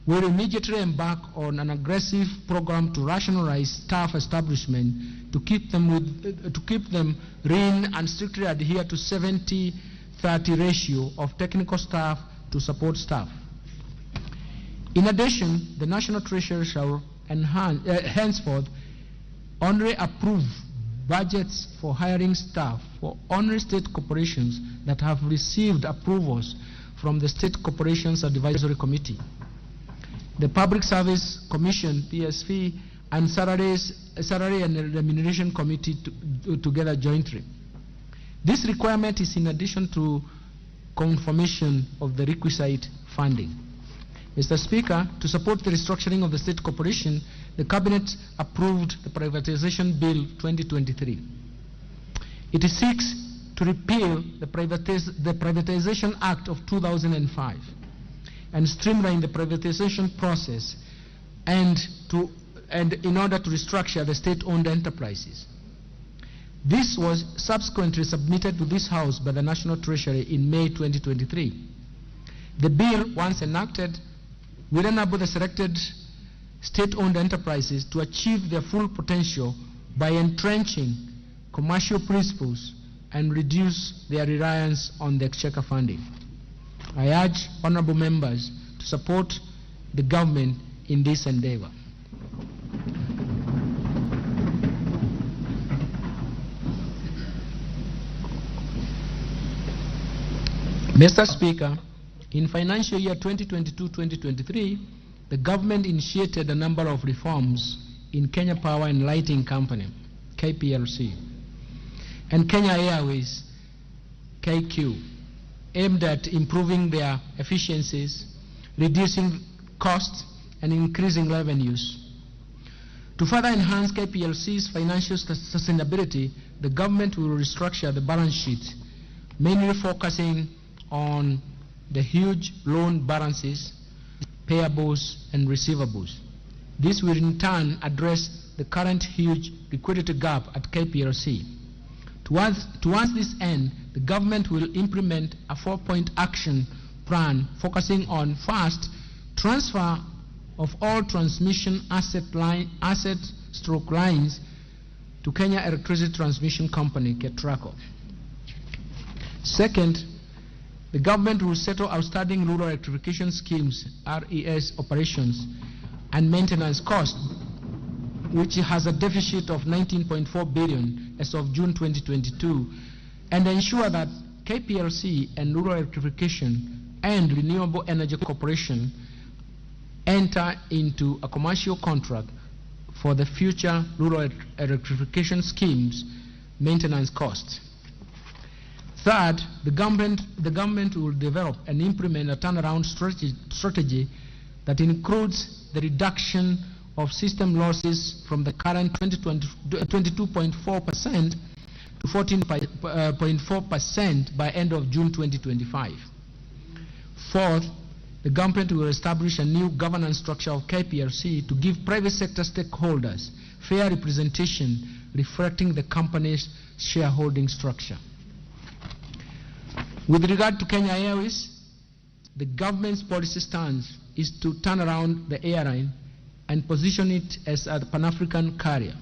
will immediately embark on an aggressive program to rationalize staff establishment to keep them lean and strictly adhere to 70-30 ratio of technical staff to support staff. In addition, the National Treasury shall henceforth only approve budgets for hiring staff for only state corporations that have received approvals from the State Corporations Advisory Committee, the Public Service Commission, PSC, and Salary and Remuneration Committee together jointly. This requirement is in addition to confirmation of the requisite funding. Mr. Speaker, to support the restructuring of the state corporation, the Cabinet approved the Privatization Bill 2023. It seeks to repeal the Privatization Act of 2005 and streamline the privatization process and in order to restructure the state-owned enterprises. This was subsequently submitted to this House by the National Treasury in May 2023. The bill, once enacted, will enable the selected state-owned enterprises to achieve their full potential by entrenching commercial principles and reduce their reliance on the exchequer funding. I urge honorable members to support the government in this endeavor. Mr. Speaker, in financial year 2022-2023, the government initiated a number of reforms in Kenya Power and Lighting Company, KPLC, and Kenya Airways, KQ, aimed at improving their efficiencies, reducing costs, and increasing revenues. To further enhance KPLC's financial sustainability, the government will restructure the balance sheet, mainly focusing on the huge loan balances, payables, and receivables. This will in turn address the current huge liquidity gap at KPLC. Towards this end, the government will implement a 4-point action plan focusing on, first, transfer of all transmission asset stroke lines to Kenya Electricity Transmission Company, KETRACO. Second, the government will settle outstanding rural electrification schemes, RES operations, and maintenance costs, which has a deficit of 19.4 billion as of June 2022, and ensure that KPLC and Rural Electrification and Renewable Energy Corporation enter into a commercial contract for the future rural electrification schemes maintenance costs. Third, the government will develop and implement a turnaround strategy that includes the reduction of system losses from the current 22.4% to 14.4% by end of June 2025. Fourth, the government will establish a new governance structure of KPLC to give private sector stakeholders fair representation reflecting the company's shareholding structure. With regard to Kenya Airways, the government's policy stance is to turn around the airline and position it as a Pan-African carrier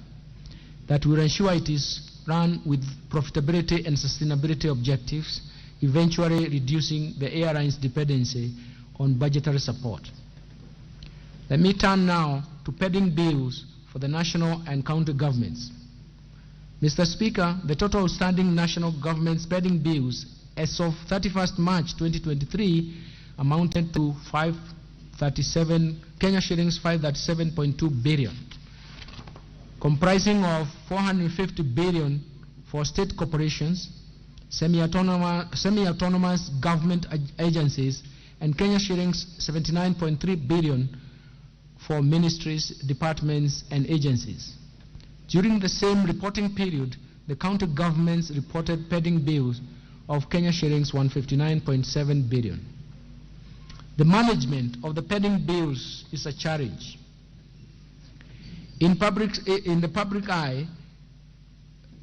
that will ensure it is run with profitability and sustainability objectives, eventually reducing the airline's dependency on budgetary support. Let me turn now to pending bills for the national and county governments. Mr. Speaker, the total outstanding national government spending bills as of 31st March 2023 amounted to 537 Kenya shillings 537.2 billion, comprising of 450 billion for state corporations, semi-autonomous government agencies, and Kenya shillings 79.3 billion for ministries, departments, and agencies. During the same reporting period, the county governments reported pending bills of Kenya shillings 159.7 billion. The management of the pending bills is a challenge. In the public eye,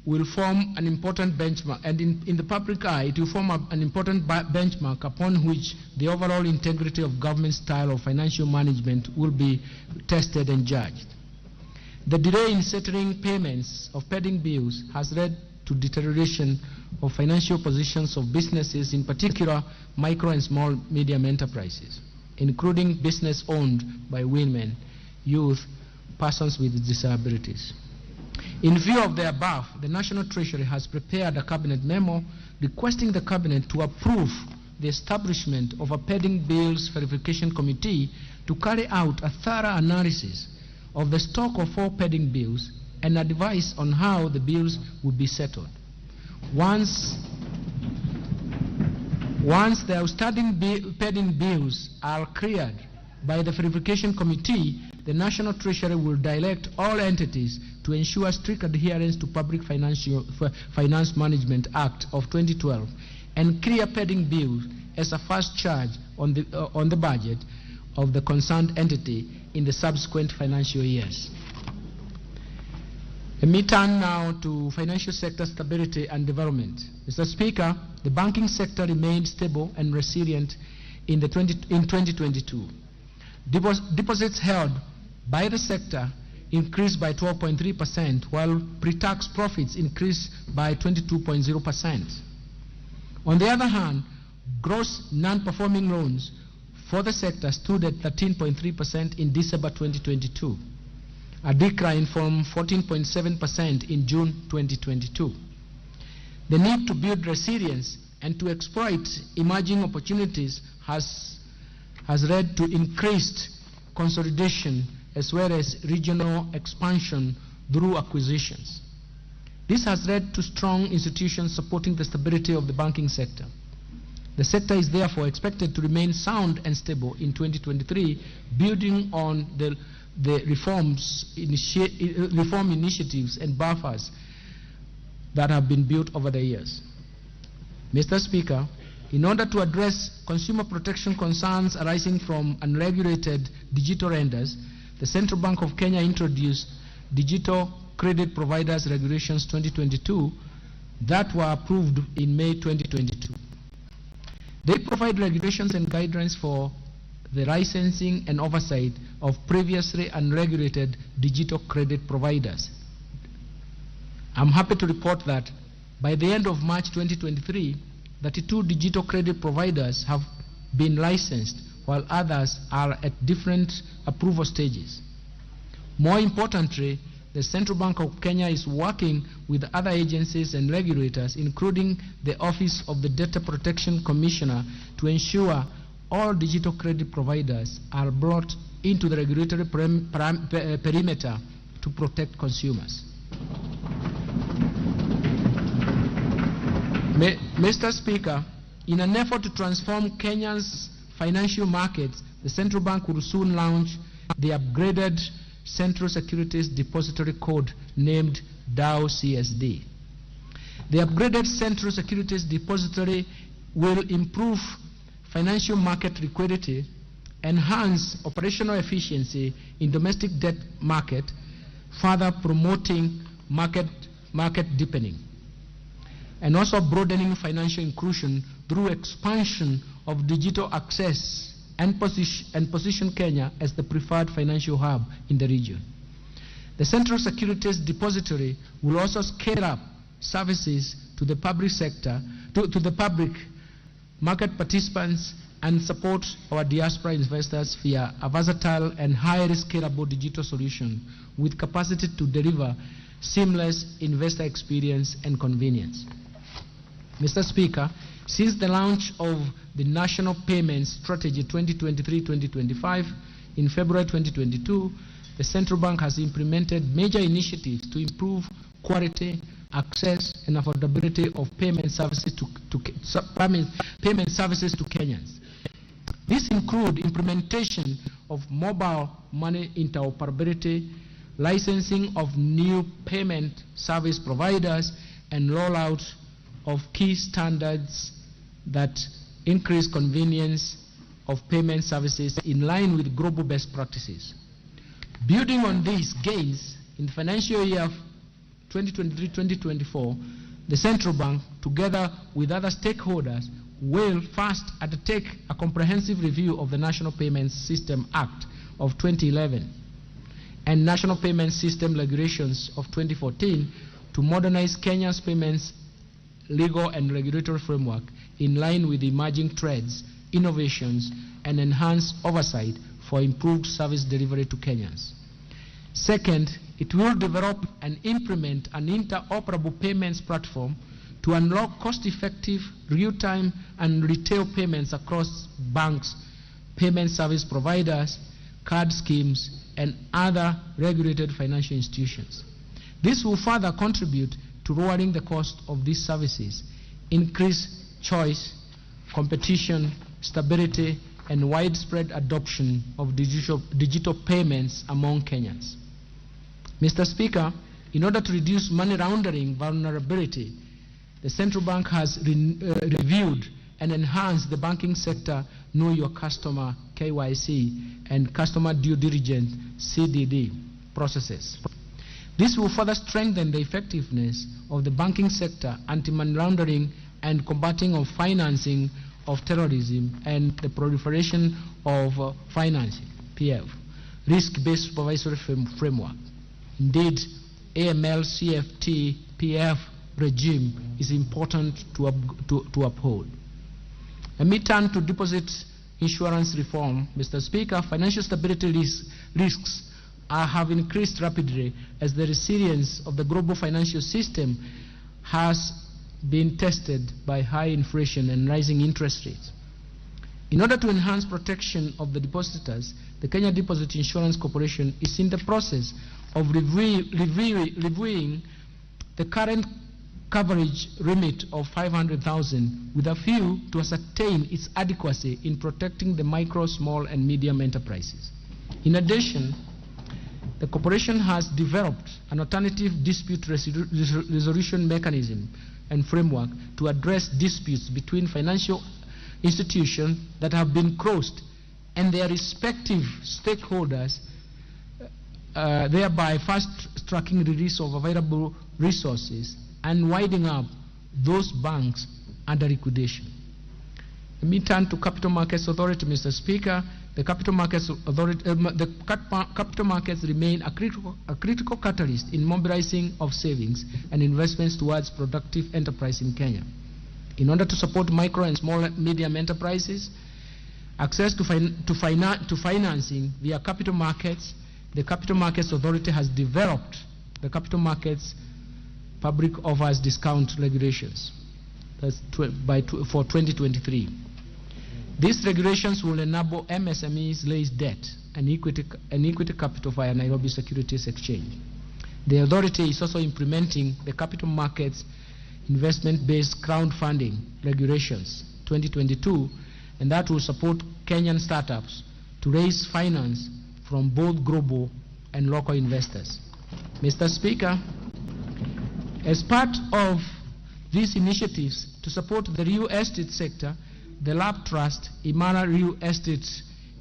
will form an important benchmark, and in the public eye, it will form an important benchmark upon which the overall integrity of government style of financial management will be tested and judged. The delay in settling payments of pending bills has led to deterioration of financial positions of businesses, in particular micro and small medium enterprises, including business owned by women, youth, persons with disabilities. In view of the above, the National Treasury has prepared a cabinet memo requesting the cabinet to approve the establishment of a pending bills verification committee to carry out a thorough analysis of the stock of all pending bills and advise on how the bills would be settled. Once the outstanding pending bills are cleared by the verification committee, the National Treasury will direct all entities to ensure strict adherence to Public Finance Management Act of 2012 and clear pending bills as a first charge on the budget of the concerned entity in the subsequent financial years. Let me turn now to financial sector stability and development. Mr. Speaker, the banking sector remained stable and resilient in 2022. Deposits held by the sector increased by 12.3%, while pre-tax profits increased by 22.0%. On the other hand, gross non-performing loans for the sector stood at 13.3% in December 2022, a decline from 14.7% in June 2022. The need to build resilience and to exploit emerging opportunities has led to increased consolidation as well as regional expansion through acquisitions. This has led to strong institutions supporting the stability of the banking sector. The sector is therefore expected to remain sound and stable in 2023, building on the reform initiatives and buffers that have been built over the years. Mr. Speaker, in order to address consumer protection concerns arising from unregulated digital lenders, the Central Bank of Kenya introduced Digital Credit Providers Regulations 2022 that were approved in May 2022. They provide regulations and guidelines for the licensing and oversight of previously unregulated digital credit providers. I'm happy to report that by the end of March 2023, 32 digital credit providers have been licensed, while others are at different approval stages. More importantly, the Central Bank of Kenya is working with other agencies and regulators, including the Office of the Data Protection Commissioner, to ensure all digital credit providers are brought into the regulatory perimeter to protect consumers. Mr. Speaker, in an effort to transform Kenya's financial markets, the Central Bank will soon launch the upgraded Central Securities Depository Code named DAO CSD. The upgraded Central Securities Depository will improve financial market liquidity, enhance operational efficiency in domestic debt market, further promoting market deepening, and also broadening financial inclusion through expansion of digital access and position Kenya as the preferred financial hub in the region. The Central Securities Depository will also scale up services to the public sector, to the public market participants, and support our diaspora investors via a versatile and highly scalable digital solution with capacity to deliver seamless investor experience and convenience. Mr. Speaker, since the launch of the National Payments Strategy 2023-2025 in February 2022, the Central Bank has implemented major initiatives to improve quality, access, and affordability of payment services to Kenyans. This includes implementation of mobile money interoperability, licensing of new payment service providers, and rollout of key standards that increase convenience of payment services in line with global best practices. Building on these gains, in the financial year 2023-2024, the Central Bank, together with other stakeholders, will first undertake a comprehensive review of the National Payments System Act of 2011 and National Payment System Regulations of 2014 to modernize Kenya's payments legal and regulatory framework in line with emerging trends, innovations, and enhanced oversight for improved service delivery to Kenyans. Second, it will develop and implement an interoperable payments platform to unlock cost-effective, real-time, and retail payments across banks, payment service providers, card schemes, and other regulated financial institutions. This will further contribute to lowering the cost of these services, increase choice, competition, stability, and widespread adoption of digital payments among Kenyans. Mr. Speaker, in order to reduce money laundering vulnerability, the Central Bank has reviewed and enhanced the banking sector Know Your Customer KYC and Customer Due Diligence CDD processes. This will further strengthen the effectiveness of the banking sector, anti-money laundering, and combating of financing of terrorism and the proliferation of financing, PF, risk-based supervisory framework. Indeed, AML, CFT, PF regime is important to uphold. Let me turn to deposit insurance reform. Mr. Speaker, financial stability risks have increased rapidly as the resilience of the global financial system has been tested by high inflation and rising interest rates. In order to enhance protection of the depositors, the Kenya Deposit Insurance Corporation is in the process of reviewing the current coverage remit of 500,000 with a view to ascertain its adequacy in protecting the micro, small, and medium enterprises. In addition, the corporation has developed an alternative dispute resolution mechanism and framework to address disputes between financial institutions that have been closed and their respective stakeholders, thereby fast-tracking release of available resources and winding up those banks under liquidation. Let me turn to Capital Markets Authority, Mr. Speaker. The capital markets authority, capital markets remain a critical catalyst in mobilizing of savings and investments towards productive enterprise in Kenya. In order to support micro and small medium enterprises, access to financing via capital markets, the Capital Markets Authority has developed the Capital Markets Public Offers Discount Regulations. That's for 2023. These regulations will enable MSMEs raise debt and equity capital via Nairobi Securities Exchange. The authority is also implementing the Capital Markets Investment-Based Crowdfunding Regulations 2022, and that will support Kenyan startups to raise finance from both global and local investors. Mr. Speaker, as part of these initiatives to support the real estate sector, the LAP Trust, Imara Real Estate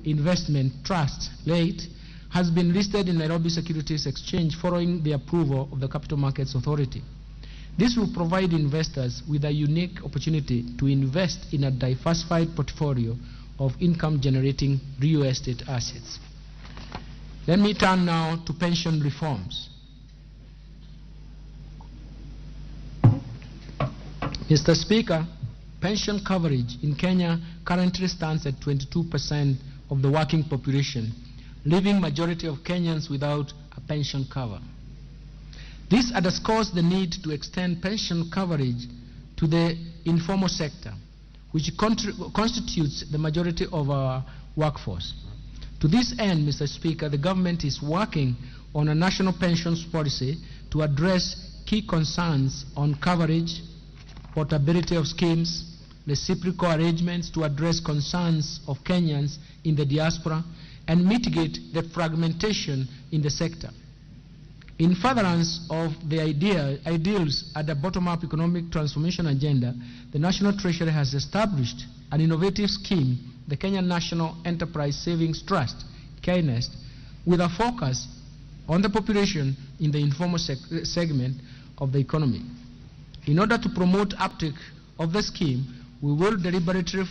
Investment Trust, LATE, has been listed in Nairobi Securities Exchange following the approval of the Capital Markets Authority. This will provide investors with a unique opportunity to invest in a diversified portfolio of income-generating real estate assets. Let me turn now to pension reforms. Mr. Speaker, pension coverage in Kenya currently stands at 22% of the working population, leaving majority of Kenyans without a pension cover. This underscores the need to extend pension coverage to the informal sector, which constitutes the majority of our workforce. To this end, Mr. Speaker, the government is working on a national pensions policy to address key concerns on coverage, portability of schemes, reciprocal arrangements to address concerns of Kenyans in the diaspora, and mitigate the fragmentation in the sector. In furtherance of the ideals at the bottom-up economic transformation agenda, the National Treasury has established an innovative scheme, the Kenya National Enterprise Savings Trust, KNEST, with a focus on the population in the informal segment of the economy. In order to promote uptake of the scheme, we will deliberately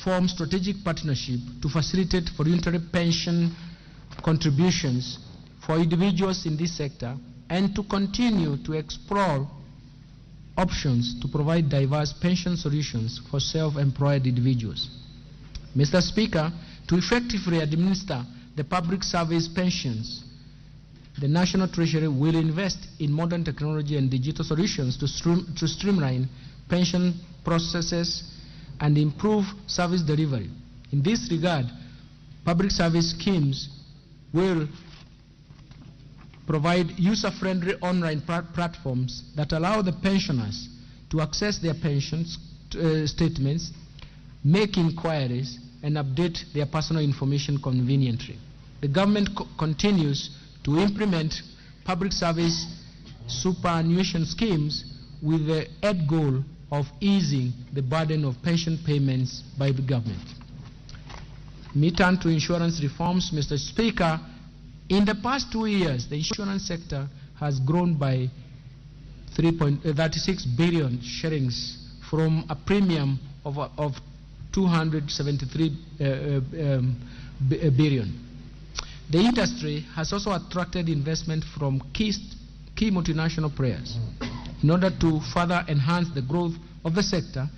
form strategic partnership to facilitate voluntary pension contributions for individuals in this sector and to continue to explore options to provide diverse pension solutions for self-employed individuals. Mr. Speaker, to effectively administer the public service pensions, the National Treasury will invest in modern technology and digital solutions to streamline pension processes and improve service delivery. In this regard, public service schemes will provide user-friendly online platforms that allow the pensioners to access their pension statements, make inquiries, and update their personal information conveniently. The government continues to implement public service superannuation schemes with the end goal of easing the burden of pension payments by the government. Let me turn to insurance reforms, Mr. Speaker. In the past 2 years, the insurance sector has grown by 3.36 billion shillings from a premium of 273 billion. The industry has also attracted investment from key multinational players. In order to further enhance the growth of the sector,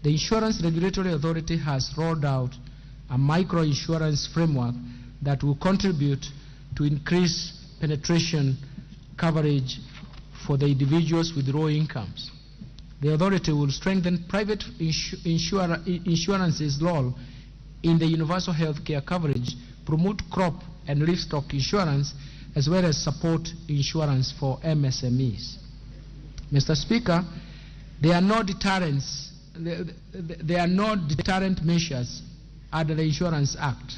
the Insurance Regulatory Authority has rolled out a micro-insurance framework that will contribute to increase penetration coverage for the individuals with low incomes. The authority will strengthen private insurance's role in the universal health care coverage, promote crop and livestock insurance, as well as support insurance for MSMEs. Mr. Speaker, there are no deterrent measures under the Insurance Act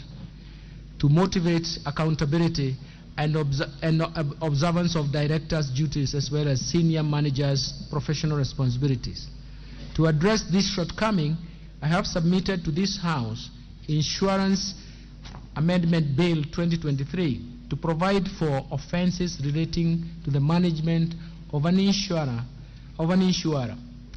to motivate accountability and observance of directors' duties as well as senior managers' professional responsibilities. To address this shortcoming, I have submitted to this House Insurance Amendment Bill 2023 to provide for offenses relating to the management of an insurer.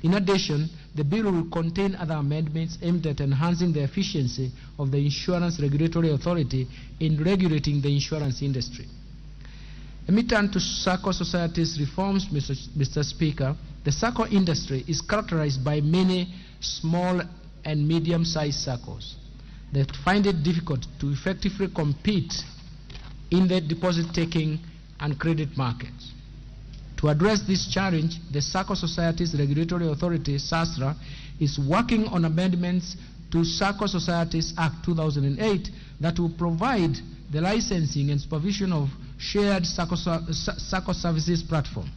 In addition, the bill will contain other amendments aimed at enhancing the efficiency of the Insurance Regulatory Authority in regulating the insurance industry. Let me turn to SACCO Societies reforms, Mr. Speaker. The SACCO industry is characterized by many small and medium-sized SACCOs that find it difficult to effectively compete in the deposit-taking and credit markets. To address this challenge, the SACCO Societies Regulatory Authority, SASRA, is working on amendments to SACCO Societies Act 2008 that will provide the licensing and supervision of shared SACCO services platform.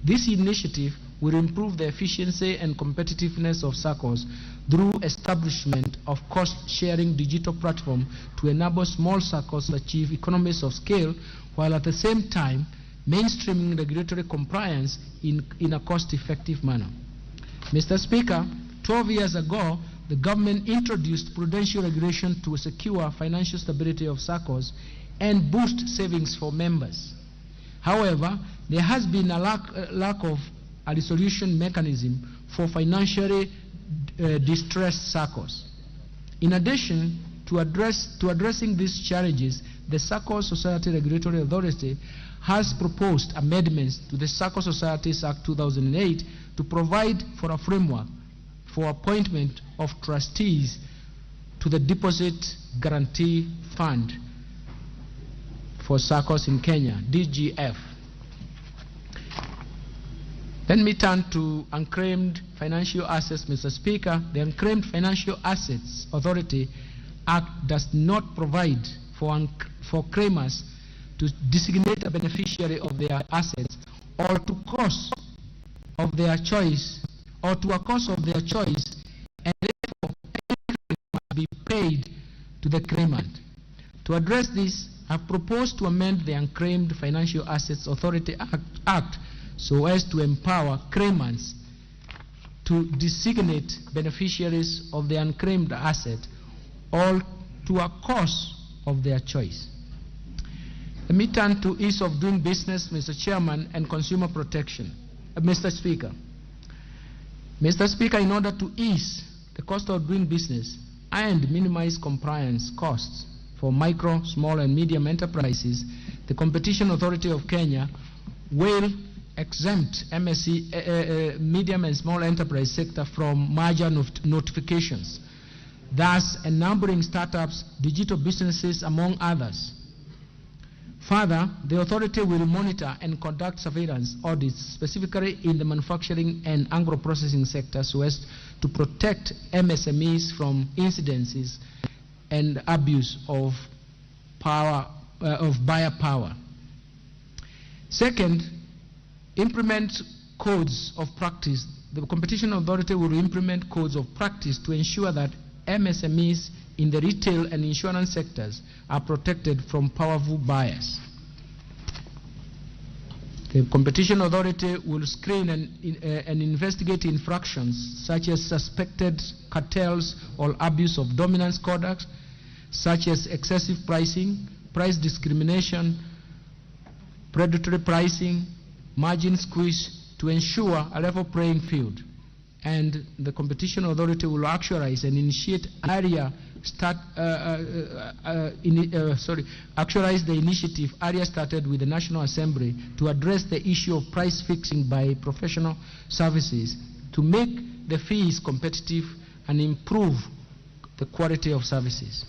This initiative will improve the efficiency and competitiveness of SACCOs through establishment of cost-sharing digital platform to enable small SACCOs to achieve economies of scale, while at the same time mainstreaming regulatory compliance in a cost-effective manner. Mr. Speaker, 12 years ago, the government introduced prudential regulation to secure financial stability of SACCOs and boost savings for members. However, there has been a lack of a resolution mechanism for financially distressed SACCOs. In addition to addressing these challenges, the SACCO Society Regulatory Authority has proposed amendments to the SACCO Societies Act 2008 to provide for a framework for appointment of trustees to the Deposit Guarantee Fund for SACCOs in Kenya, DGF. Let me turn to unclaimed financial assets, Mr. Speaker. The Unclaimed Financial Assets Authority Act does not provide for claimers to designate a beneficiary of their assets or to cause of their choice, or to a cause of their choice, and therefore any claim must be paid to the claimant. To address this, I have proposed to amend the Unclaimed Financial Assets Authority Act so as to empower claimants to designate beneficiaries of the unclaimed asset or to a cause of their choice. Let me turn to ease of doing business, Mr. Chairman, and consumer protection. Mr. Speaker. Mr. Speaker, in order to ease the cost of doing business and minimize compliance costs for micro, small, and medium enterprises, the Competition Authority of Kenya will exempt MSE, medium and small enterprise sector from merger notifications, thus enabling startups, digital businesses, among others. Further, the authority will monitor and conduct surveillance audits specifically in the manufacturing and agro-processing sector so as to protect MSMEs from incidences and abuse of power, of buyer power. Second, implement codes of practice. The Competition Authority will implement codes of practice to ensure that MSMEs in the retail and insurance sectors are protected from powerful buyers. The Competition Authority will screen and investigate infractions such as suspected cartels or abuse of dominance conduct, such as excessive pricing, price discrimination, predatory pricing, margin squeeze, to ensure a level playing field. And the Competition Authority will actualize and initiate actualize the initiative area started with the National Assembly to address the issue of price fixing by professional services to make the fees competitive and improve the quality of services.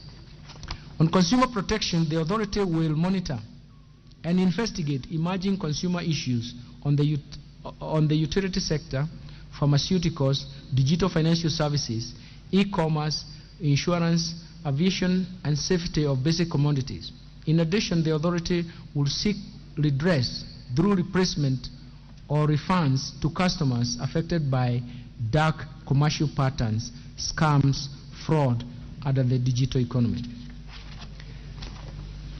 On consumer protection, the authority will monitor and investigate emerging consumer issues on the utility sector, pharmaceuticals, digital financial services, e-commerce, insurance, aviation, and safety of basic commodities. In addition, the authority will seek redress through replacement or refunds to customers affected by dark commercial patterns, scams, fraud under the digital economy.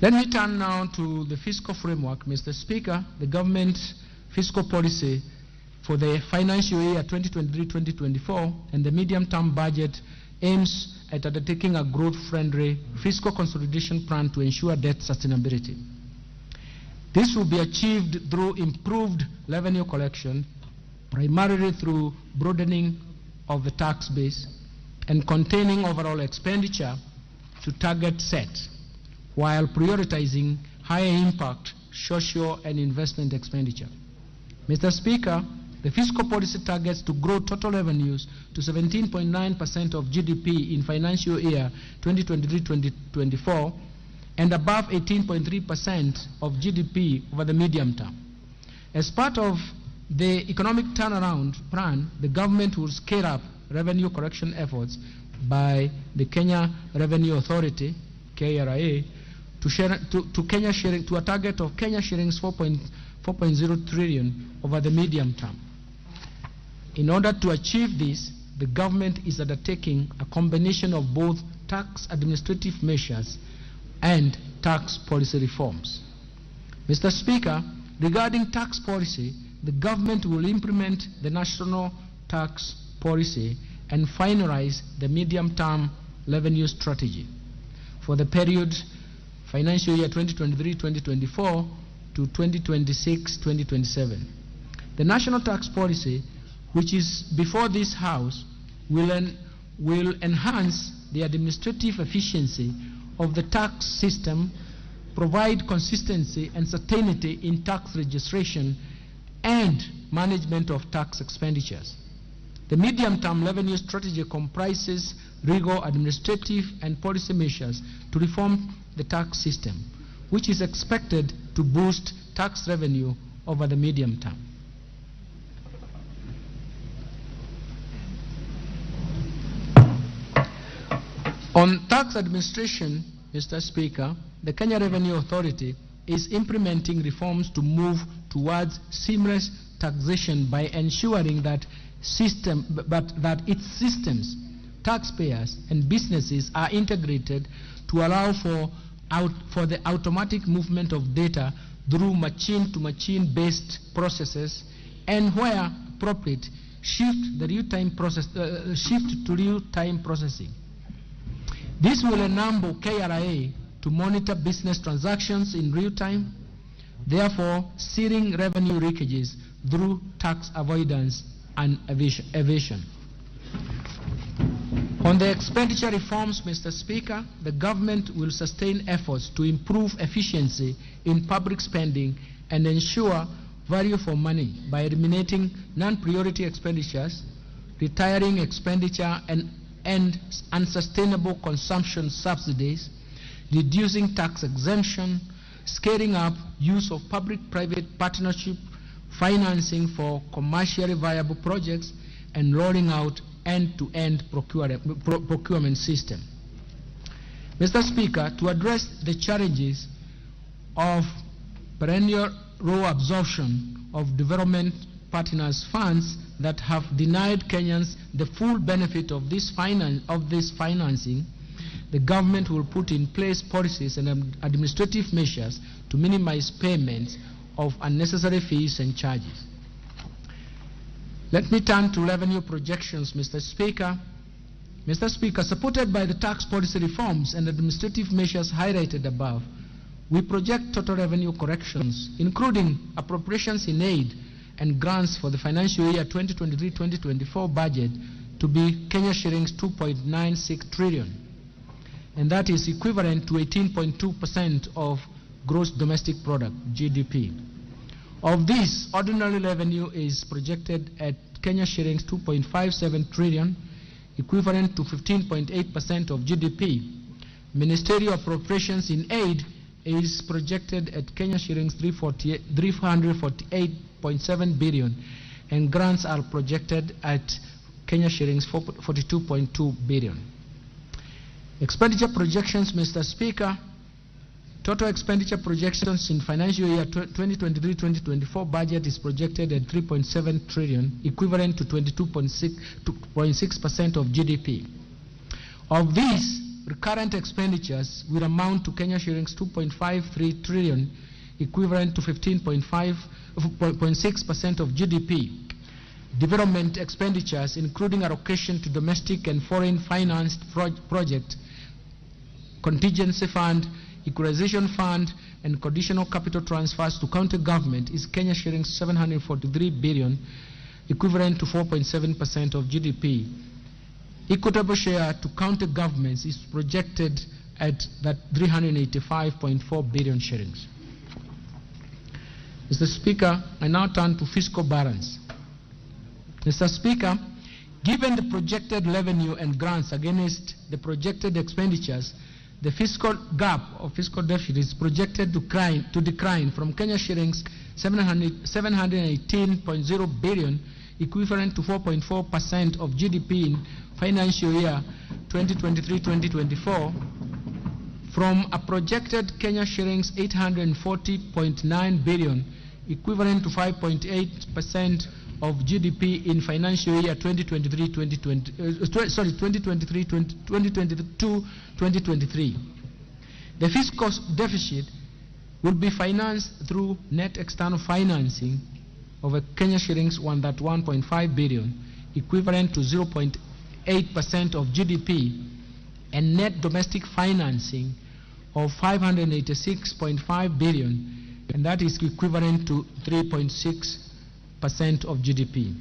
Let me turn now to the fiscal framework. Mr. Speaker, the government fiscal policy for the financial year 2023-2024 and the medium-term budget aims at undertaking a growth-friendly fiscal consolidation plan to ensure debt sustainability. This will be achieved through improved revenue collection, primarily through broadening of the tax base and containing overall expenditure to target set, while prioritizing higher impact social and investment expenditure. Mr. Speaker, the fiscal policy targets to grow total revenues to 17.9% of GDP in financial year 2023-2024 and above 18.3% of GDP over the medium term. As part of the economic turnaround plan, the government will scale up revenue collection efforts by the Kenya Revenue Authority, KRA, to a target of Kenya shillings 4.0 trillion over the medium term. In order to achieve this, the government is undertaking a combination of both tax administrative measures and tax policy reforms. Mr. Speaker, regarding tax policy, the government will implement the national tax policy and finalize the medium-term revenue strategy for the period financial year 2023-2024 to 2026-2027. The national tax policy, which is before this House, will enhance the administrative efficiency of the tax system, provide consistency and certainty in tax registration and management of tax expenditures. The medium-term revenue strategy comprises legal, administrative, and policy measures to reform the tax system, which is expected to boost tax revenue over the medium term. On tax administration, Mr. Speaker, the Kenya Revenue Authority is implementing reforms to move towards seamless taxation by ensuring that its systems, taxpayers, and businesses are integrated to allow for the automatic movement of data through machine-to-machine based processes, and where appropriate, shift to real-time processing. This will enable KRA to monitor business transactions in real time, therefore sealing revenue leakages through tax avoidance and evasion. On the expenditure reforms, Mr. Speaker, the government will sustain efforts to improve efficiency in public spending and ensure value for money by eliminating non-priority expenditures, retiring expenditure and unsustainable consumption subsidies, reducing tax exemption, scaling up use of public-private partnership financing for commercially viable projects, and rolling out end-to-end procurement system. Mr. Speaker, to address the challenges of perennial low absorption of development partners' funds that have denied Kenyans the full benefit of this financing, the government will put in place policies and administrative measures to minimize payments of unnecessary fees and charges. Let me turn to revenue projections, Mr. Speaker. Mr. Speaker, supported by the tax policy reforms and administrative measures highlighted above, we project total revenue corrections, including appropriations in aid and grants for the financial year 2023-2024 budget to be Kenya shillings 2.96 trillion, and that is equivalent to 18.2% of gross domestic product, GDP. Of this, ordinary revenue is projected at Kenya shillings 2.57 trillion, equivalent to 15.8% of GDP. Ministerial appropriations in aid is projected at Kenya shillings 348.7 billion, and grants are projected at Kenya shillings 42.2 billion. Expenditure projections, Mr. Speaker. Total expenditure projections in financial year 2023-2024 budget is projected at 3.7 trillion, equivalent to 22.6% of GDP. Of these, recurrent expenditures will amount to Kenya shillings 2.53 trillion, equivalent to 15.6% of GDP. Development expenditures, including allocation to domestic and foreign financed projects, contingency fund, equalization fund, and conditional capital transfers to county government is Kenya shillings 743 billion, equivalent to 4.7% of GDP. Equitable share to county governments is projected at that 385.4 billion shillings. Mr. Speaker, I now turn to fiscal balance. Mr. Speaker, given the projected revenue and grants against the projected expenditures, the fiscal gap of fiscal deficit is projected to decline from Kenya shillings 718.0 billion, equivalent to 4.4% of GDP in financial year 2023-2024, from a projected Kenya shillings 840.9 billion, equivalent to 5.8% of GDP in financial year 2022-2023. The fiscal deficit will be financed through net external financing of a Kenya shillings 1.5 billion, equivalent to 0.8% of GDP, and net domestic financing of 586.5 billion, and that is equivalent to 3.6% of GDP.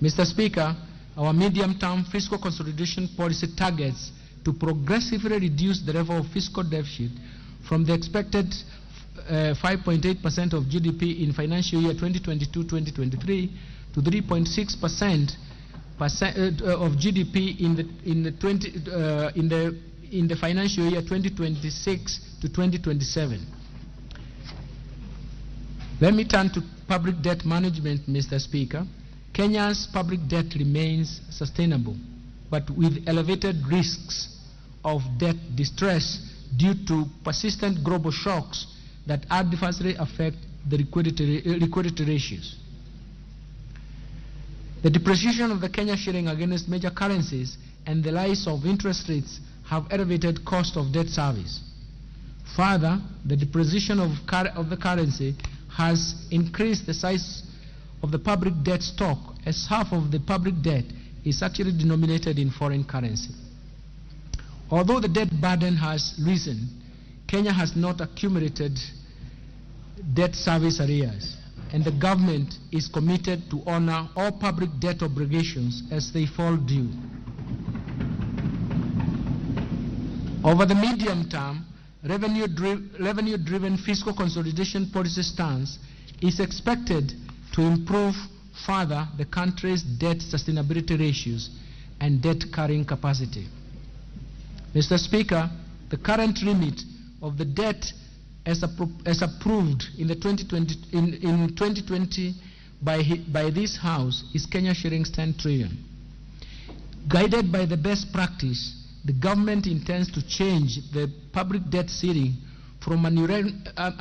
Mr. Speaker, our medium-term fiscal consolidation policy targets to progressively reduce the level of fiscal deficit from the expected 5.8% of GDP in financial year 2022-2023 to 3.6% of GDP in the financial year 2026 to 2027. Let me turn to public debt management, Mr. Speaker. Kenya's public debt remains sustainable, but with elevated risks of debt distress due to persistent global shocks that adversely affect the liquidity ratios. The depreciation of the Kenya shilling against major currencies and the rise of interest rates have elevated cost of debt service. Further, the depreciation of the currency has increased the size of the public debt stock, as half of the public debt is actually denominated in foreign currency. Although the debt burden has risen, Kenya has not accumulated debt service arrears, and the government is committed to honor all public debt obligations as they fall due. Over the medium term, revenue-driven fiscal consolidation policy stance is expected to improve further the country's debt sustainability ratios and debt carrying capacity. Mr. Speaker, the current limit of the debt as approved in the 2020 by this House is Kenya shillings 10 trillion. Guided by the best practice, the government intends to change the public debt ceiling from a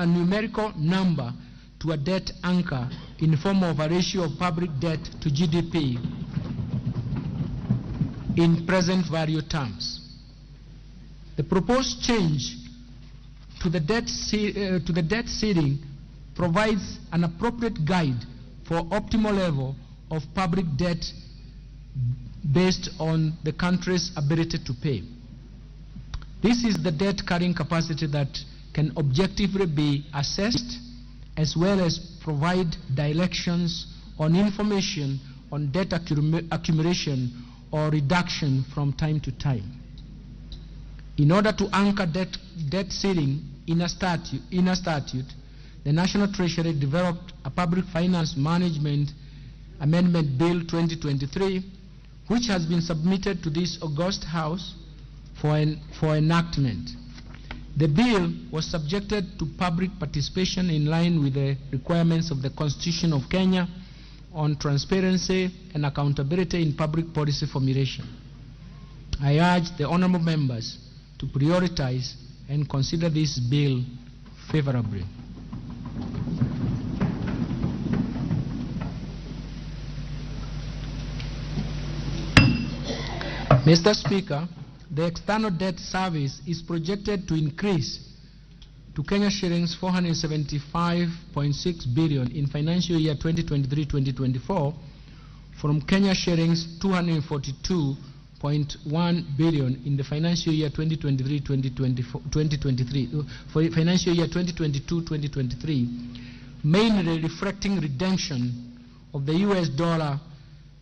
numerical number to a debt anchor in the form of a ratio of public debt to GDP in present value terms. The proposed change to the debt ceiling provides an appropriate guide for optimal level of public debt based on the country's ability to pay. This is the debt carrying capacity that can objectively be assessed, as well as provide directions on information on debt accumulation or reduction from time to time. In order to anchor debt ceiling in a statute, the National Treasury developed a Public Finance Management Amendment Bill 2023, which has been submitted to this august House for enactment. The bill was subjected to public participation in line with the requirements of the Constitution of Kenya on transparency and accountability in public policy formulation. I urge the honorable members to prioritize and consider this bill favorably. Mr. Speaker, the external debt service is projected to increase to Kenya shillings 475.6 billion in financial year 2023-2024 from Kenya shillings 242.1 billion in the financial year 2023-2024, for financial year 2022-2023, mainly reflecting redemption of the US dollar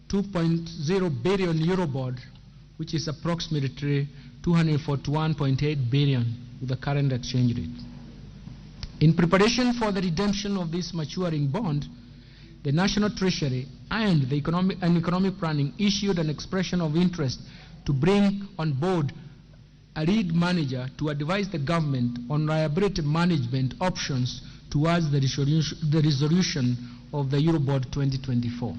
2.0 billion Eurobond, which is approximately 241.8 billion with the current exchange rate. In preparation for the redemption of this maturing bond, the National Treasury and the Economic Planning issued an expression of interest to bring on board a lead manager to advise the government on liability management options towards the resolution of the Eurobond 2024.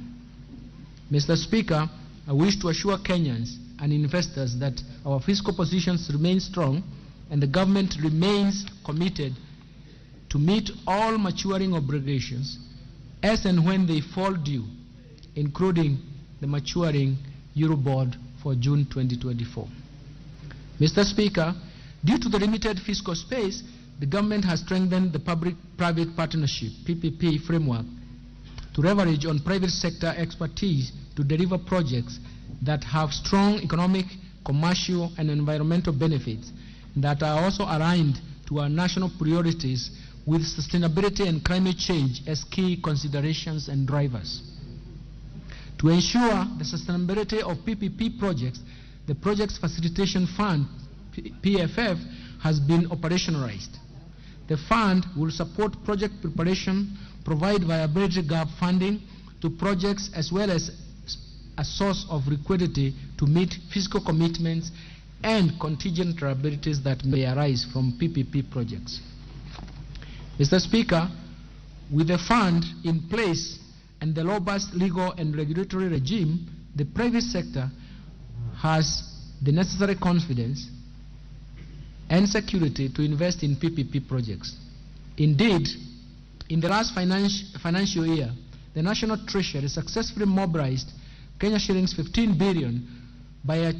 Mr. Speaker, I wish to assure Kenyans and investors that our fiscal positions remain strong and the government remains committed to meet all maturing obligations as and when they fall due, including the maturing Eurobond for June 2024. Mr. Speaker, due to the limited fiscal space, the government has strengthened the public-private partnership, PPP framework, to leverage on private sector expertise to deliver projects that have strong economic, commercial, and environmental benefits that are also aligned to our national priorities with sustainability and climate change as key considerations and drivers. To ensure the sustainability of PPP projects, the Projects Facilitation Fund, PFF, has been operationalized. The fund will support project preparation, provide viability gap funding to projects, as well as a source of liquidity to meet fiscal commitments and contingent liabilities that may arise from PPP projects. Mr. Speaker, with the fund in place and the robust legal and regulatory regime, the private sector has the necessary confidence and security to invest in PPP projects. Indeed, in the last financial year, the National Treasury successfully mobilized Kenya shillings 15 billion by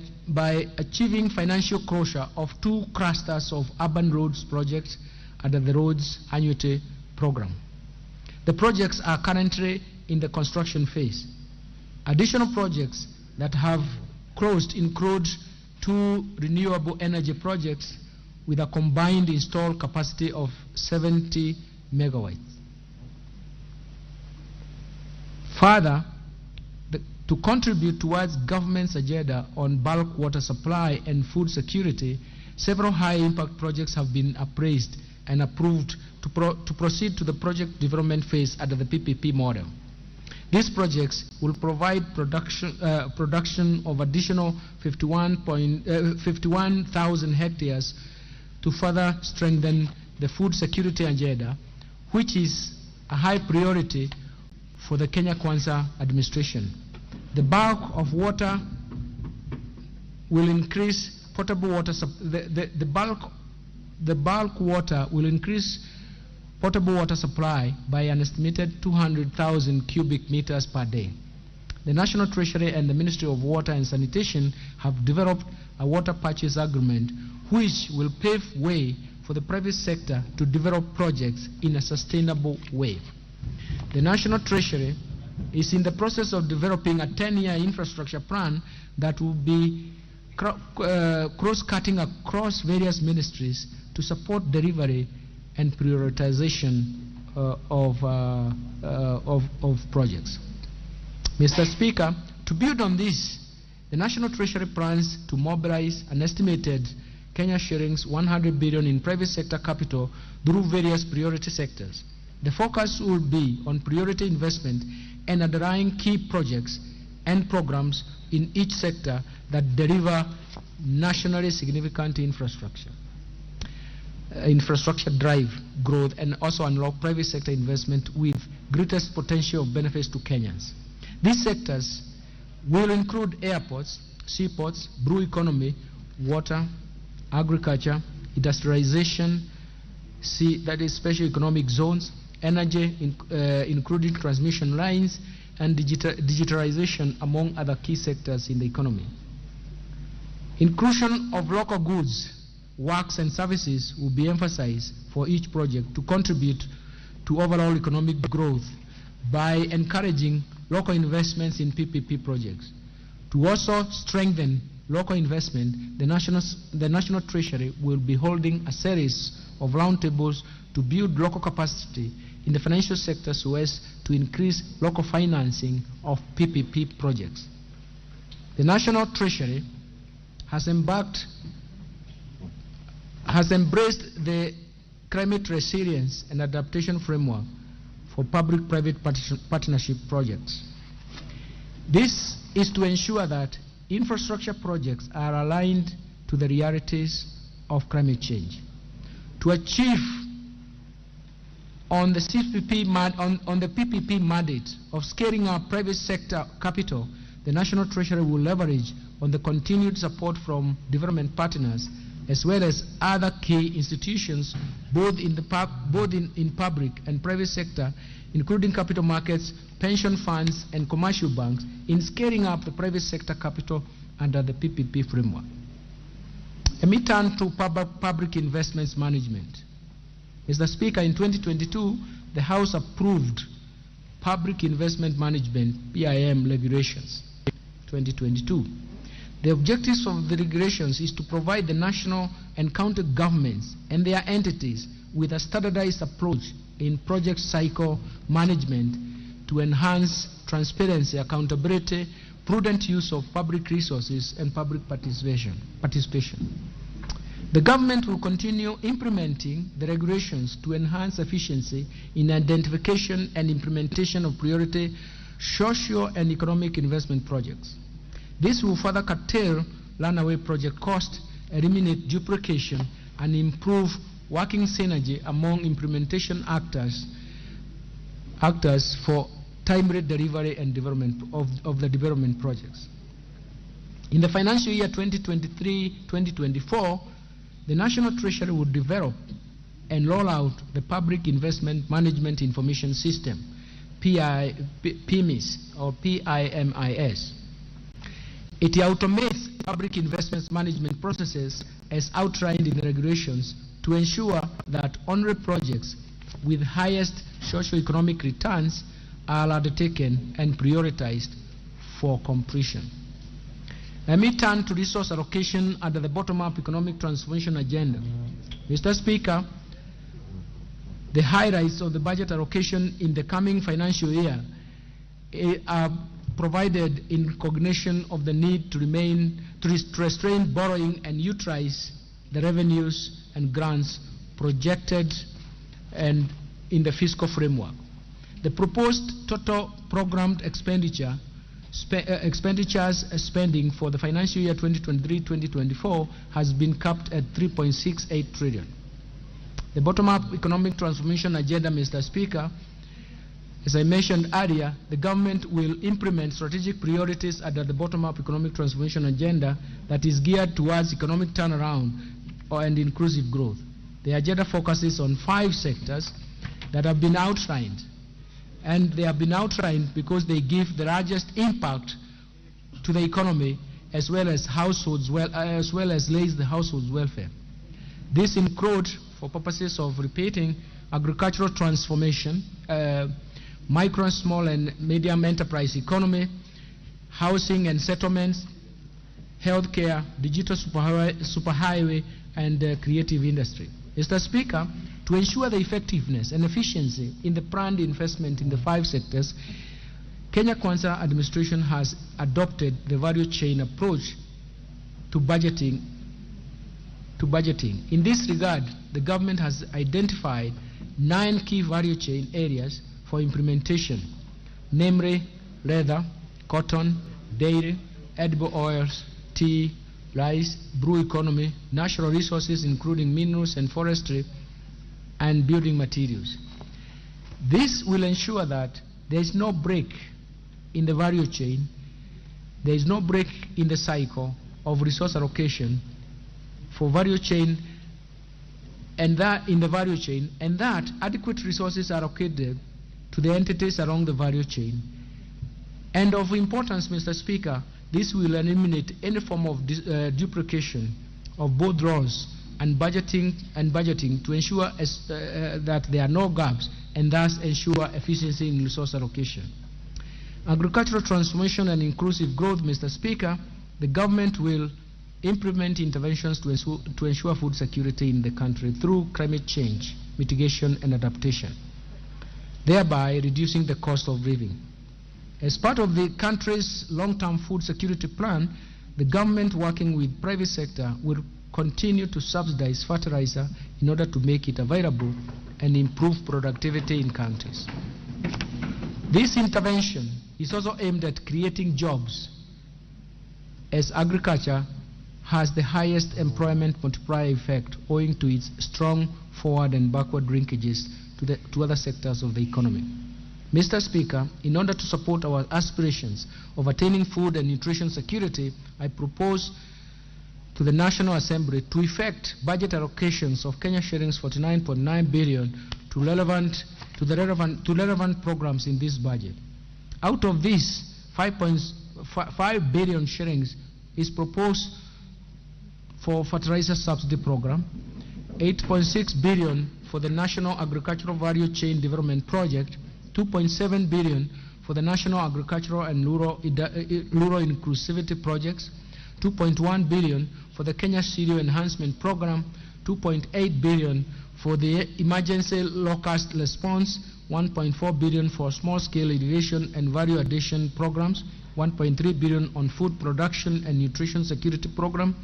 achieving financial closure of 2 clusters of urban roads projects under the Roads Annuity Program. The projects are currently in the construction phase. Additional projects that have closed include 2 renewable energy projects with a combined installed capacity of 70 megawatts. Further, to contribute towards government's agenda on bulk water supply and food security, several high-impact projects have been appraised and approved to proceed to the project development phase under the PPP model. These projects will provide production of additional 51,000 hectares to further strengthen the food security agenda, which is a high priority for the Kenya Kwanza administration. The bulk of water will increase potable water. The bulk water will increase potable water supply by an estimated 200,000 cubic meters per day. The National Treasury and the Ministry of Water and Sanitation have developed a water purchase agreement which will pave way for the private sector to develop projects in a sustainable way. The National Treasury is in the process of developing a 10-year infrastructure plan that will be cross-cutting across various ministries to support delivery and prioritization of projects. Mr. Speaker, to build on this, the National Treasury plans to mobilize an estimated Kenya shillings 100 billion in private sector capital through various priority sectors. The focus will be on priority investment and underlying key projects and programs in each sector that deliver nationally significant infrastructure. Infrastructure drive growth and also unlock private sector investment with greatest potential of benefits to Kenyans. These sectors will include airports, seaports, blue economy, water, agriculture, industrialization, that is special economic zones, energy, including transmission lines, and digitalization, among other key sectors in the economy. Inclusion of local goods, works and services will be emphasized for each project to contribute to overall economic growth by encouraging local investments in PPP projects. To also strengthen local investment, the National Treasury will be holding a series of roundtables to build local capacity in the financial sector so as to increase local financing of PPP projects. The National Treasury has embraced the climate resilience and adaptation framework for public-private partnership projects. This is to ensure that infrastructure projects are aligned to the realities of climate change. To achieve on the CPP on the PPP mandate of scaling up private sector capital, the National Treasury will leverage on the continued support from development partners as well as other key institutions, both in the both in public and private sector, including capital markets, pension funds, and commercial banks, in scaling up the private sector capital under the PPP framework. Let me turn to public investments management. Mr. Speaker, in 2022, the House approved Public Investment Management, PIM, regulations, 2022. The objectives of the regulations is to provide the national and county governments and their entities with a standardized approach in project cycle management to enhance transparency, accountability, prudent use of public resources, and public participation. The government will continue implementing the regulations to enhance efficiency in identification and implementation of priority social and economic investment projects. This will further curtail runaway project costs, eliminate duplication, and improve working synergy among implementation actors for timely delivery and development of the development projects. In the financial year 2023-2024, the National Treasury will develop and roll out the Public Investment Management Information System, PIMIS or PIMIS. It automates public investments management processes as outlined in the regulations to ensure that only projects with highest socio-economic returns are undertaken and prioritized for completion. Let me turn to resource allocation under the bottom-up economic transformation agenda. Mr. Speaker, the highlights of the budget allocation in the coming financial year are provided in recognition of the need to restrain borrowing and utilize the revenues and grants projected and in the fiscal framework. The proposed total programmed expenditures spending for the financial year 2023-2024 has been capped at 3.68 trillion. The bottom-up economic transformation agenda, Mr. Speaker, as I mentioned earlier, the government will implement strategic priorities under the bottom-up economic transformation agenda that is geared towards economic turnaround and inclusive growth. The agenda focuses on 5 sectors that have been outlined, and they have been outlined because they give the largest impact to the economy as well as households, as well as raise the households' welfare. This includes, for purposes of repeating, agricultural transformation, micro, small, and medium enterprise economy, housing and settlements, healthcare, digital superhighway, and creative industry. Mr. Speaker, to ensure the effectiveness and efficiency in the planned investment in the 5 sectors, Kenya Kwanza administration has adopted the value chain approach to budgeting. In this regard, the government has identified 9 key value chain areas for implementation, namely leather, cotton, dairy, edible oils, tea, rice, blue economy, natural resources including minerals and forestry, and building materials. This will ensure that there is no break in the value chain, there is no break in the cycle of resource allocation for value chain, and that in the value chain, and that adequate resources are allocated to the entities along the value chain. And of importance, Mr. Speaker, this will eliminate any form of duplication of both roles and budgeting to ensure that there are no gaps and thus ensure efficiency in resource allocation. Agricultural transformation and inclusive growth, Mr. Speaker, the government will implement interventions to ensure food security in the country through climate change, mitigation and adaptation, thereby reducing the cost of living. As part of the country's long-term food security plan, the government, working with private sector, will continue to subsidize fertilizer in order to make it available and improve productivity in countries. This intervention is also aimed at creating jobs, as agriculture has the highest employment multiplier effect owing to its strong forward and backward linkages to other sectors of the economy. Mr. Speaker, in order to support our aspirations of attaining food and nutrition security, I propose to the National Assembly to effect budget allocations of Kenya shillings 49.9 billion to relevant programs in this budget. Out of this, 5.5 billion shillings is proposed for fertilizer subsidy program, 8.6 billion for the National Agricultural Value Chain Development Project, 2.7 billion for the National Agricultural and Rural Inclusivity Projects, 2.1 billion for the Kenya Cereal Enhancement Program, 2.8 billion for the Emergency Locust Response, 1.4 billion for small-scale irrigation and value addition programs, 1.3 billion on food production and nutrition security program,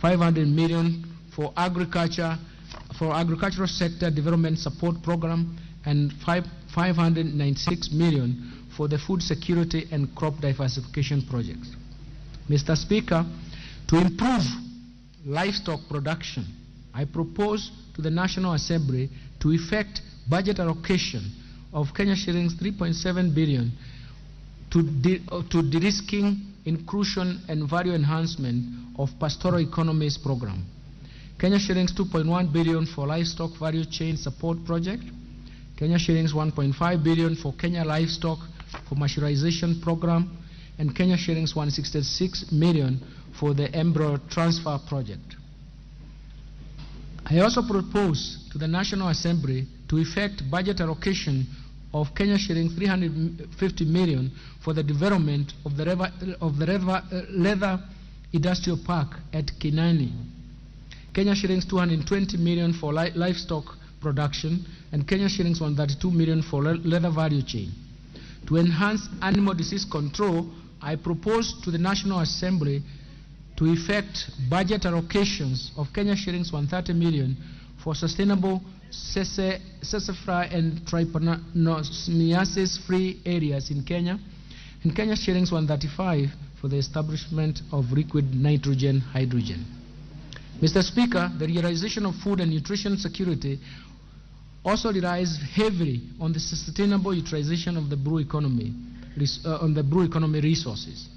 500 million for agricultural sector development support program, and 596 million for the food security and crop diversification projects. Mr. Speaker, to improve livestock production, I propose to the National Assembly to effect budget allocation of Kenya shillings 3.7 billion to de-risking, inclusion and value enhancement of pastoral economies program. Kenya shillings 2.1 billion for livestock value chain support project. Kenya shillings 1.5 billion for Kenya livestock commercialization program, and Kenya shillings 166 million for the embryo transfer project. I also propose to the National Assembly to effect budget allocation of Kenya shillings 350 million for the development of the leather industrial park at Kinani, Kenya shillings 220 million for livestock production, and Kenya shillings 132 million for leather value chain. To enhance animal disease control, I propose to the National Assembly to effect budget allocations of Kenya shillings 130 million for sustainable tsetse and trypanosomiasis-free areas in Kenya, and Kenya shillings 135 for the establishment of liquid nitrogen hydrogen. Mr. Speaker, the realization of food and nutrition security also relies heavily on the sustainable utilization of the blue economy, resources.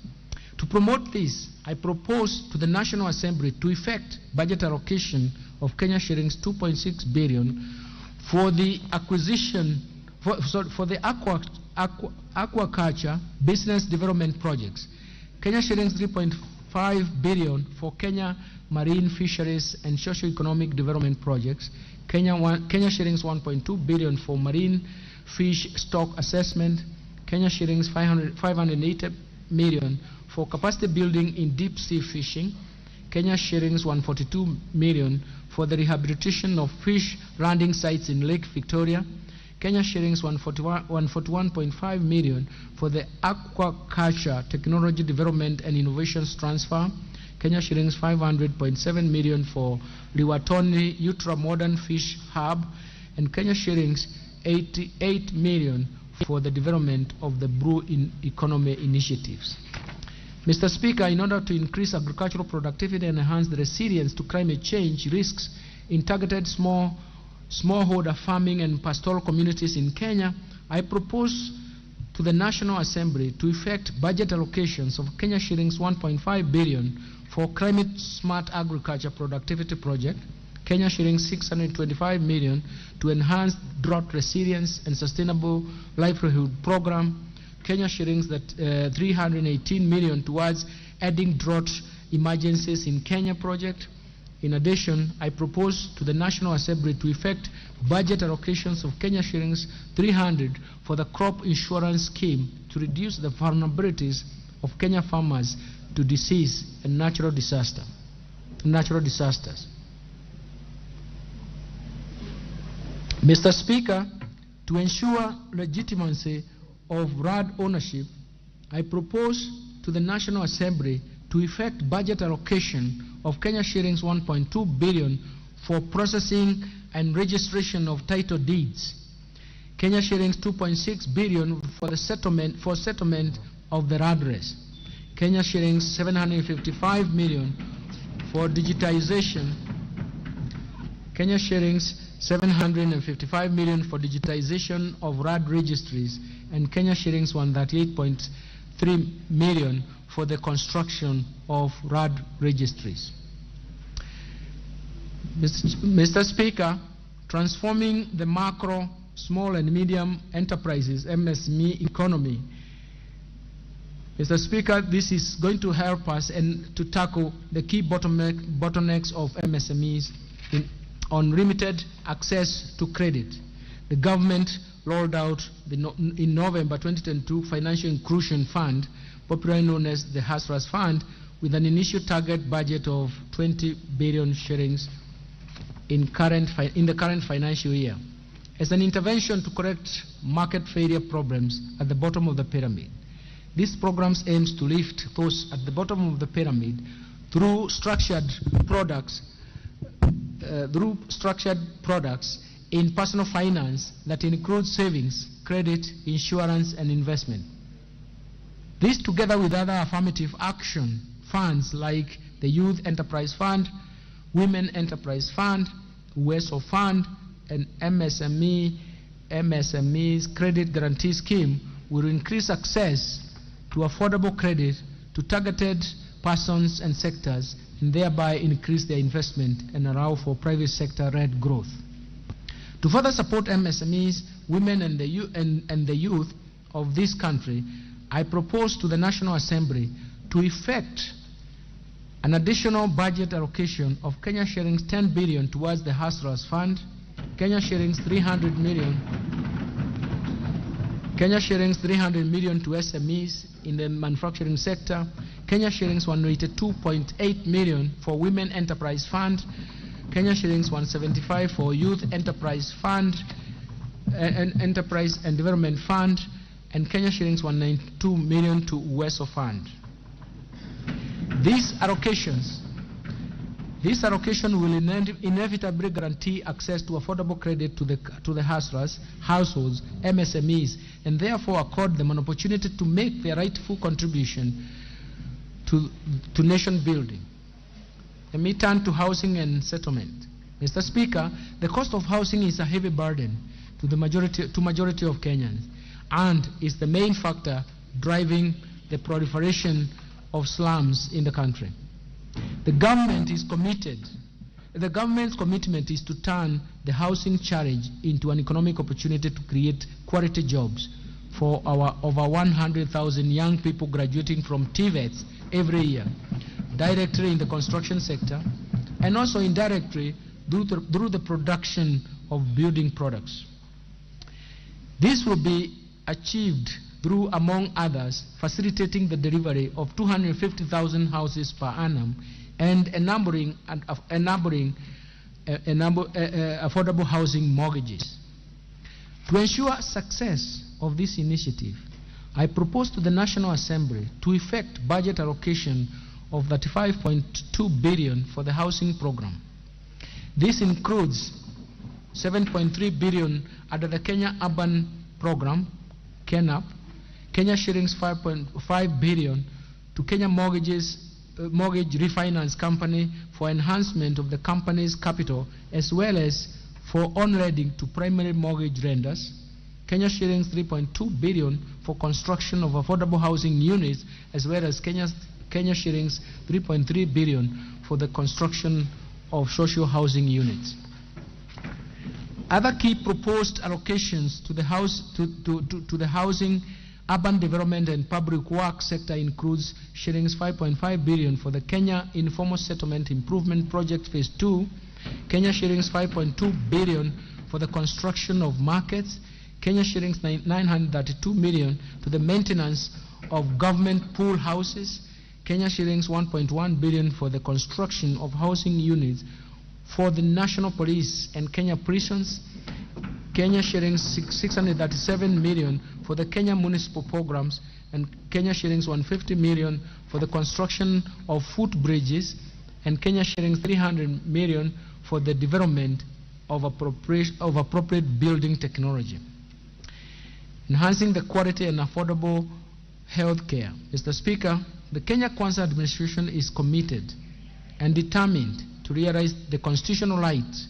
To promote this, I propose to the National Assembly to effect budget allocation of Kenya shillings 2.6 billion for the acquisition, for the aquaculture business development projects, Kenya shillings 3.5 billion for Kenya marine fisheries and socio-economic development projects, Kenya shillings 1.2 billion for marine fish stock assessment, Kenya shillings 580 million for capacity building in deep sea fishing, Kenya shillings 142 million for the rehabilitation of fish landing sites in Lake Victoria, Kenya shillings 141.5 million for the aquaculture technology development and innovations transfer, Kenya shillings 500.7 million for Liwatoni Ultra Modern Fish Hub, and Kenya shillings 88 million for the development of the blue economy initiatives. Mr. Speaker, in order to increase agricultural productivity and enhance the resilience to climate change risks in targeted smallholder farming and pastoral communities in Kenya, I propose to the National Assembly to effect budget allocations of Kenya shillings 1.5 billion for climate smart agriculture productivity project, Kenya shillings 625 million to enhance drought resilience and sustainable livelihood program, Kenya shillings that 318 million towards adding drought emergencies in Kenya project. In addition, I propose to the National Assembly to effect budget allocations of Kenya shillings 300 for the crop insurance scheme to reduce the vulnerabilities of Kenya farmers to disease and natural disasters. Mr. Speaker, to ensure legitimacy of RAD ownership, I propose to the National Assembly to effect budget allocation of Kenya shillings 1.2 billion for processing and registration of title deeds, Kenya shillings 2.6 billion for the settlement of the RADRES, Kenya shillings 755 million for digitization, Kenya shillings 755 million for digitization of RAD registries, and Kenya shillings 138.3 million for the construction of RAD registries. Mr. Speaker, transforming the macro, small and medium enterprises, MSME economy. Mr. Speaker, this is going to help us and to tackle the key bottlenecks of MSMEs on limited access to credit. The government rolled out in November 2022 Financial Inclusion Fund, popularly known as the Hustlers Fund, with an initial target budget of 20 billion shillings in the current financial year, as an intervention to correct market failure problems at the bottom of the pyramid. This program aims to lift those at the bottom of the pyramid through structured products in personal finance that include savings, credit, insurance, and investment. This, together with other affirmative action funds like the Youth Enterprise Fund, Women Enterprise Fund, Uwezo Fund, and MSME's Credit Guarantee Scheme, will increase access to affordable credit to targeted persons and sectors, and thereby increase their investment and allow for private sector-led growth. To further support MSMEs, women, and the youth of this country, I propose to the National Assembly to effect an additional budget allocation of Kenya shillings 10 billion towards the Hustlers Fund, Kenya shillings 300 million, Kenya shillings 300 million to SMEs in the manufacturing sector, Kenya shillings 182.8 million for Women Enterprise Fund, Kenya shillings 175 for Youth Enterprise Fund, and Enterprise and Development Fund, and Kenya shillings 192 million to Uwezo Fund. These allocation will inevitably guarantee access to affordable credit to the hustlers, households, MSMEs, and therefore accord them an opportunity to make their rightful contribution to nation building. Let me turn to housing and settlement. Mr. Speaker, the cost of housing is a heavy burden to the majority of Kenyans, and is the main factor driving the proliferation of slums in the country. The government is committed. The government's commitment is to turn the housing challenge into an economic opportunity to create quality jobs for our over 100,000 young people graduating from TVETs every year, directly in the construction sector and also indirectly through the production of building products. This will be achieved through, among others, facilitating the delivery of 250,000 houses per annum and enabling affordable housing mortgages. To ensure success of this initiative, I propose to the National Assembly to effect budget allocation of 35.2 billion for the housing program. This includes 7.3 billion under the Kenya Urban Program, KENAP, Kenya shillings 5.5 billion to Kenya Mortgage Refinance Company for enhancement of the company's capital, as well as for on-lending to primary mortgage lenders, Kenya shillings 3.2 billion for construction of affordable housing units, as well as Kenya shillings 3.3 billion for the construction of social housing units. Other key proposed allocations to the to the housing, urban development and public works sector includes shillings 5.5 billion for the Kenya Informal Settlement Improvement Project Phase 2, Kenya shillings 5.2 billion for the construction of markets, Kenya shillings 932 million to the maintenance of government pool houses, Kenya shillings 1.1 billion for the construction of housing units for the National Police and Kenya prisons, Kenya shillings 637 million for the Kenya municipal programs, and Kenya shillings 150 million for the construction of footbridges, and Kenya shillings 300 million for the development of appropriate building technology. Enhancing the quality and affordable health care. Mr. Speaker, the Kenya Kwanza administration is committed and determined to realize the constitutional right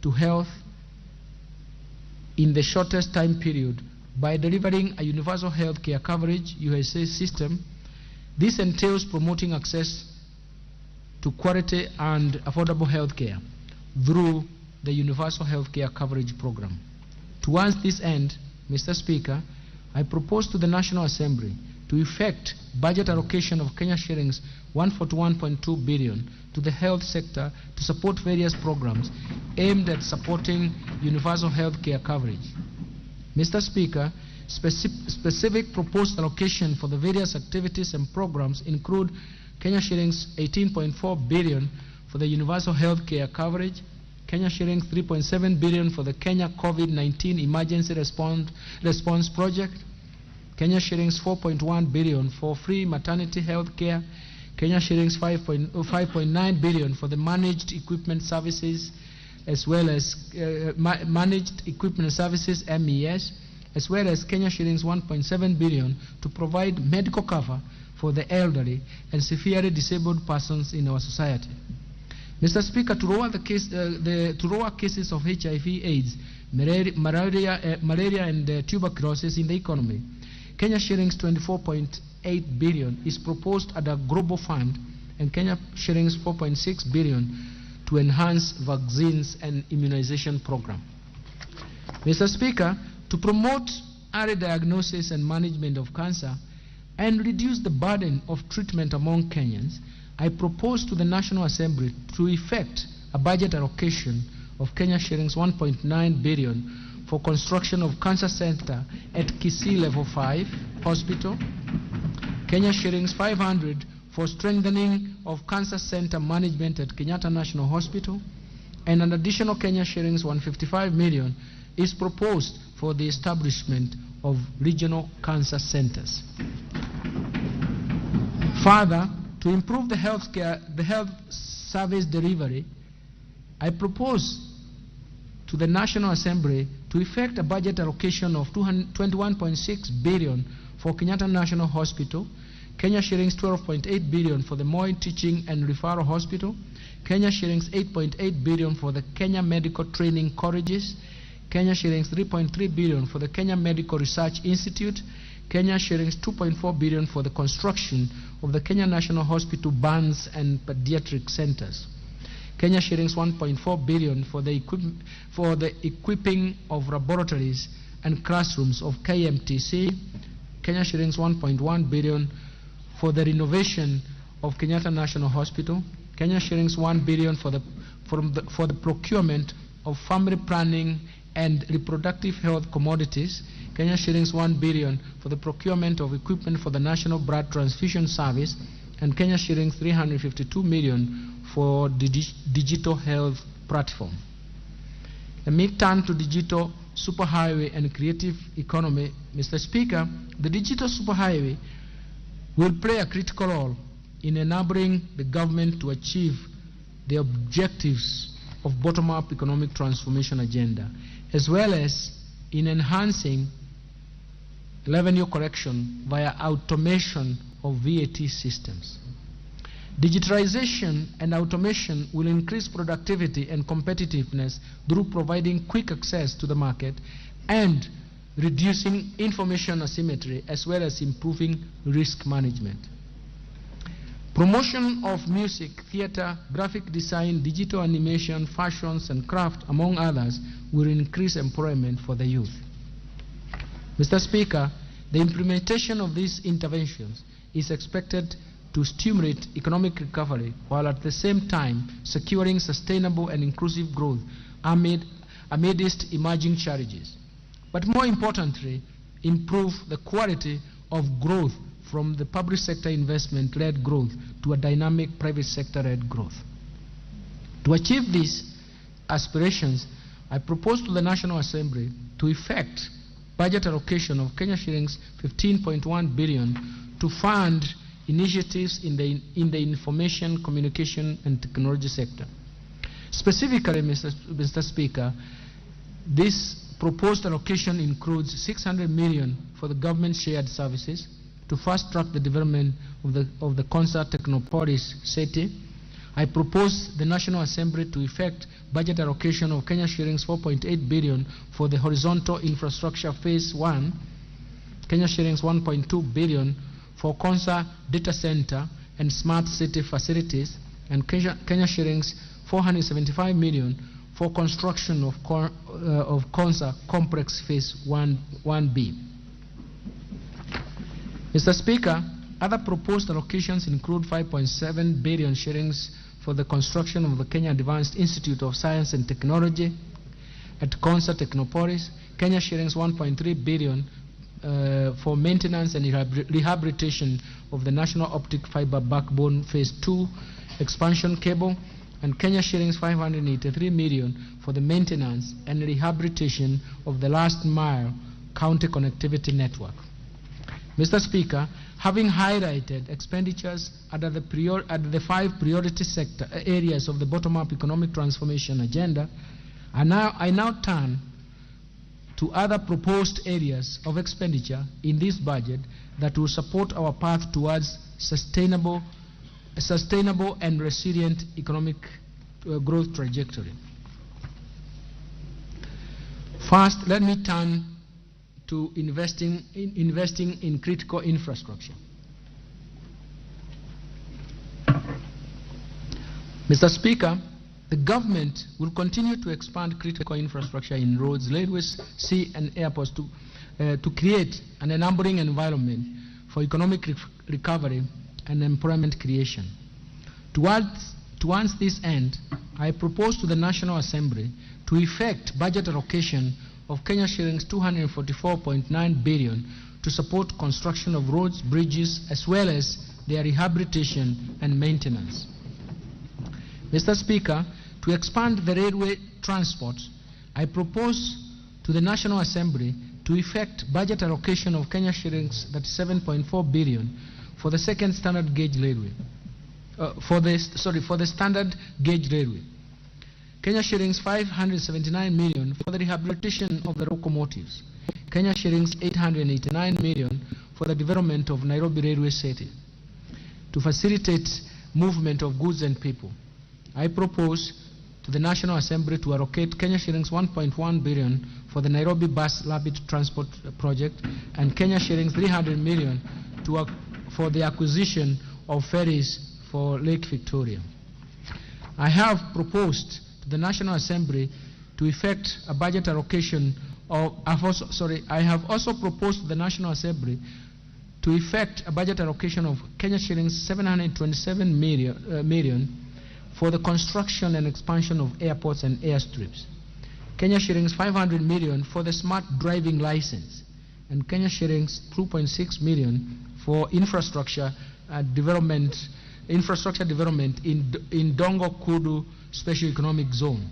to health in the shortest time period by delivering a universal health care coverage USA system. This entails promoting access to quality and affordable health care through the Universal Health Care Coverage Program. Towards this end, Mr. Speaker, I propose to the National Assembly to effect budget allocation of Kenya shillings 141.2 billion to the health sector to support various programs aimed at supporting universal health care coverage. Mr. Speaker, specific proposed allocation for the various activities and programs include Kenya shillings 18.4 billion for the universal health care coverage, Kenya shillings 3.7 billion for the Kenya COVID-19 emergency response project, Kenya shillings 4.1 billion for free maternity health care, Kenya shillings 5.9 billion for the managed equipment services, as well as managed equipment services MES, as well as Kenya shillings 1.7 billion to provide medical cover for the elderly and severely disabled persons in our society. Mr. Speaker, to lower the to lower cases of HIV/AIDS, malaria and tuberculosis in the economy, Kenya shillings 24.8 billion is proposed at a global fund, and Kenya shillings 4.6 billion to enhance vaccines and immunization program. Mr. Speaker, to promote early diagnosis and management of cancer and reduce the burden of treatment among Kenyans, I propose to the National Assembly to effect a budget allocation of Kenya shillings 1.9 billion for construction of cancer center at Kisii Level 5 Hospital, Kenya shillings 500 for strengthening of cancer center management at Kenyatta National Hospital, and an additional Kenya shillings 155 million is proposed for the establishment of regional cancer centers. Further, to improve the health service delivery, I propose to the National Assembly to effect a budget allocation of 21.6 billion for Kenyatta National Hospital, Kenya shillings 12.8 billion for the Moi Teaching and Referral Hospital, Kenya shillings 8.8 billion for the Kenya Medical Training Colleges, Kenya shillings 3.3 billion for the Kenya Medical Research Institute, Kenya shillings 2.4 billion for the construction of the Kenya National Hospital Burns and Pediatric Centers, Kenya shillings 1.4 billion for the equipping of laboratories and classrooms of KMTC, Kenya shillings 1.1 billion for the renovation of Kenyatta National Hospital, Kenya shillings 1 billion for the procurement of family planning and reproductive health commodities, Kenya shillings 1 billion for the procurement of equipment for the National Blood Transfusion Service, and Kenya shillings 352 million for the digital health platform. Let me turn to digital superhighway and creative economy. Mr. Speaker, the digital superhighway will play a critical role in enabling the government to achieve the objectives of bottom-up economic transformation agenda, as well as in enhancing revenue collection via automation of VAT systems. Digitalization and automation will increase productivity and competitiveness through providing quick access to the market and reducing information asymmetry, as well as improving risk management. Promotion of music, theater, graphic design, digital animation, fashions, and craft, among others, will increase employment for the youth. Mr. Speaker, the implementation of these interventions is expected to stimulate economic recovery while at the same time securing sustainable and inclusive growth amidst emerging challenges. But more importantly, improve the quality of growth from the public sector investment-led growth to a dynamic private sector-led growth. To achieve these aspirations, I propose to the National Assembly to effect budget allocation of Kenya shillings 15.1 billion to fund initiatives in the information, communication, and technology sector. Specifically, Mr. Speaker, this proposed allocation includes 600 million for the government shared services to fast-track the development of the Konza Technopolis city, I propose the National Assembly to effect budget allocation of Kenya shillings 4.8 billion for the horizontal infrastructure phase 1, Kenya shillings 1.2 billion for Konza data center and smart city facilities, and Kenya shillings 475 million for construction of Konza complex phase 1B. Mr. Speaker, other proposed allocations include 5.7 billion shillings for the construction of the Kenya Advanced Institute of Science and Technology at Konza Technopolis, Kenya shillings 1.3 billion for maintenance and rehabilitation of the National Optic Fiber Backbone Phase 2 expansion cable, and Kenya shillings 583 million for the maintenance and rehabilitation of the last mile county connectivity network. Mr. Speaker, having highlighted expenditures under the five priority sector areas of the bottom-up economic transformation agenda, I now turn to other proposed areas of expenditure in this budget that will support our path towards sustainable and resilient economic growth trajectory. First, let me turn to investing in critical infrastructure. Mr. Speaker, the government will continue to expand critical infrastructure in roads, railways, sea and airports to create an enabling environment for economic recovery and employment creation. Towards this end, I propose to the National Assembly to effect budget allocation of Kenya shillings 244.9 billion to support construction of roads, bridges, as well as their rehabilitation and maintenance. Mr. Speaker, to expand the railway transport, I propose to the National Assembly to effect budget allocation of Kenya shillings 37.4 billion for the second standard gauge railway. For the standard gauge railway. Kenya shillings 579 million for the rehabilitation of the locomotives. Kenya shillings 889 million for the development of Nairobi Railway City to facilitate movement of goods and people. I propose to the National Assembly to allocate Kenya shillings 1.1 billion for the Nairobi Bus Rapid Transport Project and Kenya shillings 300 million for the acquisition of ferries for Lake Victoria. I have proposed to the National Assembly to effect a budget allocation of, I have also proposed to the National Assembly to effect a budget allocation of Kenya shillings 727 million for the construction and expansion of airports and airstrips, Kenya shillings 500 million for the smart driving license, and Kenya shillings 2.6 million for infrastructure development in Dongo Kudu Special Economic Zone.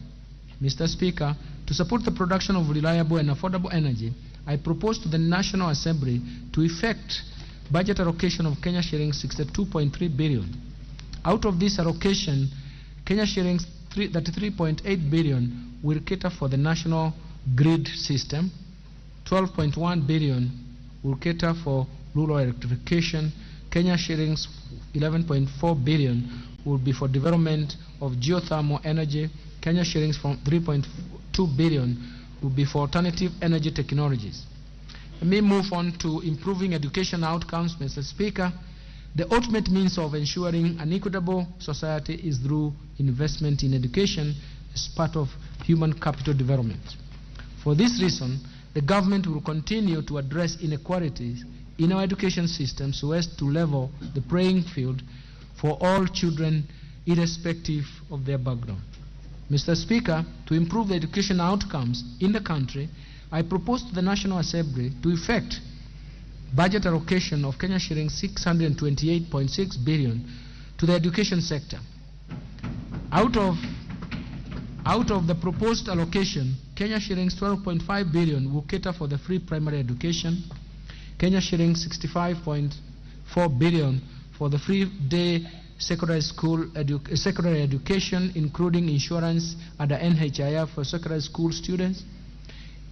Mr. Speaker, to support the production of reliable and affordable energy, I propose to the National Assembly to effect budget allocation of Kenya shillings 62.3 billion. Out of this allocation, Kenya shillings 33.8 billion will cater for the national grid system, 12.1 billion will cater for rural electrification, Kenya shillings 11.4 billion will be for development of geothermal energy, Kenya shillings from 3.2 billion will be for alternative energy technologies. Let me move on to improving education outcomes, Mr. Speaker. The ultimate means of ensuring an equitable society is through investment in education as part of human capital development. For this reason, the government will continue to address inequalities in our education system so as to level the playing field for all children irrespective of their background. Mr. Speaker, to improve the education outcomes in the country, I propose to the National Assembly to effect budget allocation of Kenya shillings 628.6 billion to the education sector. Out of the proposed allocation, Kenya shillings 12.5 billion will cater for the free primary education, Kenya shillings 65.4 billion for the free day secondary school secondary education, including insurance under NHIF for secondary school students,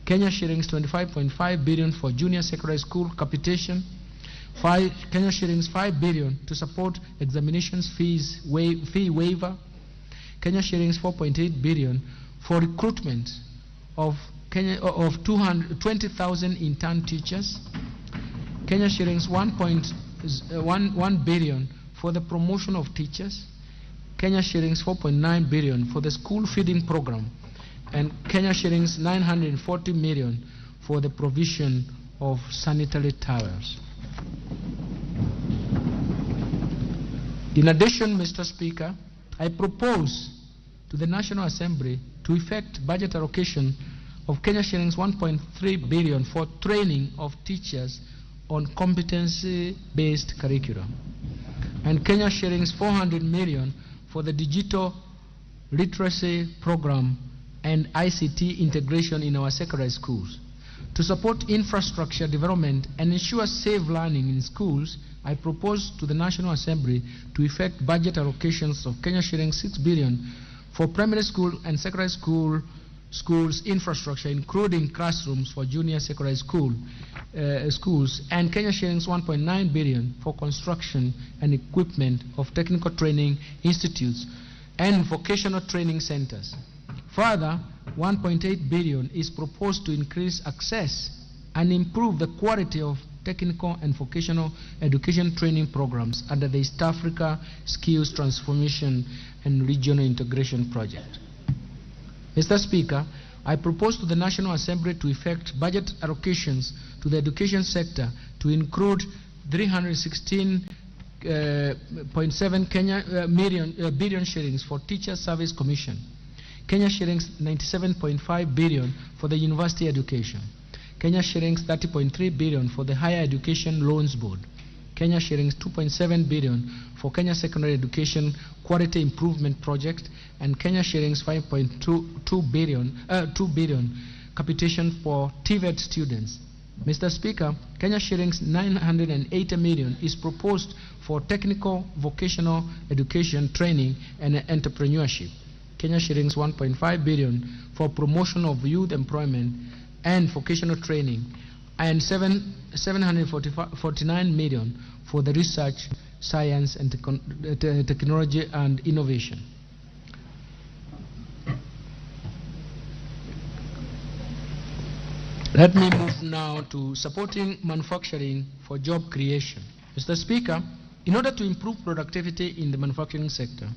Kenya shillings 25.5 billion for junior secondary school capitation, Kenya shillings 5 billion to support examinations fees fee waiver, Kenya shillings 4.8 billion for recruitment of 20,000 intern teachers, Kenya shillings 1.1 billion for the promotion of teachers, Kenya shillings 4.9 billion for the school feeding program, and Kenya shillings 940 million for the provision of sanitary towels. In addition, Mr. Speaker, I propose to the National Assembly to effect budget allocation of Kenya shillings 1.3 billion for training of teachers on competency-based curriculum, and Kenya shillings 400 million for the digital literacy program and ICT integration in our secondary schools. To support infrastructure development and ensure safe learning in schools, I propose to the National Assembly to effect budget allocations of Kenya shillings 6 billion for primary school and secondary schools infrastructure, including classrooms for junior secondary schools, and Kenya shillings 1.9 billion for construction and equipment of technical training institutes and vocational training centers. Further, 1.8 billion is proposed to increase access and improve the quality of technical and vocational education training programs under the East Africa Skills Transformation and Regional Integration Project. Mr. Speaker, I propose to the National Assembly to effect budget allocations to the education sector to include 316.7 billion shillings for Teacher Service Commission, Kenya shillings 97.5 billion for the university education, Kenya shillings 30.3 billion for the Higher Education Loans Board, Kenya shillings 2.7 billion for Kenya Secondary Education Quality Improvement Project, and Kenya shillings 5.2 billion, 2 billion capitation for TVET students. Mr. Speaker, Kenya shillings 980 million is proposed for technical vocational education training and entrepreneurship. Kenya shillings 1.5 billion for promotion of youth employment and vocational training, and 749 million for the research, science, and technology and innovation. Let me move now to supporting manufacturing for job creation. Mr. Speaker, in order to improve productivity in the manufacturing sector,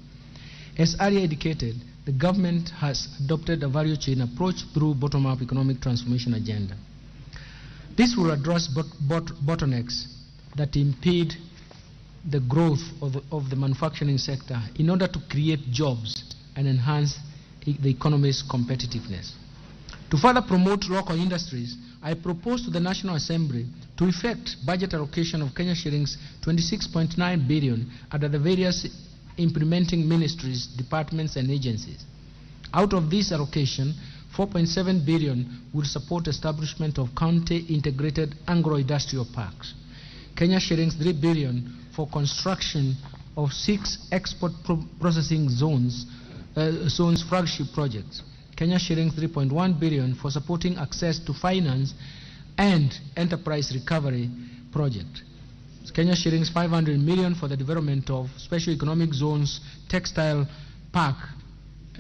as earlier indicated, the government has adopted a value chain approach through bottom-up economic transformation agenda. This will address bottlenecks that impede the growth of the manufacturing sector in order to create jobs and enhance the economy's competitiveness. To further promote local industries, I propose to the National Assembly to effect budget allocation of Kenya shillings 26.9 billion under the various implementing ministries, departments, and agencies. Out of this allocation, 4.7 billion will support establishment of county integrated agro-industrial parks. Kenya shillings 3 billion for construction of 6 export processing zones flagship projects. Kenya shillings 3.1 billion for supporting access to finance and enterprise recovery project. Kenya shillings 500 million for the development of special economic zones textile park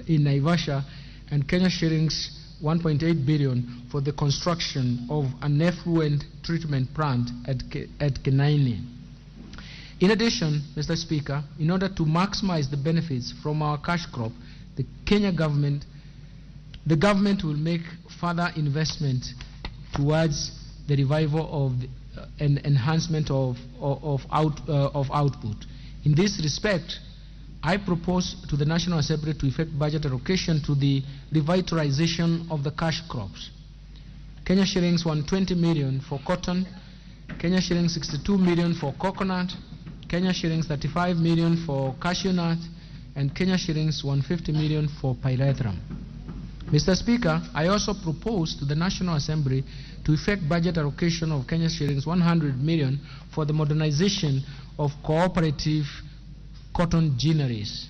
in Naivasha, and Kenya shillings 1.8 billion for the construction of an effluent treatment plant at Kenaini. In addition, Mr. Speaker, in order to maximize the benefits from our cash crop, the Kenya government, the government will make further investment towards the revival of and enhancement of output. In this respect, I propose to the National Assembly to effect budget allocation to the revitalization of the cash crops. Kenya shillings 120 million for cotton, Kenya shillings 62 million for coconut, Kenya shillings 35 million for cashew nut, and Kenya shillings 150 million for pyrethrum. Mr. Speaker, I also propose to the National Assembly to effect budget allocation of Kenya shillings 100 million for the modernization of cooperative cotton ginneries,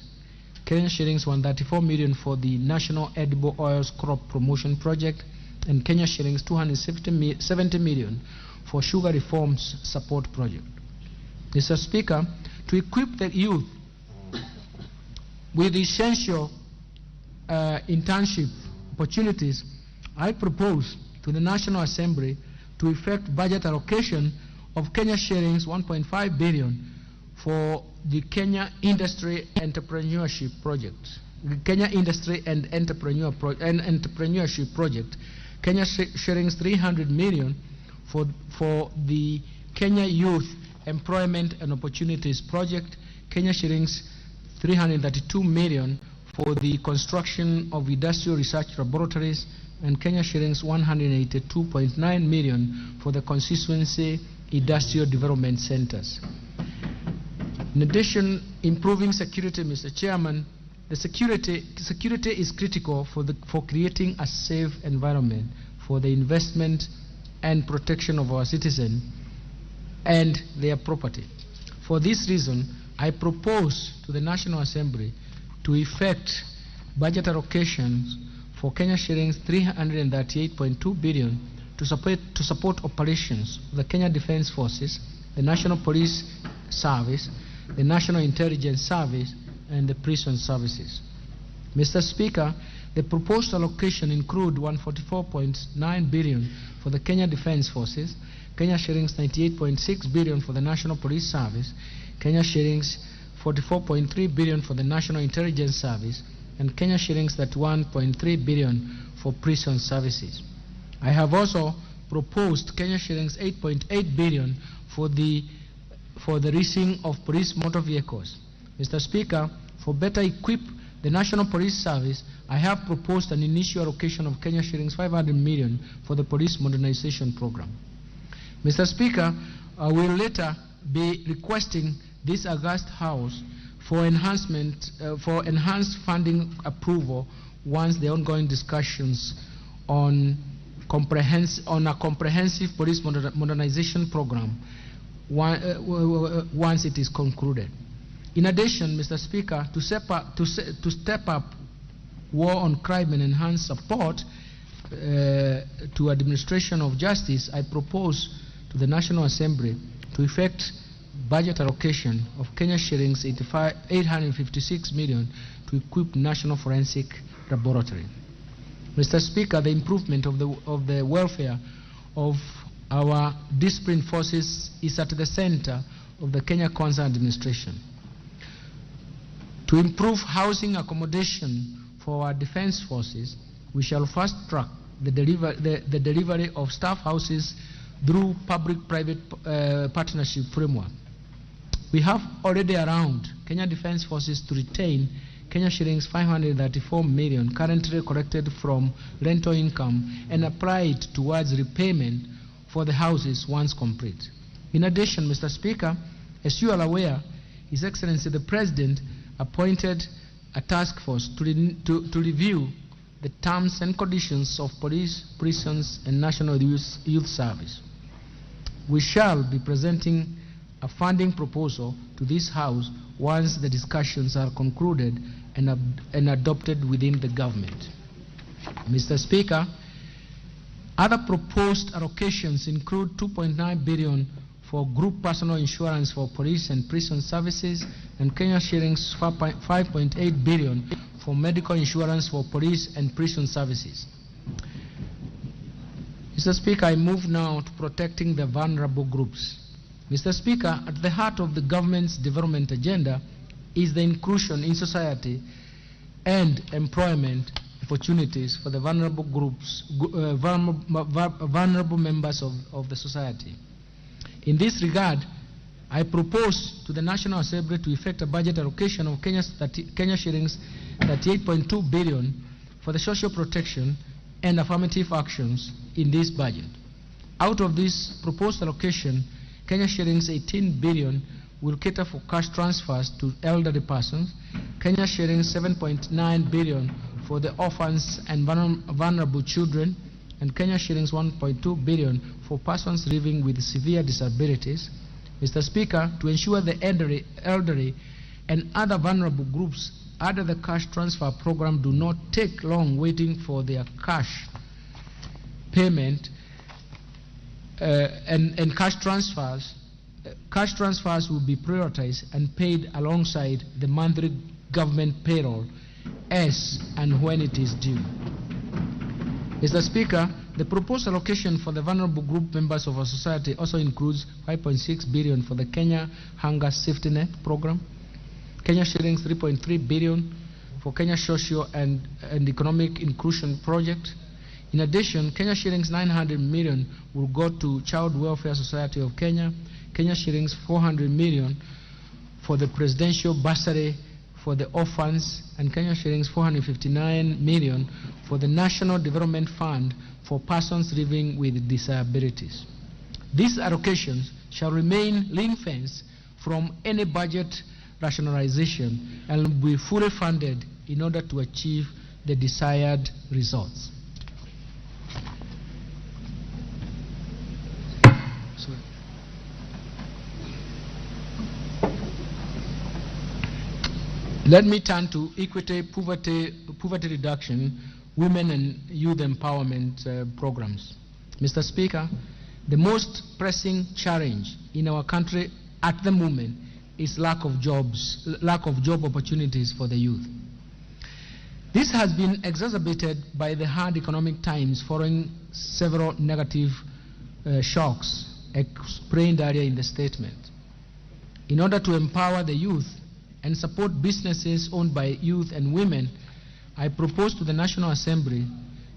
Kenya shillings 134 million for the National Edible Oils Crop Promotion Project, and Kenya shillings 270 million for Sugar Reforms Support Project. Mr. Speaker, to equip the youth with essential internship opportunities, I propose to the National Assembly to effect budget allocation of Kenya shillings 1.5 billion for the Kenya Industry Entrepreneurship Project. The Kenya Industry and Entrepreneurship Project, Kenya shillings 300 million for the Kenya Youth Employment and Opportunities Project, Kenya shillings 332 million for the construction of industrial research laboratories, and Kenya shillings 182.9 million for the constituency industrial development centers. In addition, improving security, Mr. Chairman, the security is critical for creating a safe environment for the investment and protection of our citizens and their property. For this reason, I propose to the National Assembly to effect budget allocations for Kenya shillings 338.2 billion to support operations of the Kenya Defence Forces, the National Police Service, the National Intelligence Service, and the Prison Services. Mr. Speaker, the proposed allocation includes 144.9 billion for the Kenya Defence Forces, Kenya shillings 98.6 billion for the National Police Service, Kenya shillings 44.3 billion for the National Intelligence Service, and Kenya shillings 31.3 billion for prison services. I have also proposed Kenya shillings 8.8 billion for the leasing of police motor vehicles. Mr. Speaker, for better equip the National Police Service, I have proposed an initial allocation of Kenya shillings 500 million for the police modernization program. Mr. Speaker, I will later be requesting this august House for enhanced funding approval once the ongoing discussions on a comprehensive police modernization program once it is concluded. In addition, Mr. Speaker, to step up war on crime and enhance support to administration of justice, I propose to the National Assembly to effect budget allocation of Kenya shillings 856 million to equip National Forensic Laboratory. Mr. Speaker, the improvement of the welfare of our disciplined forces is at the center of the Kenya Kwanza administration. To improve housing accommodation for our defense forces, we shall fast track the delivery of staff houses through public-private partnership framework. We have already around Kenya Defense Forces to retain Kenya shillings 534 million currently collected from rental income and applied towards repayment for the houses once complete. In addition, Mr. Speaker, as you are aware, His Excellency the President appointed a task force to review the terms and conditions of police, prisons, and National Youth Service. We shall be presenting a funding proposal to this House once the discussions are concluded and adopted within the government. Mr. Speaker, other proposed allocations include 2.9 billion for group personal insurance for police and prison services, and Kenya shillings 5.8 billion for medical insurance for police and prison services. Mr. Speaker, I move now to protecting the vulnerable groups. Mr. Speaker, at the heart of the government's development agenda is the inclusion in society and employment opportunities for the vulnerable groups, vulnerable members of the society. In this regard, I propose to the National Assembly to effect a budget allocation of Kenya shillings 38.2 billion for the social protection and affirmative actions in this budget. Out of this proposed allocation, Kenya shillings 18 billion will cater for cash transfers to elderly persons, Kenya shillings 7.9 billion for the orphans and vulnerable children, and Kenya shillings 1.2 billion for persons living with severe disabilities. Mr. Speaker, to ensure the elderly and other vulnerable groups under the cash transfer program do not take long waiting for their cash payment and cash transfers Cash transfers will be prioritized and paid alongside the monthly government payroll as and when it is due. Mr. Speaker, the proposed allocation for the vulnerable group members of our society also includes 5.6 billion for the Kenya Hunger Safety Net Program, Kenya shillings 3.3 billion for Kenya Social and Economic Inclusion Project. In addition, Kenya shillings 900 million will go to Child Welfare Society of Kenya, Kenya shillings 400 million for the Presidential Bursary for the orphans, and Kenya shillings 459 million for the National Development Fund for persons living with disabilities. These allocations shall remain ring-fenced from any budget rationalization and will be fully funded in order to achieve the desired results. Sorry. Let me turn to equity, poverty reduction, women and youth empowerment programs. Mr. Speaker, the most pressing challenge in our country at the moment is lack of jobs, lack of job opportunities for the youth. This has been exacerbated by the hard economic times following several negative shocks explained earlier in the statement. In order to empower the youth and support businesses owned by youth and women, I propose to the National Assembly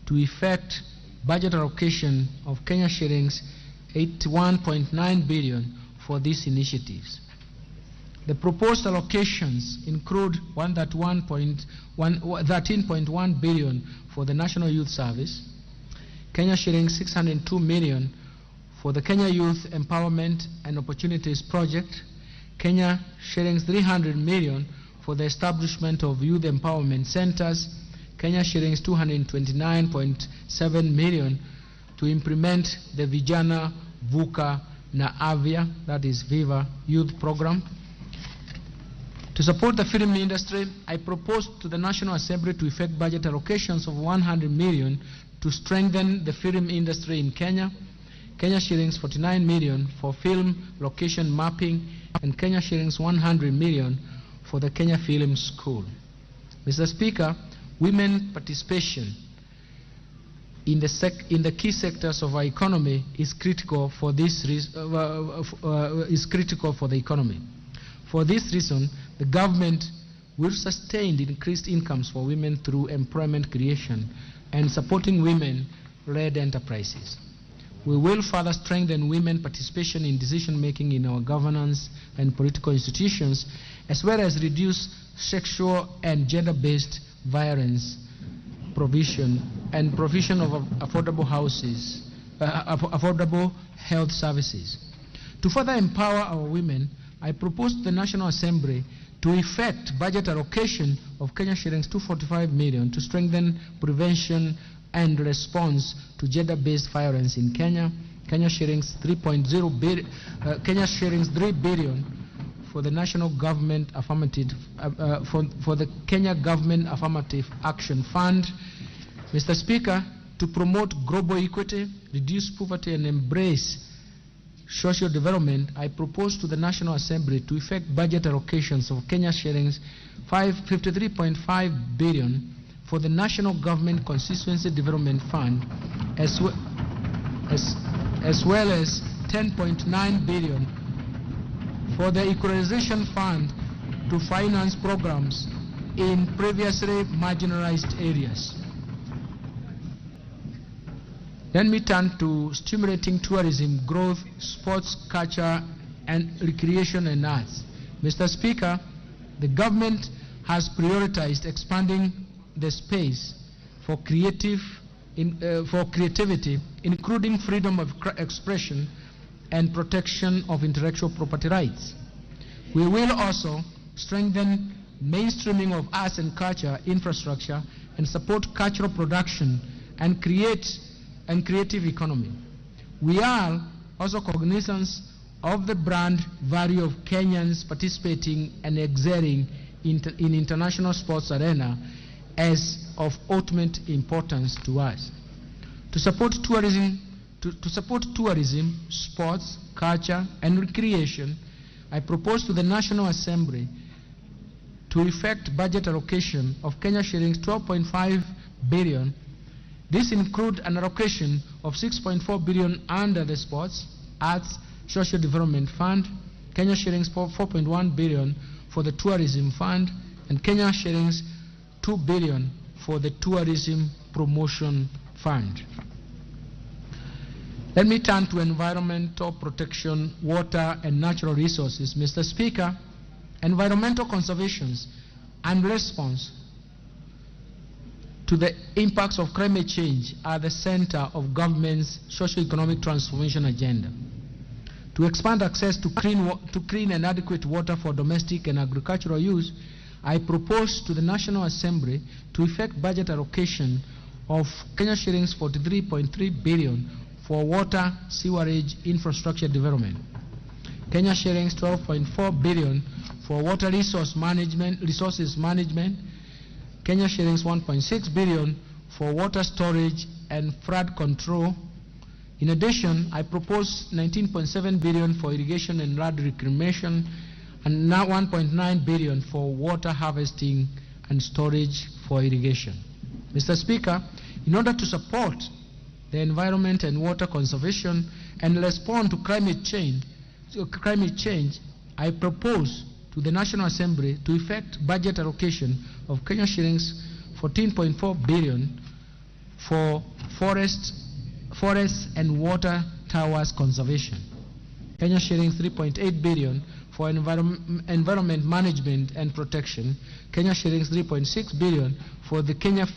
to effect budget allocation of Kenya shillings 81.9 billion for these initiatives. The proposed allocations include 13.1 billion for the National Youth Service, Kenya shillings 602 million for the Kenya Youth Empowerment and Opportunities Project, Kenya shillings 300 million for the establishment of youth empowerment centers, Kenya shillings 229.7 million to implement the Vijana Vuka na Avia, that is VIVA Youth Program. To support the film industry, I propose to the National Assembly to effect budget allocations of 100 million to strengthen the film industry in Kenya, Kenya shillings 49 million for film location mapping, and Kenya shillings 100 million for the Kenya Film School. Mr. Speaker, women participation in the key sectors of our economy is critical for this is critical for the economy. For this reason, the government will sustain increased incomes for women through employment creation and supporting women-led enterprises. We will further strengthen women participation in decision-making in our governance and political institutions, as well as reduce sexual and gender-based violence provision and provision of affordable houses, affordable health services. To further empower our women, I propose to the National Assembly to effect budget allocation of Kenya shillings 245 million to strengthen prevention and response to gender-based violence in Kenya, Kenya shillings 3.0 billion, Kenya shillings 3 billion for the national government affirmative for the Kenya Government Affirmative Action Fund. Mr. Speaker, to promote global equity, reduce poverty, and embrace social development, I propose to the National Assembly to effect budget allocations of Kenya shillings 53.5 billion for the National Government Constituency Development Fund, as well as 10.9 billion for the Equalization Fund to finance programs in previously marginalized areas. Let me turn to stimulating tourism, growth, sports, culture, and recreation and arts. Mr. Speaker, the government has prioritized expanding the space for creativity, including freedom of expression and protection of intellectual property rights. We will also strengthen mainstreaming of arts and culture infrastructure and support cultural production and creative economy. We are also cognizant of the brand value of Kenyans participating and excelling in international sports arena as of ultimate importance to us. To support tourism, sports, culture, and recreation, I propose to the National Assembly to effect budget allocation of Kenya shillings 12.5 billion. This includes an allocation of 6.4 billion under the Sports, Arts, Social Development Fund, Kenya shillings 4.1 billion for the Tourism Fund, and Kenya shillings 2 billion for the Tourism Promotion Fund. Let me turn to environmental protection, water, and natural resources. Mr. Speaker, environmental conservation and response to the impacts of climate change are the center of government's socio-economic transformation agenda. To expand access to clean and adequate water for domestic and agricultural use, I propose to the National Assembly to effect budget allocation of Kenya shillings 43.3 billion for water sewerage infrastructure development, Kenya shillings 12.4 billion for water resources management, Kenya shillings 1.6 billion for water storage and flood control. In addition, I propose 19.7 billion for irrigation and land reclamation, and now 1.9 billion for water harvesting and storage for irrigation. Mr. Speaker, in order to support the environment and water conservation and respond to climate change, I propose to the National Assembly to effect budget allocation of Kenya shillings 14.4 billion for forests and water towers conservation, Kenya shillings 3.8 billion for environment management and protection, Kenya shillings 3.6 billion for the Kenya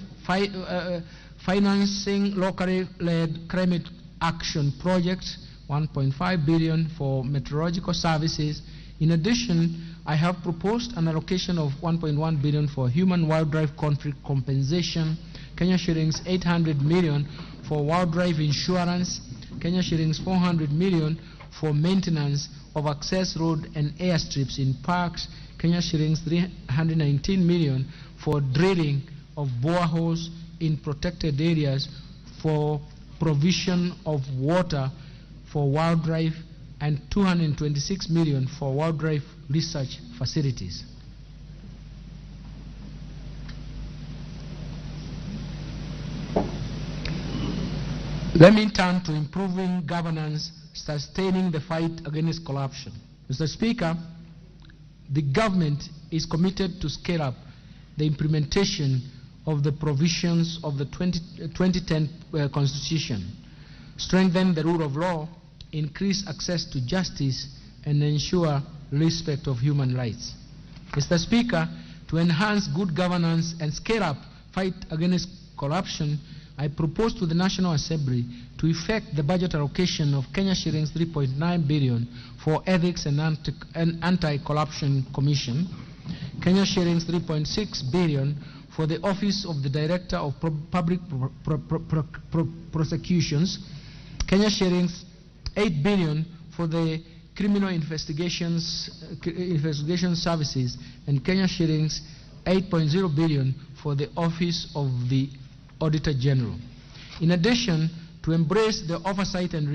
financing locally led climate action projects, 1.5 billion for meteorological services. In addition, I have proposed an allocation of 1.1 billion for human wildlife conflict compensation, Kenya shillings 800 million for wildlife insurance, Kenya shillings 400 million for maintenance of access road and airstrips in parks, Kenya shillings 319 million for drilling of boreholes in protected areas for provision of water for wildlife, and 226 million for wildlife research facilities. Let me turn to improving governance, sustaining the fight against corruption. Mr. Speaker, the government is committed to scale up the implementation of the provisions of the 2010 Constitution, strengthen the rule of law, increase access to justice, and ensure respect of human rights. Mr. Speaker, to enhance good governance and scale up fight against corruption, I propose to the National Assembly to effect the budget allocation of Kenya shillings 3.9 billion for Ethics and Anti-Corruption Commission, Kenya shillings 3.6 billion for the Office of the Director of Public Prosecutions, Kenya shillings 8 billion for the Criminal Investigation Services, and Kenya shillings 8.0 billion for the Office of the Auditor General. In addition, to embrace the oversight and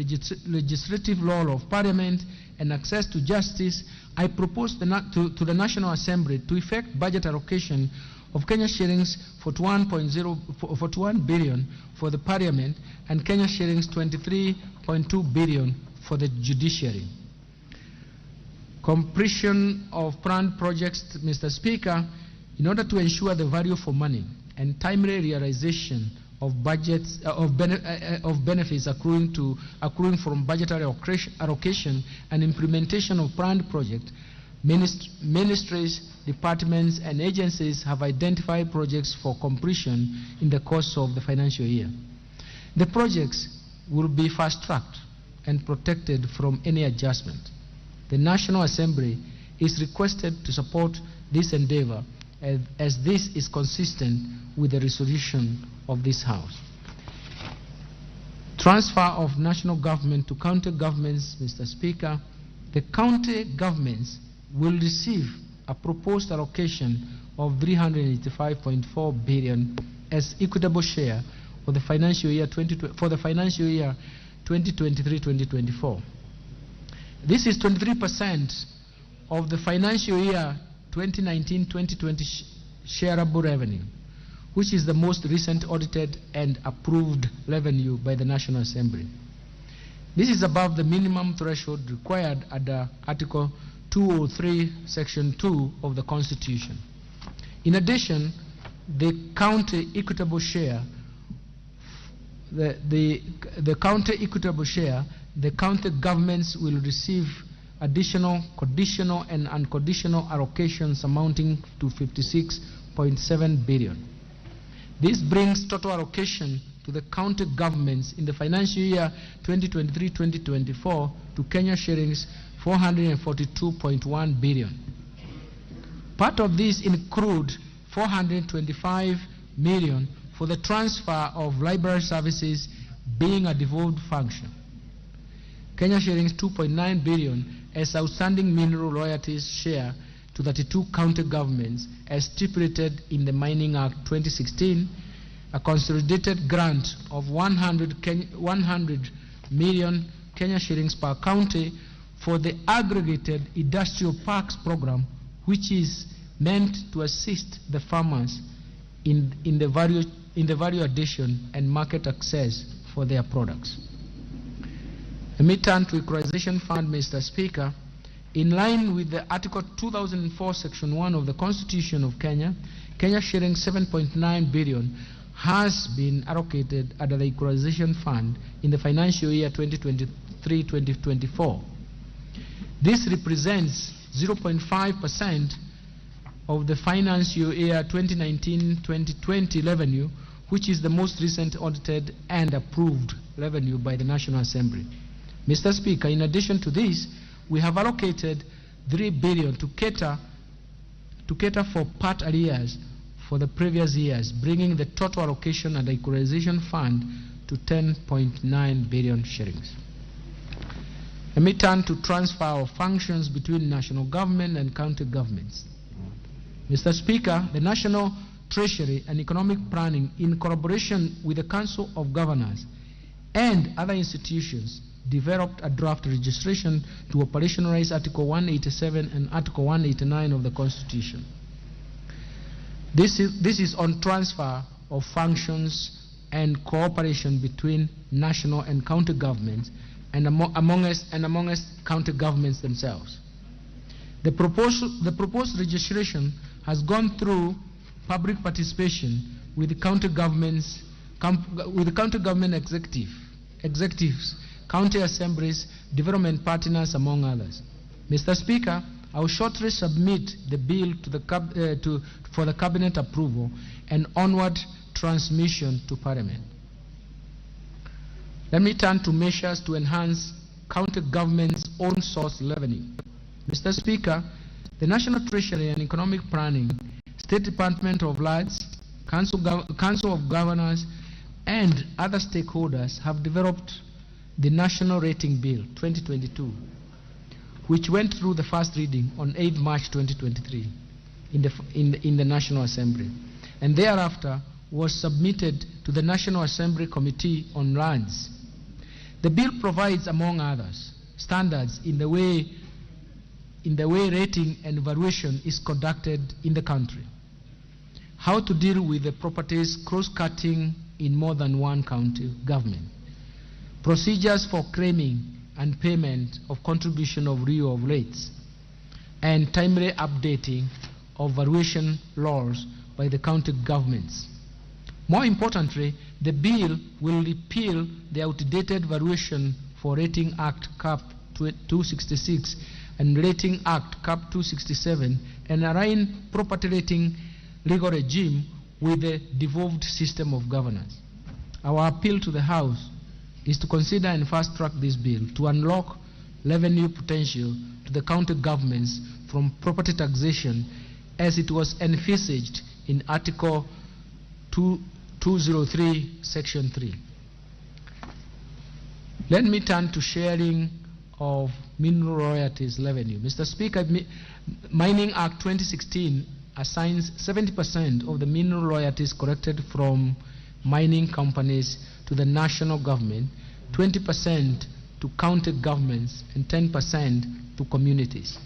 legislative role of Parliament and access to justice, I propose to the National Assembly to effect budget allocation of Kenya shillings 41 billion for the Parliament and Kenya shillings 23.2 billion for the judiciary. Completion of planned projects, Mr. Speaker, in order to ensure the value for money and timely realization of budgets of benefits accruing from budgetary allocation and implementation of planned projects, ministries, departments, and agencies have identified projects for completion in the course of the financial year. The projects will be fast-tracked and protected from any adjustment. The National Assembly is requested to support this endeavor, as this is consistent with the resolution of this House. Transfer of national government to county governments, Mr. Speaker. The county governments will receive a proposed allocation of 385.4 billion as equitable share for the financial year 2023-2024. This is 23% of the financial year 2019-2020 shareable revenue, which is the most recent audited and approved revenue by the National Assembly. This is above the minimum threshold required under Article 203, Section 2 of the Constitution. In addition, the county equitable share, the county equitable share, the county governments will receive additional conditional and unconditional allocations amounting to 56.7 billion. This brings total allocation to the county governments in the financial year 2023-2024 to Kenya shillings 442.1 billion. Part of this include 425 million for the transfer of library services being a devolved function. Kenya shillings 2.9 billion as outstanding mineral royalties share to 32 county governments as stipulated in the Mining Act 2016, a consolidated grant of 100 million Kenya shillings per county for the aggregated industrial parks program, which is meant to assist the farmers in the value addition and market access for their products. Let me turn to Equalization Fund, Mr. Speaker. In line with the Article 2004, Section 1 of the Constitution of Kenya, Kenya shilling 7.9 billion has been allocated under the Equalization Fund in the financial year 2023-2024. This represents 0.5% of the financial year 2019-2020 revenue, which is the most recent audited and approved revenue by the National Assembly. Mr. Speaker, in addition to this, we have allocated 3 billion to cater for part arrears for the previous years, bringing the total allocation and Equalization Fund to 10.9 billion shillings. Let me turn to transfer of functions between national government and county governments. Mr. Speaker, the National Treasury and Economic Planning, in collaboration with the Council of Governors and other institutions, developed a draft legislation to operationalize Article 187 and Article 189 of the Constitution. This is on transfer of functions and cooperation between national and county governments and amongst county governments themselves. The proposed legislation has gone through public participation with the county governments, with the county government executives, county assemblies, development partners, among others. Mr. Speaker, I will shortly submit the bill to for the Cabinet approval and onward transmission to Parliament. Let me turn to measures to enhance county government's own source revenue. Mr. Speaker, the National Treasury and Economic Planning, State Department of Lands, Council of Governors, and other stakeholders have developed the National Rating Bill 2022, which went through the first reading on 8 March 2023 in the National Assembly, and thereafter was submitted to the National Assembly Committee on Lands. The bill provides, among others, standards in the way rating and valuation is conducted in the country, how to deal with the properties cross-cutting in more than one county government, procedures for claiming and payment of contribution of lieu of rates, and timely updating of valuation laws by the county governments. More importantly, the bill will repeal the outdated Valuation for Rating Act Cap 266 and Rating Act Cap 267 and align property rating legal regime with the devolved system of governance. Our appeal to the House is to consider and fast-track this bill to unlock revenue potential to the county governments from property taxation as it was envisaged in Article 203, Section 3. Let me turn to sharing of mineral royalties revenue. Mr. Speaker, Mining Act 2016 assigns 70% of the mineral royalties collected from mining companies to the national government, 20% to county governments, and 10% to communities.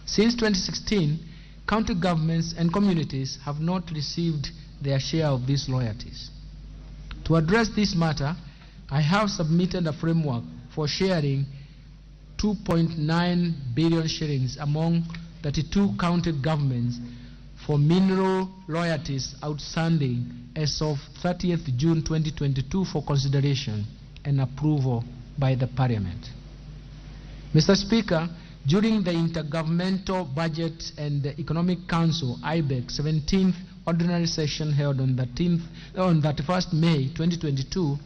Since 2016, county governments and communities have not received their share of these royalties. To address this matter, I have submitted a framework for sharing 2.9 billion shillings among 32 county governments for mineral royalties outstanding as of 30th June 2022 for consideration and approval by the Parliament. Mr. Speaker, during the Intergovernmental Budget and Economic Council, IBEC, 17th Ordinary Session held on 31st May 2022,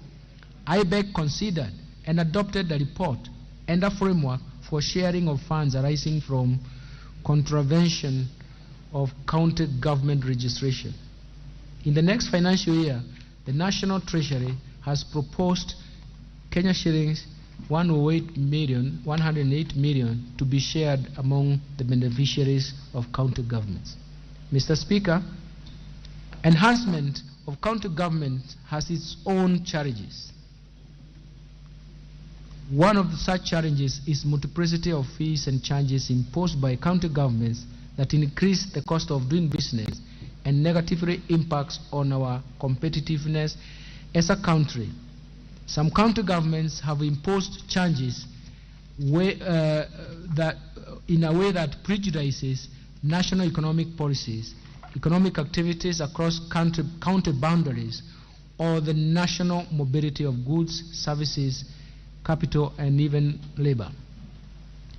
IBEC considered and adopted a report and a framework for sharing of funds arising from contravention of county government registration. In the next financial year, the National Treasury has proposed Kenya shillings 108 million to be shared among the beneficiaries of county governments. Mr. Speaker, enhancement of county government has its own challenges. One of such challenges is multiplicity of fees and charges imposed by county governments that increase the cost of doing business and negatively impacts on our competitiveness as a country. Some county governments have imposed charges in a way that prejudices national economic policies, economic activities across county boundaries, or the national mobility of goods, services, capital, and even labor.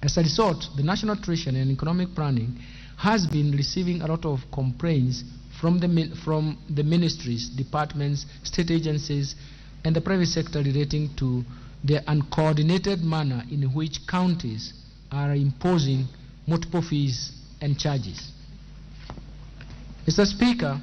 As a result, the National Treasury and Economic Planning has been receiving a lot of complaints from the ministries, departments, state agencies, and the private sector relating to the uncoordinated manner in which counties are imposing multiple fees and charges. Mr. Speaker,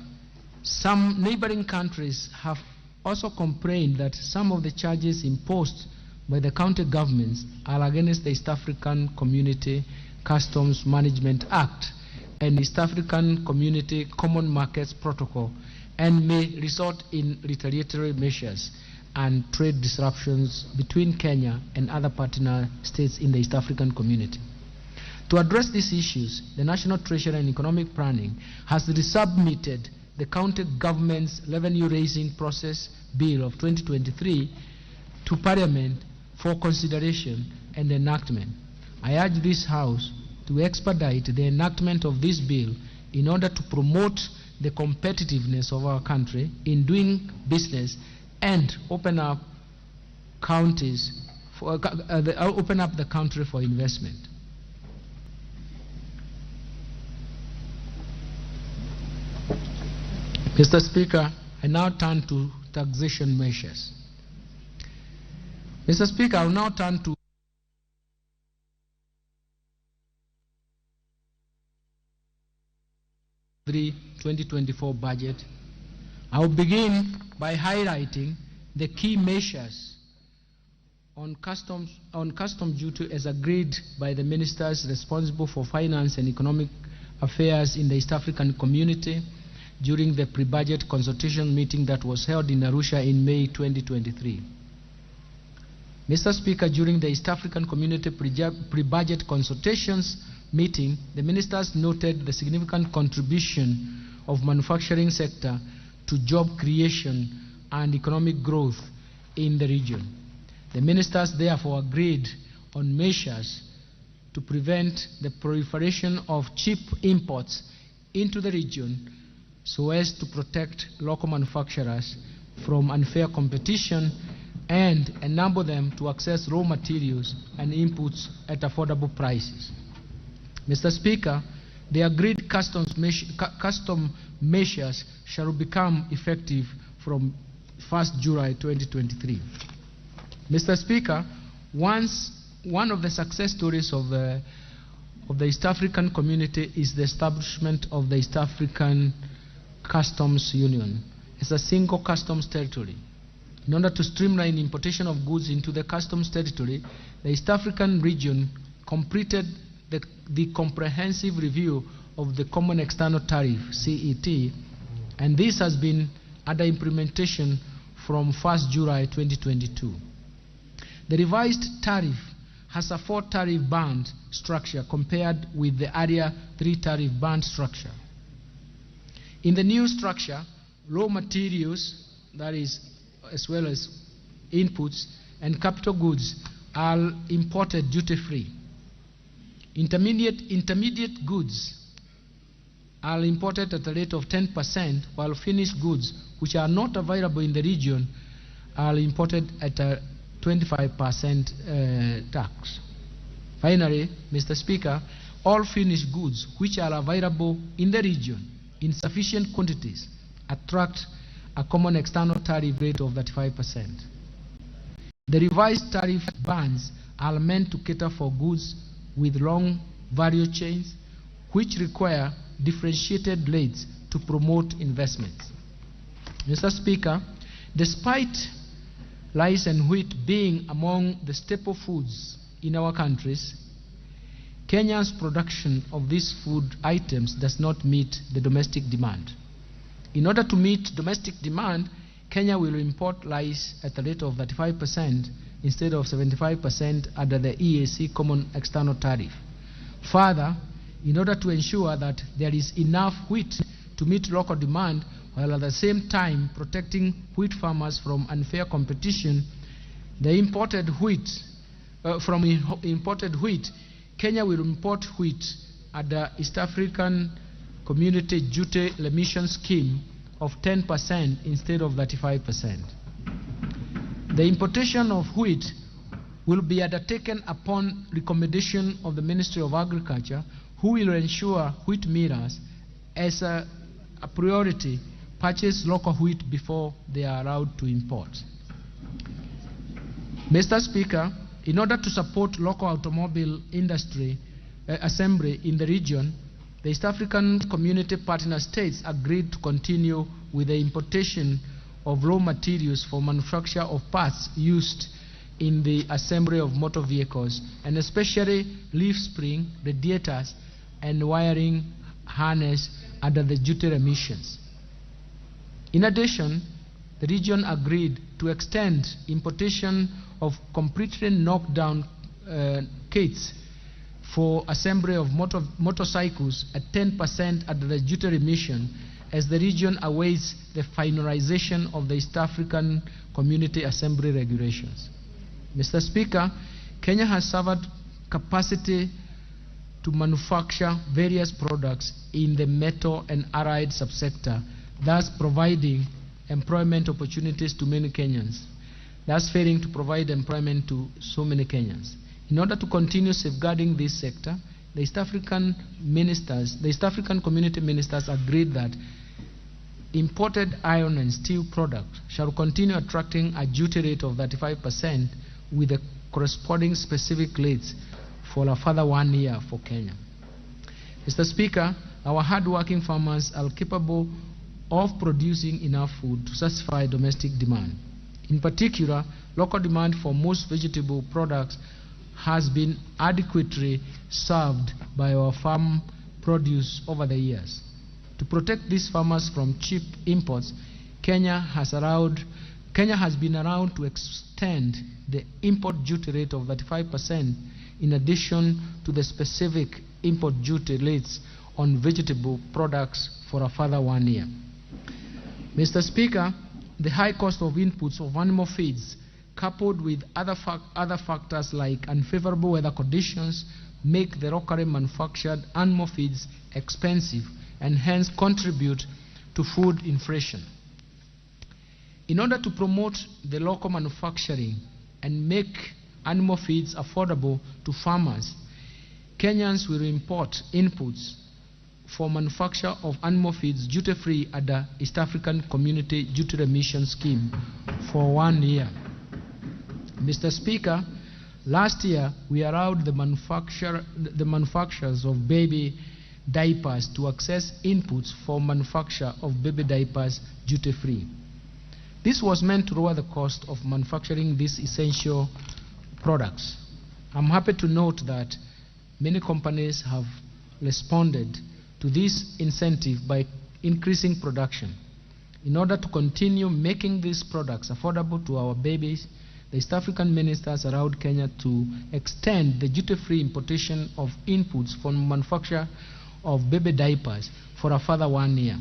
some neighboring countries have also complained that some of the charges imposed by the county governments are against the East African Community Customs Management Act and East African Community Common Markets Protocol, and may result in retaliatory measures and trade disruptions between Kenya and other partner states in the East African Community. To address these issues, the National Treasury and Economic Planning has resubmitted the County Government's Revenue Raising Process Bill of 2023 to Parliament for consideration and enactment. I urge this House to expedite the enactment of this bill in order to promote the competitiveness of our country in doing business and open up counties for, open up the country for investment. Mr. Speaker, I now turn to taxation measures. Mr. Speaker, I will now turn to the 2024 budget. I will begin by highlighting the key measures on custom duty as agreed by the ministers responsible for finance and economic affairs in the East African Community during the pre-budget consultation meeting that was held in Arusha in May 2023. Mr. Speaker, during the East African Community pre-budget consultations meeting, the ministers noted the significant contribution of manufacturing sector to job creation and economic growth in the region. The ministers therefore agreed on measures to prevent the proliferation of cheap imports into the region so as to protect local manufacturers from unfair competition and enable them to access raw materials and inputs at affordable prices. Mr. Speaker, the agreed custom measures shall become effective from 1st July 2023. Mr. Speaker, one of the success stories of the East African Community is the establishment of the East African Customs Union as a single customs territory. In order to streamline importation of goods into the customs territory, the East African region completed the comprehensive review of the Common External Tariff, CET, and this has been under implementation from 1st July 2022. The revised tariff has a 4 tariff band structure compared with the earlier 3 tariff band structure. In the new structure, raw materials, that is, as well as inputs and capital goods, are imported duty-free. Intermediate goods are imported at a rate of 10%, while finished goods, which are not available in the region, are imported at a 25% tax. Finally, Mr. Speaker, all finished goods which are available in the region in sufficient quantities attract a common external tariff rate of 35%. The revised tariff bands are meant to cater for goods with long value chains, which require differentiated rates to promote investments. Mr. Speaker, despite rice and wheat being among the staple foods in our countries, Kenya's production of these food items does not meet the domestic demand. In order to meet domestic demand, Kenya will import rice at a rate of 35% instead of 75% under the EAC Common External Tariff. Further, in order to ensure that there is enough wheat to meet local demand while at the same time protecting wheat farmers from unfair competition, the imported wheat, Kenya will import wheat at the East African Community Duty Remission Scheme of 10% instead of 35%. The importation of wheat will be undertaken upon recommendation of the Ministry of Agriculture, who will ensure wheat millers as a priority purchase local wheat before they are allowed to import. Mr. Speaker, in order to support local automobile industry assembly in the region, the East African Community Partner States agreed to continue with the importation of raw materials for manufacture of parts used in the assembly of motor vehicles, and especially leaf spring, radiators, and wiring harness under the duty remissions. In addition, the region agreed to extend importation of completely knocked down kits for assembly of motorcycles at 10% under the duty remission as the region awaits the finalization of the East African Community Assembly regulations. Mr. Speaker, Kenya has suffered capacity to manufacture various products in the metal and allied subsector, thus providing employment opportunities to many Kenyans, thus failing to provide employment to so many Kenyans. In order to continue safeguarding this sector, the East African Community ministers agreed that imported iron and steel products shall continue attracting a duty rate of 35% with the corresponding specific rates for a further 1 year for Kenya. Mr. Speaker, our hardworking farmers are capable of producing enough food to satisfy domestic demand. In particular, local demand for most vegetable products has been adequately served by our farm produce over the years. To protect these farmers from cheap imports, Kenya has been allowed to extend the import duty rate of 35% in addition to the specific import duty rates on vegetable products for a further 1 year. Mr. Speaker, the high cost of inputs of animal feeds, coupled with other factors like unfavorable weather conditions, make the locally manufactured animal feeds expensive and hence contribute to food inflation. In order to promote the local manufacturing and make animal feeds affordable to farmers, Kenyans will import inputs for manufacture of animal feeds duty-free at the East African Community Duty Remission Scheme for 1 year. Mr. Speaker, last year we allowed the manufacturers of baby diapers to access inputs for manufacture of baby diapers duty-free. This was meant to lower the cost of manufacturing these essential products. I'm happy to note that many companies have responded to this incentive by increasing production. In order to continue making these products affordable to our babies, the East African ministers allowed Kenya to extend the duty-free importation of inputs for manufacture of baby diapers for a further 1 year.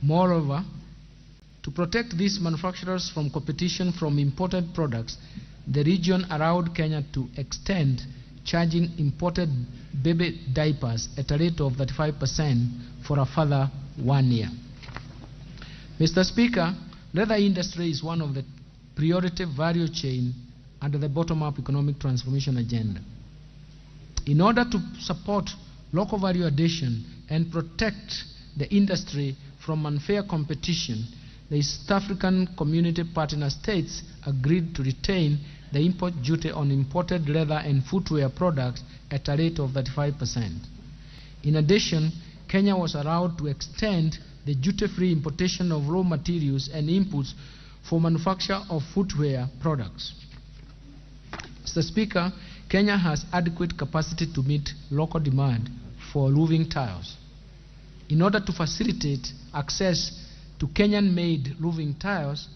Moreover, to protect these manufacturers from competition from imported products, the region allowed Kenya to extend charging imported baby diapers at a rate of 35% for a further 1 year. Mr. Speaker, leather industry is one of the priority value chain under the bottom-up economic transformation agenda. In order to support local value addition and protect the industry from unfair competition, the East African Community Partner States agreed to retain the import duty on imported leather and footwear products at a rate of 35%. In addition, Kenya was allowed to extend the duty-free importation of raw materials and inputs for manufacture of footwear products. Mr. Speaker, Kenya has adequate capacity to meet local demand for roofing tiles. In order to facilitate access to Kenyan-made roofing tiles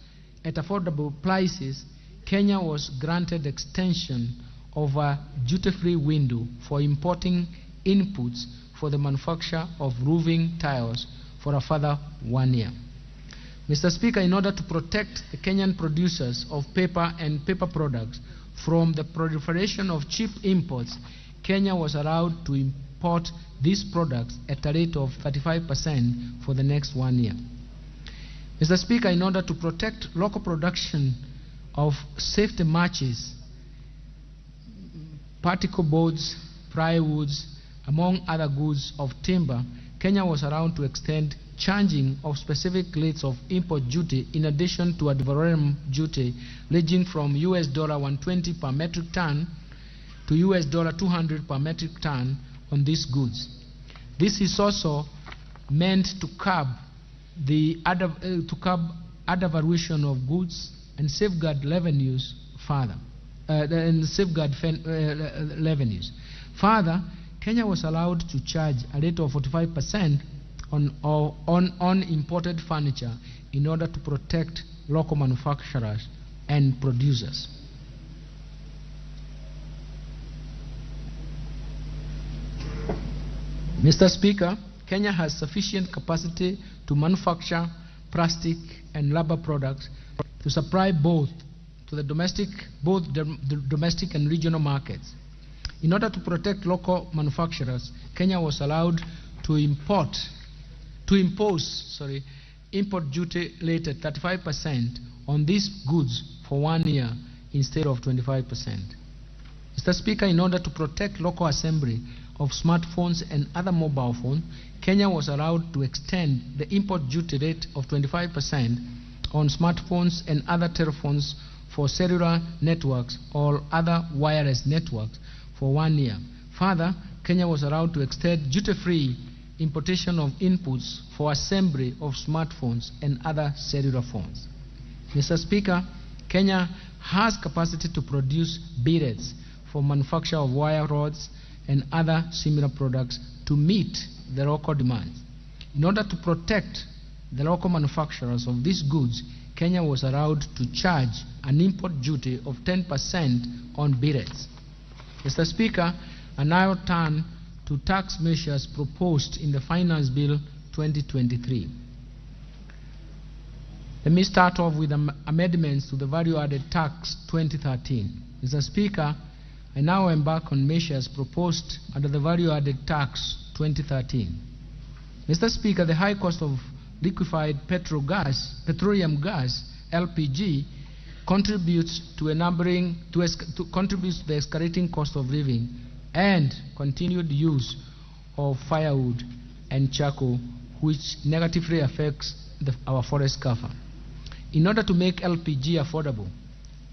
at affordable prices, Kenya was granted extension of a duty-free window for importing inputs for the manufacture of roofing tiles for a further 1 year. Mr. Speaker, in order to protect the Kenyan producers of paper and paper products from the proliferation of cheap imports, Kenya was allowed to import these products at a rate of 35% for the next 1 year. Mr. Speaker, in order to protect local production of safety matches, particle boards, plywoods, among other goods of timber, Kenya was allowed to extend charging of specific rates of import duty in addition to ad valorem duty ranging from US dollar $120 per metric ton to US dollar $200 per metric ton on these goods. This is also meant to curb the devaluation of goods and safeguard revenues further. Further, Kenya was allowed to charge a rate of 45% on imported furniture in order to protect local manufacturers and producers. Mr. Speaker, Kenya has sufficient capacity to manufacture plastic and rubber products to supply both to the domestic, domestic and regional markets. In order to protect local manufacturers, Kenya was allowed to impose import duty rate at 35% on these goods for 1 year instead of 25%. Mr. Speaker, in order to protect local assembly of smartphones and other mobile phones, Kenya was allowed to extend the import duty rate of 25% on smartphones and other telephones for cellular networks or other wireless networks for 1 year. Further, Kenya was allowed to extend duty-free importation of inputs for assembly of smartphones and other cellular phones. Mr. Speaker, Kenya has capacity to produce billets for manufacture of wire rods and other similar products to meet the local demands. In order to protect the local manufacturers of these goods, Kenya was allowed to charge an import duty of 10% on billets. Mr. Speaker, I now turn to tax measures proposed in the Finance Bill 2023. Let me start off with amendments to the Value Added Tax 2013. Mr. Speaker, I now embark on measures proposed under the Value Added Tax 2013. Mr. Speaker, the high cost of liquefied petroleum gas, LPG, contributes to the escalating cost of living and continued use of firewood and charcoal, which negatively affects our forest cover. In order to make LPG affordable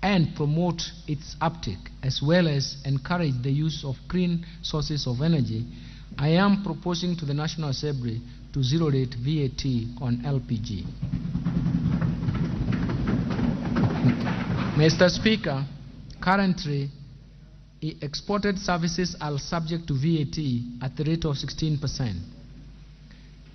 and promote its uptake, as well as encourage the use of clean sources of energy, I am proposing to the National Assembly to zero-rate VAT on LPG. Mr. Speaker, currently, exported services are subject to VAT at the rate of 16%.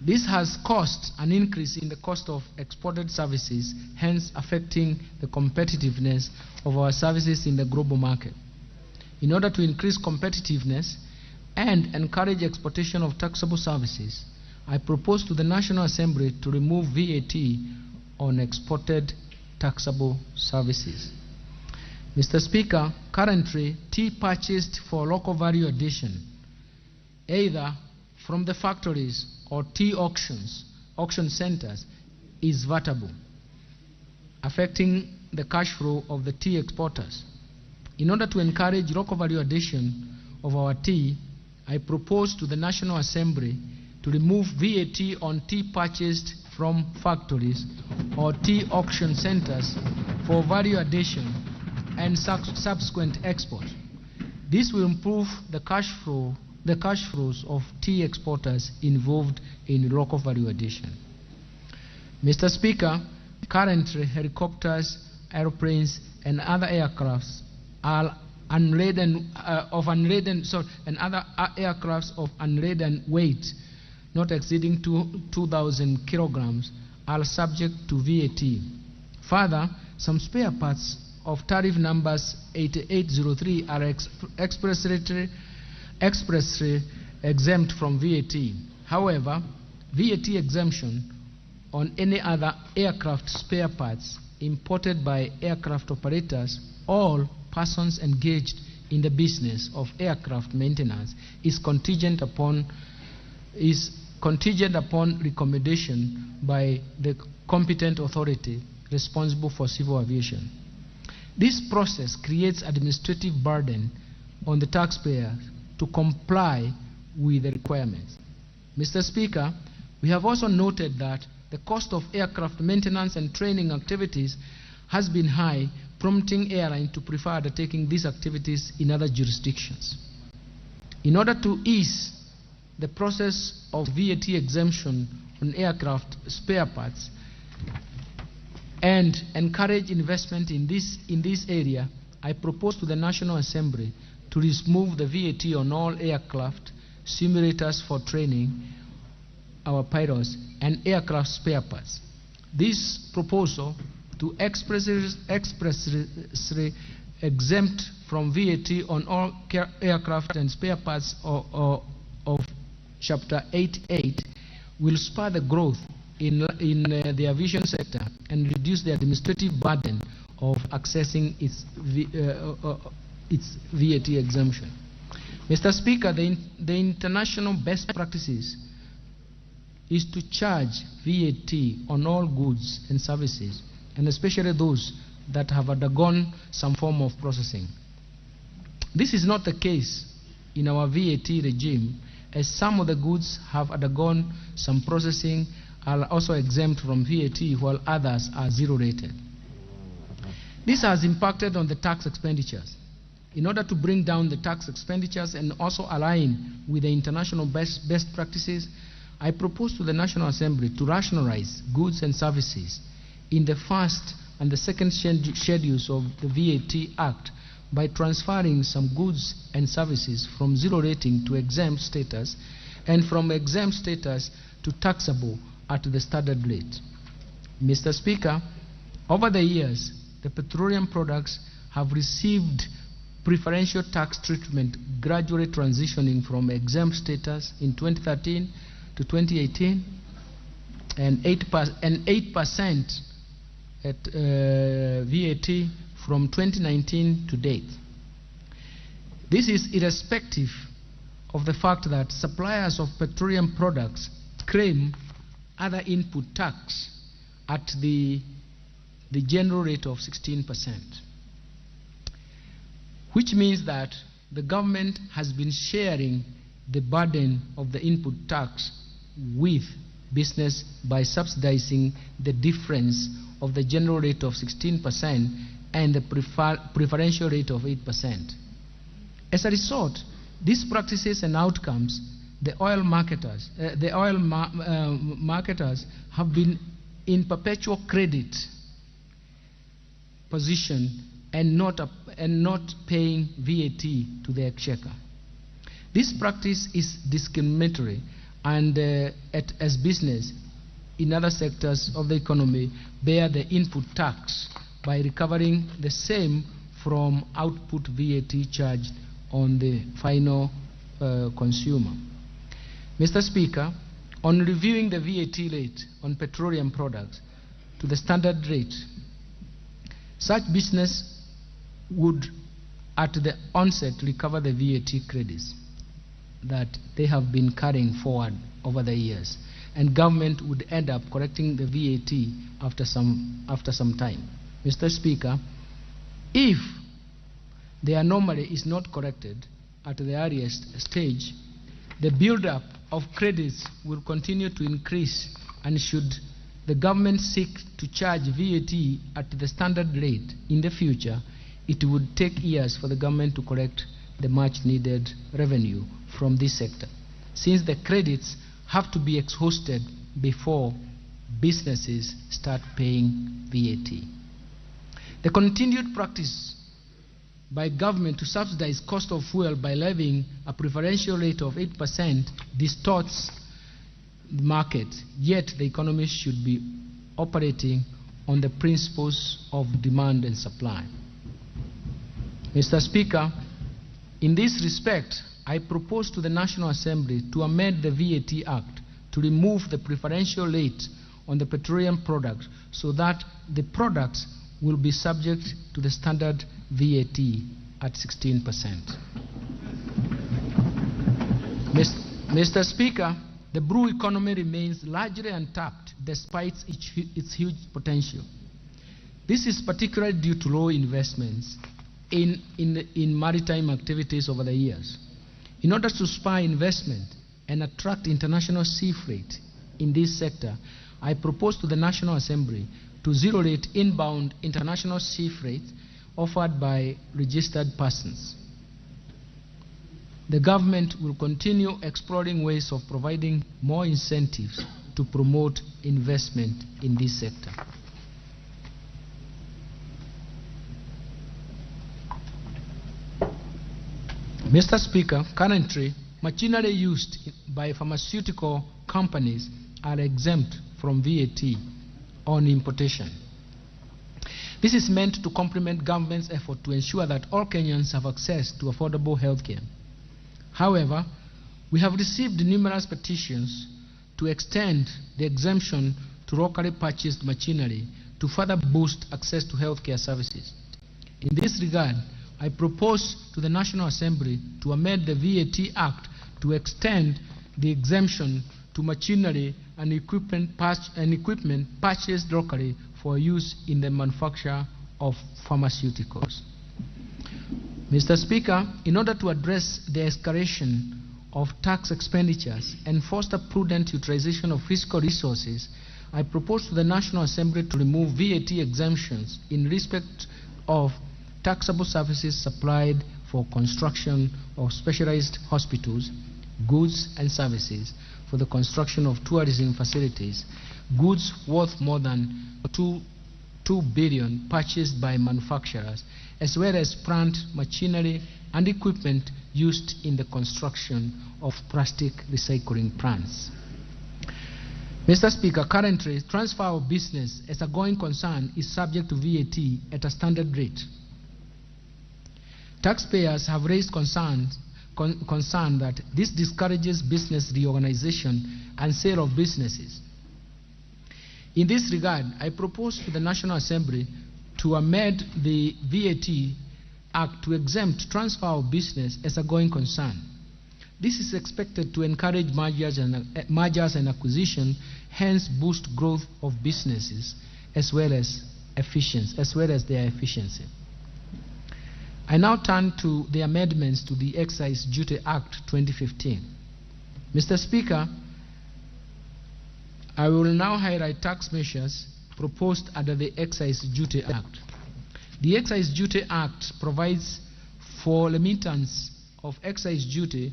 This has caused an increase in the cost of exported services, hence affecting the competitiveness of our services in the global market. In order to increase competitiveness and encourage exportation of taxable services, I propose to the National Assembly to remove VAT on exported taxable services. Mr. Speaker, currently, tea purchased for local value addition, either from the factories or tea auctions, auction centers, is vatable, affecting the cash flow of the tea exporters. In order to encourage local value addition of our tea, I propose to the National Assembly to remove VAT on tea purchased from factories or tea auction centers for value addition and subsequent export. This will improve the cash flows of tea exporters involved in local value addition. Mr. Speaker, currently helicopters, airplanes, and other aircrafts are unladen, and other aircrafts of unladen weight not exceeding 2,000 kilograms are subject to VAT. Further, some spare parts of tariff numbers 8803 are expressly exempt from VAT. However, VAT exemption on any other aircraft spare parts imported by aircraft operators or persons engaged in the business of aircraft maintenance is contingent upon recommendation by the competent authority responsible for civil aviation. This process creates administrative burden on the taxpayer to comply with the requirements. Mr. Speaker, we have also noted that the cost of aircraft maintenance and training activities has been high, prompting airlines to prefer undertaking these activities in other jurisdictions. In order to ease the process of VAT exemption on aircraft spare parts and encourage investment in this area, I propose to the National Assembly to remove the VAT on all aircraft simulators for training our pilots and aircraft spare parts. This proposal to expressly exempt from VAT on all aircraft and spare parts of Chapter 88 will spur the growth in the aviation sector and reduce the administrative burden of accessing its VAT exemption. Mr. Speaker, the international best practices is to charge VAT on all goods and services, and especially those that have undergone some form of processing. This is not the case in our VAT regime, as some of the goods have undergone some processing are also exempt from VAT, while others are zero-rated. This has impacted on the tax expenditures. In order to bring down the tax expenditures and also align with the international best practices, I propose to the National Assembly to rationalize goods and services in the first and the second schedules of the VAT Act by transferring some goods and services from zero rating to exempt status and from exempt status to taxable at the standard rate. Mr. Speaker, over the years, the petroleum products have received preferential tax treatment, gradually transitioning from exempt status in 2013 to 2018 and 8% at VAT from 2019 to date. This is irrespective of the fact that suppliers of petroleum products claim other input tax at the general rate of 16%, which means that the government has been sharing the burden of the input tax with business by subsidizing the difference of the general rate of 16% and the preferential rate of 8%. As a result, these practices and outcomes, the oil marketers have been in perpetual credit position and not paying VAT to the exchequer. This practice is discriminatory and as business in other sectors of the economy bear the input tax by recovering the same from output VAT charged on the final consumer. Mr. Speaker, on reviewing the VAT rate on petroleum products to the standard rate, such business would at the onset recover the VAT credits that they have been carrying forward over the years, and government would end up correcting the VAT after some time. Mr. Speaker, if the anomaly is not corrected at the earliest stage, the build-up of credits will continue to increase, and should the government seek to charge VAT at the standard rate in the future, it would take years for the government to collect the much-needed revenue from this sector, since the credits have to be exhausted before businesses start paying VAT. The continued practice by government to subsidize cost of fuel by levying a preferential rate of 8% distorts the market, yet the economy should be operating on the principles of demand and supply. Mr. Speaker, in this respect, I propose to the National Assembly to amend the VAT Act to remove the preferential rate on the petroleum products so that the products will be subject to the standard VAT at 16%. Mr. Speaker, the blue economy remains largely untapped despite its huge potential. This is particularly due to low investments in maritime activities over the years. In order to spur investment and attract international sea freight in this sector, I propose to the National Assembly to zero-rate inbound international sea freight offered by registered persons. The government will continue exploring ways of providing more incentives to promote investment in this sector. Mr. Speaker, currently, machinery used by pharmaceutical companies are exempt from VAT on importation. This is meant to complement government's effort to ensure that all Kenyans have access to affordable healthcare. However, we have received numerous petitions to extend the exemption to locally purchased machinery to further boost access to healthcare services. In this regard, I propose to the National Assembly to amend the VAT Act to extend the exemption to machinery and equipment purchased locally for use in the manufacture of pharmaceuticals. Mr. Speaker, in order to address the escalation of tax expenditures and foster prudent utilization of fiscal resources, I propose to the National Assembly to remove VAT exemptions in respect of taxable services supplied for construction of specialized hospitals, goods and services for the construction of tourism facilities, goods worth more than 2 billion purchased by manufacturers, as well as plant, machinery, and equipment used in the construction of plastic recycling plants. Mr. Speaker, currently, transfer of business as a going concern is subject to VAT at a standard rate. Taxpayers have raised concern that this discourages business reorganization and sale of businesses. In this regard, I propose to the National Assembly to amend the VAT Act to exempt transfer of business as a going concern. This is expected to encourage mergers and acquisition, hence boost growth of businesses as well as their efficiency. I now turn to the amendments to the Excise Duty Act 2015. Mr. Speaker, I will now highlight tax measures proposed under the Excise Duty Act. The Excise Duty Act provides for remittance of excise duty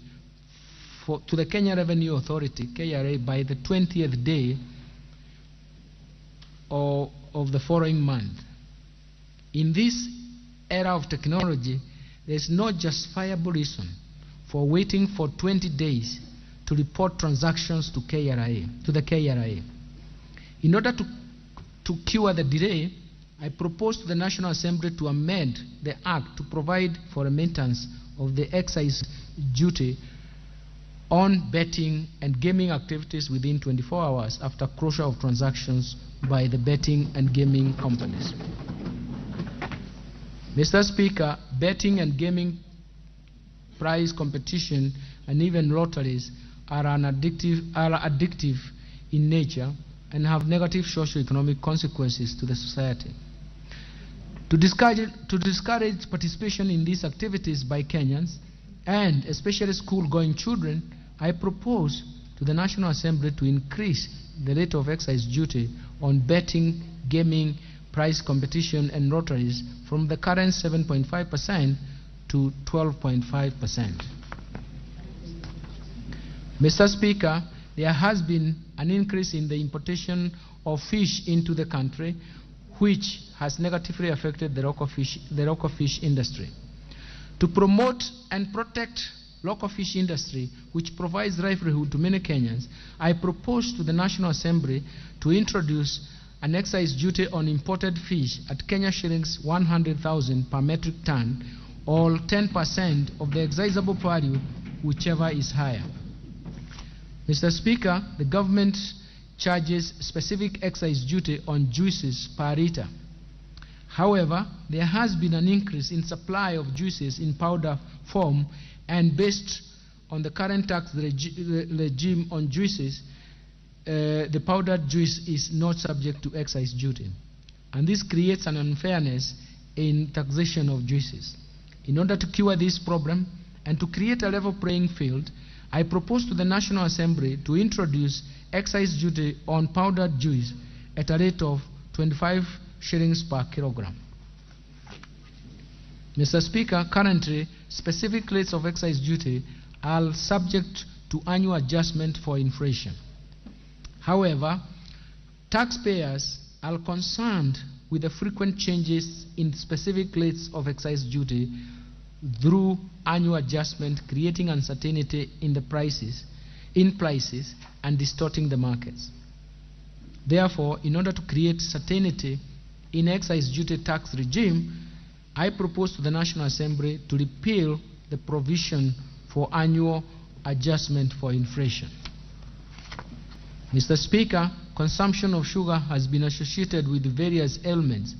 to the Kenya Revenue Authority, KRA, by the 20th day of the following month. In this era of technology, there is no justifiable reason for waiting for 20 days to to report transactions to KRA, to the KRA. In order to cure the delay, I propose to the National Assembly to amend the Act to provide for remittance of the excise duty on betting and gaming activities within 24 hours after closure of transactions by the betting and gaming companies. Mr. Speaker, betting and gaming prize competition and even lotteries are addictive in nature and have negative socio-economic consequences to the society. To discourage participation in these activities by Kenyans, and especially school-going children, I propose to the National Assembly to increase the rate of excise duty on betting, gaming, prize competition, and lotteries from the current 7.5% to 12.5%. Mr. Speaker, there has been an increase in the importation of fish into the country, which has negatively affected the local fish industry. To promote and protect local fish industry, which provides livelihood to many Kenyans, I propose to the National Assembly to introduce an excise duty on imported fish at Kenya shillings 100,000 per metric ton, or 10% of the excisable value, whichever is higher. Mr. Speaker, the government charges specific excise duty on juices per litre. However, there has been an increase in supply of juices in powder form, and based on the current tax regime on juices, the powdered juice is not subject to excise duty. And this creates an unfairness in taxation of juices. In order to cure this problem and to create a level playing field, I propose to the National Assembly to introduce excise duty on powdered juice at a rate of 25 shillings per kilogram. Mr. Speaker, currently, specific rates of excise duty are subject to annual adjustment for inflation. However, taxpayers are concerned with the frequent changes in specific rates of excise duty through annual adjustment, creating uncertainty in prices and distorting the markets. Therefore, in order to create certainty in excise duty tax regime, I propose to the National Assembly to repeal the provision for annual adjustment for inflation. Mr. Speaker, consumption of sugar has been associated with various ailments,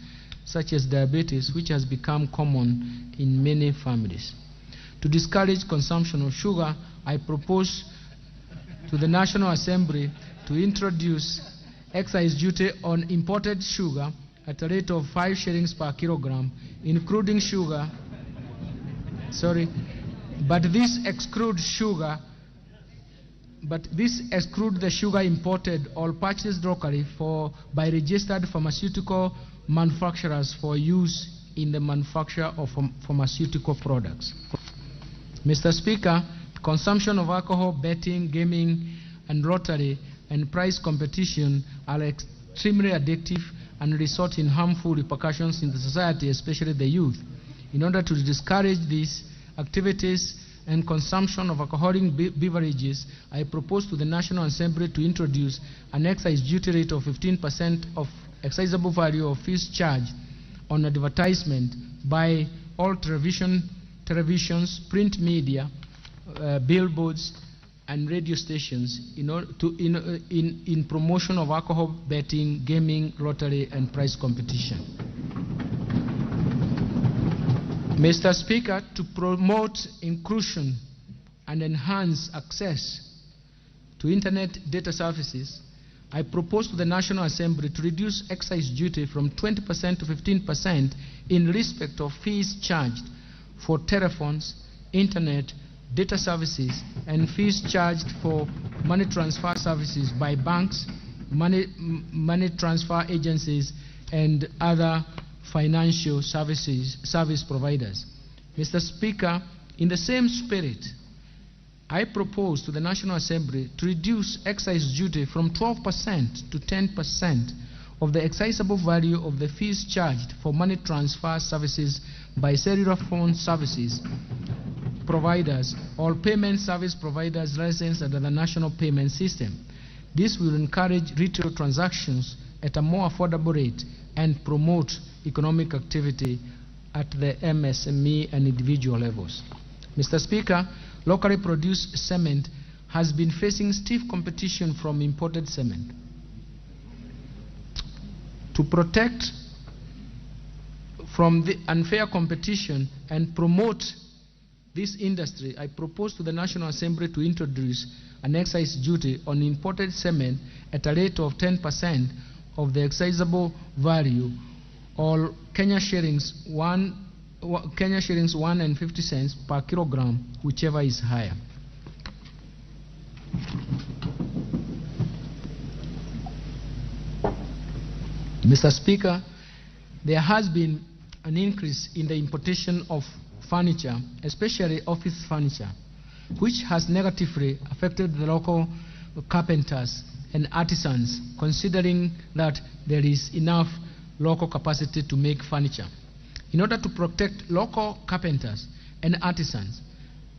such as diabetes, which has become common in many families. To discourage consumption of sugar, I propose to the National Assembly to introduce excise duty on imported sugar at a rate of 5 shillings per kilogram, including sugar, but this excludes sugar, but this excludes the sugar imported or purchased locally by registered pharmaceutical manufacturers for use in the manufacture of pharmaceutical products. Mr. Speaker, consumption of alcohol, betting, gaming, and lottery and prize competition are extremely addictive and result in harmful repercussions in the society, especially the youth. In order to discourage these activities and consumption of alcoholic beverages, I propose to the National Assembly to introduce an excise duty rate of 15% of excisable value of fees charged on advertisement by all televisions, print media, billboards, and radio stations in promotion of alcohol, betting, gaming, lottery, and prize competition. Mr. Speaker, to promote inclusion and enhance access to internet data services, I propose to the National Assembly to reduce excise duty from 20% to 15% in respect of fees charged for telephones, internet, data services, and fees charged for money transfer services by banks, money transfer agencies, and other financial service providers. Mr. Speaker, in the same spirit, I propose to the National Assembly to reduce excise duty from 12% to 10% of the excisable value of the fees charged for money transfer services by cellular phone services providers or payment service providers licensed under the national payment system. This will encourage retail transactions at a more affordable rate and promote economic activity at the MSME and individual levels. Mr. Speaker, locally produced cement has been facing stiff competition from imported cement. To protect from the unfair competition and promote this industry, I propose to the National Assembly to introduce an excise duty on imported cement at a rate of 10% of the excisable value, or Kenya shillings 1.50 per kilogram, whichever is higher. Mr. Speaker, there has been an increase in the importation of furniture, especially office furniture, which has negatively affected the local carpenters and artisans, considering that there is enough local capacity to make furniture. In order to protect local carpenters and artisans,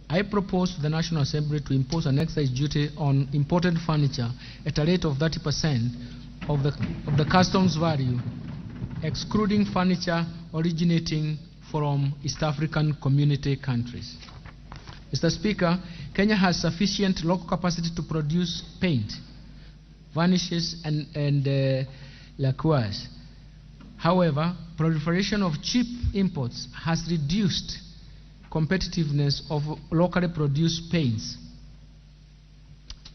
I propose to the National Assembly to impose an excise duty on imported furniture at a rate of 30% of the customs value, excluding furniture originating from East African community countries. Mr. Speaker, Kenya has sufficient local capacity to produce paint, varnishes, and lacquers. However, proliferation of cheap imports has reduced competitiveness of locally produced paints,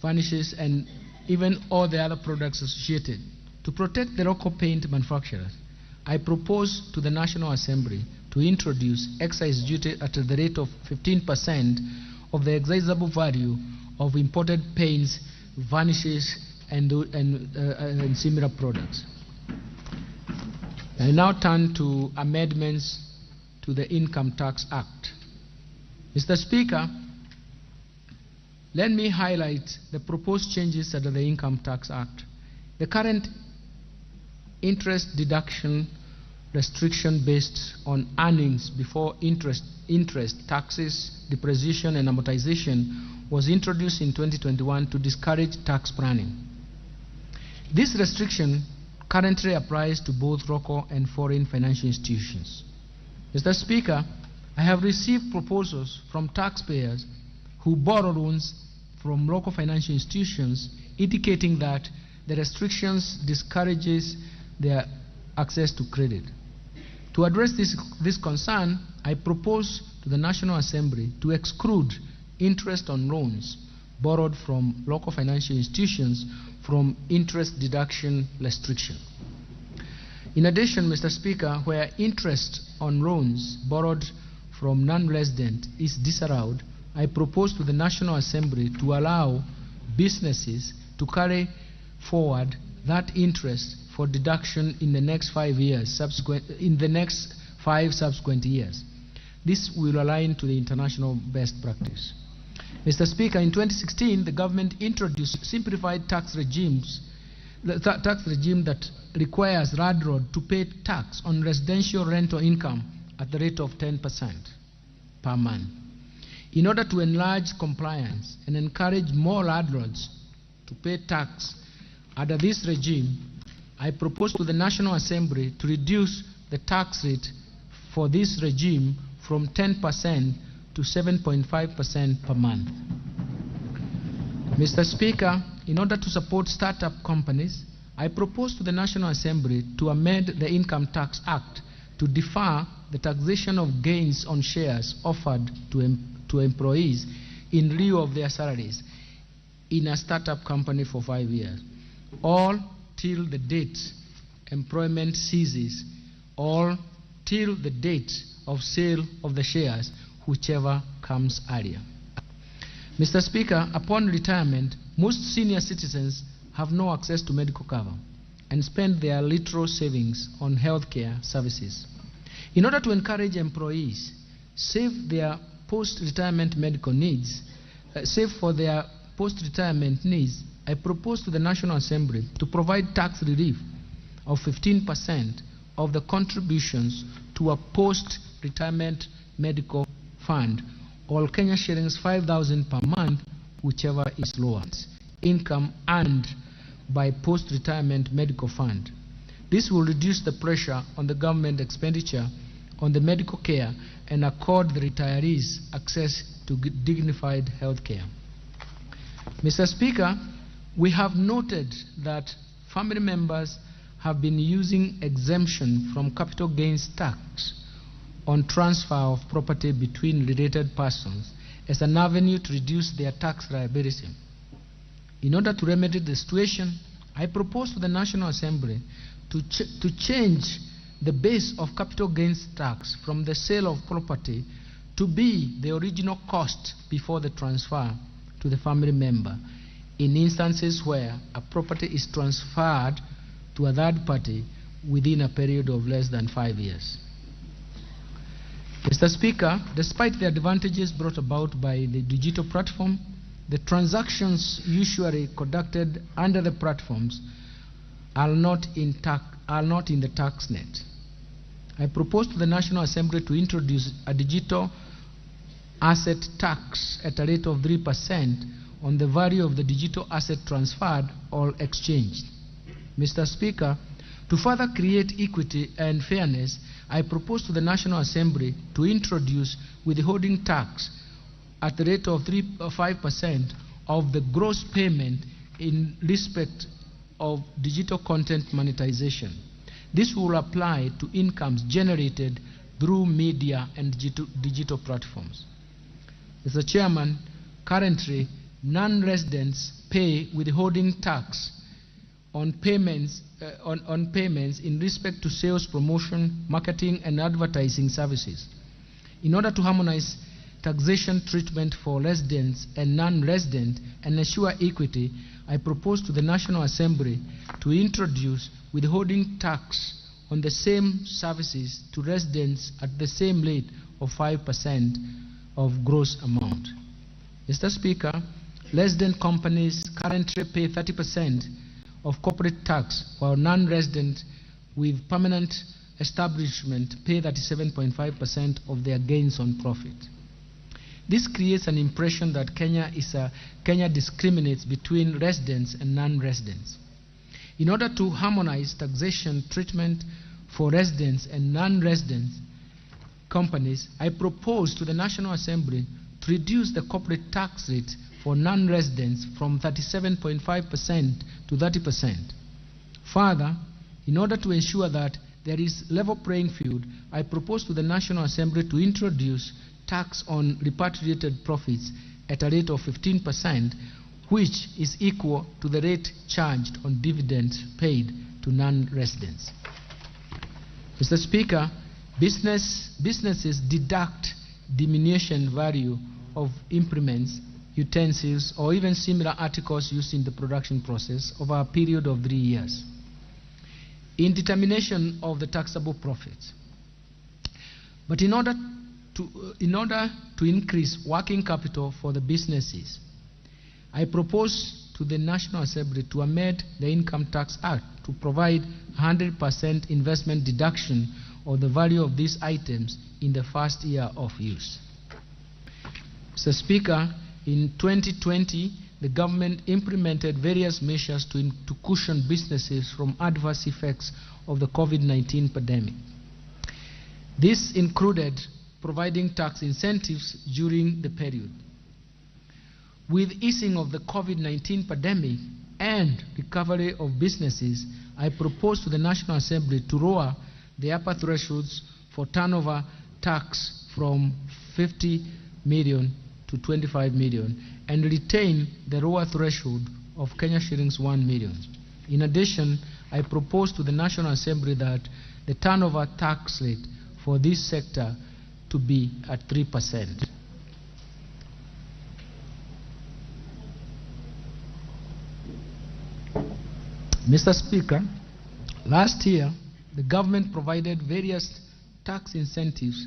varnishes, and even all the other products associated. To protect the local paint manufacturers, I propose to the National Assembly to introduce excise duty at the rate of 15% of the excisable value of imported paints, varnishes, and similar products. I now turn to amendments to the Income Tax Act. Mr. Speaker, let me highlight the proposed changes under the Income Tax Act. The current interest deduction restriction based on earnings before interest, taxes, depreciation, and amortization was introduced in 2021 to discourage tax planning. This restriction currently applies to both local and foreign financial institutions. Mr. Speaker, I have received proposals from taxpayers who borrow loans from local financial institutions indicating that the restrictions discourages their access to credit. To address this concern, I propose to the National Assembly to exclude interest on loans borrowed from local financial institutions from interest deduction restriction. In addition, Mr. Speaker, where interest on loans borrowed from non-resident is disallowed, I propose to the National Assembly to allow businesses to carry forward that interest for deduction in the next 5 years, in the next 5 subsequent years. This will align to the international best practice. Mr. Speaker, in 2016, the government introduced simplified tax regimes, the tax regime that requires landlord to pay tax on residential rental income at the rate of 10% per month. In order to enlarge compliance and encourage more landlords to pay tax under this regime, I propose to the National Assembly to reduce the tax rate for this regime from 10% to 7.5% per month. Mr. Speaker, in order to support startup companies, I propose to the National Assembly to amend the Income Tax Act to defer the taxation of gains on shares offered to employees in lieu of their salaries in a startup company for 5 years, all till the date employment ceases, or till the date of sale of the shares, whichever comes earlier. Mr. Speaker, upon retirement, most senior citizens have no access to medical cover and spend their little savings on healthcare services. In order to encourage employees save their post-retirement medical needs, save for their post-retirement needs, I propose to the National Assembly to provide tax relief of 15% of the contributions to a post-retirement medical fund or Kenya shillings 5,000 per month, whichever is lower. Income earned by post-retirement medical fund. This will reduce the pressure on the government expenditure on the medical care and accord the retirees access to dignified health care. Mr. Speaker, we have noted that family members have been using exemption from capital gains tax on transfer of property between related persons as an avenue to reduce their tax liability. In order to remedy the situation, I propose to the National Assembly to change the base of capital gains tax from the sale of property to be the original cost before the transfer to the family member in instances where a property is transferred to a third party within a period of less than 5 years. Mr. Speaker, despite the advantages brought about by the digital platform, the transactions usually conducted under the platforms are not in the tax net. I propose to the National Assembly to introduce a digital asset tax at a rate of 3% on the value of the digital asset transferred or exchanged. Mr. Speaker, to further create equity and fairness, I propose to the National Assembly to introduce withholding tax at the rate of 5% of the gross payment in respect of digital content monetization. This will apply to incomes generated through media and digital platforms. Mr. Chairman, currently, non-residents pay withholding tax on payments, on payments in respect to sales, promotion, marketing, and advertising services. In order to harmonize taxation treatment for residents and non-resident and ensure equity, I propose to the National Assembly to introduce withholding tax on the same services to residents at the same rate of 5% of gross amount. Mr. Speaker, resident companies currently pay 30% of corporate tax, while non-resident with permanent establishment pay 37.5% of their gains on profit. This creates an impression that Kenya discriminates between residents and non-residents. In order to harmonize taxation treatment for residents and non-residents companies, I propose to the National Assembly to reduce the corporate tax rate for non-residents from 37.5% to 30%. Further, in order to ensure that there is level playing field, I propose to the National Assembly to introduce tax on repatriated profits at a rate of 15%, which is equal to the rate charged on dividends paid to non-residents. Mr. Speaker, businesses deduct diminution value of implements, utensils, or even similar articles used in the production process over a period of 3 years in determination of the taxable profits. But in order to increase working capital for the businesses, I propose to the National Assembly to amend the Income Tax Act to provide 100% investment deduction of the value of these items in the first year of use. Mr. Speaker, in 2020, the government implemented various measures to cushion businesses from adverse effects of the COVID-19 pandemic. This included providing tax incentives during the period. With easing of the COVID-19 pandemic and recovery of businesses, I propose to the National Assembly to lower the upper thresholds for turnover tax from 50 million to 25 million and retain the lower threshold of Kenya shillings 1 million. In addition, I propose to the National Assembly that the turnover tax rate for this sector to be at 3%. Mr. Speaker, last year, the government provided various tax incentives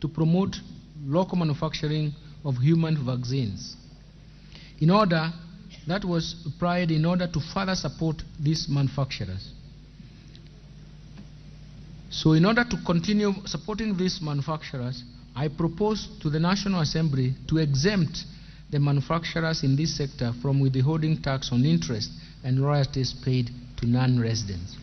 to promote local manufacturing of human vaccines. That was applied in order to further support these manufacturers. So in order to continue supporting these manufacturers, I propose to the National Assembly to exempt the manufacturers in this sector from withholding tax on interest and royalties paid to non-residents.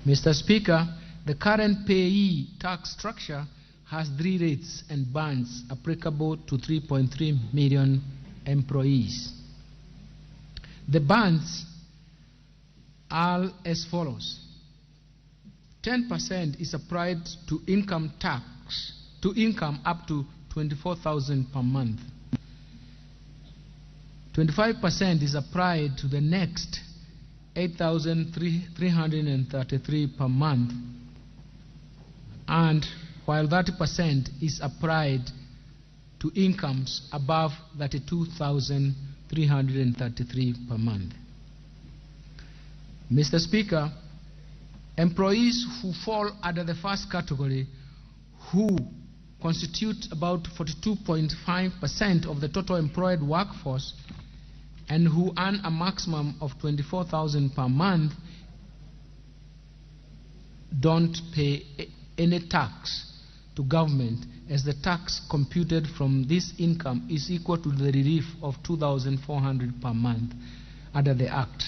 Mr. Speaker, the current payee tax structure has 3 rates and bands applicable to 3.3 million employees. The bands are as follows. 10% is applied to income tax, to income up to 24,000 per month. 25% is applied to the next 8,333 per month, and while 30% is applied to incomes above 32,333 per month. Mr. Speaker, employees who fall under the first category, who constitute about 42.5% of the total employed workforce and who earn a maximum of 24,000 per month, don't pay any tax to government, as the tax computed from this income is equal to the relief of 2,400 per month under the Act.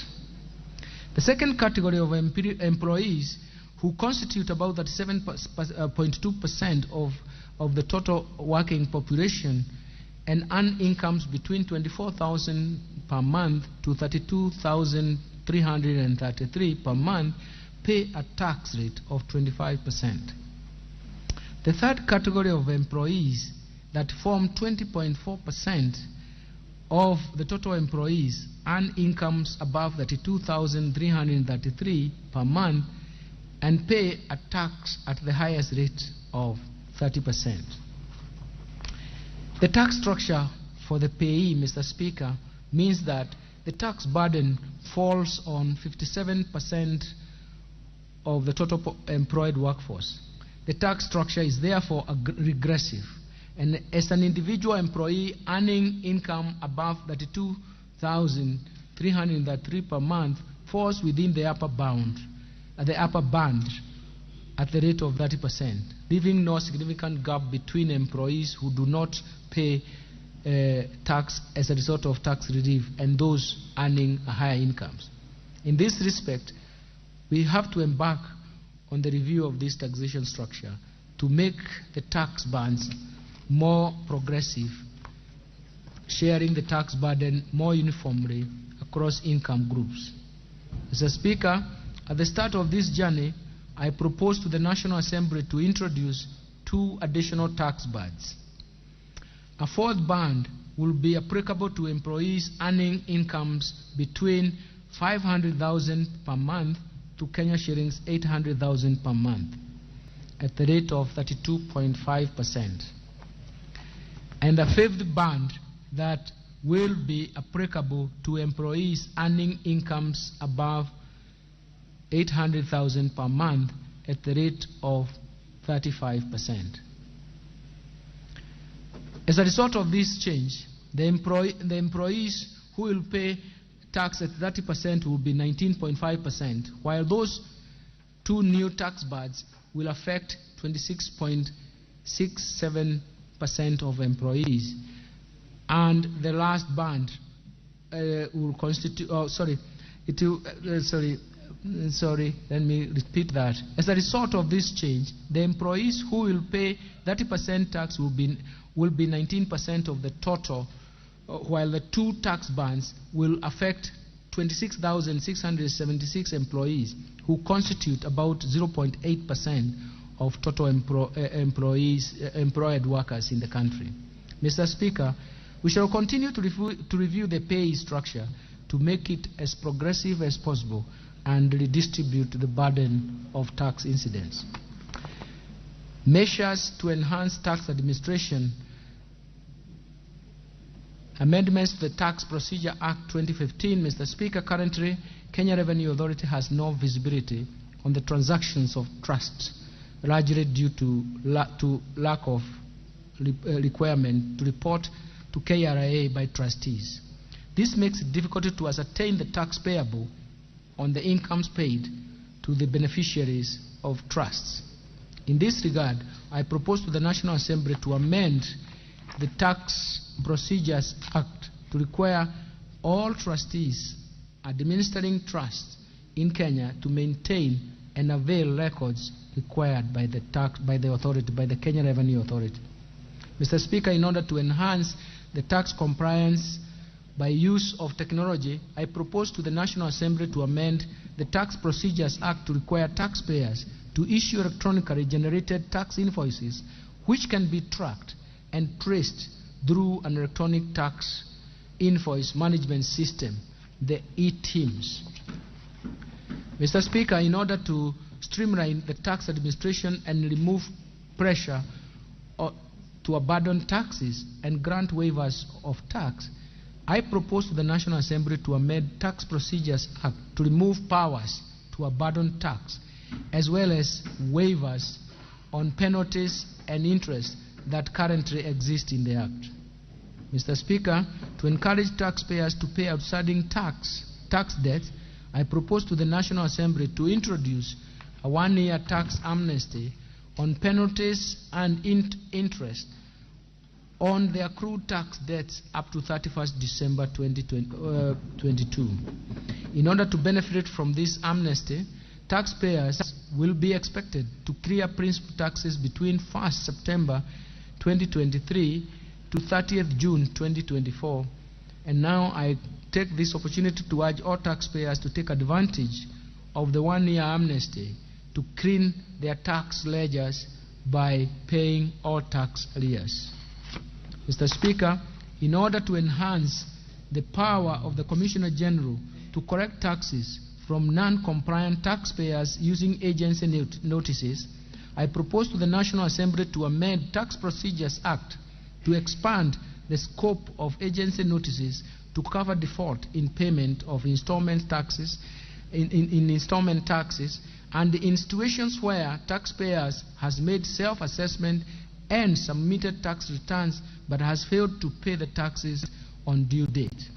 The second category of employees, who constitute about 37.2% of the total working population and earn incomes between 24,000 per month to 32,333 per month, pay a tax rate of 25%. The third category of employees, that form 20.4% of the total employees, earn incomes above 32,333 per month and pay a tax at the highest rate of 30%. The tax structure for the payee, Mr. Speaker, means that the tax burden falls on 57% of the total employed workforce. The tax structure is therefore regressive, and as an individual employee earning income above 32,303 per month falls within the upper bound, the upper band at the rate of 30%, leaving no significant gap between employees who do not pay tax as a result of tax relief and those earning higher incomes. In this respect, we have to embark on the review of this taxation structure to make the tax bands more progressive, sharing the tax burden more uniformly across income groups. Mr. Speaker, at the start of this journey, I propose to the National Assembly to introduce 2 additional tax bands. A fourth band will be applicable to employees earning incomes between 500,000 per month to Kenya shillings 800,000 per month at the rate of 32.5%. And a fifth band that will be applicable to employees earning incomes above 800,000 per month at the rate of 35%. As a result of this change, the employees who will pay tax at 30% will be 19.5%, while those 2 new tax bands will affect 26.67% of employees. And the last band will constitute, let me repeat that. As a result of this change, the employees who will pay 30% tax will be 19% of the total, while the 2 tax bands will affect 26,676 employees, who constitute about 0.8% of total employed workers in the country. Mr. Speaker, we shall continue to review the pay structure to make it as progressive as possible and redistribute the burden of tax incidence. Measures to enhance tax administration. Amendments to the Tax Procedure Act 2015. Mr. Speaker, currently, Kenya Revenue Authority has no visibility on the transactions of trusts, largely due to lack of requirement to report to KRA by trustees. This makes it difficult to ascertain the tax payable on the incomes paid to the beneficiaries of trusts. In this regard, I propose to the National Assembly to amend the Tax Procedures Act to require all trustees administering trusts in Kenya to maintain and avail records required by the tax, by the authority, by the Kenya Revenue Authority. Mr. Speaker, in order to enhance the tax compliance by use of technology, I propose to the National Assembly to amend the Tax Procedures Act to require taxpayers to issue electronically generated tax invoices which can be tracked and traced through an electronic tax invoice management system, the eTIMS. Mr. Speaker, in order to streamline the tax administration and remove pressure to abandon taxes and grant waivers of tax, I propose to the National Assembly to amend Tax Procedures Act to remove powers to abandon tax, as well as waivers on penalties and interest that currently exist in the Act. Mr. Speaker, to encourage taxpayers to pay outstanding tax debts, I propose to the National Assembly to introduce a 1-year tax amnesty on penalties and interest on the accrued tax debts up to 31st December 2022. In order to benefit from this amnesty, taxpayers will be expected to clear principal taxes between 1st September 2023 to 30th June 2024. And now I take this opportunity to urge all taxpayers to take advantage of the 1-year amnesty to clean their tax ledgers by paying all tax arrears. Mr. Speaker, in order to enhance the power of the Commissioner General to collect taxes from non-compliant taxpayers using agency notices, I propose to the National Assembly to amend Tax Procedures Act to expand the scope of agency notices to cover default in payment of installment taxes, in installment taxes, and in situations where taxpayers has made self-assessment and submitted tax returns but has failed to pay the taxes on due date.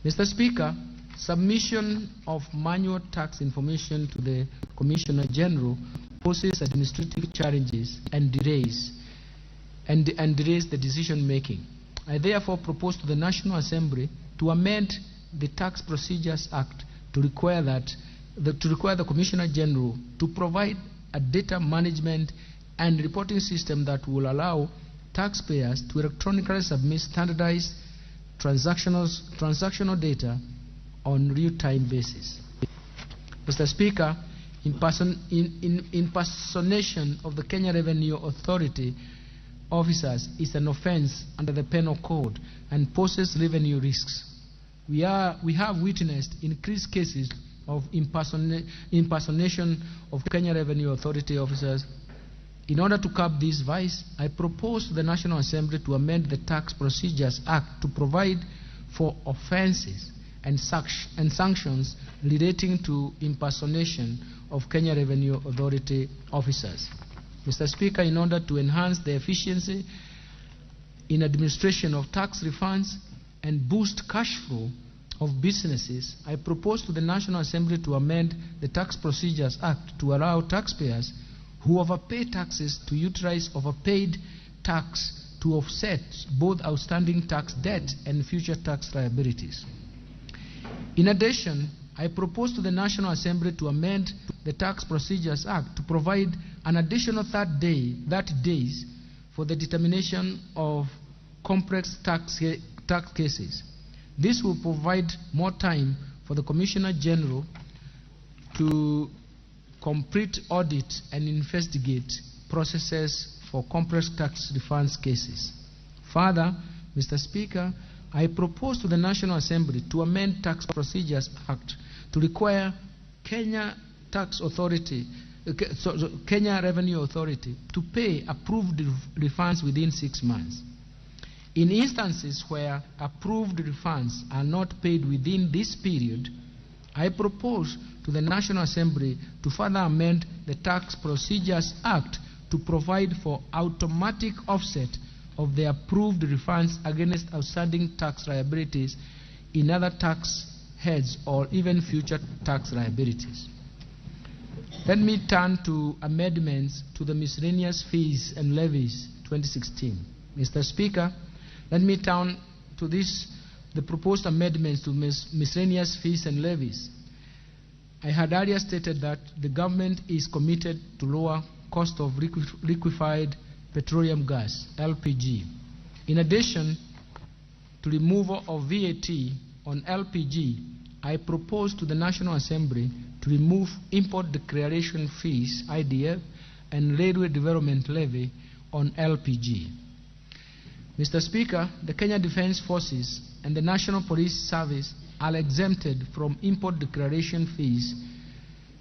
Mr. Speaker, submission of manual tax information to the Commissioner General poses administrative challenges and delays the decision making. I therefore propose to the National Assembly to amend the Tax Procedures Act to require the Commissioner General to provide a data management and reporting system that will allow taxpayers to electronically submit standardized transactional data on real-time basis. Mr. Speaker, impersonation of the Kenya Revenue Authority officers is an offense under the Penal Code and poses revenue risks. We have witnessed increased cases of impersonation of Kenya Revenue Authority officers. In order to curb this vice, I propose to the National Assembly to amend the Tax Procedures Act to provide for offenses and sanctions relating to impersonation of Kenya Revenue Authority officers. Mr. Speaker, in order to enhance the efficiency in administration of tax refunds and boost cash flow of businesses, I propose to the National Assembly to amend the Tax Procedures Act to allow taxpayers who overpay taxes to utilize overpaid tax to offset both outstanding tax debt and future tax liabilities. In addition, I propose to the National Assembly to amend the Tax Procedures Act to provide an additional 30 days for the determination of complex tax cases. This will provide more time for the Commissioner General to complete audit and investigate processes for complex tax refunds cases. Further, Mr. Speaker, I propose to the National Assembly to amend Tax Procedures Act to require Kenya Tax Authority, Kenya Revenue Authority to pay approved refunds within 6 months. In instances where approved refunds are not paid within this period, I propose to the National Assembly to further amend the Tax Procedures Act to provide for automatic offset of the approved refunds against outstanding tax liabilities in other tax heads or even future tax liabilities. Let me turn to amendments to the Miscellaneous Fees and Levies 2016. Mr. Speaker, let me turn to the proposed amendments to miscellaneous fees and levies. I had earlier stated that the government is committed to lower cost of liquefied petroleum gas, LPG. In addition to removal of VAT on LPG, I propose to the National Assembly to remove import declaration fees, IDF, and railway development levy on LPG. Mr. Speaker, the Kenya Defence Forces and the National Police Service are exempted from import declaration fees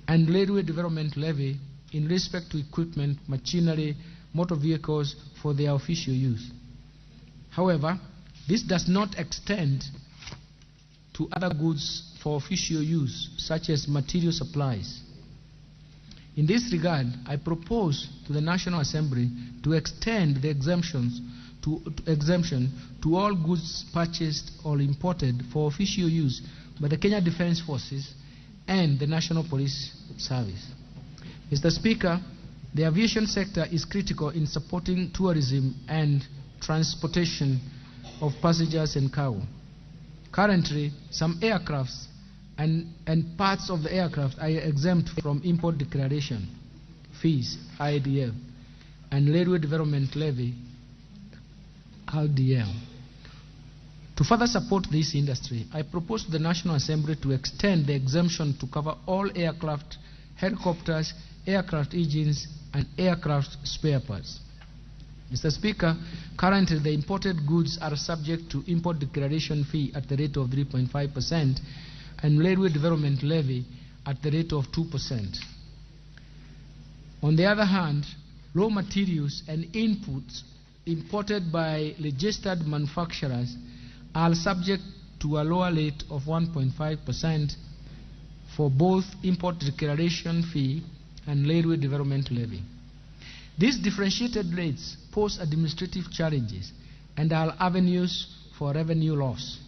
and railway development levy in respect to equipment, machinery, motor vehicles for their official use. However, this does not extend to other goods for official use, such as material supplies. In this regard, I propose to the National Assembly to extend the exemption to all goods purchased or imported for official use by the Kenya Defence Forces and the National Police Service. Mr. Speaker, the aviation sector is critical in supporting tourism and transportation of passengers and cargo. Currently, some aircrafts and parts of the aircraft are exempt from import declaration fees, IDF, and railway development levy, RDL. To further support this industry, I propose to the National Assembly to extend the exemption to cover all aircraft, helicopters, aircraft engines, and aircraft spare parts. Mr. Speaker, currently the imported goods are subject to import declaration fee at the rate of 3.5% and railway development levy at the rate of 2%. On the other hand, raw materials and inputs imported by registered manufacturers are subject to a lower rate of 1.5% for both import declaration fee and railway development levy. These differentiated rates pose administrative challenges and are avenues for revenue loss.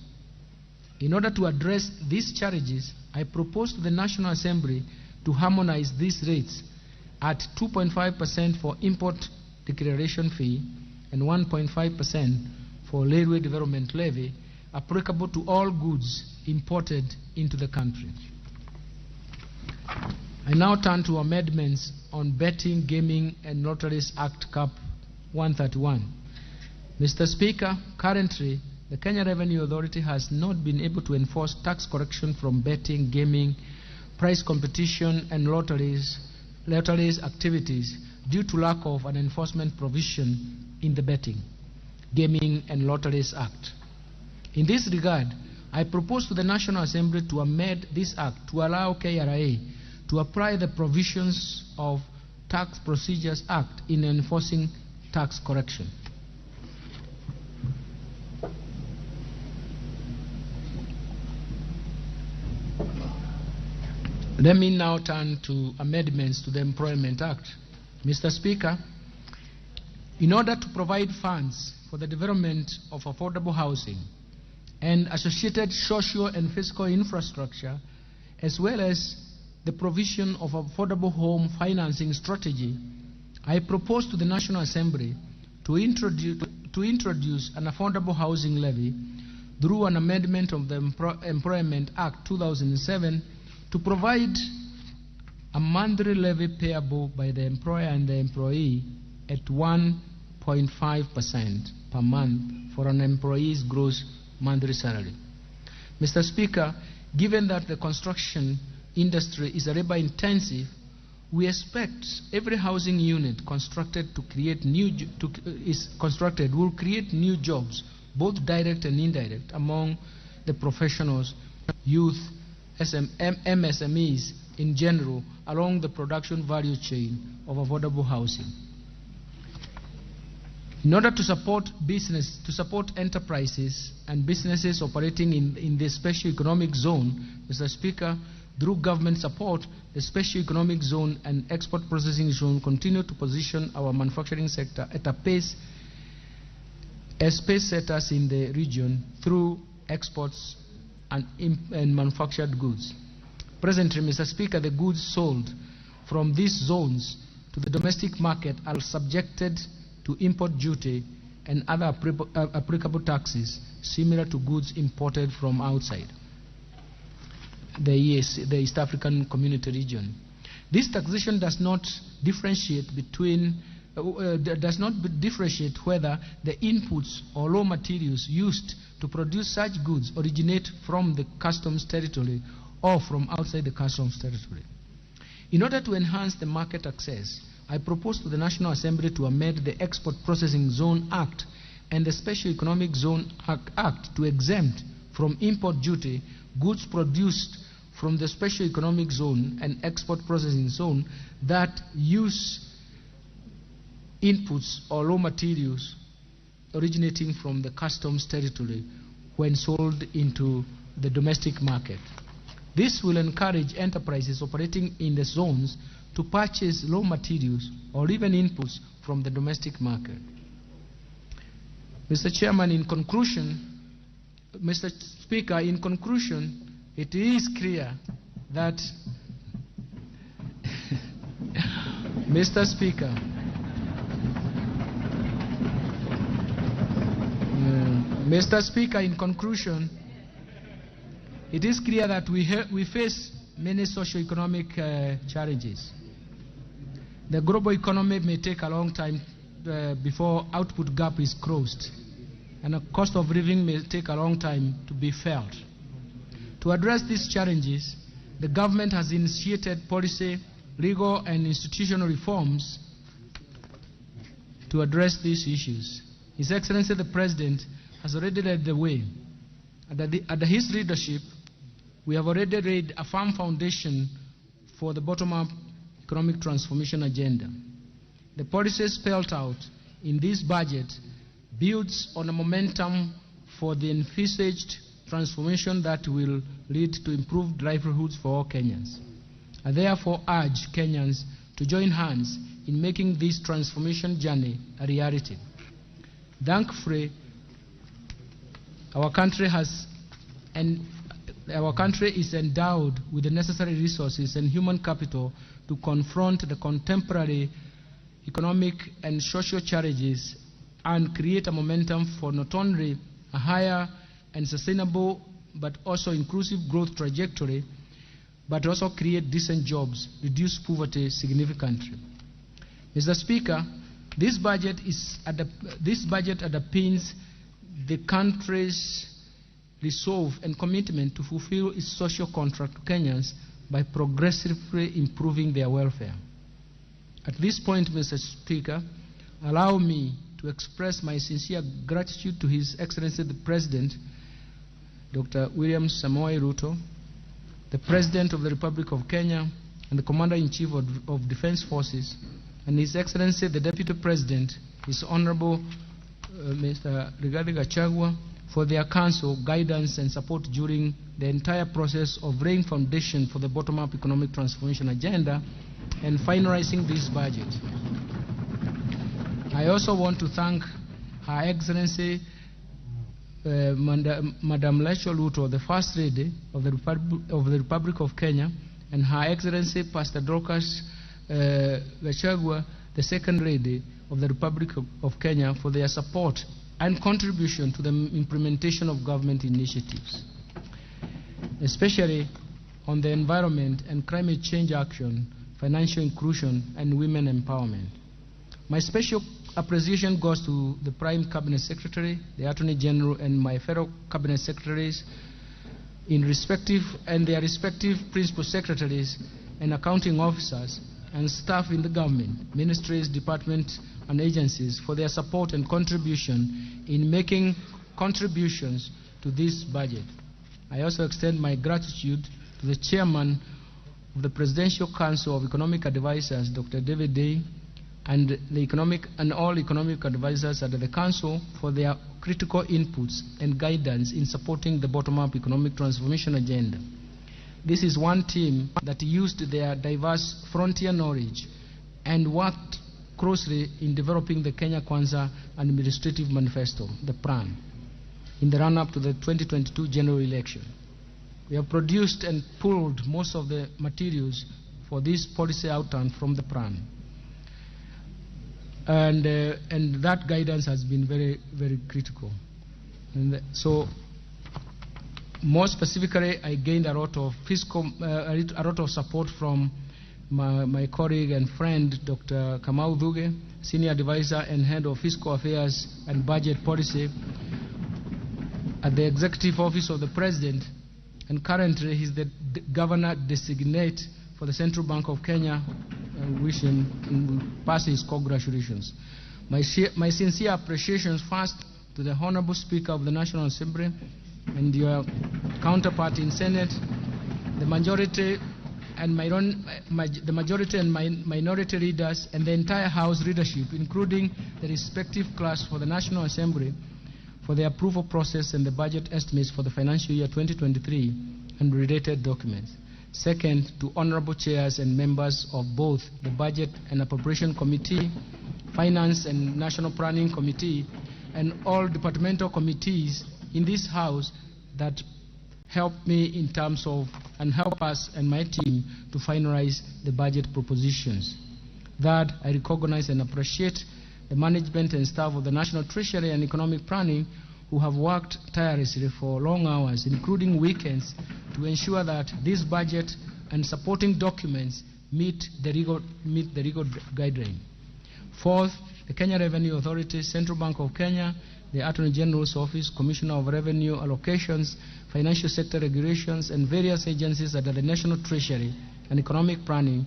In order to address these challenges, I propose to the National Assembly to harmonize these rates at 2.5% for import declaration fee and 1.5% for railway development levy applicable to all goods imported into the country. I now turn to amendments on Betting, Gaming and Lotteries Act Cap 131. Mr. Speaker, currently the Kenya Revenue Authority has not been able to enforce tax correction from betting, gaming, price competition and lotteries activities due to lack of an enforcement provision in the Betting, Gaming and Lotteries Act. In this regard, I propose to the National Assembly to amend this act to allow KRA to apply the provisions of Tax Procedures Act in enforcing tax correction. Let me now turn to amendments to the Employment Act. Mr. Speaker, in order to provide funds for the development of affordable housing and associated social and fiscal infrastructure, as well as the provision of affordable home financing strategy, I propose to the National Assembly to introduce an affordable housing levy through an amendment of the Employment Act 2007 to provide a monthly levy payable by the employer and the employee at 1.5% per month for an employee's gross monthly salary. Mr. Speaker, given that the construction industry is labor intensive, we expect every housing unit constructed will create new jobs, both direct and indirect, among the professionals, youth, MSMEs in general, along the production value chain of affordable housing. In order to support business, to support enterprises and businesses operating in the special economic zone, Mr. Speaker, through government support, the special economic zone and export processing zone continue to position our manufacturing sector at a pace as pace setters in the region through exports and manufactured goods. Presently, Mr. Speaker, the goods sold from these zones to the domestic market are subjected to import duty and other applicable taxes similar to goods imported from outside the EAC, the East African Community region. This taxation does not differentiate between does not differentiate whether the inputs or raw materials used to produce such goods originate from the customs territory or from outside the customs territory. In order to enhance the market access, I propose to the National Assembly to amend the Export Processing Zone Act and the Special Economic Zone Act to exempt from import duty goods produced from the Special Economic Zone and Export Processing Zone that use inputs or raw materials originating from the customs territory when sold into the domestic market. This will encourage enterprises operating in the zones to purchase raw materials or even inputs from the domestic market. Mr. Chairman, in conclusion, Mr. Speaker, in conclusion, it is clear that Mr. Speaker, Mr. Speaker, in conclusion, it is clear that we face many socio-economic challenges. The global economy may take a long time before output gap is closed, and the cost of living may take a long time to be felt. To address these challenges, the government has initiated policy, legal, and institutional reforms to address these issues. His Excellency the President has already led the way. Under his leadership, we have already laid a firm foundation for the bottom-up economic transformation agenda. The policies spelled out in this budget builds on a momentum for the envisaged transformation that will lead to improved livelihoods for all Kenyans. I therefore urge Kenyans to join hands in making this transformation journey a reality. Thankfully, our country is endowed with the necessary resources and human capital to confront the contemporary economic and social challenges and create a momentum for not only a higher and sustainable but also inclusive growth trajectory, but also create decent jobs, reduce poverty significantly. Mr. Speaker, this budget underpins the country's resolve and commitment to fulfill its social contract to Kenyans by progressively improving their welfare. At this point, Mr. Speaker, allow me to express my sincere gratitude to His Excellency the President, Dr. William Samoei Ruto, the President of the Republic of Kenya, and the Commander-in-Chief of Defense Forces, and His Excellency the Deputy President, His Honorable Mr. Rigathi Gachagua, for their counsel, guidance, and support during the entire process of laying foundation for the bottom-up economic transformation agenda and finalizing this budget. I also want to thank Her Excellency Madam Rachel Ruto, the First Lady of the Republic of Kenya, and Her Excellency Pastor Dorcas Gachagua, the Second Lady of the Republic of Kenya, for their support and contribution to the implementation of government initiatives, especially on the environment and climate change action, financial inclusion, and women empowerment. My special appreciation goes to the Prime Cabinet Secretary, the Attorney General, and my fellow Cabinet Secretaries in respective and their respective principal secretaries and accounting officers and staff in the government, ministries, departments, and agencies for their support and contribution in making contributions to this budget. I also extend my gratitude to the Chairman of the Presidential Council of Economic Advisors, Dr. David Day, and the economic and all economic advisors at the Council for their critical inputs and guidance in supporting the bottom-up economic transformation agenda. This is one team that used their diverse frontier knowledge and worked closely in developing the Kenya Kwanza Administrative Manifesto, the PRAN, in the run-up to the 2022 general election. We have produced and pulled most of the materials for this policy outturn from the plan. And that guidance has been very, very critical. And so, more specifically, I gained a lot of fiscal, a lot of support from my colleague and friend, Dr. Kamau Thugge, Senior Advisor and Head of Fiscal Affairs and Budget Policy at the Executive Office of the President, and currently he's the Governor Designate for the Central Bank of Kenya. I wish him and pass his congratulations. My sincere appreciations first to the Honorable Speaker of the National Assembly and your counterpart in Senate, the majority and the majority and minority leaders, and the entire House leadership, including the respective class for the National Assembly, for the approval process and the budget estimates for the financial year 2023 and related documents. Second, to honorable chairs and members of both the Budget and Appropriation Committee, Finance and National Planning Committee, and all departmental committees in this House that helped me in terms of, and help us and my team to finalize the budget propositions. Third, I recognize and appreciate the management and staff of the National Treasury and Economic Planning who have worked tirelessly for long hours, including weekends, to ensure that this budget and supporting documents meet the legal guideline. Fourth, the Kenya Revenue Authority, Central Bank of Kenya, the Attorney General's Office, Commissioner of Revenue Allocations, Financial Sector Regulations, and various agencies under the National Treasury and Economic Planning.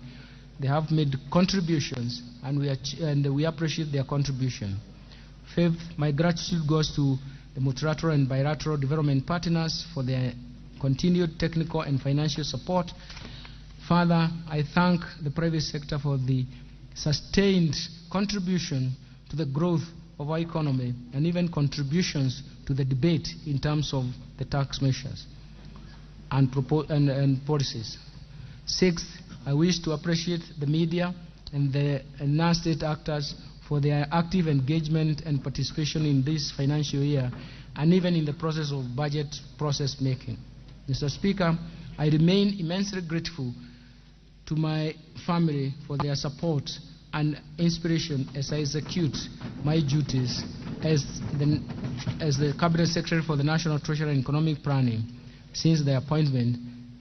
They have made contributions, and we appreciate their contribution. Fifth, my gratitude goes to the multilateral and bilateral development partners for their continued technical and financial support. Further, I thank the private sector for the sustained contribution to the growth of our economy and even contributions to the debate in terms of the tax measures and policies. Sixth, I wish to appreciate the media and the non-state actors for their active engagement and participation in this financial year and even in the process of budget process making. Mr. Speaker, I remain immensely grateful to my family for their support and inspiration as I execute my duties as the Cabinet Secretary for the National Treasury and Economic Planning since the appointment.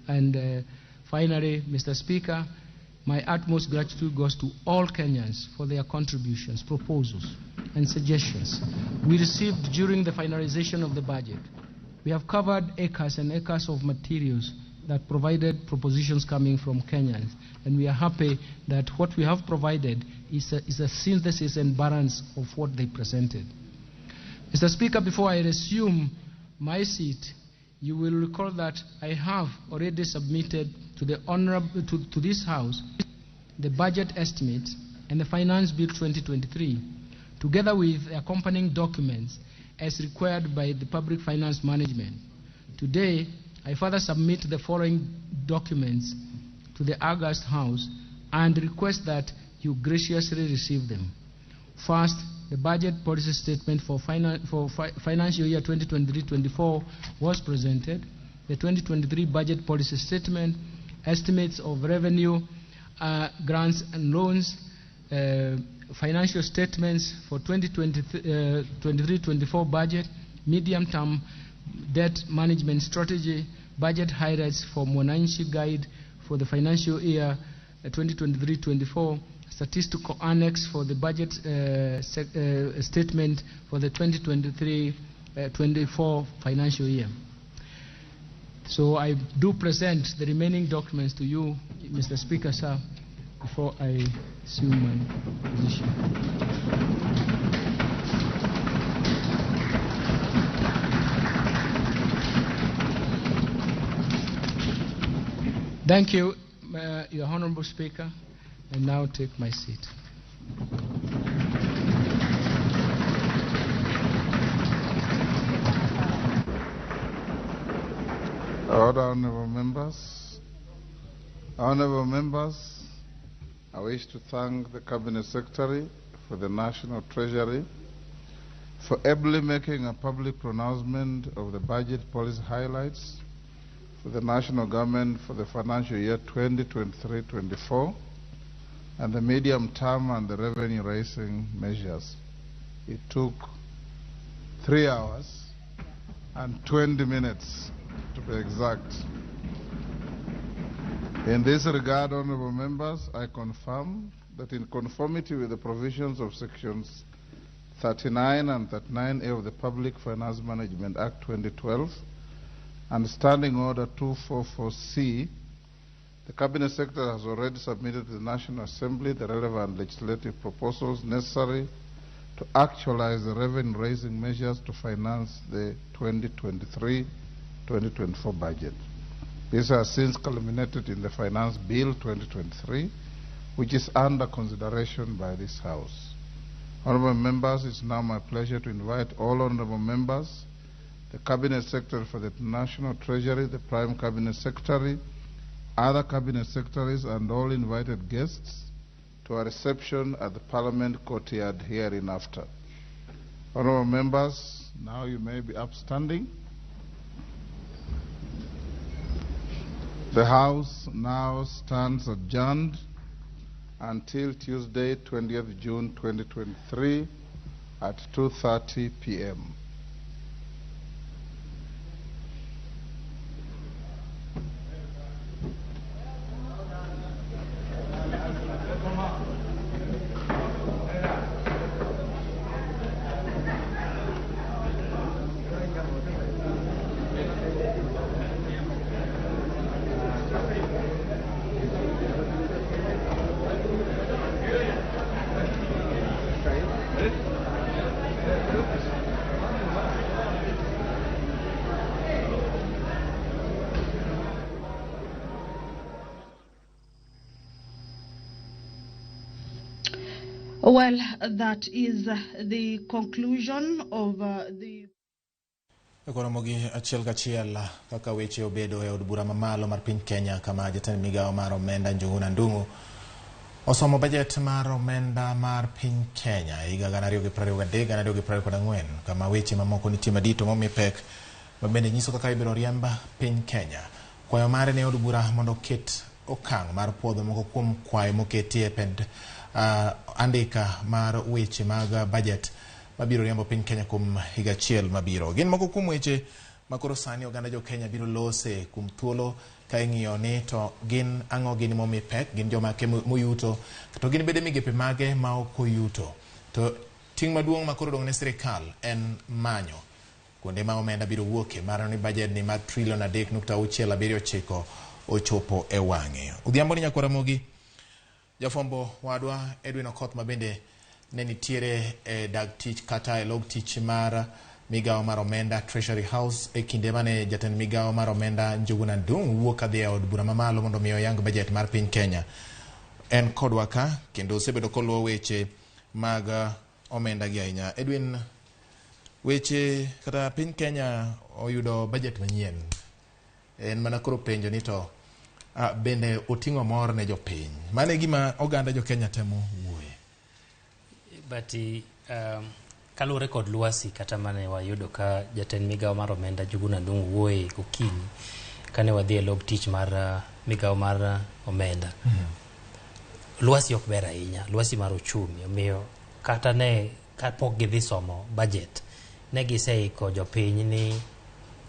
And finally, Mr. Speaker, my utmost gratitude goes to all Kenyans for their contributions, proposals, and suggestions we received during the finalization of the budget. We have covered acres and acres of materials that provided propositions coming from Kenyans, and we are happy that what we have provided is a synthesis and balance of what they presented. Mr. Speaker, before I resume my seat, you will recall that I have already submitted to the honorable to this House the budget estimate and the Finance Bill 2023, together with accompanying documents as required by the Public Finance Management. Today, I further submit the following documents to the August House and request that you graciously receive them. First, the budget policy statement for financial year 2023-24 was presented. The 2023 budget policy statement, estimates of revenue, grants and loans, financial statements for 2023-24 budget, medium-term debt management strategy, budget highlights for Mwananchi Guide for the financial year 2023-24, statistical annex for the budget statement for the 2023-24 financial year. So I do present the remaining documents to you, Mr. Speaker, sir, before I assume my position. Thank you, Your Honorable Speaker, and now take my seat.
Order, honorable members. Honorable members, I wish to thank the Cabinet Secretary for the National Treasury for ably making a public pronouncement of the budget policy highlights with the national government for the financial year 2023-24 and the medium term and the revenue raising measures. It took 3 hours and 20 minutes to be exact. In this regard, honorable members, I confirm that in conformity with the provisions of sections 39 and 39A of the Public Finance Management Act 2012 and Standing Order 244C, the Cabinet Secretary has already submitted to the National Assembly the relevant legislative proposals necessary to actualize the revenue-raising measures to finance the 2023-2024 budget. This has since culminated in the Finance Bill 2023, which is under consideration by this House. Honorable members, it's now my pleasure to invite all honorable members, the Cabinet Secretary for the National Treasury, the Prime Cabinet Secretary, other Cabinet Secretaries, and all invited guests to a reception at the Parliament Courtyard hereinafter. Honorable members, now you may be upstanding. The House now stands adjourned until Tuesday, 20th June 2023 at 2:30 p.m.
Well, that is the conclusion of the...
Koromogi achiel kachiel kaka weche obedo e od bura mamalo mar piny Kenya kama jatend migawo mar omenda Njuguna Ndung'u osomo bajet mar omenda mar piny Kenya higa 2023-2024 kama weche mamoko nitie madito momi pek ma bende nyiso kaka ibiro riemb piny Kenya. Kwayo mare ne od bura mondo oket okang' mar puodho moko kuom kwayo moketi e pend andika mar weche mag bajet mabiro riembo piny Kenya kuom higa achiel mabiro. Gin moko kuom weche makoro sani oganda jo Kenya biro lose kuom thuolo ka ing'iyo ni to gin ang'o gin momi pek, gin joma moyuto, to gin bede migepe mage ma ok oyuto. To ting' maduong' makoro odong' ne sirikal en manyo kuonde ma omenda biro wuoke mar ni bajet ni mar trilion 3.679 ochopo e wang'e. Odhiambo ni nyakwara Ramogi, jafwambo wadwa Edwin Okoth ma bende ne nitiere e dag tich kata e log tich mar migawo mar omenda Treasury House e kinde mane jatend migawo mar omenda Njuguna Ndung'u wuok kadhi e od bura mamalo mondo mi oyang bajet mar piny Kenya. En kodwa ka kendo osebedo koluwo weche mag omenda gi ahinya. Edwin, weche kata piny Kenya oyudo bajet manyien. En mana koro penjo ni to bende oting'o mor ne jopiny. Mano e gima oganda jo Kenya temo wuoye.
But kaluwore kod lwasi kata mane wayudo ka jatend migawo mar omenda Njuguna Ndung'u wuoye gokinyi kane wadhi e log tich mar migawo mar omenda. Lwasi ok ber ahinya, lwasi mar uchumi, omiyo kata ne kapok gidhi somo budget ne giseiko jopiny ni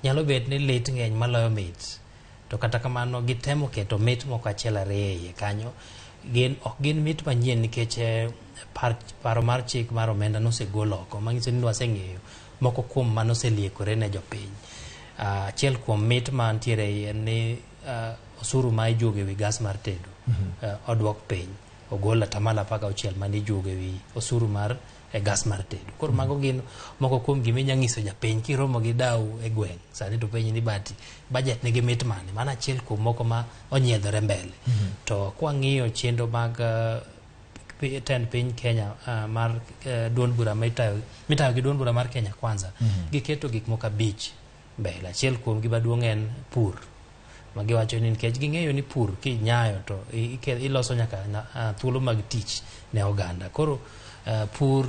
nyalo bet ni lit ng'eny maloyo mit, to kata kamano gitemo keto mit moko achiel ariyo e iye kanyo. Gin ok gin mit manyien nikech paro mar chik mar omenda nosegol oko, manyiso ni waseng'eyo moko kuom manoseliekore ne jopiny. Achiel kuom mit mantiere iye en ni osuru ma ijuogo ewi gas mar tedo oduok piny, ogol 16% mane ijuogo ewi osuru mar gas mar tedo. Koro mago gin moko kuom gima inya nyiso japiny kiromo gi dau e gweng' sani to penji ni bati budget nigi mit mane, mano achiel kuom moko ma onyiedhore mbele. To kwang'iyo chenro mag tend piny Kenya mar duond bura mitayo gi duond bura mar Kenya Kwanza, giketo gik moko 5 mbele. Achiel kuom gi maduong' en pur, ma giwacho ni nikech ging'eyo ni pur kinyayo to iloso nyaka thuolo mag tich ne oganda. Koro Pur,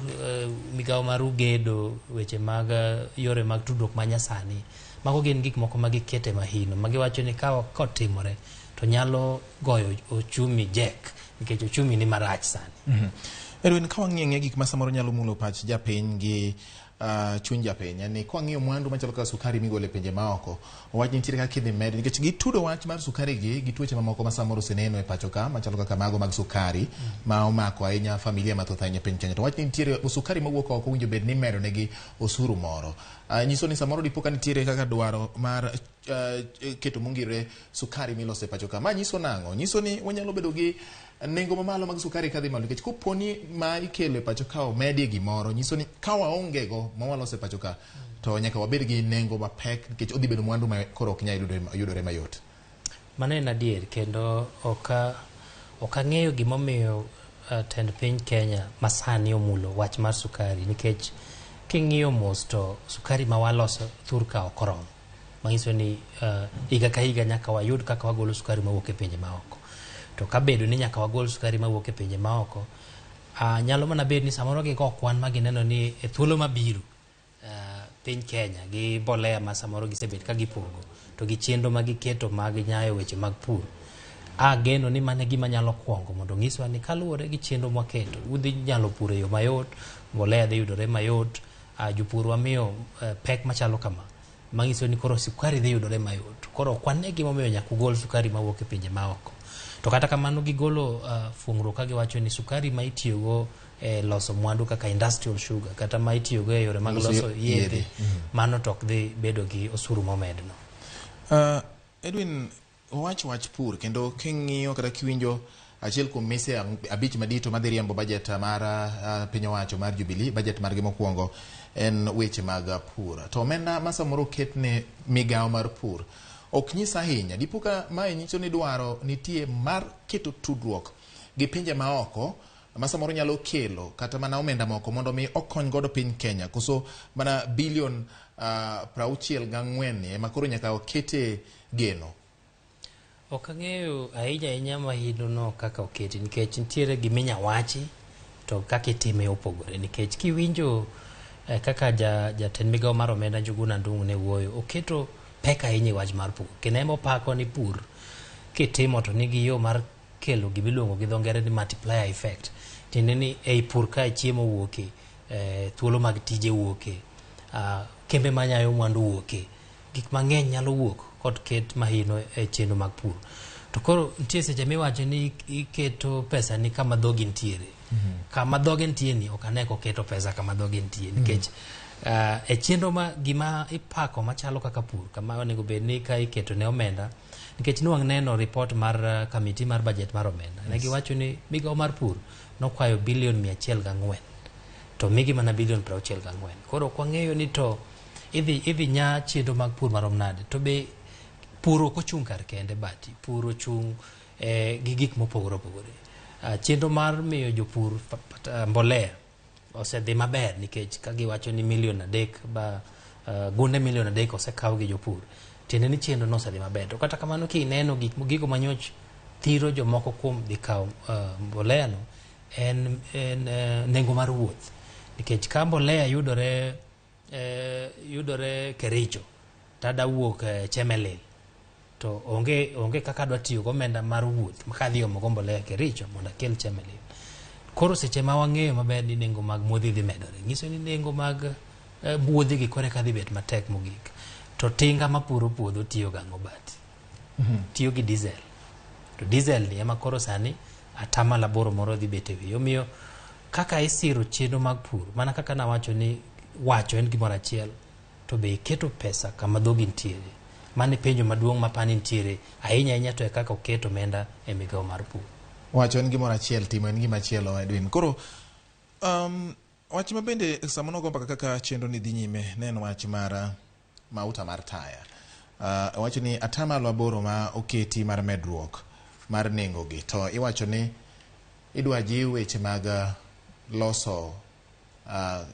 migawo mar gedo, weche mag yore mag tudruok manyasani, mago gin gik moko ma gikete mahino ma giwacho ni ka kotimore to nyalo goyo ochumi jek, nikech ochumi ni marach sani.
Edwin, ka wang'iyo gik ma samoro nyalo mulo pach japiny gi chuny japiny, en ni ka wang'iyo mwandu machalo kaka sukari migolo e pinje maoko, wach nitiere kaka idhi med, nikech gitudo wach mar sukari gi tuoche mamoko ma samoro oseneno e pacho ka, machalo kaka mago mag sukari ma omako ahinya familia mathoth ahinya e piny Kenya. To wach ni nitiere sukari mawuok oko owinjo bed ni imedo negi osuru moro. Nyiso ni samoro dipo ka nitiere kaka dwaro mar keto mongirore sukari miloso e pacho ka. Ma nyiso nang'o? Nyiso ni wanyalo bedo gi nengo mamalo mag sukari kadhi malo, nikech koponi ma ikelo e pacho ka omedie gimoro, nyiso ni ka waonge go ma waloso e pacho ka, to nyaka wabed gi nengo mapek, nikech odhi bedo mwandu ma koro ok nyal yudore mayot.
Mano en adier, kendo ok ang'eyo gimomiyo tend piny Kenya masani omulo wach mar sukari, nikech king'iyo mos to sukari ma waloso thur ka ok oromo, manyiso ni higa ka higa nyaka wayud kaka wagolo sukari mawuok e pinje maoko. To kabedo ni nyaka wagol sukari mawuok e pinje maoko, nyalo mana bedo ni samoro gigo kwan ma gineno ni e thuolo mabiro piny Kenya gi mbolea ma samoro gisebet ka gipogo to gi chenro ma giketo mag nyayo weche mag pur, ageno ni mano e gima nyalo kuongo mondo onyiswa ni kaluwore gi chenro mwaketo, udhi nyalo puro e yo mayot, mbolea dhi yudore mayot, jopur wamiyo pek machalo kama, manyiso ni koro sukari dhi yudore mayot. Koro ok wane gimomiyo nyaka ugol sukari mawuok e pinje maoko. To kata kamano gigolo fuong'ruok ka giwacho ni sukari ma itiyogo e loso mwandu kaka industrial sugar kata ma itiyogo e yore mag loso yedhe, mano to ok dhi bedo gi osuru momedno.
Edwin, wach pur, kendo king'iyo kata kiwinjo achiel kuom mise abich madito madhi riembo budget mar piny owacho mar Jubilee, budget margi mokwongo en weche mag pur. To omenda ma samoro oketne migawo mar pur ok nyis ahinya. Dipo ka mae nyiso ni dwaro nitie mar keto tudruok gi pinje maoko ma samoro nyalo kelo kata mana omenda moko mondo mi okony godo piny Kenya, koso mana bilion 64 ema koro nyaka okete geno.
Ok ang'eyo ahinya ahinya mahino no kaka oketi, nikech nitiere giminya wachi to kaka itime opogore, nikech kiwinjo kaka jatend migawo mar omenda Njuguna Ndung'u ne wuoyo, oketo pek ahinya e wach mar pur, kendo ema opako ni pur kitimo to nigi yo mar kelo gimiluongo gi dho ngere ni multiplier effect, tiende ni ei pur kae chiemo wuoke, thuolo mag tije wuoke, kembe manyayo mwandu wuoke, gik mang'eny nyalo wuok kod ket mahino e chenro mag pur. To koro nitie seche miwacho ni iketo pesa ni kama dhogi nitiere. Kama dhoge nitie ni ok ane koketo pesa kama dhoge nitie, nikech e chenro ma gima ipako machalo kaka pur, kama onego bed ni ka iketo ne omenda, nikech nwang' neno report mar committee mar budget mar omenda, ne giwacho ni migawo mar pur nokwayo bilion 104 to migi mana bilion 64. Koro ok wang'eyo ni to idhi nya chenro mag pur marom nade, to be pur ok ochung' kar kende, bati pur ochung' gi gik mopogore opogore. Chenro mar miyo jopur mbolea osedhi maber, nikech ka giwacho ni milion 3 ba gunde milion 3 osekaw gi jopur, tiende ni chenro no osedhi maber. To kata kamano kineno gigo manyoch thiro jomoko kuom dhi kawo mbolea no en nengo mar wuoth, nikech ka mbolea yudore Kericho tada wuok Chemelil, to onge kaka adwa tiyo gi omenda mar wuoth kadhi omo go mbolea Kericho mondo akel Chemelil. Koro seche ma wang'eyo maber ni nengo mag modhi dhi medore, nyiso ni nengo mag wuodhi gi kore kadhi bet matek mogik. To tinga mapuro puodho tiyo gang'o bati? Tiyo gi diesel. To diesel ni ema koro sani 8% moro dhi bet e wiye. Omiyo kaka isiro chenro mag pur, mana kaka nawacho ni wacho en gimoro achiel, to be iketo pesa kama dhogi nitiere. Mano e penjo maduong' mapani nitiere ahinya ahinya to e kaka oketo omenda e migawo mar pur.
Wacho en gimoro achiel, timo en gima chielo, Edwin. Koro wach ma bende sama nogo mbaka kaka chenro ni dhi nyime ne en wach mar mauta mar taya. Wacho ni 8% ma oketi mar medruok mar nengo gi, to iwacho ni idwa jiw weche mag loso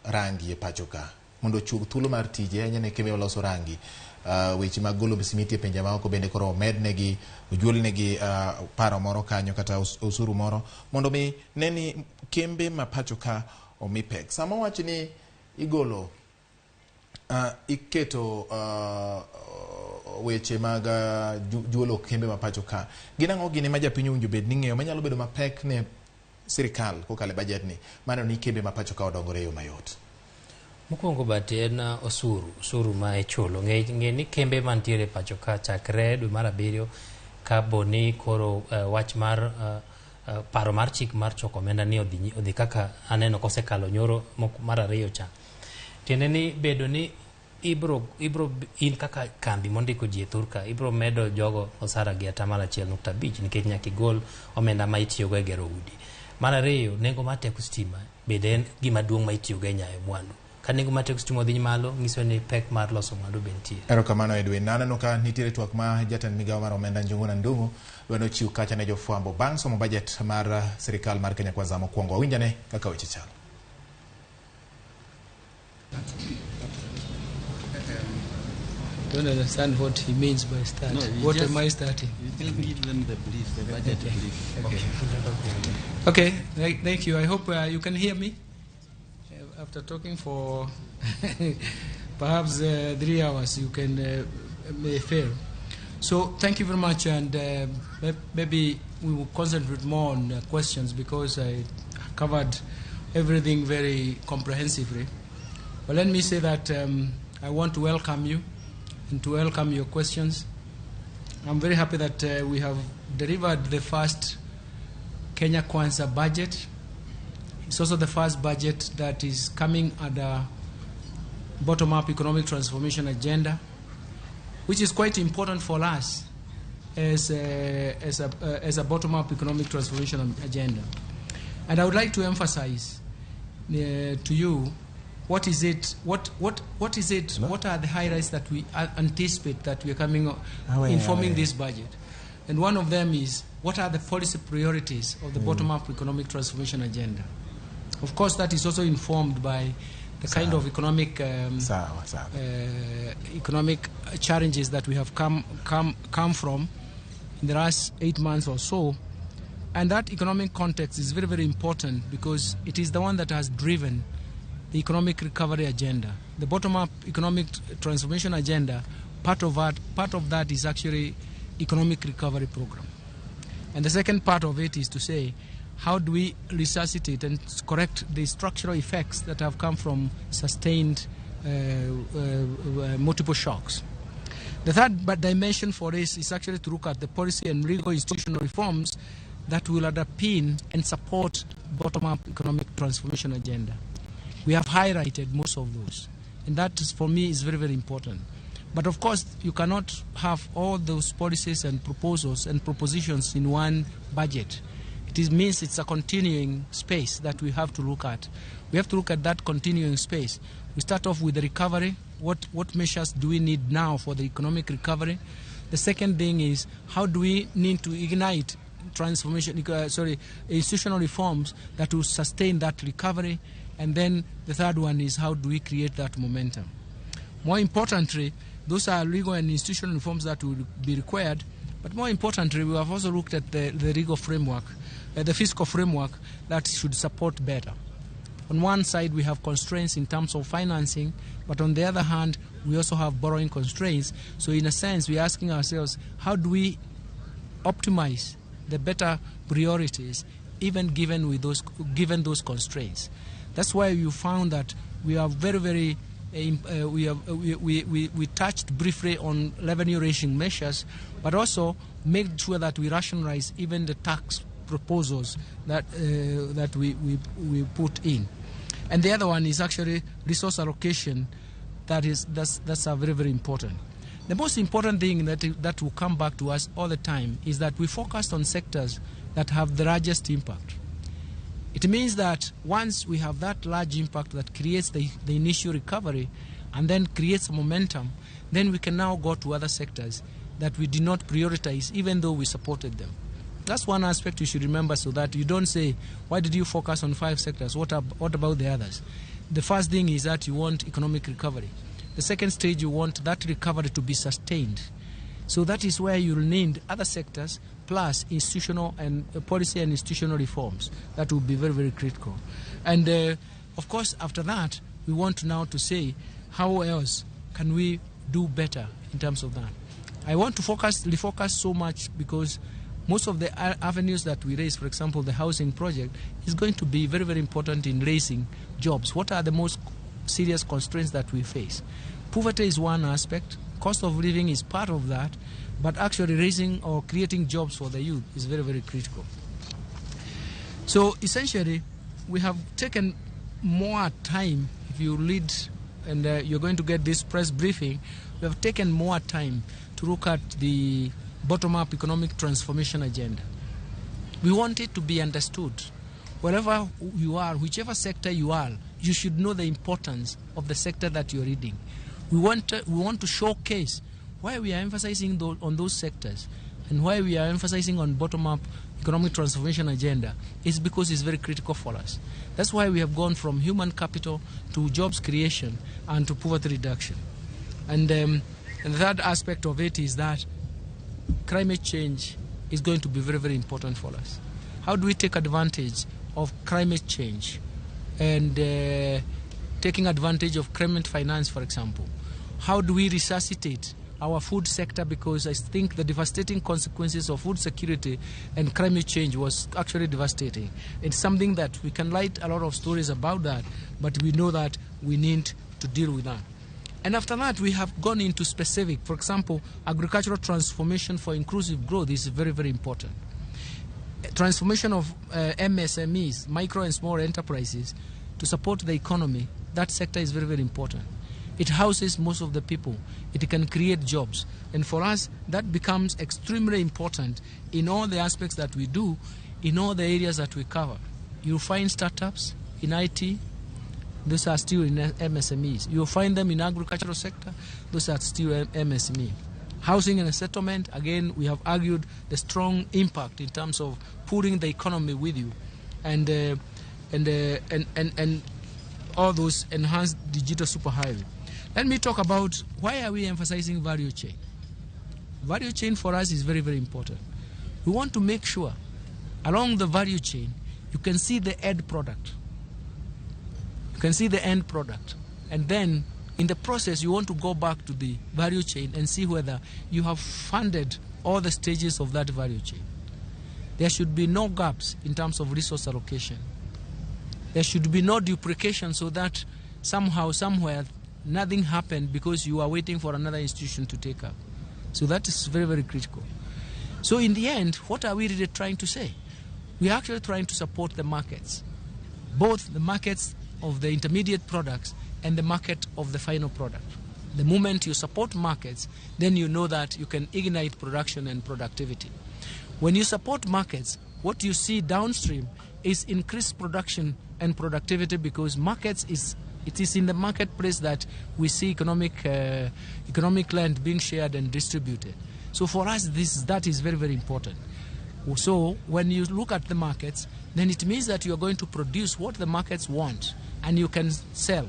rangi e pacho ka mondo ochuog thuolo mar tije ahinya ne kembe maloso rangi. Weche mag golo simiti e pinje maoko bende koro omednegi, ojuolnegi paro moro kanyo kata osuru moro mondo mi ne ni kembe ma pacho ka omi pek. Sama wach ni igolo iketo weche mag juolo kembe ma pacho ka, gin ang'o gini ma japiny owinjo bed ni ng'eyo manyalo bedo mapek ne sirikal kokalo e budget ni mano ni kembe ma pacho ka odongore e yo mayot?
Mokwongo but en osuru ma ichulo. Ng'e ni kembe mantiere pacho ka chakre dwe mar 7 kapo ni koro wach mar paro mar chik mar choko omenda ni odhi kaka aneno kosekalo nyoro mar 2 cha. Tiende ni bedo ni ibro in kaka kambi mondiko ji e thurka ibro medo jogo osara gi 1.5% nikech nyaka igol omenda ma itiyogo e gero udi. Mar 2, nengo mar teko stima bende en gima duong' ma itiyogo e nyayo mwandu. Ka nengo mar teko stima odhi malo, nyiso ni pek mar loso mwandu be nitie.
Erokamano Edwin. Aneno ka nitiere twak ma jatend migawo mar omenda Njuguna Ndung'u dwa nochiw kacha ne jofwambo bang' somo budget mar sirikal mar Kenya Kwanza mokwongo. Wawinjane kaka weche chalo.
Don't understand what he means by start.
No,
what am I starting?
You just give them the brief, the budget brief.
Okay. Okay, thank you. I hope you can hear me. After talking for perhaps 3 hours, you can may fail. So thank you very much, and maybe we will concentrate more on questions because I covered everything very comprehensively. But let me say that I want to welcome you and to welcome your questions. I'm very happy that we have delivered the first Kenya Kwanza budget. It's also the first budget that is coming at a bottom-up economic transformation agenda, which is quite important for us as a bottom-up economic transformation agenda. And I would like to emphasize to you what is it? What is it? No? What are the highlights that we anticipate that we are coming informing this budget? And one of them is, what are the policy priorities of the bottom-up economic transformation agenda? Of course, that is also informed by the kind of economic economic challenges that we have come from in the last 8 months or so. And that economic context is very, very important because it is the one that has driven the economic recovery agenda. The bottom-up economic transformation agenda, part of that is actually economic recovery program. And the second part of it is to say, how do we resuscitate and correct the structural effects that have come from sustained multiple shocks? The third dimension for this is actually to look at the policy and legal institutional reforms that will underpin and support bottom-up economic transformation agenda. We have highlighted most of those, and that is, for me, is very, very important. But of course, you cannot have all those policies and proposals and propositions in one budget. It means it's a continuing space that we have to look at. We have to look at that continuing space. We start off with the recovery. What measures do we need now for the economic recovery? The second thing is, how do we need to ignite institutional reforms that will sustain that recovery? And then the third one is, how do we create that momentum? More importantly, those are legal and institutional reforms that will be required. But more importantly, we have also looked at the legal framework, the fiscal framework that should support better. On one side, we have constraints in terms of financing, but on the other hand, we also have borrowing constraints. So in a sense, we are asking ourselves, how do we optimize the better priorities, even given those constraints? That's why you found that we are very, very we touched briefly on revenue raising measures, but also made sure that we rationalize even the tax proposals that that we put in. And the other one is actually resource allocation. That's a very, very important. The most important thing that will come back to us all the time is that we focused on sectors that have the largest impact. It means that once we have that large impact that creates the initial recovery and then creates momentum, then we can now go to other sectors that we did not prioritize, even though we supported them. That's one aspect you should remember, so that you don't say, why did you focus on 5 sectors? What about the others? The first thing is that you want economic recovery. The second stage, you want that recovery to be sustained. So that is where you'll need other sectors plus institutional and policy and institutional reforms. That will be very, very critical. And Of course, after that, we want now to say how else can we do better in terms of that. I want to refocus so much because most of the avenues that we raise, for example, the housing project, is going to be very, very important in raising jobs. What are the most serious constraints that we face? Poverty is one aspect. Cost of living is part of that. But actually raising or creating jobs for the youth is very, very critical. So essentially, we have taken more time. If you read, and you're going to get this press briefing, we have taken more time to look at the bottom-up economic transformation agenda. We want it to be understood. Wherever you are, whichever sector you are, you should know the importance of the sector that you're reading. We want to showcase why we are emphasizing on those sectors and why we are emphasizing on bottom-up economic transformation agenda is because it's very critical for us. That's why we have gone from human capital to jobs creation and to poverty reduction. And the third aspect of it is that climate change is going to be very, very important for us. How do we take advantage of climate change and taking advantage of climate finance, for example? How do we resuscitate our food sector? Because I think the devastating consequences of food security and climate change was actually devastating. It's something that we can write a lot of stories about that, but we know that we need to deal with that. And after that, we have gone into specific, for example, agricultural transformation for inclusive growth is very, very important. Transformation of MSMEs, micro and small enterprises, to support the economy, that sector is very, very important. It houses most of the people. It can create jobs. And for us, that becomes extremely important in all the aspects that we do, in all the areas that we cover. You'll find startups in IT. Those are still in MSMEs. You'll find them in agricultural sector. Those are still MSME. Housing and settlement, again, we have argued the strong impact in terms of pulling the economy with you, and all those enhanced digital superhighway. Let me talk about why are we emphasizing value chain. Value chain for us is very, very important. We want to make sure along the value chain you can see the end product. You can see the end product. And then in the process, you want to go back to the value chain and see whether you have funded all the stages of that value chain. There should be no gaps in terms of resource allocation. There should be no duplication so that somehow, somewhere, nothing happened because you are waiting for another institution to take up. So that is very, very critical. So in the end, what are we really trying to say? We are actually trying to support the markets, both the markets of the intermediate products and the market of the final product. The moment you support markets, then you know that you can ignite production and productivity. When you support markets, what you see downstream is increased production and productivity, because markets is, it is in the marketplace that we see economic land being shared and distributed. So for us, that is very, very important. So when you look at the markets, then it means that you are going to produce what the markets want and you can sell.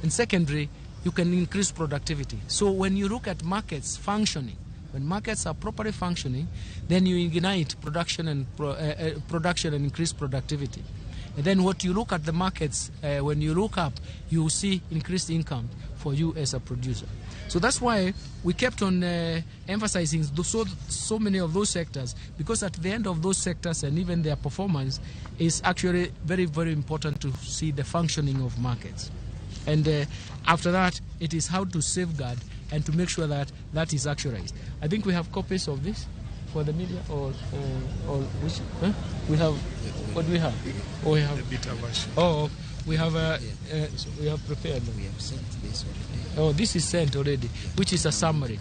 And secondly, you can increase productivity. So when you look at markets functioning, when markets are properly functioning, then you ignite production and production and increase productivity. And then what you look at the markets, when you look up, you see increased income for you as a producer. So that's why we kept on emphasizing so many of those sectors, because at the end of those sectors and even their performance is actually very, very important to see the functioning of markets. And after that, it is how to safeguard and to make sure that that is actualized. I think we have copies of this for the media, or which? Huh? We have, what do we have? Oh, we have
the beta version.
Oh, we have we have prepared them.
We have sent this already.
Oh, this is sent already, which is a summary.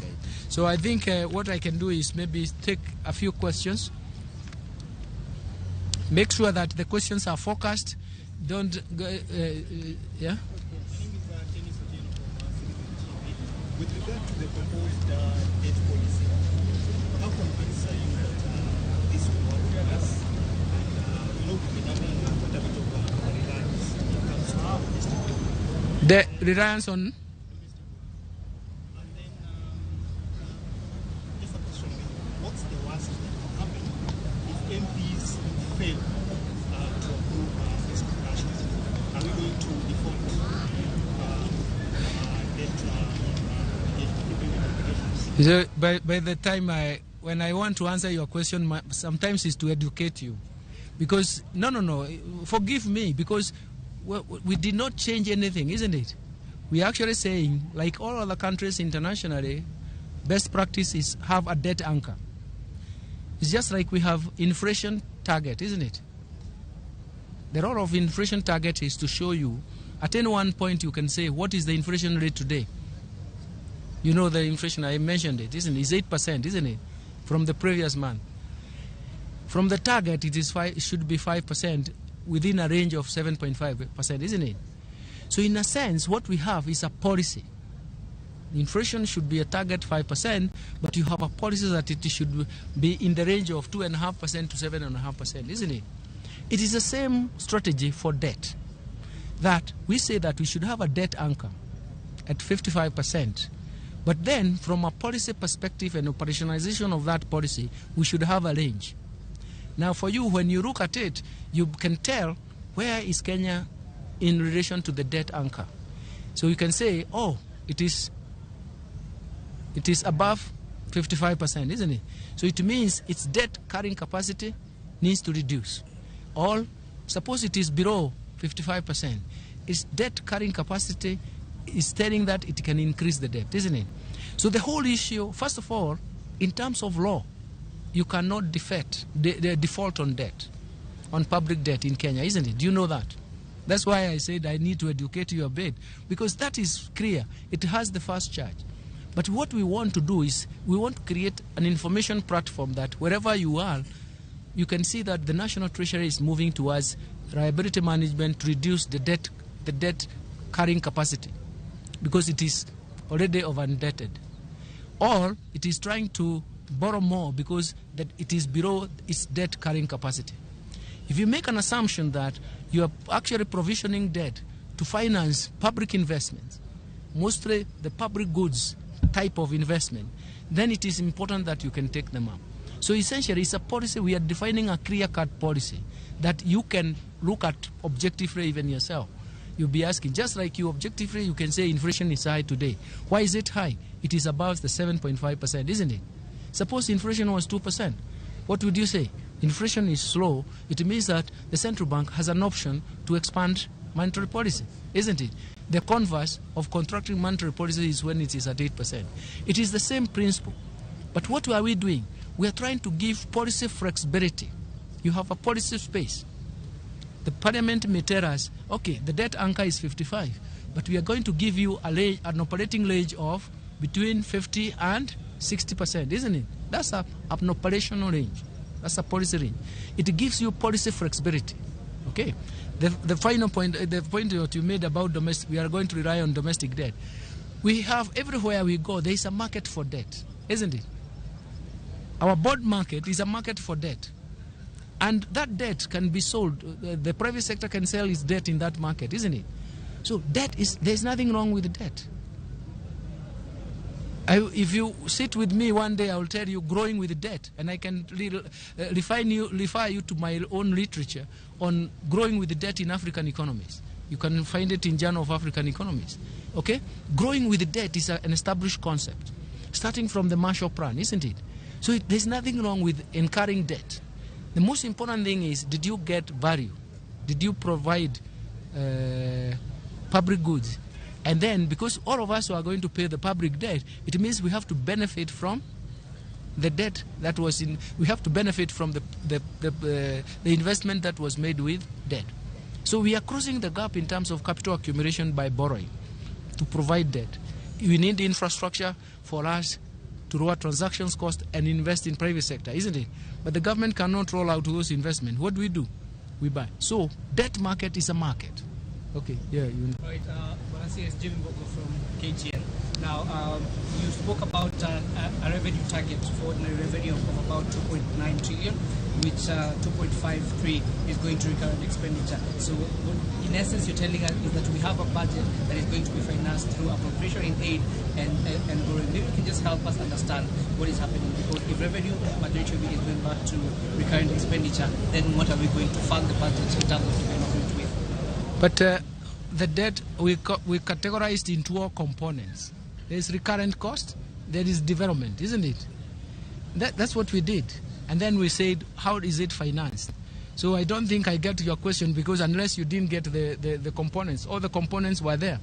So I think what I can do is maybe take a few questions. Make sure that the questions are focused. Don't go, yeah.
With regard to the proposed debt policy, how convinced are you that this will work for us? And we know we've been having quite a bit of reliance when it comes to domestic debt.
The reliance on?
And then, just a question, what's the worst that can happen if MPs fail to approve this discussion? Are we going to
So by the time when I want to answer your question, sometimes it's to educate you. Because, no, forgive me, because we did not change anything, isn't it? We are actually saying, like all other countries internationally, best practice is have a debt anchor. It's just like we have inflation target, isn't it? The role of inflation target is to show you, at any one point you can say, what is the inflation rate today? You know the inflation, I mentioned it, isn't it? It's 8%, isn't it? From the previous month. From the target, it is it should be 5% within a range of 7.5%, isn't it? So in a sense, what we have is a policy. Inflation should be a target 5%, but you have a policy that it should be in the range of 2.5% to 7.5%, isn't it? It is the same strategy for debt, that we say that we should have a debt anchor at 55%. But then, from a policy perspective and operationalization of that policy, we should have a range. Now, for you, when you look at it, you can tell where is Kenya in relation to the debt anchor. So you can say, oh, it is above 55%, isn't it? So it means its debt carrying capacity needs to reduce. Or suppose it is below 55%, its debt carrying capacity is telling that it can increase the debt, isn't it? So the whole issue, first of all, in terms of law, you cannot default on debt, on public debt in Kenya, isn't it? Do you know that? That's why I said I need to educate you a bit, because that is clear. It has the first charge. But what we want to do is we want to create an information platform that wherever you are, you can see that the National Treasury is moving towards liability management to reduce the debt carrying capacity, because it is already over-indebted. Or it is trying to borrow more because that it is below its debt carrying capacity. If you make an assumption that you are actually provisioning debt to finance public investments, mostly the public goods type of investment, then it is important that you can take them up. So essentially, it's a policy. We are defining a clear-cut policy that you can look at objectively even yourself. You'll be asking, just like you objectively, you can say inflation is high today. Why is it high? It is above the 7.5%, isn't it? Suppose inflation was 2%. What would you say? Inflation is slow. It means that the central bank has an option to expand monetary policy, isn't it? The converse of contracting monetary policy is when it is at 8%. It is the same principle. But what are we doing? We are trying to give policy flexibility. You have a policy space. The parliament may tell us, okay, the debt anchor is 55, but we are going to give you an operating range of between 50 and 60%, isn't it? That's an operational range. That's a policy range. It gives you policy flexibility. Okay. The final point, the point that you made about domestic, we are going to rely on domestic debt. We have everywhere we go, there is a market for debt, isn't it? Our bond market is a market for debt. And that debt can be sold. The private sector can sell its debt in that market, isn't it? So debt is, there's nothing wrong with debt. If you sit with me one day, I will tell you growing with debt, and I can refer you to my own literature on growing with debt in African economies. You can find it in Journal of African Economies. Okay? Growing with debt is an established concept, starting from the Marshall Plan, isn't it? So there's nothing wrong with incurring debt. The most important thing is, did you get value? Did you provide public goods? And then, because all of us are going to pay the public debt, it means we have to benefit from the debt that was in. We have to benefit from the investment that was made with debt. So we are crossing the gap in terms of capital accumulation by borrowing to provide debt. We need infrastructure for us to lower transactions cost and invest in private sector, isn't it? But the government cannot roll out those investments. What do? We buy. So debt market is a market. Okay, yeah. You...
All right, Bonasi, it's Jimmy Mbogo from KTN. Now, you spoke about a revenue target for ordinary revenue of about 2.9 trillion, which 2.53 is going to recurrent expenditure. So in essence, you're telling us is that we have a budget that is going to be financed through appropriation in aid and borrowing. Maybe you can just help us understand what is happening, because if revenue majority of it is going back to recurrent expenditure, then what are we going to fund the budget in terms of development with?
But the debt, we categorized into four components. There's recurrent cost, there is development, isn't it? That's what we did. And then we said, how is it financed? So I don't think I get your question, because unless you didn't get the components, all the components were there.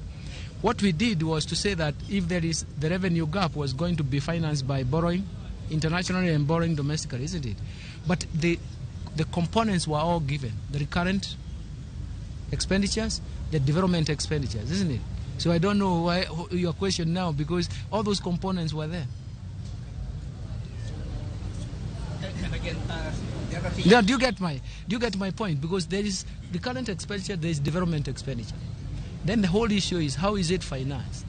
What we did was to say that if there is the revenue gap was going to be financed by borrowing internationally and borrowing domestically, isn't it? But the components were all given, the recurrent expenditures, the development expenditures, isn't it? So I don't know why your question now, because all those components were there.
And again, the other thing.
Now, do you get my point? Because there is the current expenditure, there is development expenditure. Then the whole issue is how is it financed?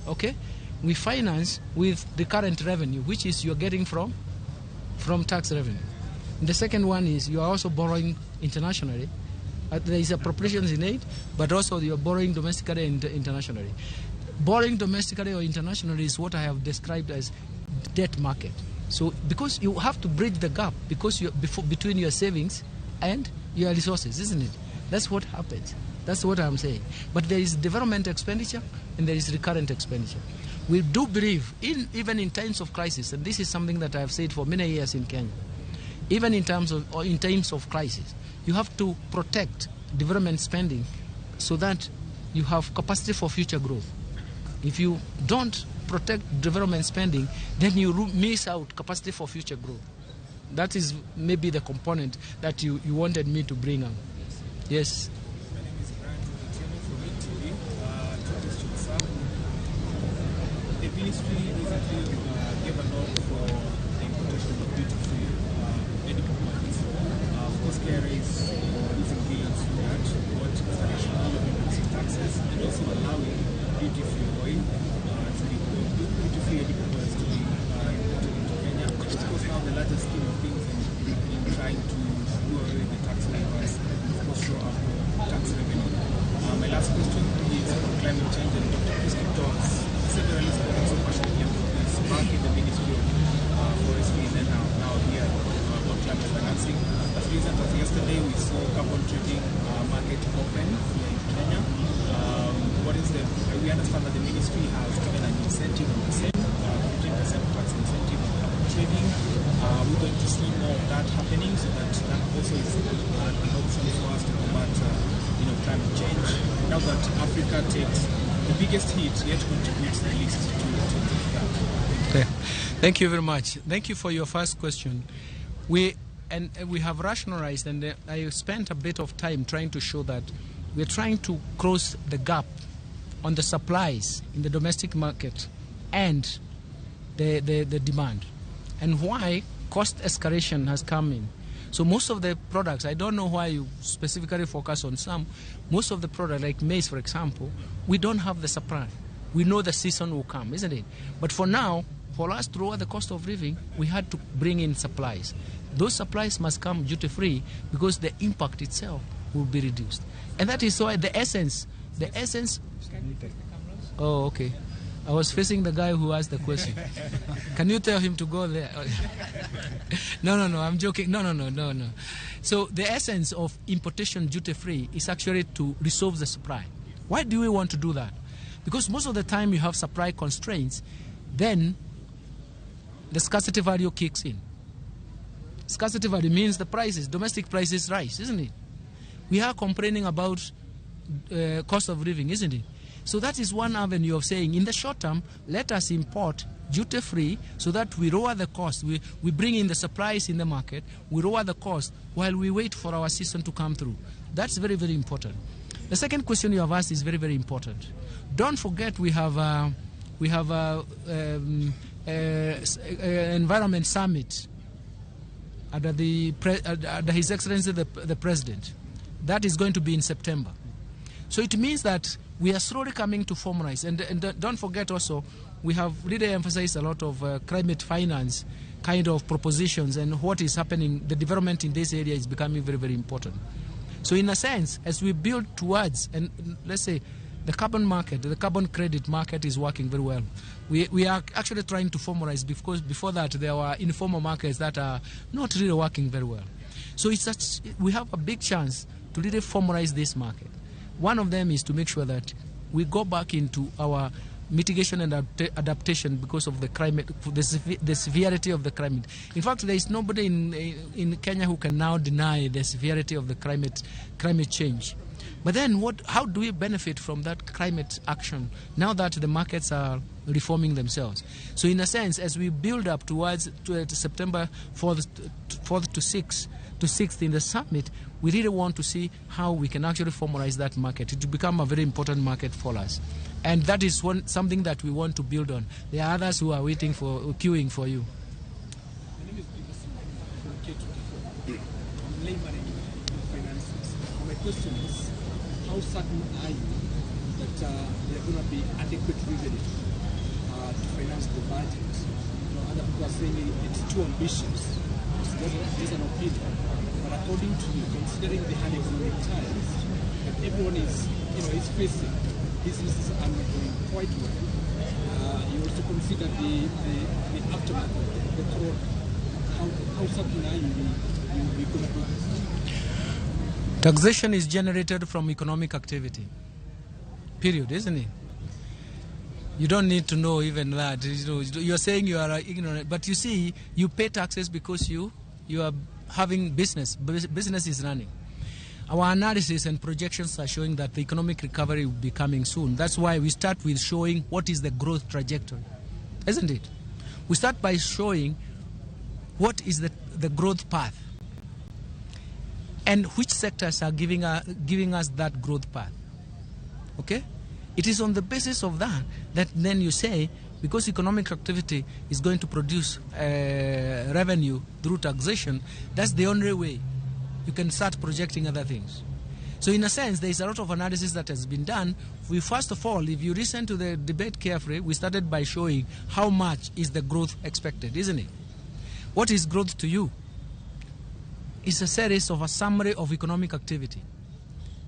Okay? We finance with the current revenue, which is you're getting from tax revenue. And the second one is you are also borrowing internationally. There is appropriations in aid, but also you're borrowing domestically and internationally. Borrowing domestically or internationally is what I have described as debt market. So because you have to bridge the gap because between your savings and your resources, isn't it? That's what happens. That's what I'm saying. But there is development expenditure and there is recurrent expenditure. We do believe, even in times of crisis, and this is something that I have said for many years in Kenya, even in times of crisis, you have to protect development spending so that you have capacity for future growth. If you don't protect development spending, then you miss out capacity for future growth. That is maybe the component that you wanted me to bring up. Yes.
My name is Brian Otieno from ETV. Two questions, sir. The ministry recently gave a nod for the importation of duty-free medical goods. Of course, KRA is losing billions from that. What is the rationale of increasing taxes and also allowing duty-free oil to be duty-free edible oils to be imported into Kenya? Of course, now the larger scheme of things in trying to do away with the tax waivers, of course, show up tax revenue. My last question is on climate change, and Dr. Chris Kiptoo has severally spoken so passionately about this back in the Ministry of Forestry and then now here about climate financing. As recent as yesterday, we saw carbon trading market open here in Kenya. We understand that the ministry has given an incentive on the same, 15% tax incentive on carbon trading. We're going to see more of that happening, so that also is an option for us to combat climate change. Now that Africa takes the biggest hit, yet contributes the least to that.
Okay. Thank you very much. Thank you for your first question. We have rationalized, and I spent a bit of time trying to show that we're trying to close the gap on the supplies in the domestic market and the demand, and why cost escalation has come in. So most of the products, I don't know why you specifically focus on some, most of the products like maize, for example, we don't have the supply. We know the season will come, isn't it? But for now, for us to lower the cost of living, we had to bring in supplies. Those supplies must come duty-free because the impact itself will be reduced. And that is why the essence... Oh, okay. I was facing the guy who asked the question. Can you tell him to go there? No, I'm joking. No. So the essence of importation duty-free is actually to resolve the supply. Why do we want to do that? Because most of the time you have supply constraints, then the scarcity value kicks in. Scarcity value means the prices, domestic prices rise, isn't it? We are complaining about cost of living, isn't it? So that is one avenue of saying, in the short term, let us import duty-free so that we lower the cost. We bring in the supplies in the market, we lower the cost while we wait for our season to come through. That's very, very important. The second question you have asked is very, very important. Don't forget we have a environment summit under His Excellency the President. That is going to be in September. So it means that we are slowly coming to formalize. And don't forget also, we have really emphasized a lot of climate finance kind of propositions, and what is happening, the development in this area is becoming very, very important. So in a sense, as we build towards, and let's say the carbon market, the carbon credit market is working very well. We are actually trying to formalize, because before that there were informal markets that are not really working very well. So it's such, we have a big chance to really formalize this market. One of them is to make sure that we go back into our Mitigation and adaptation because of the climate, the severity of the climate. In fact, there is nobody in Kenya who can now deny the severity of the climate change. But then how do we benefit from that climate action now that the markets are reforming themselves? So in a sense, as we build up towards September 4th to 6th in the summit, we really want to see how we can actually formalize that market. It will become a very important market for us. And that is something that we want to build on. There are others who are waiting for, queuing for you.
My name is Peter from K24. I'm layman in finances. My question is, how certain are you that there are going to be adequate revenue to finance the budget? You know, other people are saying it's too ambitious. It's just an opinion. But according to you, considering the hard economic times that everyone is, is facing, businesses are not doing quite well. You also consider the aftermath of the corona. How certain are you you're going to do this?
Taxation is generated from economic activity. Period, isn't it? You don't need to know even that. You're saying you are ignorant, but you see, you pay taxes because you are having business. Business is running. Our analysis and projections are showing that the economic recovery will be coming soon. That's why we start with showing what is the growth trajectory, isn't it? We start by showing what is the growth path and which sectors are giving us that growth path. Okay? It is on the basis of that that then you say, because economic activity is going to produce revenue through taxation, that's the only way you can start projecting other things. So in a sense, there is a lot of analysis that has been done. We first of all, if you listen to the debate carefully, we started by showing how much is the growth expected, isn't it? What is growth to you? It's a series of a summary of economic activity.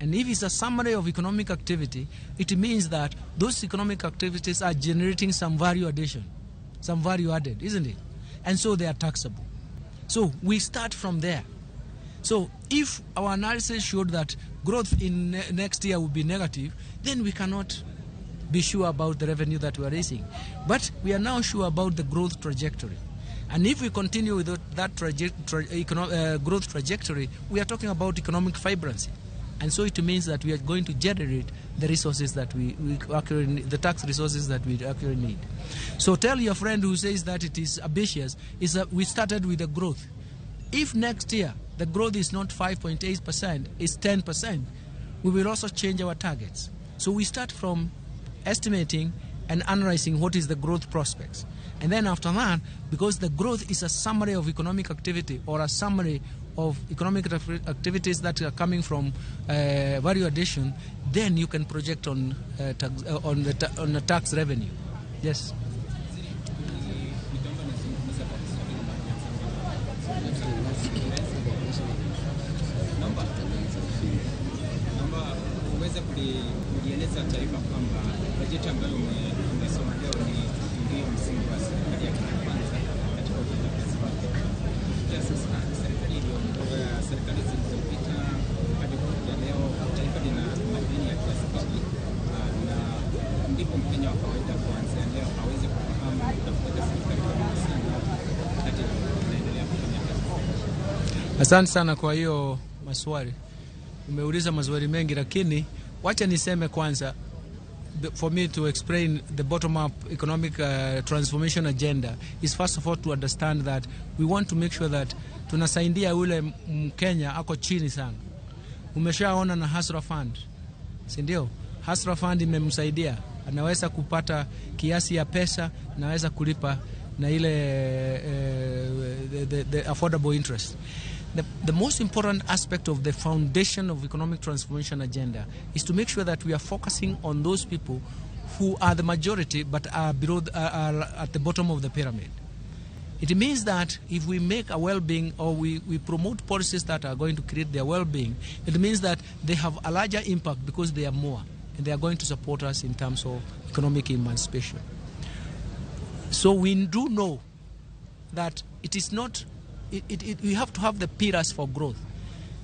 And if it's a summary of economic activity, it means that those economic activities are generating some value addition, some value added, isn't it? And so they are taxable. So we start from there. So if our analysis showed that growth in next year will be negative, then we cannot be sure about the revenue that we are raising. But we are now sure about the growth trajectory. And if we continue with that growth trajectory, we are talking about economic vibrancy. And so it means that we are going to generate the resources that we actually, the tax resources that we actually need. So tell your friend who says that it is ambitious, is that we started with the growth. If next year the growth is not 5.8%, it's 10%, we will also change our targets. So we start from estimating and analyzing what is the growth prospects. And then after that, because the growth is a summary of economic activity or a summary of economic activities that are coming from value addition, then you can project on the tax revenue. Yes. Asante sana kwa hiyo maswali. Umeuliza maswali mengi, lakini wacha niseme kwanza, for me to explain the bottom-up economic transformation agenda is first of all to understand that we want to make sure that tunasaidia yule Mkenya ako chini sana. Umeshaona na Hustler Fund, si ndio? Hustler Fund imemsaidia, anaweza kupata kiasi ya pesa, anaweza kulipa na ile the affordable interest. The most important aspect of the foundation of economic transformation agenda is to make sure that we are focusing on those people who are the majority but are below, are at the bottom of the pyramid. It means that if we make a well-being or we promote policies that are going to create their well-being, it means that they have a larger impact because they are more and they are going to support us in terms of economic emancipation. So we do know that it is not, we have to have the pillars for growth.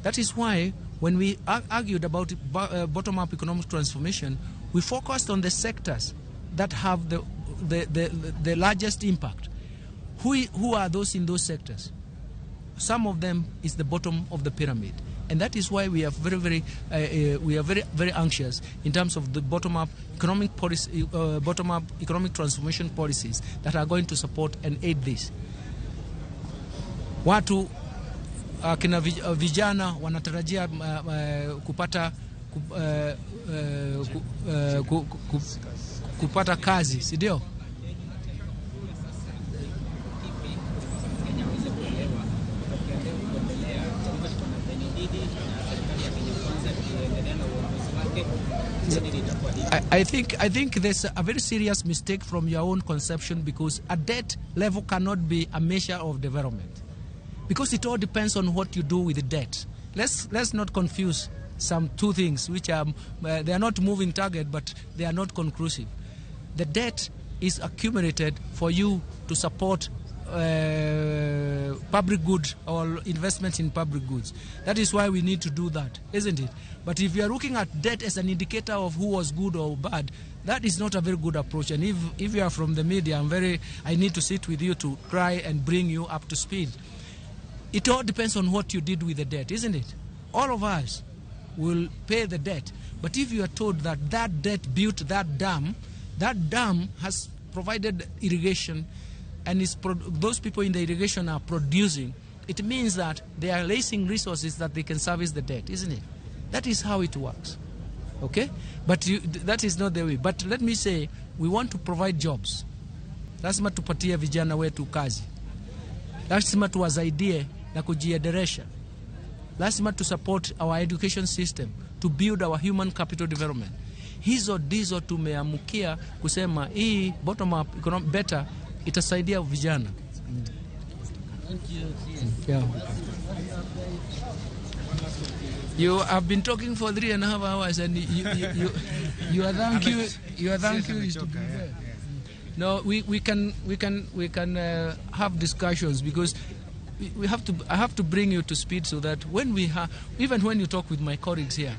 That is why when we argued about bottom-up economic transformation, we focused on the sectors that have the largest impact. Who are those in those sectors? Some of them is the bottom of the pyramid. And that is why we are very, very, we are very, very anxious in terms of the bottom-up economic policy, bottom-up economic transformation policies that are going to support and aid this. Watu kina vijana wanatarajia kupata kupata kazi, si ndio? I think there's a very serious mistake from your own conception, because a debt level cannot be a measure of development, because it all depends on what you do with the debt. Let's not confuse some two things which are they are not moving target, but they are not conclusive. The debt is accumulated for you to support public good or investments in public goods. That is why we need to do that, isn't it? But if you are looking at debt as an indicator of who was good or bad, that is not a very good approach. And if you are from the media, I need to sit with you to try and bring you up to speed. It all depends on what you did with the debt, isn't it? All of us will pay the debt. But if you are told that that debt built that dam has provided irrigation, and those people in the irrigation are producing, it means that they are raising resources that they can service the debt, isn't it? That is how it works, okay? But that is not the way. But let me say, we want to provide jobs. Lazima tupatie vijana wetu kazi. Lazima tuwasaidie na kujiendelesha. Lazima to support our education system, to build our human capital development. Hizo ndizo tumeamukia kusema hii bottom up economic better itasaidia vijana. Yeah. You have been talking for 3.5 hours, and you are thank you. You are thank you is to be there. No, we can have discussions, because we have to. I have to bring you to speed so that when we have, even when you talk with my colleagues here,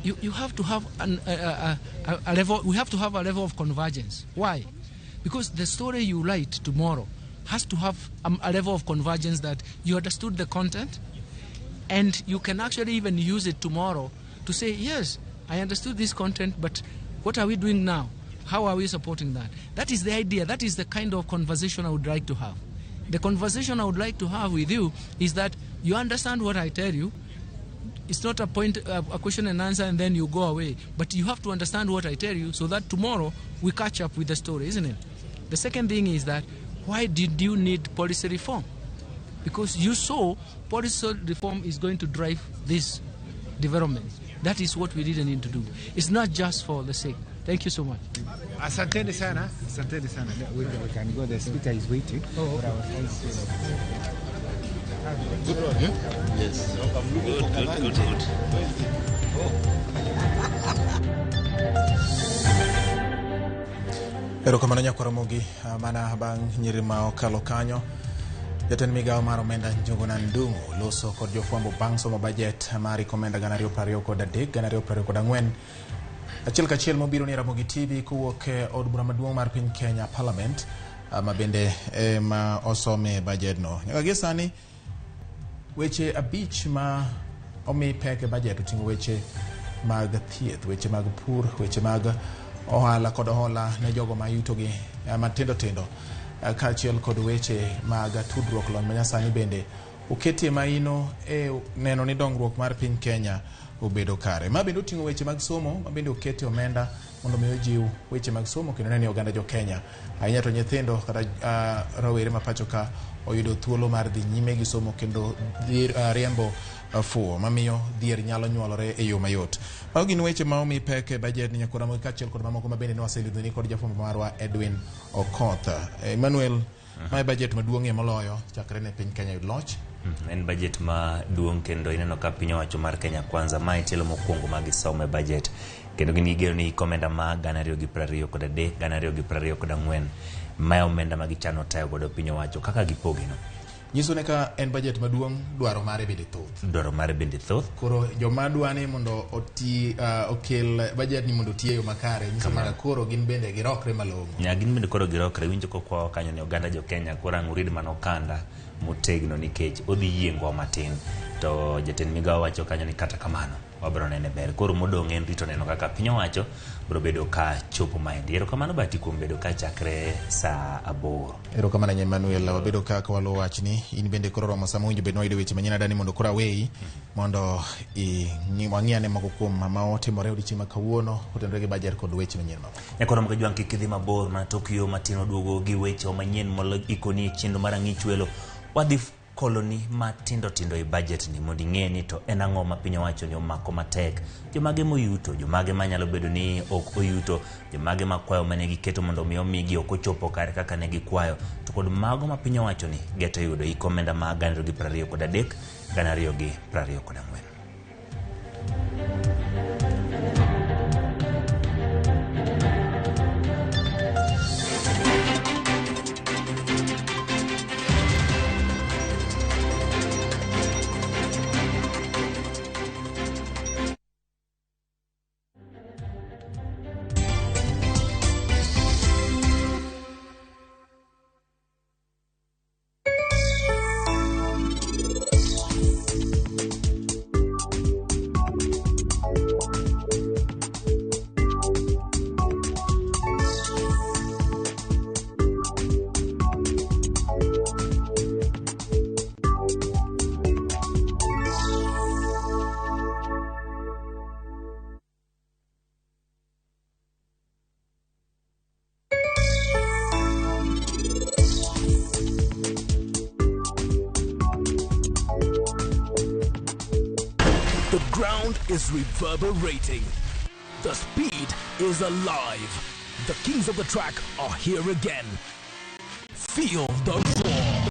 you have to have a level. We have to have a level of convergence. Why? Because the story you write tomorrow has to have a level of convergence that you understood the content, and you can actually even use it tomorrow to say, yes, I understood this content, but what are we doing now? How are we supporting that? That is the idea. That is the kind of conversation I would like to have. The conversation I would like to have with you is that you understand what I tell you. It's not a point, a question and answer, and then you go away. But you have to understand what I tell you so that tomorrow we catch up with the story, isn't it? The second thing is that why did you need policy reform? Because you saw policy reform is going to drive this development. That is what we didn't need to do. It's not just for the sake. Thank you so much.
Asanteni sana. Asanteni sana. We can go. The speaker is waiting. Oh, okay.
Good one, yeah? Yes. Good, good, good.
Erokamano nyakwaramogi mana bang' nyiri ma okalo kanyo. Jatend migawo mar omenda Njuguna Ndung'u loso kod jofwambo bang' somo bajet mar omenda 2023 2024. Achiel kachiel mobiro ni Ramogi TV kowuok e od bura maduong' mar piny Kenya Parliament, ma bende ma osome bajet no. Nyaka gie sani weche 5 ma omi pek e bajet oting'o weche mag thieth, weche mag pur, weche mag ohala kod hola ne jogo ma yutogi matindo tindo, kaachiel kod weche mag tudruok. Lony manyasani bende oketie maino e neno ni dongruok mar piny Kenya obedo kare. Ma bende oting'o weche mag somo, ma bende oketie omenda mondo mi ojiw weche mag somo kendo neno ni oganda jo Kenya ahinya to nyithindo kata rawere ma pacho ka oyudo thuolo mar dhi nyime gi somo kendo riembo fuwo mamiyo dhier nyalo nyuolore e yo mayot. Mago gin weche ma omi pek e bajet ni nyakwaramogi kaachiel kod mamoko ma bende ne waselidhoni kod jafwambo marwa Edwin Okoth. Emmanuel, mae bajet maduong'ie moloyo chakre ne piny Kenya yud loch.
En bajet maduong' kendo ineno ka piny owacho mar Kenya Kwanza mae tielo mokwongo ma gisome bajet kendo gin gigeno ni omenda ma 2023 2024 mae omenda ma gichano tayo godo piny owacho kaka gipogeno.
Nyiso ne ka en budget maduong', dwaro mare bende thoth.
Dwaro mare bende thoth.
Koro joma dwa ni mondo oti okel budget ni mondo oti e yo makare, nyiso nyaka koro gin bende girokre malong'o.
Nya gin bende koro girokre, winjo kokwawa kanyo ni oganda jo Kenya koro ang' urid mana okanda motegno nikech odhi yiengowa matin. To jatend migawo wacho kanyo ni kata kamano wabiro nene ber. Koro modong' en rito neno kaka piny owacho biro bedo ka chopo maendi. Erokamano Bati kuom bedo ka chakre saa 8.
Erokamano ahinya Emmanuel, wabedo ka waluwo wachni. In bende koro romo sama owinjo bed ni wayudo weche manyien adani mondo koro aweyi mondo wang'i ane moko kuom ma otimore odiochieng' ma kawuono kotenore gi budget kod weche manyien mamoko.
Nyakoro mga jwang' kik idhi mabor mana tok yo matin oduogo gi weche manyien molo ikoni e chenro mar ang'ich welo. Wadhi koloni matindo tindo e budget ni mondo ing'e ni to en ang'o ma piny owacho ni omako matek, jomage moyuto, jomage manyalo bedo ni ok oyuto, jomage makwayo mane giketo mondo mi omigi ok ochopo kare kaka ne gikwayo, to kod mago ma piny owacho ni geto yudo iko omenda ma 2023 2024.
Is reverberating. The speed is alive. The kings of the track are here again. Feel the roar.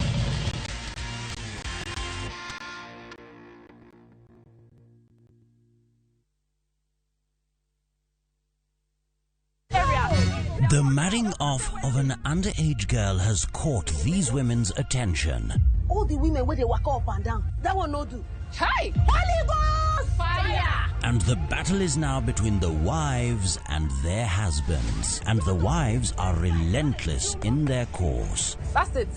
The marrying off of an underage girl has caught these women's attention.
All the women where they walk up and down, that one no do. Hey! Holy Ghost! Fire!
And the battle is now between the wives and their husbands. And the wives are relentless in their course.
That's it.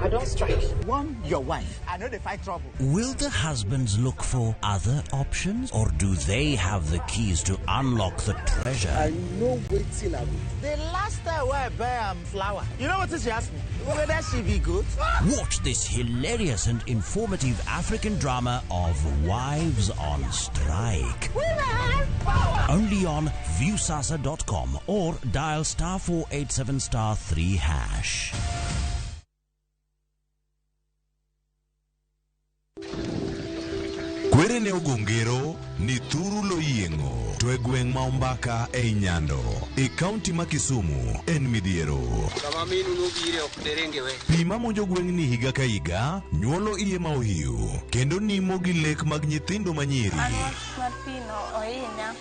I don't strike.
One, your wife. I know they fight trouble.
Will the husbands look for other options? Or do they have the keys to unlock the treasure?
I know waiting I will. The last time I buy flour, you know what she asked me? Whether she be good?
Watch this hilarious and informative African drama of Wives on Strike.
Women power!
Only on viewsasa.com or dial *487*3#.
Kwere ne ogongero ni thuru loyieng'o to e gweng' ma Ombaka ei Nyando e kaunti ma Kisumu en midhiero.
Kama minu nobire ok derenge we.
Pi mamonjo gweng'ni higa ka higa nyuolo iye ma ohiu kendo nimo gi lek mag nyithindo manyiri.
An wach mar pino ohinya.